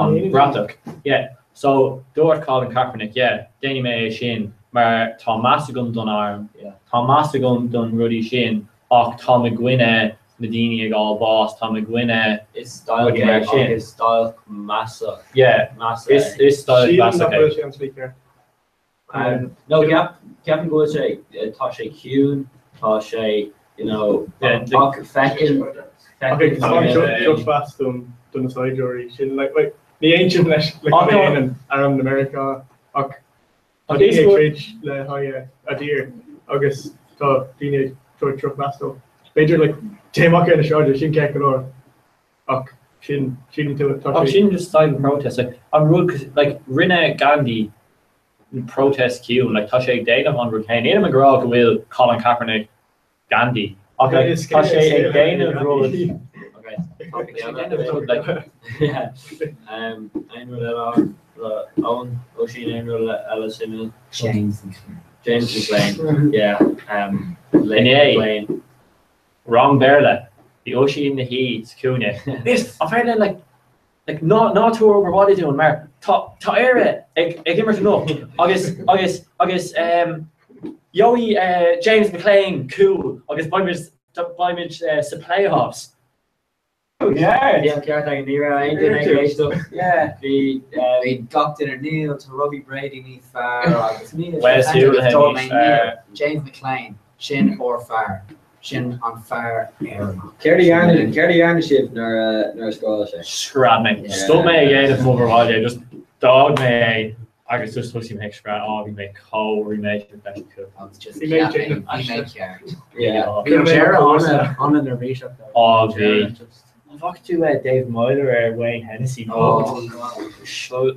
an bratach yeah so dúirt Colin Kaepernick yeah déanfaidh mé é sin mar tá meas agam don arm tá meas agam don rudaí sin ach táim i gcoinne na daoine ag fháil bás, táim i gcoinne Is stailc rudaí mar é sin. ach is stailc measach, Yeah, measa is é. is stailc Sílim nach mheasach é. bhfuil sé an tslí ceart. Um, no, ceap, ceapaim go bhfuil sé, tá sé ciúin, tá sé, you know, Yeah, like- ach feiceann, Ach feiceann tá mé- seo drochmheas don do na saighdiúirí sin like like ní aontaím leis le Ach cad a tá- dhéanann arm na Meiriceá ach Tá Ach daoine is ag go- troid le haghaidh a dtír agus tá daoine ag tabhairt drochmheas dóibh. B'fhéidir like téigh amach ar na sráideanna, sin ceart go leor ach sin, síleann tú tá Ach sé. sin just silent protest like an rud cos like rinne Gandhi protest ciúin like tá sé ag déanamh an rud céanna. Nílim ag rá go bhfuil Colin Kaepernick Gandhi ach like Is tá scéal sé é ag déanamh rud Gandhi. Okay. Like, yeah. Um, aon rud eile le Owen, Oisín, aon rud eile suimiúil? James McClean. James McClean, yeah. Um, Lane Inné. McClean. Rang Béarla, bhí Oisín ina shuí sa chúinne. Is an féidir linn like like ná ná tabhair obair bhaile dúinn mar tá tá Éire ag ag imirt anocht agus agus agus um, gheobhaidh uh, James McClean cúl agus beimid beimid uh, sa playoffs. Yeah. Bhí an ceart aige, ní raibh aon duine ag éisteacht. Yeah. Bhí Bhí gach duine níl, tá Robbie Brady níos fearr agus níl Wes Hoolahan níos fearr. James McClean, sin ár fear, sin an fear Éireannach. Céard a dhearna céard a dhearna sibh nuair a nuair a scóráil sé? Scread mé. Stop mé ag déanamh m'obair bhaile, just d'fhág mé é agus just thosaigh mé ag scread. Á, bhí mé chomh ríméadach leis an chúl. Agus just Bhí mé ag déanamh bhí mé ceart. Yeah. Bhí an deireadh an-neirbhíseach though. Á, bhí. An bhfaca tú Dave Meyler ar Wayne Hennessy? Oh, God. So,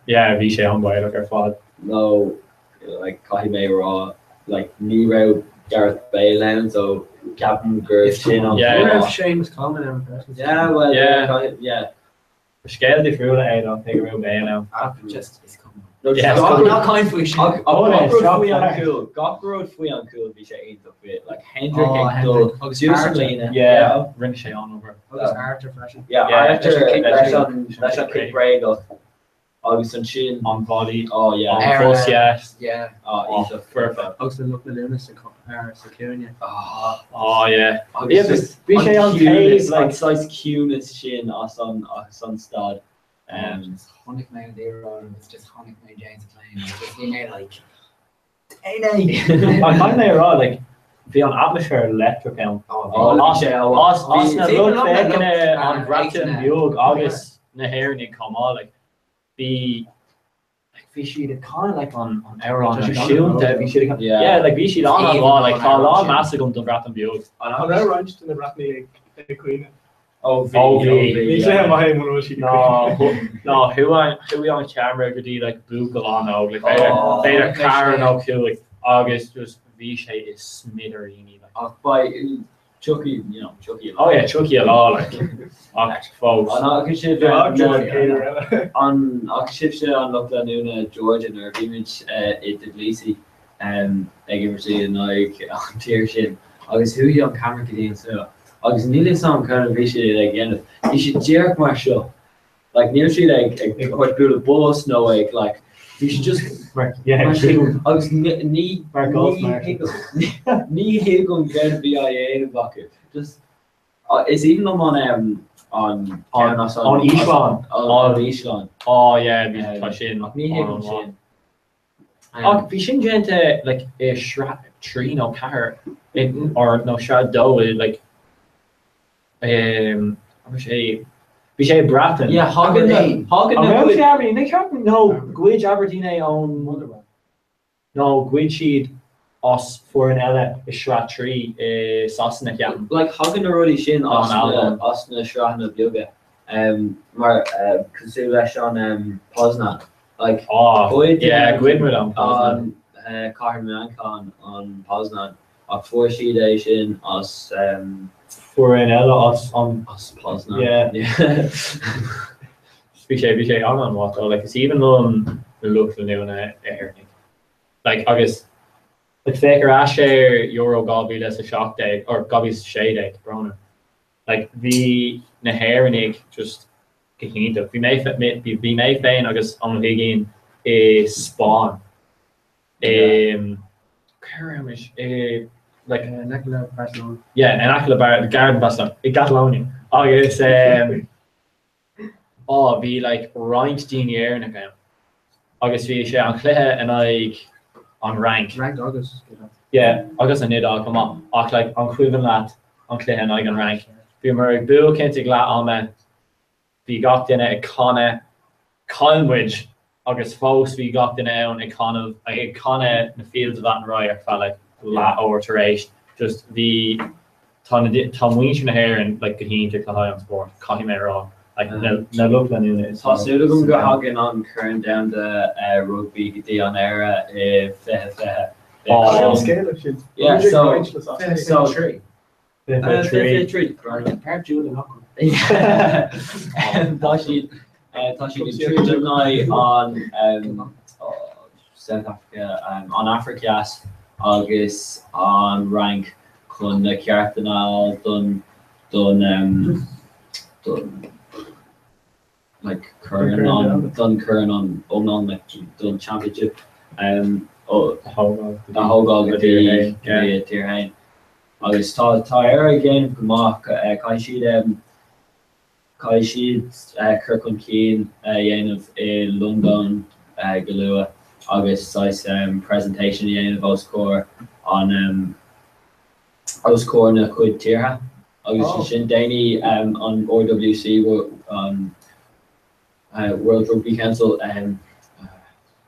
Yeah, bhí sé an-bhaolach ar fad. No, like, caithfidh mé a rá, like, ní raibh Gareth Bale ann, so ceapaim gur sin an Yeah. Ní raibh fáth. Seamus Coleman ann freisin. Yeah, well, Yeah. caithfidh- yeah. Scéal difriúil é ná cé go raibh Bale ann. Ach just, is cuma. No, Yeah, just it's gach cuma. Ná caint faoi sin. Ach Oh, gach yeah, rud stop faoi an there. cúl, gach rud faoi an cúl bhí sé iontach faoi, like Hendrick Oh, ag dul Hendrick. Agus suas an Arthur. líne. Yeah, rinne sé an-obair. Agus Arthur freisin. Yeah, Yeah, Arthur leis an kick leis break. an leis an kick bréagach agus ansin An volley. oh yeah. An Éire. post, yes. Yeah. Oh, Oh, iontach. perfect. Agus na lucht leanúna sa sa chúinne. Oh, Oh, yeah. agus Yeah, just bhí sé an an ciúnas, taobh, like- an saghas ciúnas sin as an as an staid. Um, Just chonaic mé an liathróid agus just chonaic mé James McClean agus just bhí mé like Déan é! Ach caithfidh mé a rá, like, bhí an atmaisféar leictreach ann. Oh, bhí sé As as na Bhí- lucht bhí- féachana an uh, Bhreatain éagsúla. Bheag agus na hÉireannaigh chomh maith, like, bhí like, bhí siad ag canadh like, an an amhrán Tá sé náisiúnta, bhí siad ag Yeah. yeah, like, bhí siad It's an-an aoibhinn mhaith, like, an tá a amhrán lán sin. meas agam don Bhreatain Bheag. An raibh roinnt de na Breatnaigh ag ag caoineadh? Oh, bhí, Oh, bhí. Ní cluiche maith é mura bhfuil siad ag Ná, caoineadh. thu- ná, chuaigh chuaigh an ceamara go dtí like, buachaill an-óg, like, b'fhéidir Oh, b'fhéidir bhí ceathair sé. nó cúig, agus just bhí sé i smidiríní, like. Ach beidh tiocfaidh, you know, tiocfaidh Oh yeah, tiocfaidh a lá, like, ach fós. An fhaca sibh Yeah, an Jordan Taylor eile. an fhaca sibhse an lucht leanúna Georgia nuair a bhí muid i dTbilisi ag imirt in aghaidh an tír sin agus chuaigh an ceamara go dtí an slua agus níl fhios a'm cad a bhí siad ag dhéanamh. Bhí siad díreach mar seo. Like níl siad ag ag tabhairt bualadh bos nó ag like bhí siad just Mar yeah, mar sin agus ní ní Mar golf ní mar. thuigim ní thuigim céard a bhí á dhéanamh acu. Just is aoibhinn liom an an An as an fhísleán. An fhísleán. Oh yeah, bhí tá sin Ach ní thuigim an-mhaith. sin. Ach bhí sin déanta like i sraith 3 nó 4 or nó sraith 2 i like um, bhí sé bhí sé i Breatain. Yeah, thagann na thagann An na raibh cuid sé Aberdeen? Ní ceapaim nó ghoid Aberdeen é ón Motherwell. Nó ghoid siad as foireann eile i sraith 3 i Sasana ceapaim. Like thagann na rudaí sin Ná as an na Albain. as na sraitheanna beaga. Um, mar uh, cosúil leis an um, Poznan. Like Oh, ghoid yeah, ghoid muid an Poznan. an uh, Cathair Manchain an Poznan ach fuair siad é sin as um, Foireann eile as an as Poznan. Yeah. Yeah. Bhí sé bhí sé an-an-mhaith though, like is aoibhinn liom na lucht leanúna Éireannaigh. Like agus like féach ar ais ar Euro 2017 or 2016 brón orm. Like bhí na hÉireannaigh just go hiontach. Bhí mé bhí mé féin agus Eoin Ó hUiginn i Spáinn. Cá raibh muid? I like In aice le Barcelona. Yeah, in aice le Bar gar do Barcelona, i gCatalonia. Agus um, á bhí like roinnt daoine Éireannach ann. Agus bhí sé an chluiche in aghaidh an Fhrainc. Fhrainc agus Yeah, agus an Iodáil chomh maith. Ach like an cuimhin leat an cluiche in aghaidh an Fhrainc? Bhíomar ag buachaint ag leath ama, bhí gach duine ag canadh, chaill muid agus fós bhí gach duine ann ag canadh ag canadh na Fields of Athenry ar feadh like leath uair tar éis. Just bhí tá na tá muintir na hÉireann like go hiontach le haghaidh an spórt, caithfidh mé a rá. Like na na lucht leanúna is Tá mó súil agam sa go domhan. thagann an Corn Domhanda Rugbaí go dtí an Éire i 2020. Oh. Sin scéal sin. Yeah, Bhí so roinnt le so 23. 23. Tá siad tá siad ag troid in aghaidh an South Africa, an Afraic Theas agus an Fhrainc chun na ceartanna a fháil don don don like corn an don corn an iomlán like don championship a thógáil go dtí a tír féin. Agus tá tá Éire ag déanamh go maith caithfidh siad caithfidh siad cur chun cinn a dhéanamh i Londain go luath agus saghas presentation a dhéanamh os comhair an os comhair na cuid tíortha agus ansin déanfaidh an RWC an World Rugby Council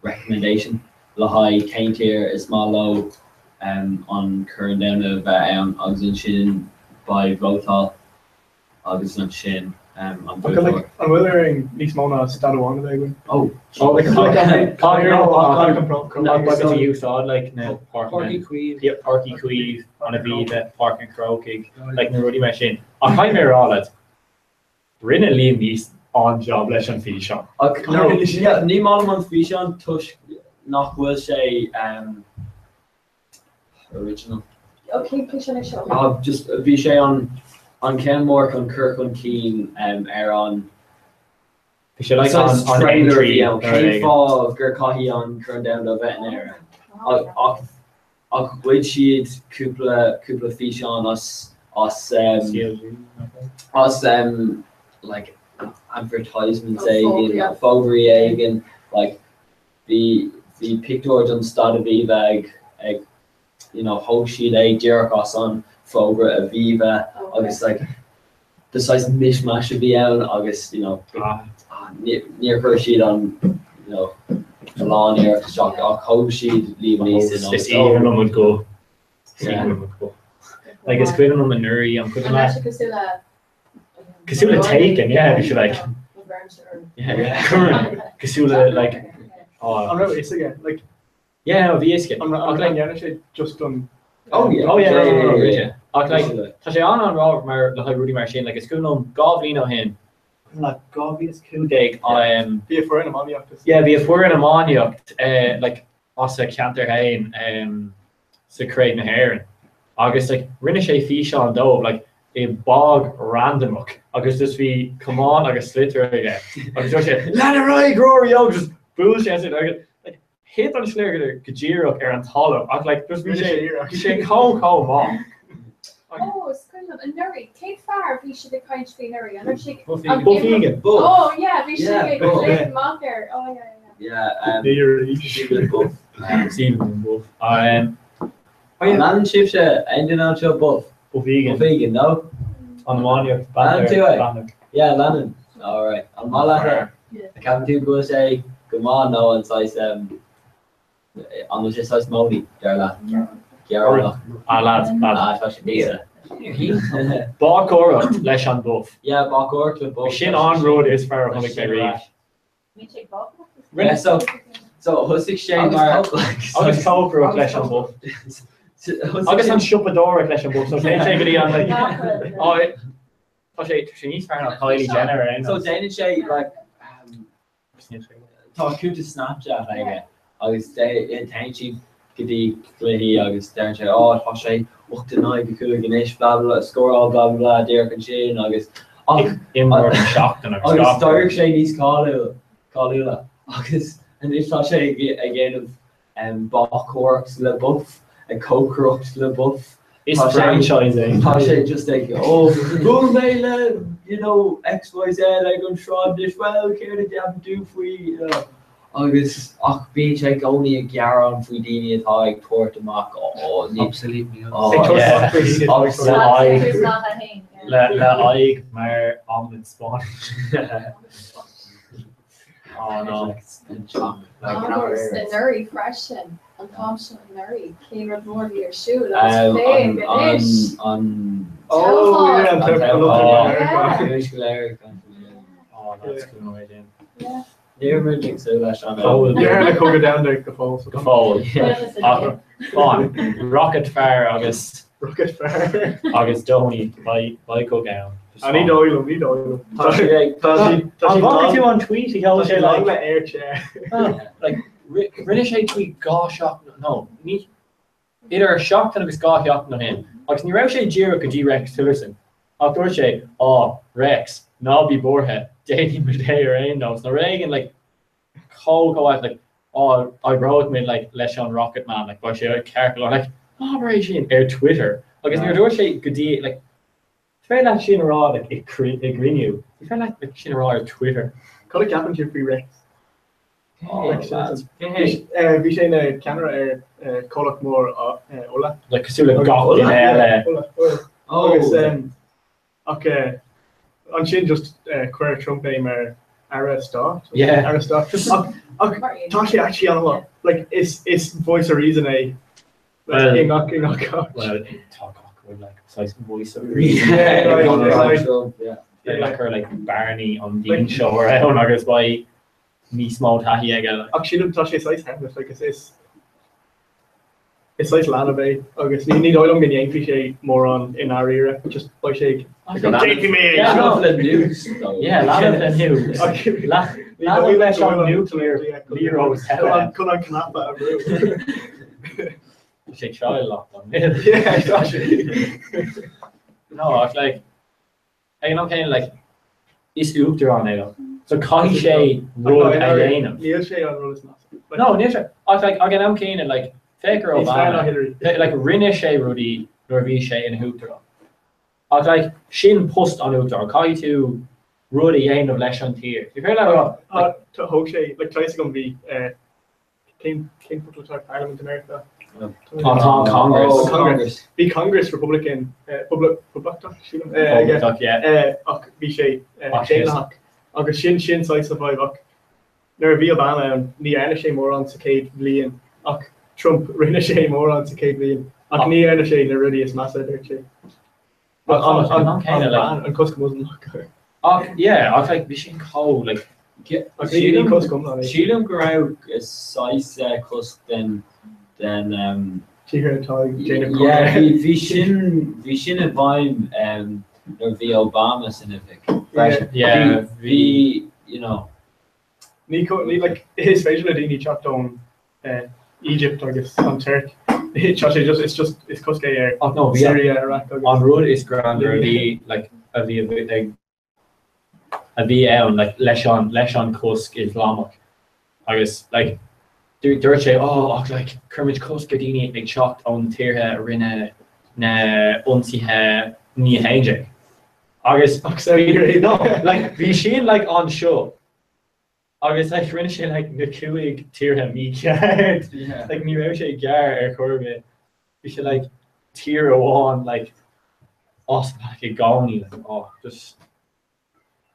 recommendation le haghaidh cén tír is maith leo an Corn Domhanda a bheith ann agus ansin beidh vótáil agus ansin an buaiteoir. An bhfuil orainn níos mó ná staid amháin a bheith againn? Oh, úsáid like na Páirc Uí Chaoimh, an Aviva, Páirc an Chrócaigh, like na rudaí mar sin. Ach caithfidh mé a rá leat, rinne Liam Neeson an-jab leis an físeán. Ach no, ní maith liom an físeán toisc nach bhfuil sé original. Ok, cén físeán é seo? Ah, just bhí sé an an ceann mór chun cur chun cinn ar an Bhí sé like an an trailer a bhí ann. Cén fáth gur caithfidh an Corn Domhanda a bheith in Éire? Ach ach ghoid siad cúpla cúpla físeán as as as like advertisements éigin, fógraí éigin, like Bhí, bhí pictiúr don Staid Aviva ag, ag, you know, thóg siad é díreach as an fógra Aviva agus like the saghas mishmash a bhí ann agus, you know, níor chuir siad an, you know, a lán iarracht isteach ach thóg siad Liam Neeson Is aoibhinn liom an guth. Is aoibhinn liom an guth. Like is cuimhin liom anuraidh, an cuimhin leat? Cosúil le Cosúil le Taken, yeah, bhí sé like cosúil le like An raibh fhios aige? Like Yeah, no, bhí fhios aige. An Ach like dhearna sé just don Oh yeah, oh yeah, no, no, no, yeah. Ach like tá sé an-an-rámhar mar le haghaidh rudaí mar sin, like is cuimhin liom 2 bhliain ó shin, like 2015 Bhí a foireann iománaíochta. Yeah, bhí a foireann iománaíocht like as a ceantar féin sa Craobh na hÉireann agus like rinne sé físeán dóibh like i bog randamach agus just bhí camán agus sliotar aige agus dúirt sé lean ar aghaidh Rory Óg just bhuail sé as agus like thit an sliotar go díreach ar an talamh ach like just bhí sé bhí sé chomh chomh maith. Oh, is cuimhin liom, anuraidh, cén fear a bhí siad ag caint faoi anuraidh? An raibh sé Buff Egan. Oh yeah, bhí sé ag léim amach air. Oh yeah, yeah. Yeah, um, Stephen Buff. Stephen Buff. Um, An leanann sibhse aon duine anseo Buff? Buff Egan. Buff Egan, no? An iománaíocht Leanann tú é? Yeah, leanann. All right. An maith leat é? Ceapann tú go bhfuil sé go maith nó an saghas um, An bhfuil sé saghas moany, dar leat? Gearánach. Ah lads, lads. Ah, tá sé píosa. Bácóireacht leis an Buff. Yeah, bácóireacht le Buff. Sin an rud is fearr a chonaic mé riamh. Yeah, so, so thosaigh sé mar. Agus cócaireacht leis an Buff. Agus an siopadóireacht leis an Buff. So téann sé go dtí an like. Tá sé tá sé níos fearr ná Kylie Jenner ar aon So nós. déanann sé like Tá cuntas Snapchat aige agus téann siad go dtí cluichí agus deireann sé oh tá sé 8 in aghaidh 5 anois blah blah blah scóráil blah blah blah díreach ansin agus ach Imreoir na seachtaine agus agus gach rud. d'éirigh sé níos cáiliúil cáiliúla agus anois tá sé ag déanamh bácóireacht le Buff, ag cócaireacht le Buff. Is franchise é. Tá sé just ag, oh, bhuail mé le, you know, XYZ ag an sráid anois, well, céard a cheapann tú faoi, you know. Agus, ach bíonn sé i gcónaí ag gearán faoi daoine atá ag tabhairt amach, oh, ní. Obsolete, oh, yeah. Le aghaidh, le aghaidh mar omelette Spáinnis. Oh no. Agus anuraidh freisin, an t-am seo anuraidh, cén rud mór a bhí ar siúl agus féach anois. An Oh, yeah, an toghchán. Oh, that's cool, no idea. Níor muid ag súil leis an. Níor le cogadh domhanda go fóill. Go fóill. Ach fán, Rocket fear agus. Rocket fear. Agus Donie, beidh cog ann. Ah, ní dóigh liom, ní dóigh liom. Tá sé ag, tá sí, tá sí An bhfaca tú an tweet a sheol sé like, le air chair. Like, rinne sé tweet 2 seachtain, no, ní, idir seachtain agus 2 sheachtain ó shin, agus ní raibh sé díreach go dtí Rex Tillerson, ach dúirt sé, Á, Rex, ná bí buartha, déanfaidh muid é ar aon nós, nó rud éigin, like, chomh chomh like á oibreoidh muid like leis an Rocket Man like beidh sé ceart go leor like abair é sin ar Twitter agus níor dúirt sé go dtí like is féidir leat sin a rá like i i gcruinniú ní féidir leat like sin a rá ar Twitter. Cad a cheapann sibh faoi Rex? Oh, Rex lads. Tillerson. Bhí sé ina cheannaire ar comhlacht mór ola. Like cosúil le gach duine eile. Ola, ola. Agus Ach ansin just chuir Trump é mar Aire Stáit. Yeah. Aire Stáit. Ach ach tá sé actually an-mhaith. Like is is voice of reason é. Like i ngach i ngach áit. Well tá gach rud like saghas voice of reason. Yeah, right, right, right. Yeah. Like gur like Barney an dílseoir ann agus beidh níos mó taithí aige. Like. Ach sílim tá sé saghas harmless like is is Is saghas leanbh é agus ní dóigh liom go ndéanfaidh sé mórán i ndáiríre, just beidh sé ag Déanfaidh mé é seo! Leanbh le nukes though. Yeah, leanbh le nukes. Leanbh leis an nuclear liathróid eile. Chun an cnaipe a bhrú. Tá sé triail lockdown. Yeah, tá sé. No, ach like, Ag an am céanna, like, is uachtarán é though. So caithfidh sé rud a dhéanamh. Níl sé an rud is measa. No, níl sé. Ach like, ag an am céanna, like, féach ar Níos fearr ná Obama. Hillary. Like, rinne sé rudaí nuair a bhí sé ina uachtarán. Ach like, sin post an uachtaráin. Caithfidh tú rud a dhéanamh leis an tír. Ní féidir leat a rá, like, Tá, thóg sé, like, tá fhios agam bhí, eh, Cén cén focal atá ar Parliament i Meiriceá? Tá tá an Congress. Oh, Congress. Bhí Congress Republican Poblachtach sílim aige. Poblachtach, yeah. Ach bhí sé Daonlathach. Agus sin sin saghas an fhadhb ach nuair a bhí Obama ann ní dhearna sé mórán sa chéad bhliain ach Trump rinne sé mórán sa chéad bhliain ach ní dhearna sé na rudaí is measa a dúirt sé. An cosc Moslamach. Ach yeah, ach like bhí sin chomh like Ní cosc iomlán é. Sílim go raibh saghas cosc den den Tíortha atá ag déanamh Yeah, bhí bhí sin bhí sin i bhfeidhm nuair a bhí Obama san oifig freisin. Yeah, Bhí you know. Ní ní like is féidir le daoine teacht ón Egypt agus an Tuirc. Tá sé just it's just is cosc é ar Ach no, bhí Syria, Iraq agus an rud is greannmhaire a bhí like a bhí ag a bhí ann like leis an leis an cosc Ioslamach agus like dúirt sé oh ach like cuirfimid cosc ar daoine ag teacht ó na tíortha a rinne na ionsaithe 9/11 agus no like bhí sin like anseo Agus like rinne sé like na cúig tíortha mícheart. Like ní raibh sé gearr ar chor ar bith. Bhí sé like tír amháin like as like i gcónaí like oh just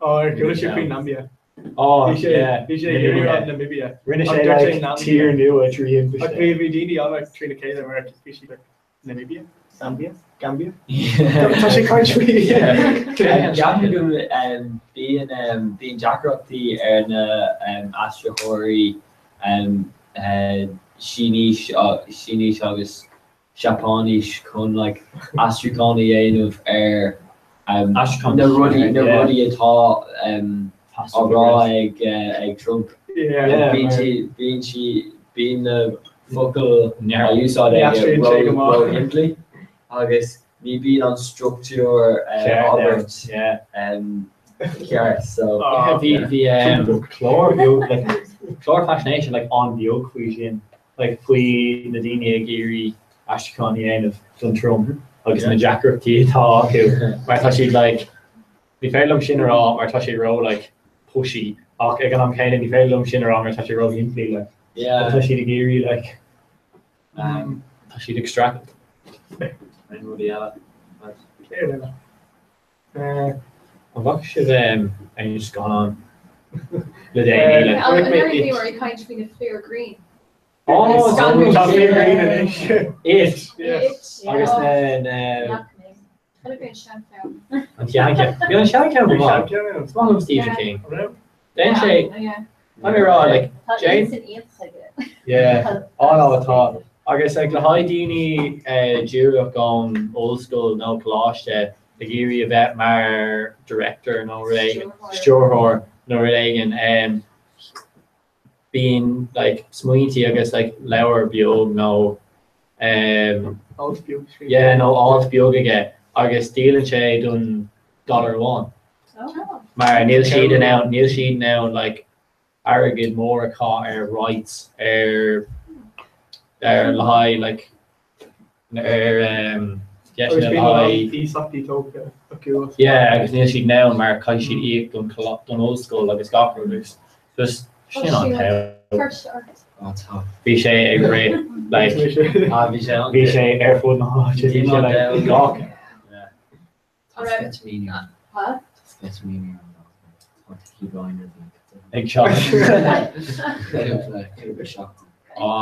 Oh, ar chuala sibh faoi Nambia. Oh, Bhí sé yeah. bhí sé ag iarraidh Namibia. Rinne Ach sé dúirt like Nambia. tír nua trí Ach thimpiste. bhí bhí daoine an trína chéile mar bhí siad like Namibia? Zambia? Gambia? Tá sé caint faoi. Ceapaim go bíonn bíonn deacrachtaí ar na aistritheoirí Sínís Sínís agus Seapáinis chun like aistriúchán a dhéanamh ar na rudaí na rudaí atá á rá ag ag Trump. Bíonn sí bíonn sí bíonn na focail á úsáid aige ró-shimplí agus ní bíonn an struchtúr abairt ceart so. Bhí bhí clár beag like clár faisnéise like an-bheag faoi sin like faoi na daoine ag iarraidh aistriúchán a dhéanamh don Trump agus na deacrachtaí atá acu mar tá siad like ní féidir liom sin a rá mar tá sé ró like pushy ach ag an am céanna ní féidir liom sin a rá mar tá sé ró-shimplí like Yeah. tá siad ag iarraidh like tá siad ag streachailt. Aon rudaí eile? Céard eile? An bhfaca sibh aon scannán le déanaí like? An bhí ag caint faoi na Fir Green. Oh, Tá Fir Green anois. It. It. Agus na Chonaic mé an seancheann. An seancheann. Bhí an seancheann go maith. Is maith liom Stephen King. Déan sé Tá mé rá like Tá Jane san iontach aige. Yeah. Á no atá. Agus like le haghaidh daoine díreach ón ollscoil nó coláiste ag iarraidh a bheith mar director nó rud éigin, stiúrthóir nó rud éigin, bíonn like smaointí agus like leabhar beag nó Alt beag scríofa. yeah nó alt beag aige agus díolann sé don dollar amháin. Mar níl siad in ann, níl siad in ann like airgead mór a chaitheamh ar rights ar ar le haghaidh like ar um Agus deiseanna le bíonn a lán haghaidh iasachtaí tógtha acu as yeah agus níl siad in ann mar caithfidh siad íoc don don ollscoil agus gach rud agus just sin an t-am. Bhí sé ag rith like bhí sé ar fud na háite bhí sé like gach Ag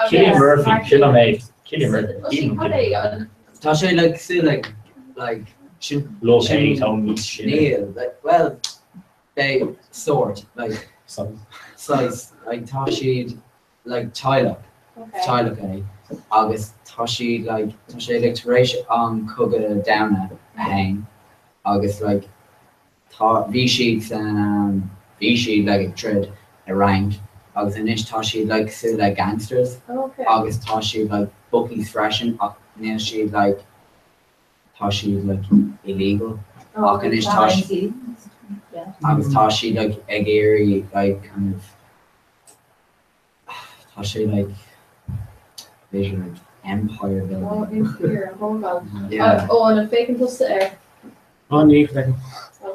Cillian Murphy, sin an méid. Cillian Murphy. Tá sé like cosúil le like sin Love hate Tony sin. Níl like well they sort like size like tá siad like teaghlach, teaghlach é agus tá siad like tá sé like tar éis an cogadh domhanda a haon agus like tá bhí siad san bhí siad like ag troid i Fhrainc agus anois tá siad like cosúil le gangsters agus tá siad like bookies freisin ach níl siad like tá siad like illegal ach anois tá agus tá siad like ag iarraidh like kind of Tá sé like, b'fhéidir like empire building. Ó, empire a thógáil. Yeah. Ó, an bhféachann tusa air? Ó, ní fheicim.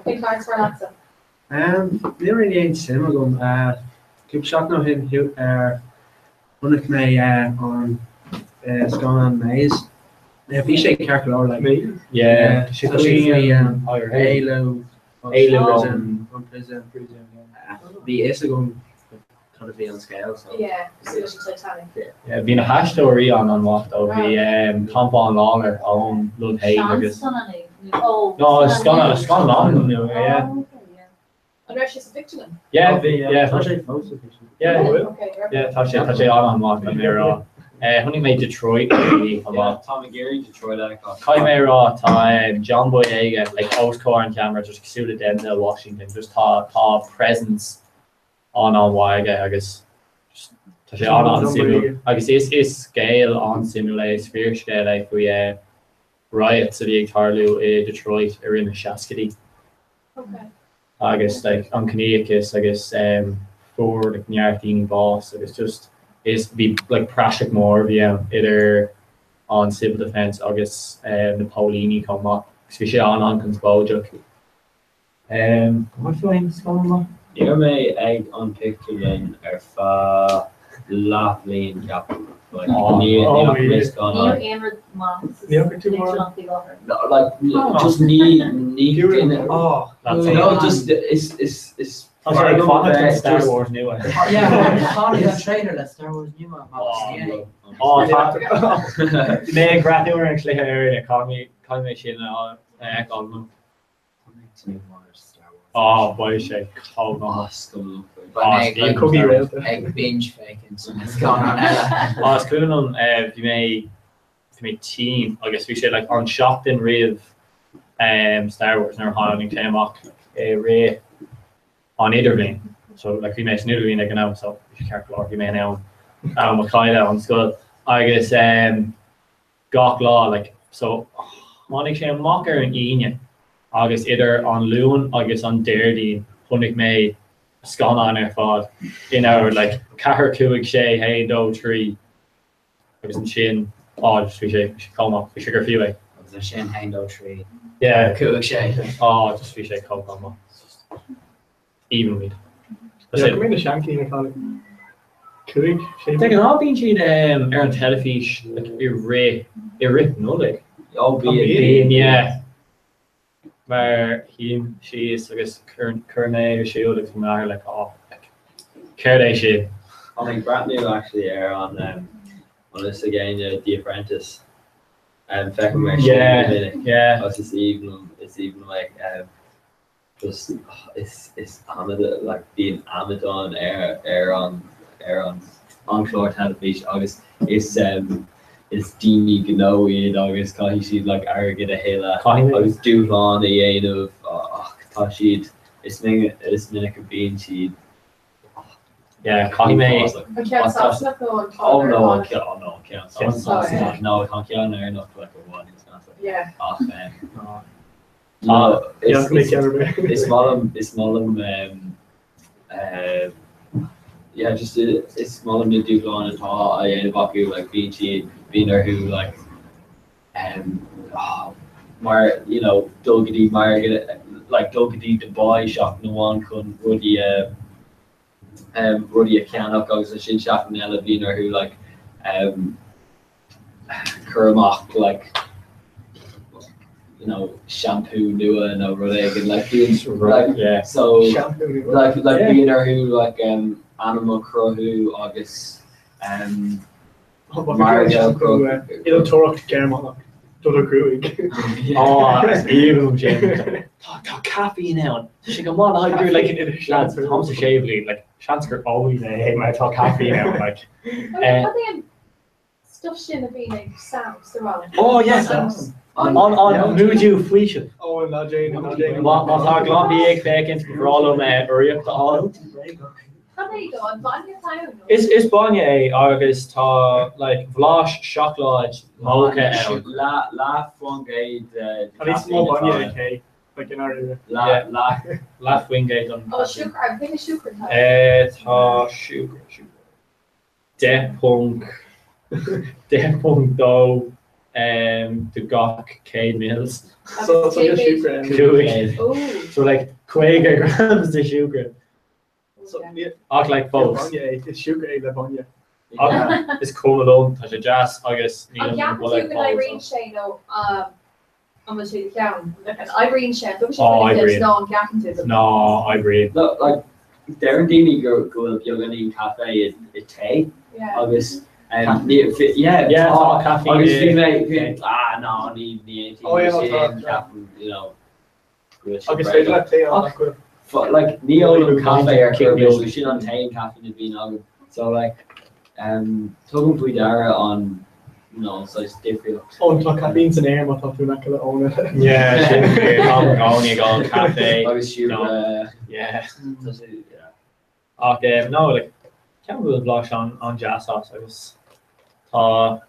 Cén clár is fearr leatsa? Níl really aon suim agam. Cúpla seachtain ó shin chonaic mé an scannán Maze. Bhí sé ceart go leor like. Maze? Yeah. Tá sé faoi éalú Éalú ón prison. Bhí fhios agam cad a bhí an scéal so. Yeah, cosúil leis an Titanic. Yeah, bhí na haisteoirí an an-mhaith though. Bhí Tom Bán Lawlor ón Love Hate agus. Seanscannán é? Ó, No, scannán, scannán nua, yeah. An raibh sé sa phictiúrlann? Yeah, bhí, yeah. Tá sé fós sa phictiúrlann. Yeah, Okay, right. yeah, tá sé, tá sé an an-mhaith, caithfidh mé a rá. Chonaic mé Detroit chomh maith. Táim ag iarraidh Detroit a fheiceáil. Caithfidh mé a rá, tá John Boyega, like, os comhair an cheamara, just cosúil le Denzel Washington, just tá, tá presence an-an-mhaith aige agus just tá sé an-an-suimiúil. Agus is, is scéal an-suimiúil é, is fíorscéal é faoi riots a bhí ag tarlú i Detroit i rith na seascaidí. Okay. Agus like an ciníochas agus fuair like neart daoine bás agus just is bhí like praiseach mór a bhí ann idir an civil defence agus na póilíní chomh maith agus bhí sé an-an-conspóideach. An bhfuil tú aon scannán maith? Ní raibh mé ag an pictiúrlann ar feadh leathbhliain ceapaim. Like ní fhaca mé scannán. Níl aon rud maith sa pictiúrlann faoi láthair. No, like just ní ní duine oh no just is is is Tá sé ag fanacht don Star Wars nua. Yeah, tháinig an trailer le Star Wars nua amach. Ó tá mé ag breathnú ar an chluiche ar caithfidh mé sin a fheiceáil. Á, beidh sé chomh maith. Ag binge féachaint na scannán eile. Á, is cuimhin liom, bhí mé, bhí mé tinn agus bhí sé like an seachtain roimh Star Wars nuair a tháinig sé amach i rith an idirbhliain. So like bhí mé san idirbhliain ag an am so bhí sé ceart go leor, bhí mé in ann am a chailleadh ón scoil agus gach lá like so tháinig sé amach ar an Aoine agus idir an Luan agus an Déardaoin chonaic mé scannán ar fad in ord like 4, 5, 6, 1, 2, 3 agus ansin á just bhí sé bhí sé chomh maith bhí sé gur fiú é. Agus ansin 1, 2, 3, Yeah. 5, 6. Á just bhí sé chomh chomh maith. Even with. Ní fhaca mé na seanchinn ar fad. 5, 6 De ghnáth bíonn siad ar an teilifís like i rith i rith Nollaig. Ó bíonn. Bíonn yeah. Mar shuím síos agus chuir mé ar siúl agus bhí m'athair like oh like céard é sin? Tá mé ag breathnú actually ar an an bhfuil fhios ag éinne The Apprentice. Feicim ar sin go minic. Yeah. Agus is aoibhinn liom is aoibhinn liom é. Just is is amadán like bíonn amadán ar ar an ar an an chlár teilifíse agus is um is daoine gnó iad agus caithfidh siad like airgead a thuilleadh Caithfidh agus dúshlán a dhéanamh ach tá siad is minic is minic a bhíonn siad Yeah, caithfidh mé. An ceann Sasanach nó an ceann Oh no, an Éireannach? ceann oh no, an ceann Sasanach. No, tá an ceann Éireannach like i bhfad níos measa. Yeah. Ach um, no, is is is maith liom is maith liom um, uh, yeah, just is maith liom na dúshláin atá á dhéanamh acu, like bíonn siad bíonn orthu like um, oh, mar you know dul go dtí margadh like dul go dtí Dubai seachtain amháin chun rudaí a um, rudaí a cheannach agus ansin seachtain eile bíonn orthu like um, cur amach like you know shampoo nua nó rud éigin like bíonn like yeah. so like like Yeah. bíonn orthu like um, ainm a chruthú agus um, margadh Innealtóireacht Gearmánach do do ghruaig. Á, is aoibhinn liom sin. Tá tá caiféin ann. Tá sé go maith le haghaidh gruaig, like, lads, táim sa séú bliain, like, seans gur ól mé é mar tá caiféin ann, like. Cad é an stuff sin a bhíonn ag Sam sa rang? Oh yes, an an múidiú faoisimh. Ó, ná déan, ná déan. Má má tá Glanbia ag féachaint, ba bhreá liom urraíocht a fháil. Cad é dó, an bainne atá ann? Is is bainne é agus tá like blas seacláid mócha ann. Leath leath faoin gcéad de Tá níos mó caiféin bainne atá ann. aici, like in áirithe. Leath leath. Leath faoin gcéad don Ó, siúcra, an cén siúcra atá ann? Eh tá siúcra siúcra 10.10.2 de gach 100 mils. So so níl siúcra ann. Cúig. Ó. So like 50 grams de siúcra. So níl Ach like níl fós. bainne é, is siúcra é le bainne. Ach is cuma liom, tá sé deas agus An nílim gceapann buille tú go Paul, n-oibríonn so. sé nó an bhfuil sé i do cheann? An oibríonn sé, an dtugann sé Á, faoi oibríonn. nó an gceapann tú go? Ná, oibríonn. No, like, deireann daoine go go bhfuil beagáinín caife i i tae Yeah. agus um, ní, fi, yeah, Yeah, tá, tá caiféin agus i bhí mé, bhí, tae. ah, no, ní, ní aontaím Oh, yeah, leis no, tá, sin, tá. ceapaim, you know, go bhfuil sé Agus féidir bréagach. leat tae ann Ach, nach bhfuil. Fu- like, ní ólaim caife ar chor ar bith, so sin an t-aon caiféin a bhíonn agam. So like, um, tugaim faoi deara an, you know, saghas difríocht. Ó, tá caiféin san aer má tá tú in aice le Eoin. Yeah, sin fíor. Táim i gcónaí ag ól caife. Agus siúcra. Yeah. Tá sé, yeah. Ach no, like, ceapaim go bhfuil blas an-deas as agus tá,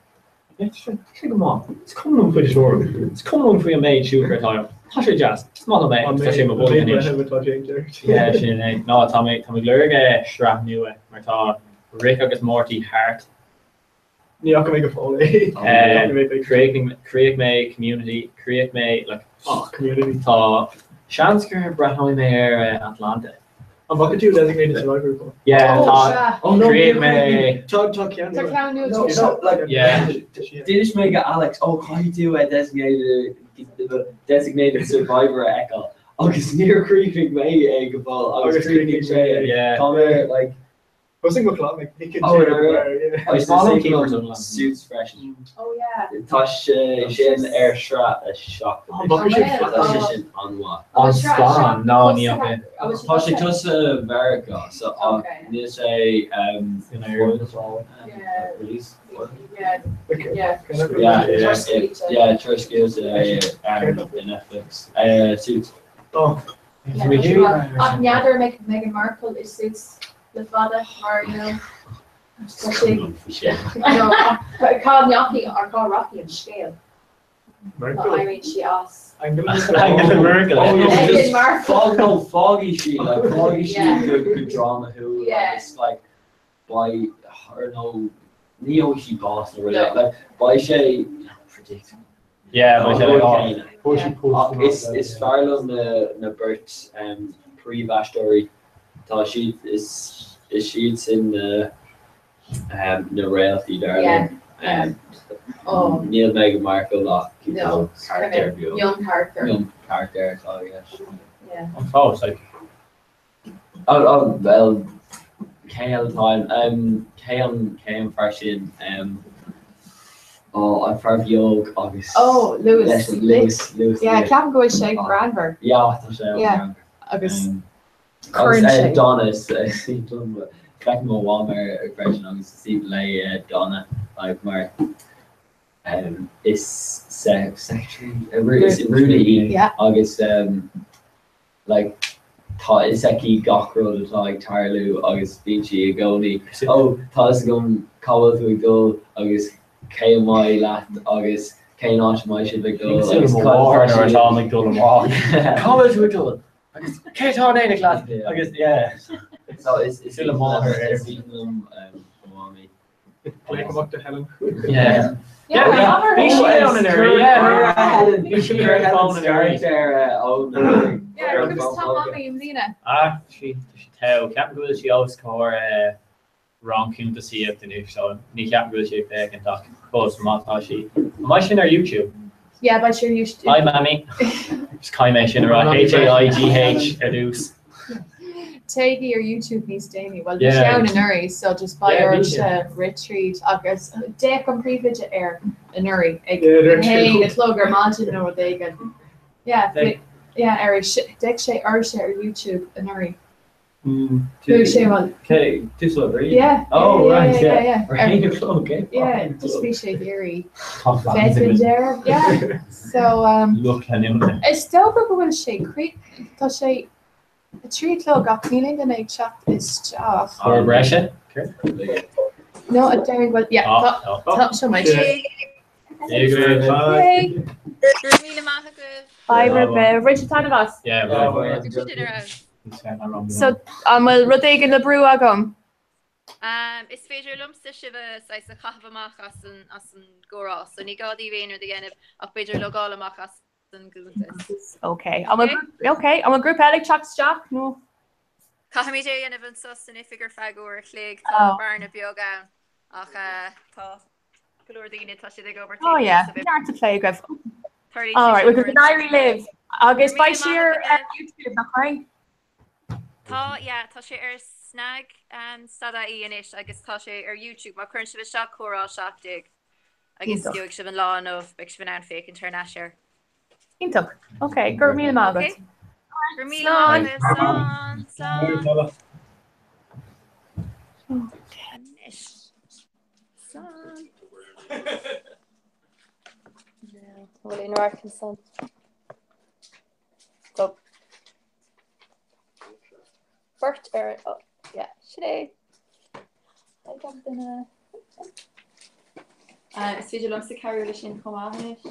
yeah, tá sé, tá sé go maith. Is cuma liom faoi siúcra. Is cuma liom faoi an méid siúcra atá ann. Tá sé deas. Is maith liom é agus tá sé i mo An bholg méid anois. breitheamh atá déanta ort. Yeah, sin é. No, tá mé, tá mé ag lorg sraith nua mar tá Rick agus Morty thart. Ní fhaca mé go fóill é. Chríoch mé Community, chríoch mé like Oh, Community. Tá seans gur breathnóidh mé ar Atlanta. An bhfaca tú Designated Survivor go? Yeah, Oh, tá sea. Oh, no, chríoch mé Tá tá ceann Tá nua. ceann nua No, tar no, like, Yeah. D'inis mé go Alex, oh, caithfidh tú a designated, designated survivor a fheiceáil. Agus níor chríochnaigh mé é go fóill agus Agus chríochnaigh sé é. Yeah. Tá mé, like, Thosaigh mo chlann ag piocadh Oh, deireadh yeah. mar, yeah. Agus Is maith liom is Keeper liom Sunderland. Suits freisin. Oh yeah. Tá sé sin ar sraith a 7. An bhfaca sibh Well, Tá sé oh. sin an-mhaith. An scannán? No, ní fhaca. Tá sé tosaithe i Meiriceá, so ach Okay. níl sé um, In Ireland. Yeah. release. Yeah. Okay. Yeah. Yeah, Yeah. Tar scaoilte. yeah, tar scaoilte um, i Netflix. Uh, Suits. Oh, Yeah, tá sé maith. Ach n'fheadar Meghan Markle i Suits le fada mar you know. Tá sé No, ach cá ndeachaigh ar cá rachaidh an scéal. Tá Merkel. éiríonn sí as. Angela Angela Merkel. Oh, no, Meghan just Markle. fág no, fágfaidh sí, like, fágfaidh sí Yeah. go go drámatúil Yeah. agus like beidh or no ní fhaighidh sí bás nó rud No. like beidh sé predictable. Yeah, beidh sé like, oh, Céanna. Fuair sí post Ach is is fearr liom na na beirt um, príomhaisteoirí. Tá siad is is siad sin na um, na réaltaí dar Yeah, liom. Um, Oh. Níl Meghan Markle ach you No, know, carachtar beag. Young character. Young character atá i gceist. Yeah. An fós, like, Oh, oh, well, cé eile atá ann? Um, cé an cé an fear sin? Um, oh, an fear beag agus Oh, Louis. leis an Louis Louis Yeah, Louis. ceapaim go bhfuil sé greannmhar. Yeah, tá sé Yeah. greannmhar. Agus cuireann Agus sé. Donna is feicim mo mham air freisin agus is aoibhinn léi Donna like mar is secretary is rúnaí í agus like tá fhios aici gach rud atá ag tarlú agus bíonn sí i gcónaí oh tá fhios agam cá bhfuil tú ag dul agus cé a mbeidh leat agus cén áit a mbeidh sibh ag dul agus Cosúil le mo mháthair nuair atáim ag dul amach. Cá bhfuil tú ag dul? Agus cé atá in éineacht leat? Agus yeah. So is Cosúil le máthair ar is aoibhinn liom mo mhamaí. Glaoch amach do Helen. Yeah. Yeah, bhí sí ann anuraidh, yeah. Helen, Bhí sí ar an bhfón anuraidh. Yeah, agus tá mamaí i mbliana. Ah, sí, tá sí togha. Ceapaim go bhfuil sí os comhair rang cuntasaíocht anois, so ní cheapaim go bhfuil sí ag féachaint ach fós má tá sí. An mbeidh sin ar YouTube? Yeah, beidh sé ar YouTube. Hi Mammy. Just caithfidh mé sin a rá. H-A-I-G-H ar dtús. Téigí ar YouTube níos déanaí. Bhuel, bhí sé ann anuraidh, so just beidh oraibhse rith tríd agus d'fhéach an príomhoide air anuraidh ag a haon a chlog ar maidin nó rud éigin. Yeah, yeah, ar d'fhéach sé oraibhse ar YouTube anuraidh. Chuaigh sé bhuel. Cé, tú sa bhrí? Yeah. Oh, right, yeah, yeah. Ar haon a chlog, eh? Yeah, just bhí sé ag iarraidh féachaint air. Yeah. So, um, Lucht leanúna. Is dócha go bhfuil sé crí, tá sé 3 a chlog ach níl aon duine ag teacht isteach. Uair breise? No, a déarfainn go bhfuil, yeah, tá, tá, seo muid. Yay. Go raibh míle maith agaibh. Bye, roimh, bhain sibh taitneamh as. Yeah, bye. So, an bhfuil rud éigin le brú agam? Is féidir liomsa sibh a saghas a chaitheamh amach as an as an gcomhrá, so ní gá daoibh aon rud a dhéanamh ach b'fhéidir logáil amach as an gcuntas. Ok. An bhfuil ok, an bhfuil grúpa eile ag teacht isteach nó? Caithfimid é a dhéanamh anseo san oifig ar feadh uair a chloig, tá bearna beag ann ach tá go leor daoine, tá siad ag obair Oh yeah, neart a plé agaibh. All right, well go n-éirí libh agus beidh sé ar YouTube nach mbeidh? Tá, yeah, tá sé ar SnaG stad ie anois agus tá sé ar YouTube má chuireann sibh isteach Comhrá 17 agus gheobhaidh sibh an lá inniu, beidh sibh in ann féachaint thar n-ais air. Iontach. Ok, go raibh míle maith agat. Go raibh míle maith agat. Slán. Slán. Anois. Slán. Bhfuil aon radharc ansan? So. Beirt ar oh, yeah, sin é. Ag gach duine. Is féidir liomsa cabhrú leis sin chomh maith anois.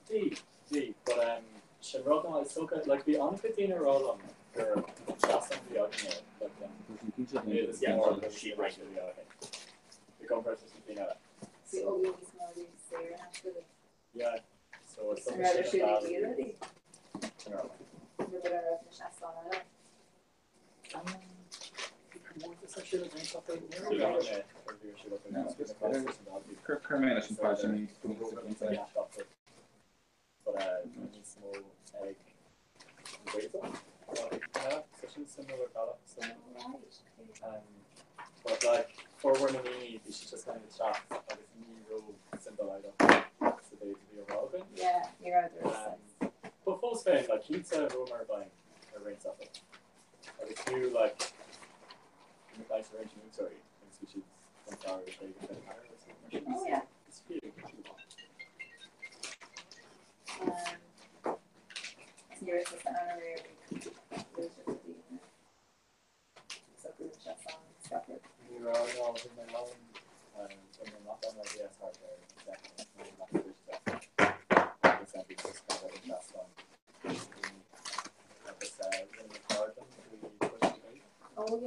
Bhí, bhí, but um, sin rud ná is dócha, like bhí an-chuid daoine ag rá liom gur seasán a bhí againne, like um, is more of a sheep a bhí againn i gcomparáid leis na daoine eile. Yeah, so it's something sin an But fós féin, like, cinnte bhuamar ar roinnt acu. Agus fiú like like roinnt múinteoirí agus bhí siad chun cabhrú le go féin thar agus mar sin. Oh yeah. Is fiú go siad maith. Ní raibh an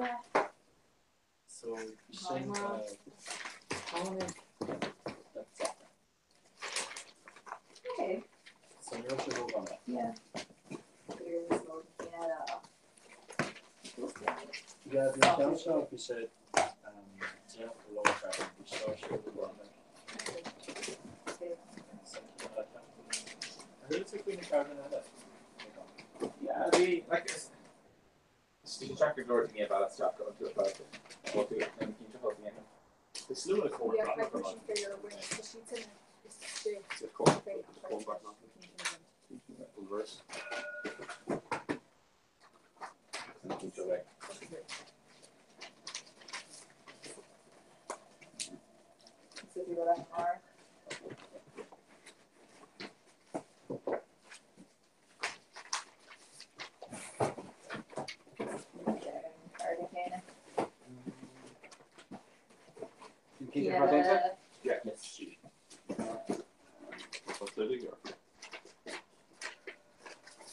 Yeah. So sin tháinig Okay. So ní raibh sé ródhona. Yeah. Yeah, bhí an ceann seo bhí sé déanach go leor freisin, bhí seo sé go leor. Ar chuala tú faoi na ceardlanna eile? Yeah, bhí, like, is Bhí sé deacair go leor daoine a mhealladh isteach iontu ar fad, bhfuil tú in cinnte fós a dhéanamh. Is lú a chomhair Yeah, breathnach caithfidh ar sin figure out where the sheets in is Is it comhair breathnach? Reverse. Cinnte bheidh.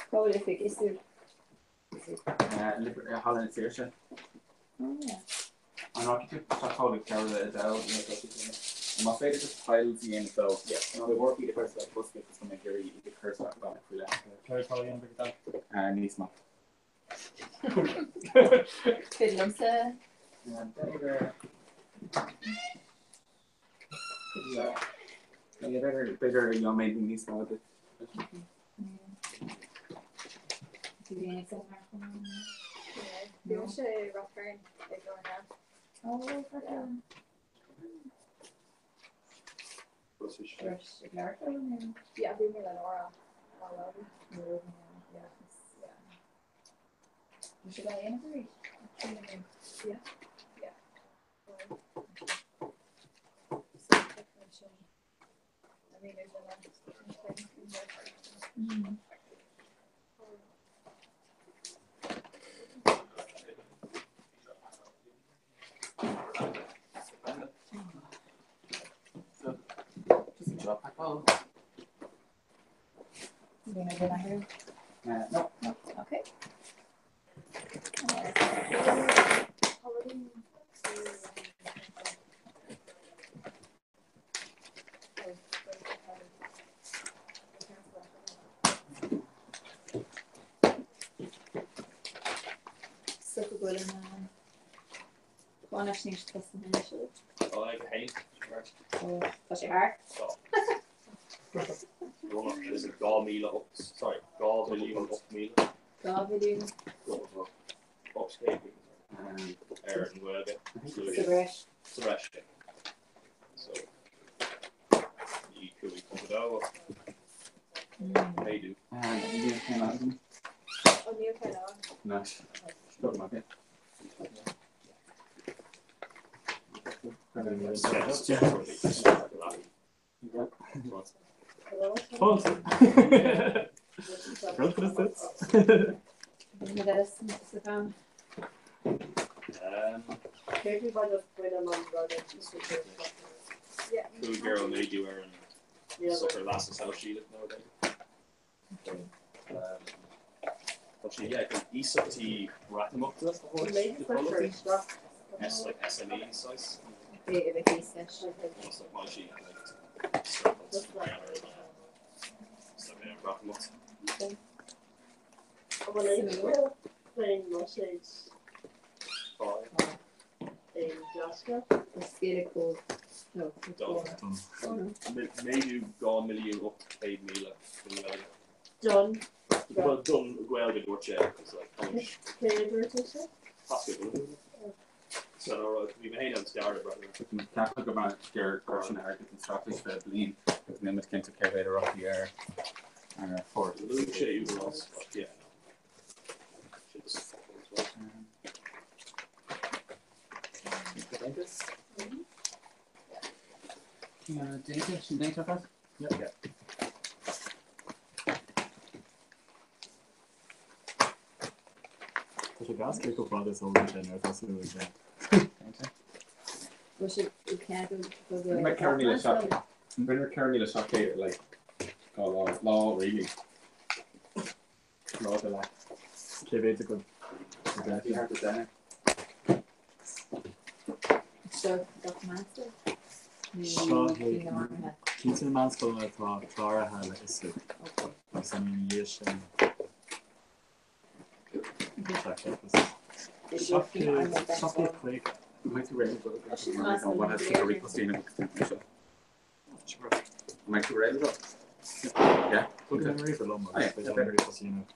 Prolific is tú. Halla na Saoirse. An rachaidh tú tá cáil cearla i dal Má féidir just tiles a dhéanamh dó. Nó the work iad a chur sa bosca is go mbeidh iarraidh iad a chur sa bhanna faoi leith. Céard atá a dhéanamh ag dad? Níos mó. Féidir liomsa. B'fhéidir a mbeidh níos mó duit. Bhí sé Rathfern ag go now. Yeah, bhí mé le Laura. Yeah. Yeah. No. Okay. So go bhfuil an bhainisnéis tosaithe anois. Tá ag féin. Tá sé thar? Is it 2008 sorry 2008,000 2 mhilliún 800 ar an Ghaeilge sa bhreis. Sa bhreis. So ní 5.2 méadú. Níl ceann agam. Ó níl ceann agam. Nice. Go maith. Cúig euro méadú ar an sochar leasa sóisialach nó rud éigin. Tá sé yeah, chun iasachtaí Breatimeachta a thabhairt do chomhlachtaí. S like SME size. Almost like my sheet, like circles so yeah, Breatimeacht. Méadú 2 milliún 800,000 don Ghaeilge. Don. Well, don Ghaeilge dúirt sé it's like how much Cé So no, bhí mé féin an stair Ceapadh go mbeadh gur gur sin airgead an straitéis fé bliain agus níl muid cinnte cé mhéad a rachaidh ar ar fóir. Luaigh sé údarás, but yeah. Déanta sin déanta fad? Yeah. Tá sé gas cé chomh fada is a thógann sé nuair atá súil ag sé. Rinne mé 4700 Rinne mé 4700 like dhá lá lá really. Lá de lá. Cé mhéad a go Bhí thart ar deineadh. Seo gach meánscoil? Seo cinnte na meánscoileanna atá cláraithe le ISLI agus ina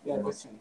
dhiaidh sin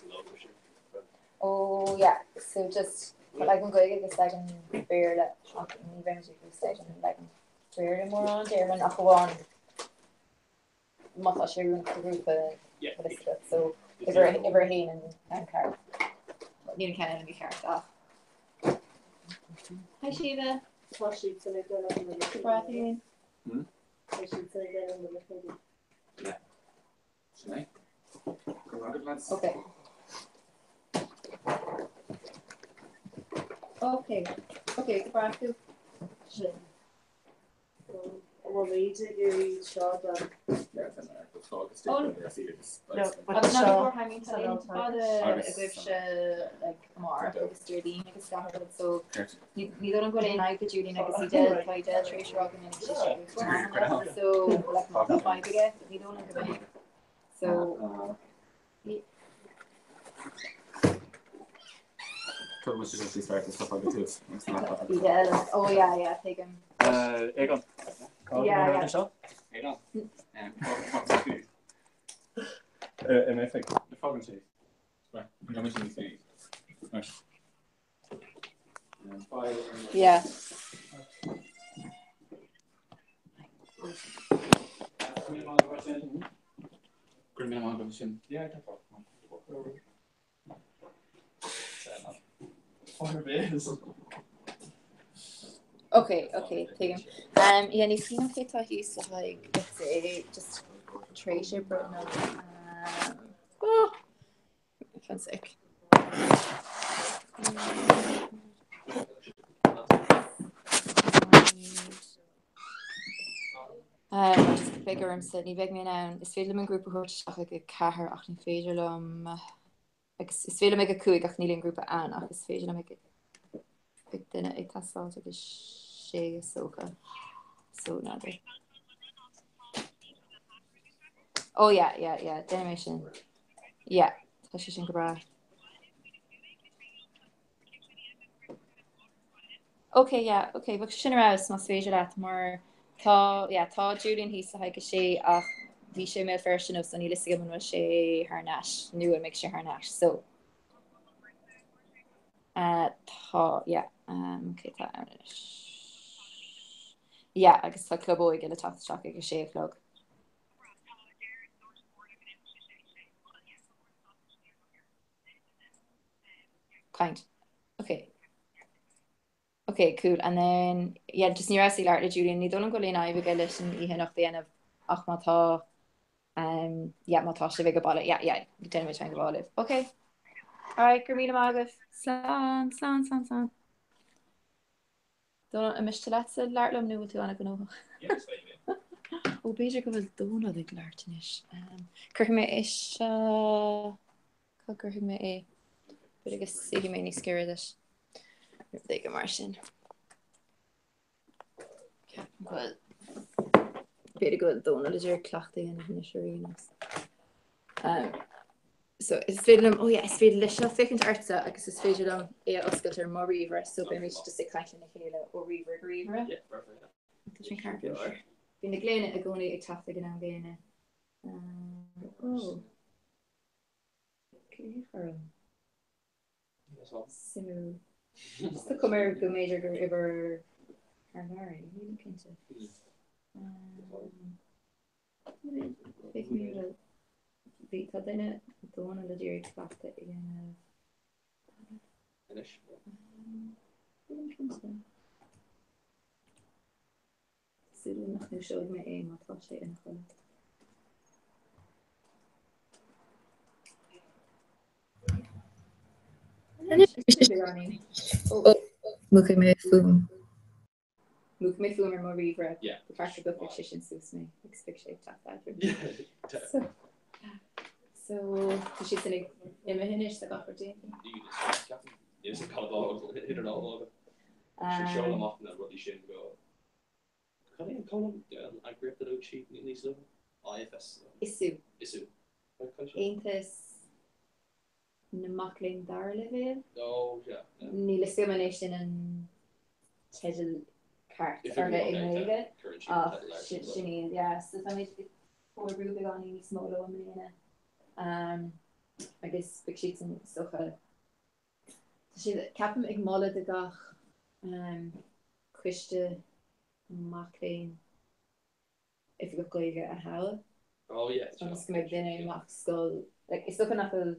750. Oh yeah, so just tá leagan Gaeilge agus leagan Béarla ach ní bheimid ag úsáid an leagan Béarla mórán déarfainn ach amháin má tá sé oiriúnach do ghrúpa Elizabeth, so uimhir uimhir a haon an ceann ceart. Níl an ceann eile mícheart ach. Hi Síle. Tá siad san ag dul na Go breá féin. Tá siad san ag dul na lipéidí. Yeah. Sin é. Go raibh maith agat, lads. Okay. Okay. Okay, go breá tú. Sin. An bhfuil méid ag iarraidh seo don. Agus ná go I mean tá aon fada agaibhse like amárach agus Déardaoin agus gach rud so ní ní dóigh liom go bhfuil aon fhadhb do Julian agus Edel tá Edel tar éis rá go minic sé so like má tá fadhb aige ní dóigh liom go mbeidh so Oh yeah, yeah, tuigim. Egon. Yeah, yeah. Seo? Egon. Yeah. Ok, ok, tuigim. Um, yeah, ní cuimhin liom cé tá thíos le haghaidh let's say, just tar éis oibre nó um, oh, fan sec. Um, just beidh ormsa, ní bheidh mé in ann, is féidir liom an grúpa a thabhairt isteach ag a ceathair ach ní féidir liom agus is féidir liom ag a cúig ach níl aon grúpa ann ach is féidir liom ag ag duine ag teastáil ag a sé is dócha. So n'fheadar. Oh yeah, yeah, yeah, déanfaidh mé sin. Yeah, tá sé sin go breá. Ok, yeah, ok, bheadh sé sin ar fheabhas más féidir leat mar tá, yeah, tá Julian thíos le haghaidh a sé ach bhí sé i mBéal Feirste inniu so níl fhios agam an bhfuil sé thar n-ais nó an mbeidh sé thar n-ais so uh, tá, yeah, um, cé tá ann anois? Yeah, agus tá club óige le teacht isteach ag a sé a chlog. Caint. Ok. Ok, cool. And then, yeah, just ní raibh ag labhairt le Julian, ní dóigh liom go bhfuil aon fhadhb aige leis an oíche anocht a dhéanamh ach má tá, um, yeah, má tá sibh ag baile, yeah, yeah, déanfaidh muid teagmháil libh. Ok. Alright, go raibh míle maith agaibh. Slán, slán, slán, slán. Dónal, an miste leatsa labhairt liom nó bhfuil tú an-ghnóthach? Ó, b'fhéidir go bhfuil Dónal ag labhairt anois. Cuirfidh mé é seo... Cá gcuirfidh mé é? B'fhéidir go suífidh mé níos giorra duit. Rud éigin mar sin. Ceapaim go bhfuil... B'fhéidir go bhfuil Dónal ag iarraidh cleachtadh a dhéanamh anois ar aon nós. So is féidir liom, oh yeah, is féidir leis seo féachaint ortsa agus is féidir liom é a oscailt ar mo ríomhaire so beimid just ag caint lena chéile ó ríomhaire go ríomhaire. Yeah, perfect. Tá sin ceart go leor. Bhí na glaonna i gcónaí ag teacht ag an am gcéanna. Um, oh. Cé chuir Suimiúil. Just tá cuma air go mb'fhéidir gur uimhir thar lear é, nílim cinnte. Um, Bhí bhí tá duine Dónal a d'iarraidh cleachtadh a dhéanamh. Anois. Súil nach ndúiseoidh mé é má tá sé ina chodladh. Múchfaidh mé fuaim. Múchfaidh mé fuaim ar mo ríomhaire. Ba cheart go bpiocfadh sé sin suas mé agus beidh sé ag teacht eadrainn. So tá siad sin ag imithe anois tá gach rud déanta. Seol amach na rudaí sin go Cad é an comhlacht an eagraíocht a luaigh sí níos luaithe? IFS? ISU. ISU. Aontas na Mac Léinn Dara Leibhéal. Oh, yeah. Níl a fhios agam an é sin an teideal ceart orthu i nGaeilge ach sin iad, yeah. So táimid ag comhoibriú beagáinín níos mó leo i mbliana agus beidh siadsan is dócha Tá siad, ceapaim, ag moladh do gach coiste mac léinn oifigeach Gaeilge a thoghadh. Oh yeah. Ionas go mbeidh duine i ngach scoil, like, is dócha nach bhfuil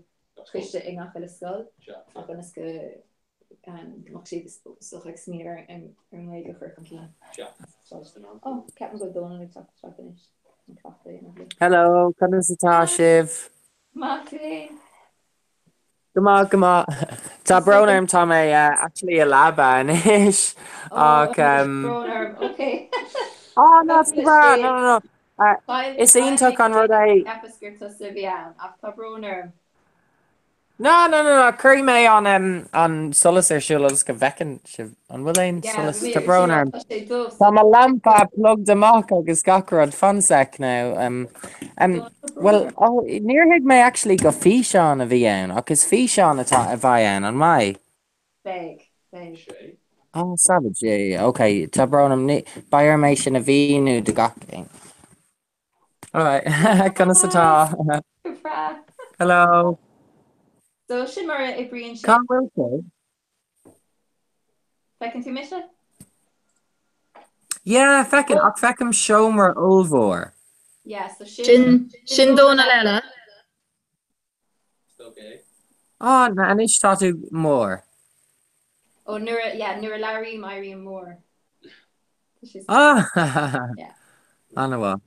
coiste i ngach uile scoil, ach ionas go mbeadh siad is dócha ag smaoineamh ar an nGaeilge a chur chun cinn. Oh, ceapaim go bhfuil Dónal ag teacht isteach anois. An cleachtadh a dhéanamh linn. Hello, conas atá sibh? Maith féin. Go maith, go maith. Tá brón orm, tá mé actually i leaba anois ach um, Brón orm, ok. Oh, no, it's breá, no, no, no. Uh, is iontach an rud é. Cheapas gur tusa a bhí ann, ach tá brón orm. No, no, no, no, cuirfidh mé an, um, an solas ar siúl agus go bhfeiceann sibh. An bhfuil aon solas? Tá brón orm. Tá sé dubh. Tá mo lampa plugged amach agus gach rud. Fan sec now. Um, um, well, oh, níor thuig mé actually gur físeán a bhí ann, ach is físeán atá a bheidh ann, an mbeidh? Beidh, beidh. Oh, savage, yeah, yeah, okay, tá brón orm, ní, beidh orm é sin a mhíniú do gach éinne. Alright, conas atá? Go breá. Hello. So sin mar a oibríonn sé. Cá bhfuil tú? Feiceann tú mise? Yeah, feicim, ach feicim seomra ollmhór. Yeah, so sin Sin sin Dónal eile. Á, na, anois tá tú mór. Ó, nuair a, yeah, nuair a labhraím, éirím mór. Tá sé- Ah, Yeah. An-mhaith.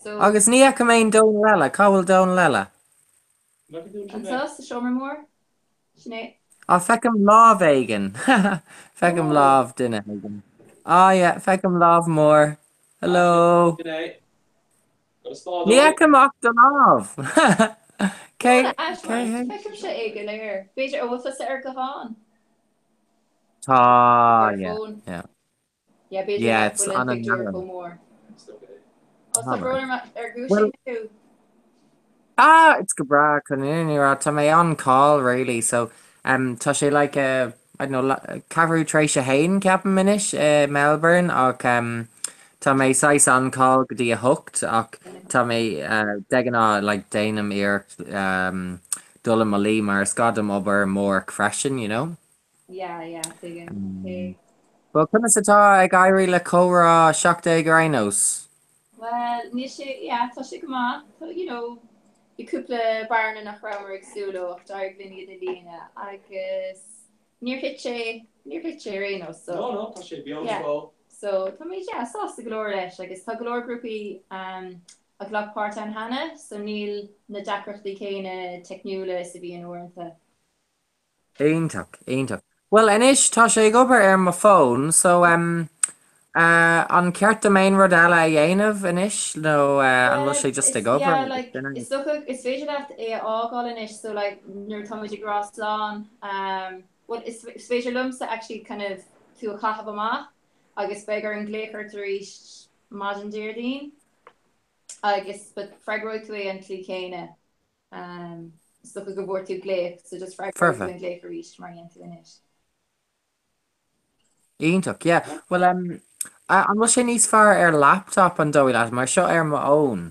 So, Agus ní fheicim aon Dónal eile, cá bhfuil Dónal eile? Anseo sa seomra mór? Sin é. Á, feicim lámh éigin. Feicim Oh. lámh duine éigin. Á, yeah, feicim lámh mór. Hello. Sin é. Ní fheicim ach do lámh. Cé, Tá cé hé? Feicimse é go léir. B'fhéidir, an bhfuil tusa ar ghuthán? Tá, Ar yeah, fón? yeah. Yeah, b'fhéidir Yeah, nach it's bhfuil an an pictiúr an chomh mór. Ó, Tá tá brón orm ar Well, dhúisigh tú. Ah, it's go breá chun an fhírinne a rá, tá mé on call really, so um, tá sé like uh, I don't know, ceathrú tar éis a haon ceapaim anois i Melbourne ach um, tá mé saghas on call go dtí a hocht ach tá mé uh, de ghnáth like déanaim iarracht um, dul i mo luí mar is gá dom obair amárach freisin, you know. Yeah, yeah, tuigim. Okay. Well, conas atá ag éirí le comhrá 17 ar aon nós? Well, níl sé, yeah, tá sé go maith. Tá, you know, bhí cúpla bearna nach rabhamar ag súil leo ach d'éirigh linn iad a líonadh agus níor thit sé, níor thit sé ar aon nós, so. No, no, tá sé beo Yeah. go fóill. So táimid, yeah, sásta go leor leis agus tá go leor grúpaí um, a ghlac páirt ann cheana, so níl na deacrachtaí céanna teicniúla is a bhíonn uaireanta. Iontach, iontach. Bhuel anois tá sé ag obair ar mo fón so em eh an ceart dom aon rud eile a dhéanamh anois nó eh an bhfuil sé just ag obair Yeah, agus like, sin é? is dócha is féidir leat é a fhágáil anois so like nuair atá muid ag rá slán um, well is, is féidir liomsa actually kind of tú a chaitheamh amach agus beidh orainn glaoch ort arís maidin Déardaoin agus but freagróidh tú é an tslí chéanna. Is dócha go bhfuair tú glaoch, so just freagróidh tú Perfect. an glaoch arís mar a dhéan tú anois. Iontach, yeah. Well, um, an bhfuil sé níos fearr ar laptop an dóigh leat, mar seo ar mo fhón?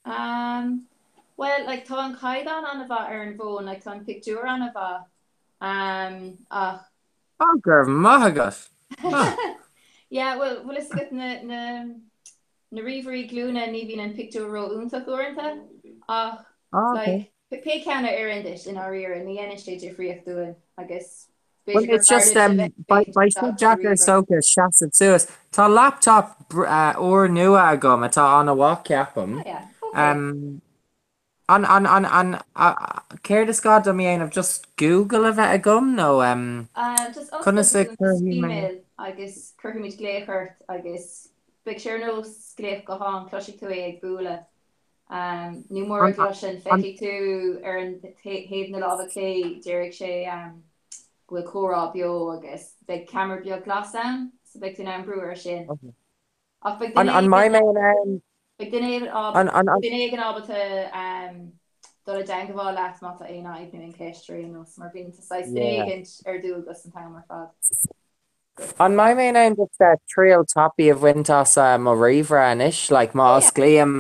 Um, well, like, tá an caighdeán an-mhaith ar an bhfón, like, tá an pictiúr an-mhaith, um, ach. Oh, go raibh maith agat! Huh. Yeah, well, bhfuil fhios agat na, na. Na ríomhairí glúine ní bhíonn an pictiúr ró-iontach uaireanta ach Ah, okay. like pé ceann a oireann duit i ndáiríre ní dhéanann sé difríocht dúinn agus Well, b'fhéidir gur it's fearr just duit a um, bheith beidh ag beidh sé isteach sa deacair ríomhaire. sócha seasamh suas. Tá laptop br- uh, úrnua agam atá an-mhaith ceapaim. Ah yeah, okay. Um, An, an, an, an, a, céard is gá dom a dhéanamh? Just Google a bheith agam nó um, Just oscail conas do a chuntas chuirfidh mé? Gmail agus cuirfimid glaoch ort agus beidh sé ar nós glaoch gutháin, cloisfidh tú é ag bualadh. Nó mura An, gcloiseann, an, feicfidh tú ar an thaobh na láimhe clé, déarfaidh sé go bhfuil comhrá beo agus beidh ceamara beag glas ann, so beidh tú in ann brú air sin. okay. Ach beidh An, duine an mbeidh éigin mé in ann, Beidh duine éigin an, an, an, duine éigin ábalta dul i dteangmháil leat má tá aon fhadhb nó aon cheist ar aon nós, mar bíonn saghas duine yeah. éigin ar dualgas an t-am ar fad. An mbeidh mé in ann just uh, triail tapaidh a bhaint as uh, mo ríomhaire anois, like má Yeah. osclaím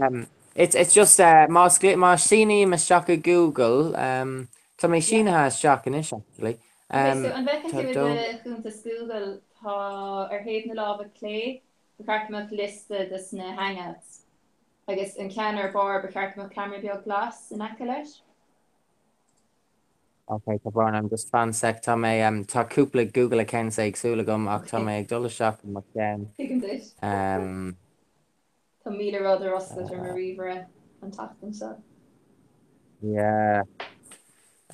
um, it's, it's just uh, má osclaím, má síním isteach i Google, um, tá mé Yeah. sínithe isteach anois actually. Okay, Um, so an bhfeiceann tá tú i dó do chuntas Google tá ar thaobh na láimhe clé Ba cheart go mbeadh liosta des na Hangouts agus an ceann ar barr ba cheart go mbeadh ceamara beag glas in aice leis. Ok, tá brón orm, just fan sec, tá mé, um, tá cúpla Google accounts éagsúil agam ach tá mé ag dul isteach i mo cheann. Tuigim duit. Um, Tá 1000 rud ar oscailt ar mo ríomhaire an tseachtain seo. yeah.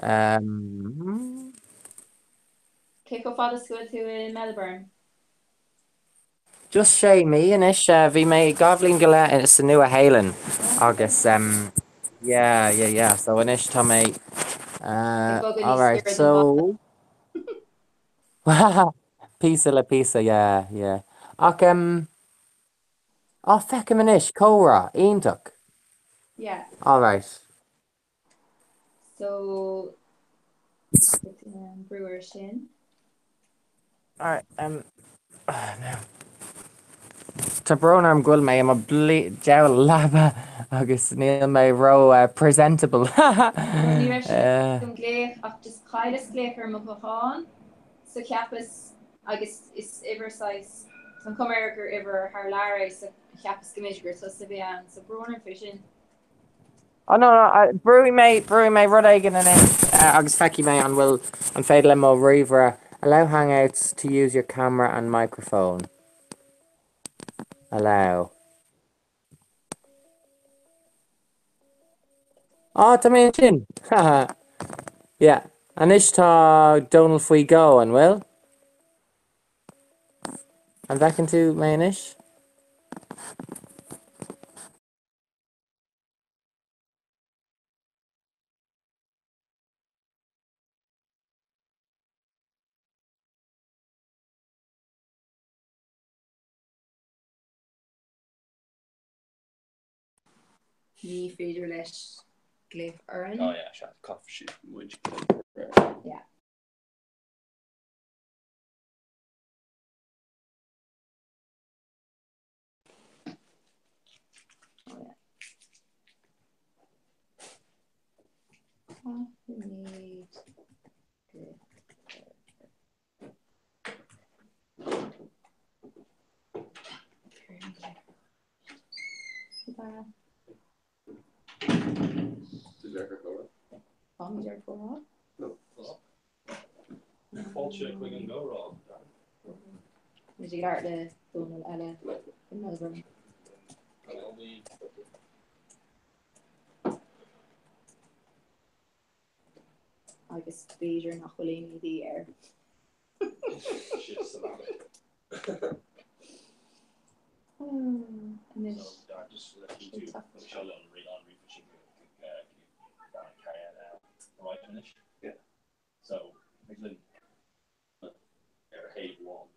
Um, Cé chomh fada is go bhfuil tú i Melbourne? Just sé mí anois. Bhí mé 2 bhliain go leith sa Nua Shéalainn agus yeah, yeah, yeah, so anois tá mé Ag bogadh níos alright, gaire don so bhaile. píosa le píosa, yeah, yeah. Ach em, á feicim anois, comhrá, iontach. Yeah. Alright. So brú air sin. Alright, um, oh, no. Tá brón orm go bhfuil mé i mo diabhal leaba agus níl mé ró uh, presentable. Ní raibh sé Uh, agam glaoch ach just chailleas glaoch ar mo ghuthán so cheapas agus is uimhir saghas tá an chuma air gur uimhir thar lear é so cheapas go mb'fhéidir gur tusa a bhí ann so brón orm fé sin. Oh no, no, brúfaidh mé, brúfaidh mé rud éigin anois agus feicfidh mé an bhfuil, an féidir le mo ríomhaire Allow Hangouts to use your camera and microphone. Allow. Á, tá mé ansin! Haha. Yeah. Anois tá Dónal faoi dhó, an bhfuil? An bhfeiceann tú mé anois? Ní féidir leis glaoch orainn. Oh yeah, sea, caithfidh siad muid. Yeah. Fáilte chuig an gcomhrá. Muid ag labhairt le Dónal eile i Melbourne. Agus b'fhéidir nach bhfuil aon éadaí air. Anois. So, ar thaobh amháin,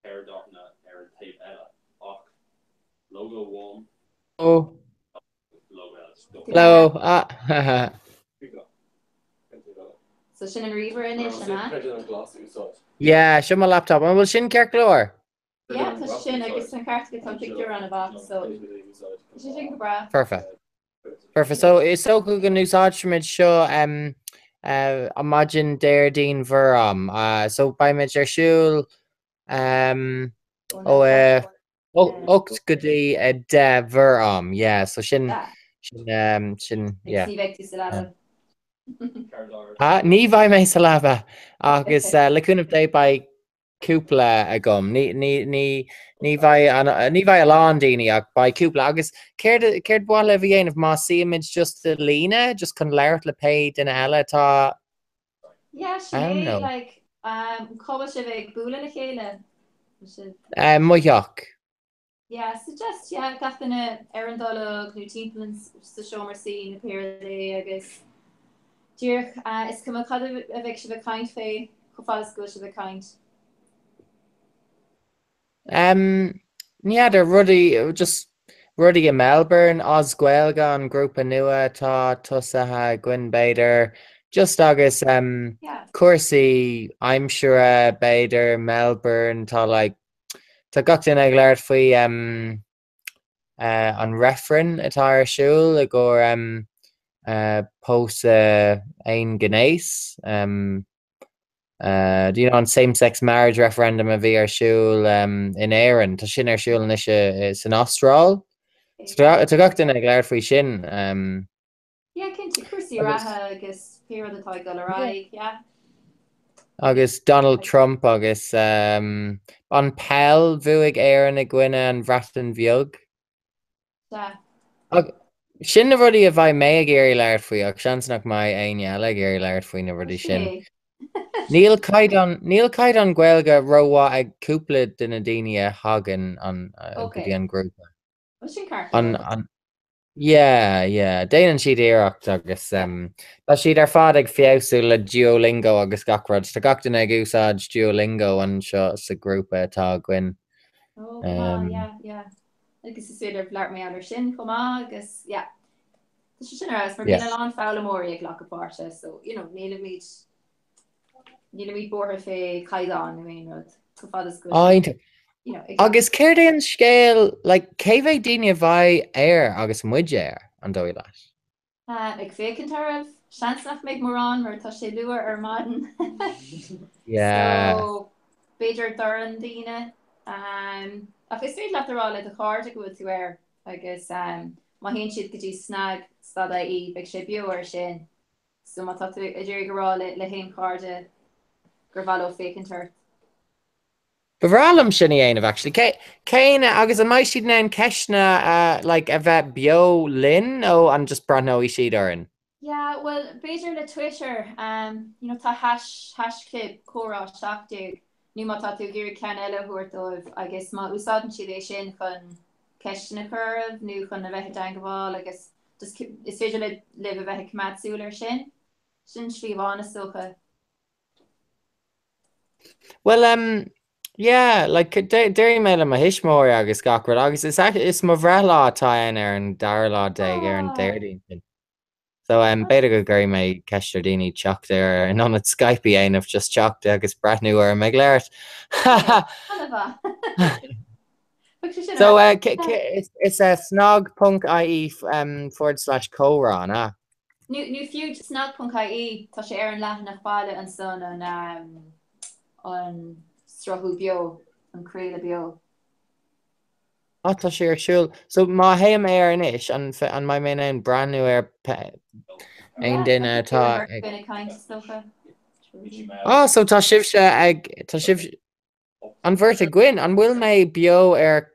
ceithre dathanna ar an taobh eile, ach lógó amháin Oh. lógó eile. Hello. Ah. So sin an ríomhaire anois, an ea? Yeah, seo mo laptop. An bhfuil sin ceart go leor? Yeah, tá sin agus an ceart agat tá an pictiúr an-mhaith, so tá sé sin go breá. Foirfe. Foirfe. So is dócha go n-úsáidfimid seo um, uh, an maidin Déardaoin bhur am. Uh, so beimid ar siúl um, ó uh, 8 go dtí 10 bhur am, yeah, so sin, sin, um, sin, yeah. Ní bheidh tú sa leaba. Ha, ní bheidh mé sa leaba agus uh, le cúnamh Dé beidh cúpla agam. Ní, ní, ní, ní bheidh an, ní bheidh a lán daoine ach beidh cúpla agus céard, céard ba mhaith libh a dhéanamh má suímid just i líne just chun labhairt le pé duine eile atá Yeah, sin ann é, nó? like, um, cá bhfuil sibh ag bualadh le chéile? Bhfuil sibh? Uh, mo theach. Yeah, so just, yeah, gach duine ar an dtolg nó timpeall an, sa seomra suí nó pé rud é agus díreach, uh, is cuma cad a bheidh sibh ag caint fé, chomh fada is go bhfuil sibh ag caint. Um, ní fheadar, rudaí, just rudaí i Melbourne, OzGaeilge, an grúpa nua atá tosaithe againn b'fhéidir, just agus um, Yeah. cúrsaí aimsire b'fhéidir, Melbourne, tá like, tá gach duine ag labhairt faoi um, uh, an reifreann atá ar siúl i gcomhair um, uh, pósadh aon ghnéas. Um, uh, do you know an same-sex marriage referendum a bhí ar siúl um, in Éirinn, tá sin ar siúl anois uh, san Astráil. So tá tá gach duine ag labhairt faoi sin. Um, Yeah, cinnte, cúrsaí reatha agus pé rud atá ag dul ar aghaidh, yeah. Agus Donald Trump agus um, an peil bhuaigh Éirinn i gcoinne an Bhreatain Bheag. Sea. Ach sin na rudaí a bheidh mé ag iarraidh labhairt faoi ach seans nach mbeidh éinne eile ag iarraidh labhairt faoi na rudaí sin. Níl caighdeán níl caighdeán Gaeilge rómhaith ag cúpla de na daoine a thagann an go dtí an grúpa. Bhuel sin ceart. An an Yeah, yeah. Déanann siad iarracht agus tá siad ar fad ag feabhsú le Duolingo agus gach rud. Tá gach duine ag úsáid Duolingo anseo sa ghrúpa atá againn. Oh, go maith, yeah, yeah. Agus is féidir labhairt mar gheall air sin chomh maith agus, yeah. Tá sé sin ar fheabhas mar bíonn a lán foghlaimeoirí ag glacadh páirte so, you know, nílimid Nílimid buartha fé chaighdeán nó aon rud, chomh fada is go bhfuil siad, you know, ag. Agus céard é an scéal, like, cé mhéad daoine a bheidh air agus muid air, an dóigh leat? Ag féachaint oraibh, seans nach mbeidh mórán mar tá sé luath ar maidin. Yeah. So, b'fhéidir dornán daoine. Ach is féidir leat a rá le do chairde go bhfuil tú air agus má théann siad go dtí snag stad ie beidh sé beo air sin. So má tá tú ag iarraidh a rá le haon chairde gur mhaith leo féachaint ort. Ba bhreá liom sin a dhéanamh actually. Cé, cén, agus an mbeidh siad in ann ceisteanna a, like, a bheith beo linn nó an just breathnóidh siad orainn? Yeah, bhuel, b'fhéidir le Twitter, um, you know, tá hash, haischlib comhrá 17 nó má tá tú ag iarraidh ceann eile a thabhairt dóibh agus má úsáideann siad é sin chun ceisteanna a chur oraibh nó chun a bheith i dteangmháil agus Just is féidir libh a bheith ag coimeád súil air sin. Sin slí amháin is dócha. Well um yeah like déarfaidh mé le mo thuismitheoirí agus gach rud agus is is mo bhreithlá atá ann ar an dara lá déag ar an Déardaoin sin. So um b'fhéidir go gcuirfidh mé ceist ar daoine teacht ar in ionad Skype a dhéanamh just teacht agus breathnú orm ag labhairt. An-mhaith. So is é snag ponc ie forward slash comhrá, an ea? Nó fiú snag ponc ie, tá sé ar an leathanach baile ansan an an sruthú beo, an craoladh beo. Ah, tá sé ar siúl. So má théim air anois, an an mbeidh mé in ann breathnú ar aon duine atá ag caint, is dócha. Ah, so tá sibhse ag tá sibh An bheirt againn, an bhfuil mé beo ar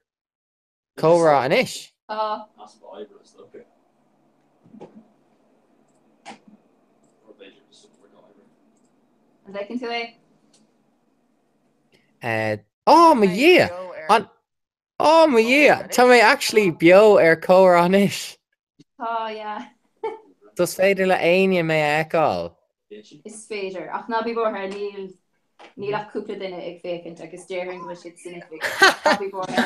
Comhrá anois? Tá. An bhfeiceann tú é? Ó mo Dhia! An Ó mo Dhia! Tá mé actually beo ar Comhrá anois! Tá, yeah. So is féidir le éinne mé a fheiceáil? Is féidir, ach ná bí buartha, níl níl ach cúpla duine ag féachaint agus déarfainn go bhfuil siad san oifig. Ná bí buartha.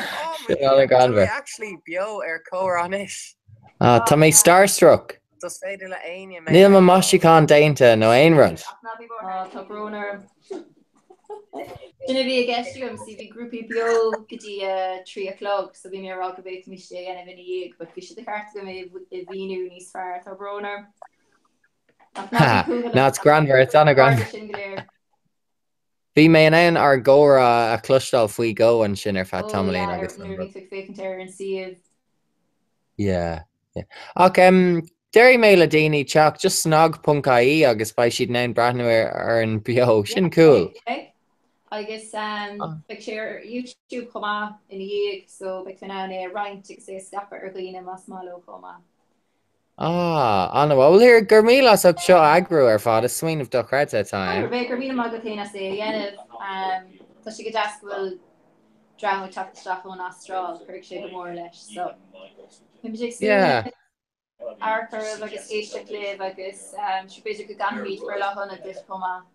Sin an-ghreannmhar. Tá mé actually beo ar Comhrá anois. Ah, tá mé starstruck. Níl mo maisiúchán déanta nó aon rud. Á, tá brón orm. Sin a bhí i gceist agam, see bhí grúpaí beo go dtí a 3 a chlog so bhí mé ag rá go bhféadfaimis é a dhéanamh ina dhiaidh but bhí sé de cheart agam é a mhíniú níos fearr, tá brón orm. Ach ná bí cúthail No, it's greannmhar, it's an-ghreannmhar. sin go léir. Bhí mé in ann ár gcomhrá a chloisteáil faoi dhó ansin ar feadh Oh tamaillín yeah, agus nuair a bhí tú ag féachaint ar an suíomh. Yeah, yeah. Ach em, déarfaidh mé le daoine teacht just snag.ie agus beidh siad in ann breathnú ar orainn beo. Sin cool. Beidh. Agus em, beidh sé ar YouTube chomh maith ina dhiaidh so beidh tú in ann é a roinnt agus é a scaipeadh ar dhaoine más maith leo chomh maith. Ah, an-mhaith. Bhuel, here, go raibh míle as ucht seo a eagrú ar fad, is smaoineamh dochreidte atá ann. Go raibh míle maith agat féin as é a dhéanamh. Tá sé go deas go bhfuil dream ag teacht isteach ón Astráil, cuirfidh sé go mór leis. So, beimid ag súil Yeah. le amharc oraibh agus éisteacht libh agus sure b'fhéidir go gcanfaimid Breithlá Shona duit chomh maith.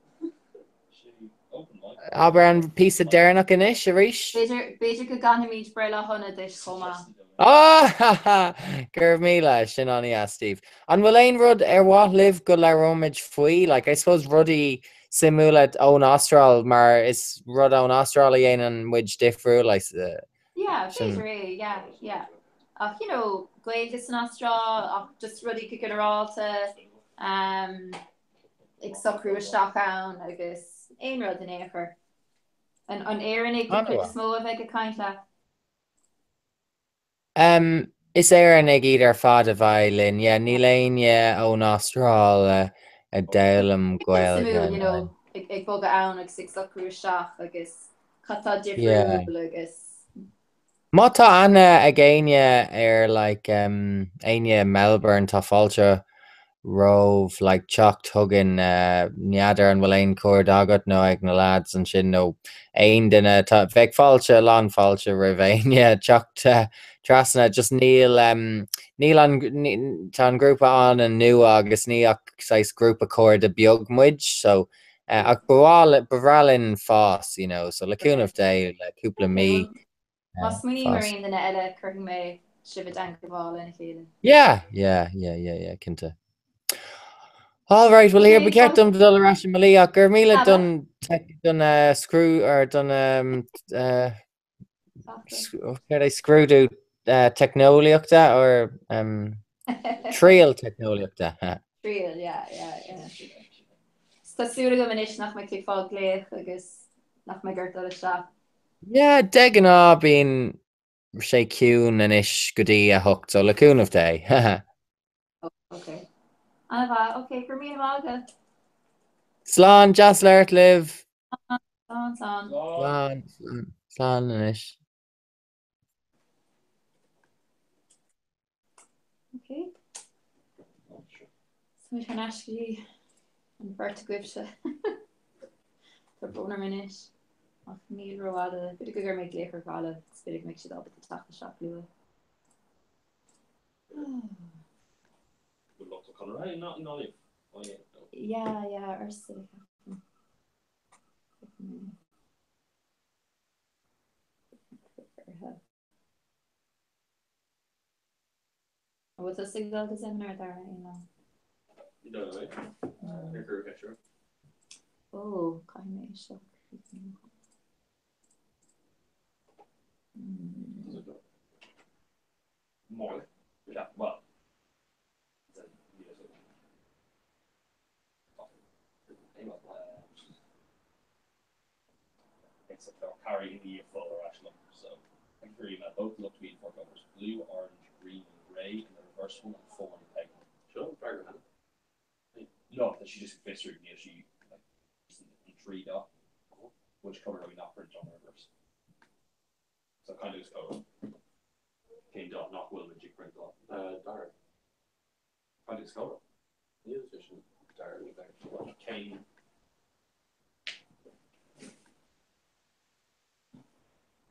Abair an píosa deireanach anois arís. B'fhéidir, b'fhéidir go gcanfaimid Breithlá Shona duit chomh maith. Ah! Go raibh míle, sin an-dheas Steve. An bhfuil aon rud ar mhaith libh go labhróimid faoi? Like, I suppose rudaí suimiúla ón Astráil mar is rud ón Astráil a dhéanann muid difriúil. Like, Yeah, sin. b'fhéidir é, yeah, yeah. Ach, you know, Gaeilge san Astráil, ach just rudaí go ginearálta. Um, ag socrú isteach ann agus aon rud in aon chor. An Éireannaigh an chuid is mó a bheidh ag caint leat? Um, is Éireannaigh iad ar fad a bheidh linn, yeah, níl éinne ón Astráil a d'fhoghlaim Gaeilge. Suimiúil, you know, ag bogadh ann agus ag socrú isteach agus cad tá difriúil agus. Má tá aithne ag éinne ar like éinne i Melbourne tá fáilte romhaibh like teacht chugainn n'fheadar an bhfuil aon cairde agat nó ag na lads ansin nó aon duine tá bheadh fáilte lán fáilte roimh éinne teacht trasna just níl níl an tá an grúpa an-nua agus ní ach saghas grúpa cairde beag muid so ach ba mhaith ba bhreá linn fás you know so le cúnamh Dé le cúpla mí Má smaoiním ar aon duine eile cuirfidh mé sibh i dteangmháil lena chéile. Yeah, yeah, yeah, yeah, yeah, cinnte. All right, well here, ba cheart dom dul ar ais i mo luí ach go raibh míle don don scrú or don céard é scrúdú teicneolaíochta or triail teicneolaíochta. Triail, yeah, yeah, yeah. Tá súil agam anois nach mbeidh tú ag fáil glaoch agus nach mbeidh ort dul isteach. Yeah, de ghnáth bíonn sé ciúin anois go dtí a hocht, so le cúnamh Dé. Ok. An-mhaith, ok, go raibh míle maith agat. Slán, deas labhairt libh. Slán, slán. Slán, slán anois. Ok. So muid thar n-ais go dtí an bheirt agaibhse. Tá brón orm anois. Ach níl rófhada. B'fhéidir go gcuirfidh mé glaoch ar Ghaillimh agus b'fhéidir go mbeidh siad ábalta teacht isteach luath. Good luck to Conor. Hey, not not if. Oh yeah. Yeah, yeah, arsa. An bhfuil tusa ag dul go seimineár Dara aon lá? You don't know, eh? Ar cuireadh ceist orm. Ó, caithfidh mé é seo. Máil. Yeah, well. Except they'll carry in the full ar ais liom, so thank you for your email. Both look to be in four colours, blue, orange, green and grey, and the reverse one and four in peg one. Seo freagra cheana. No, tá sí just ag fiosrú, níl sí like an 3 dot, which colour are we not print on the reverse? So kind of is colour. Cén dath nach bhfuil muid ag priontáil? Dearg. Kind of is colour. Níl sé sin dearg ní bheidh. Cén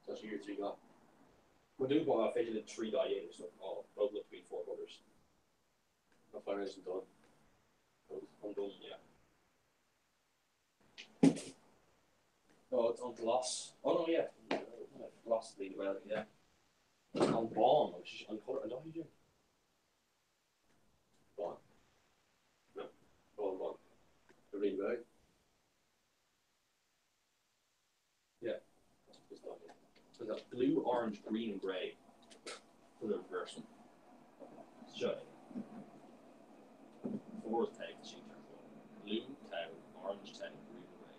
Tá sí ar 3 dhath. Mo dúba féidir le 3 dath a dhéanamh so oh, both look to be in four colours. Tá fire is done. An done, yeah. Oh, it's an glas. Oh no, yeah. Glas the well, yeah. An bán, which is an colour, an dath é Bán. No, bán bán. The ring bag. Yeah. It's not here. So that's blue, orange, green and grey for the reverse one. Seo é. Four tag sheet. Blue, tag, orange, tag, green and grey.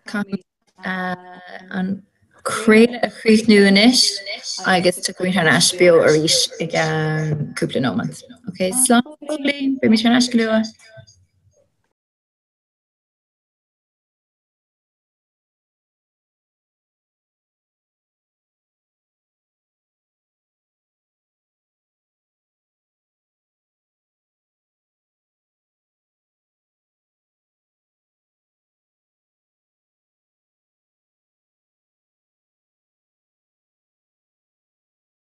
Caithfimid an craoladh a chríochnú anois agus tiocfaimid thar n-ais beo arís i gceann cúpla nóiméad. Ok, slán go fóillín, beimid thar n-ais go luath.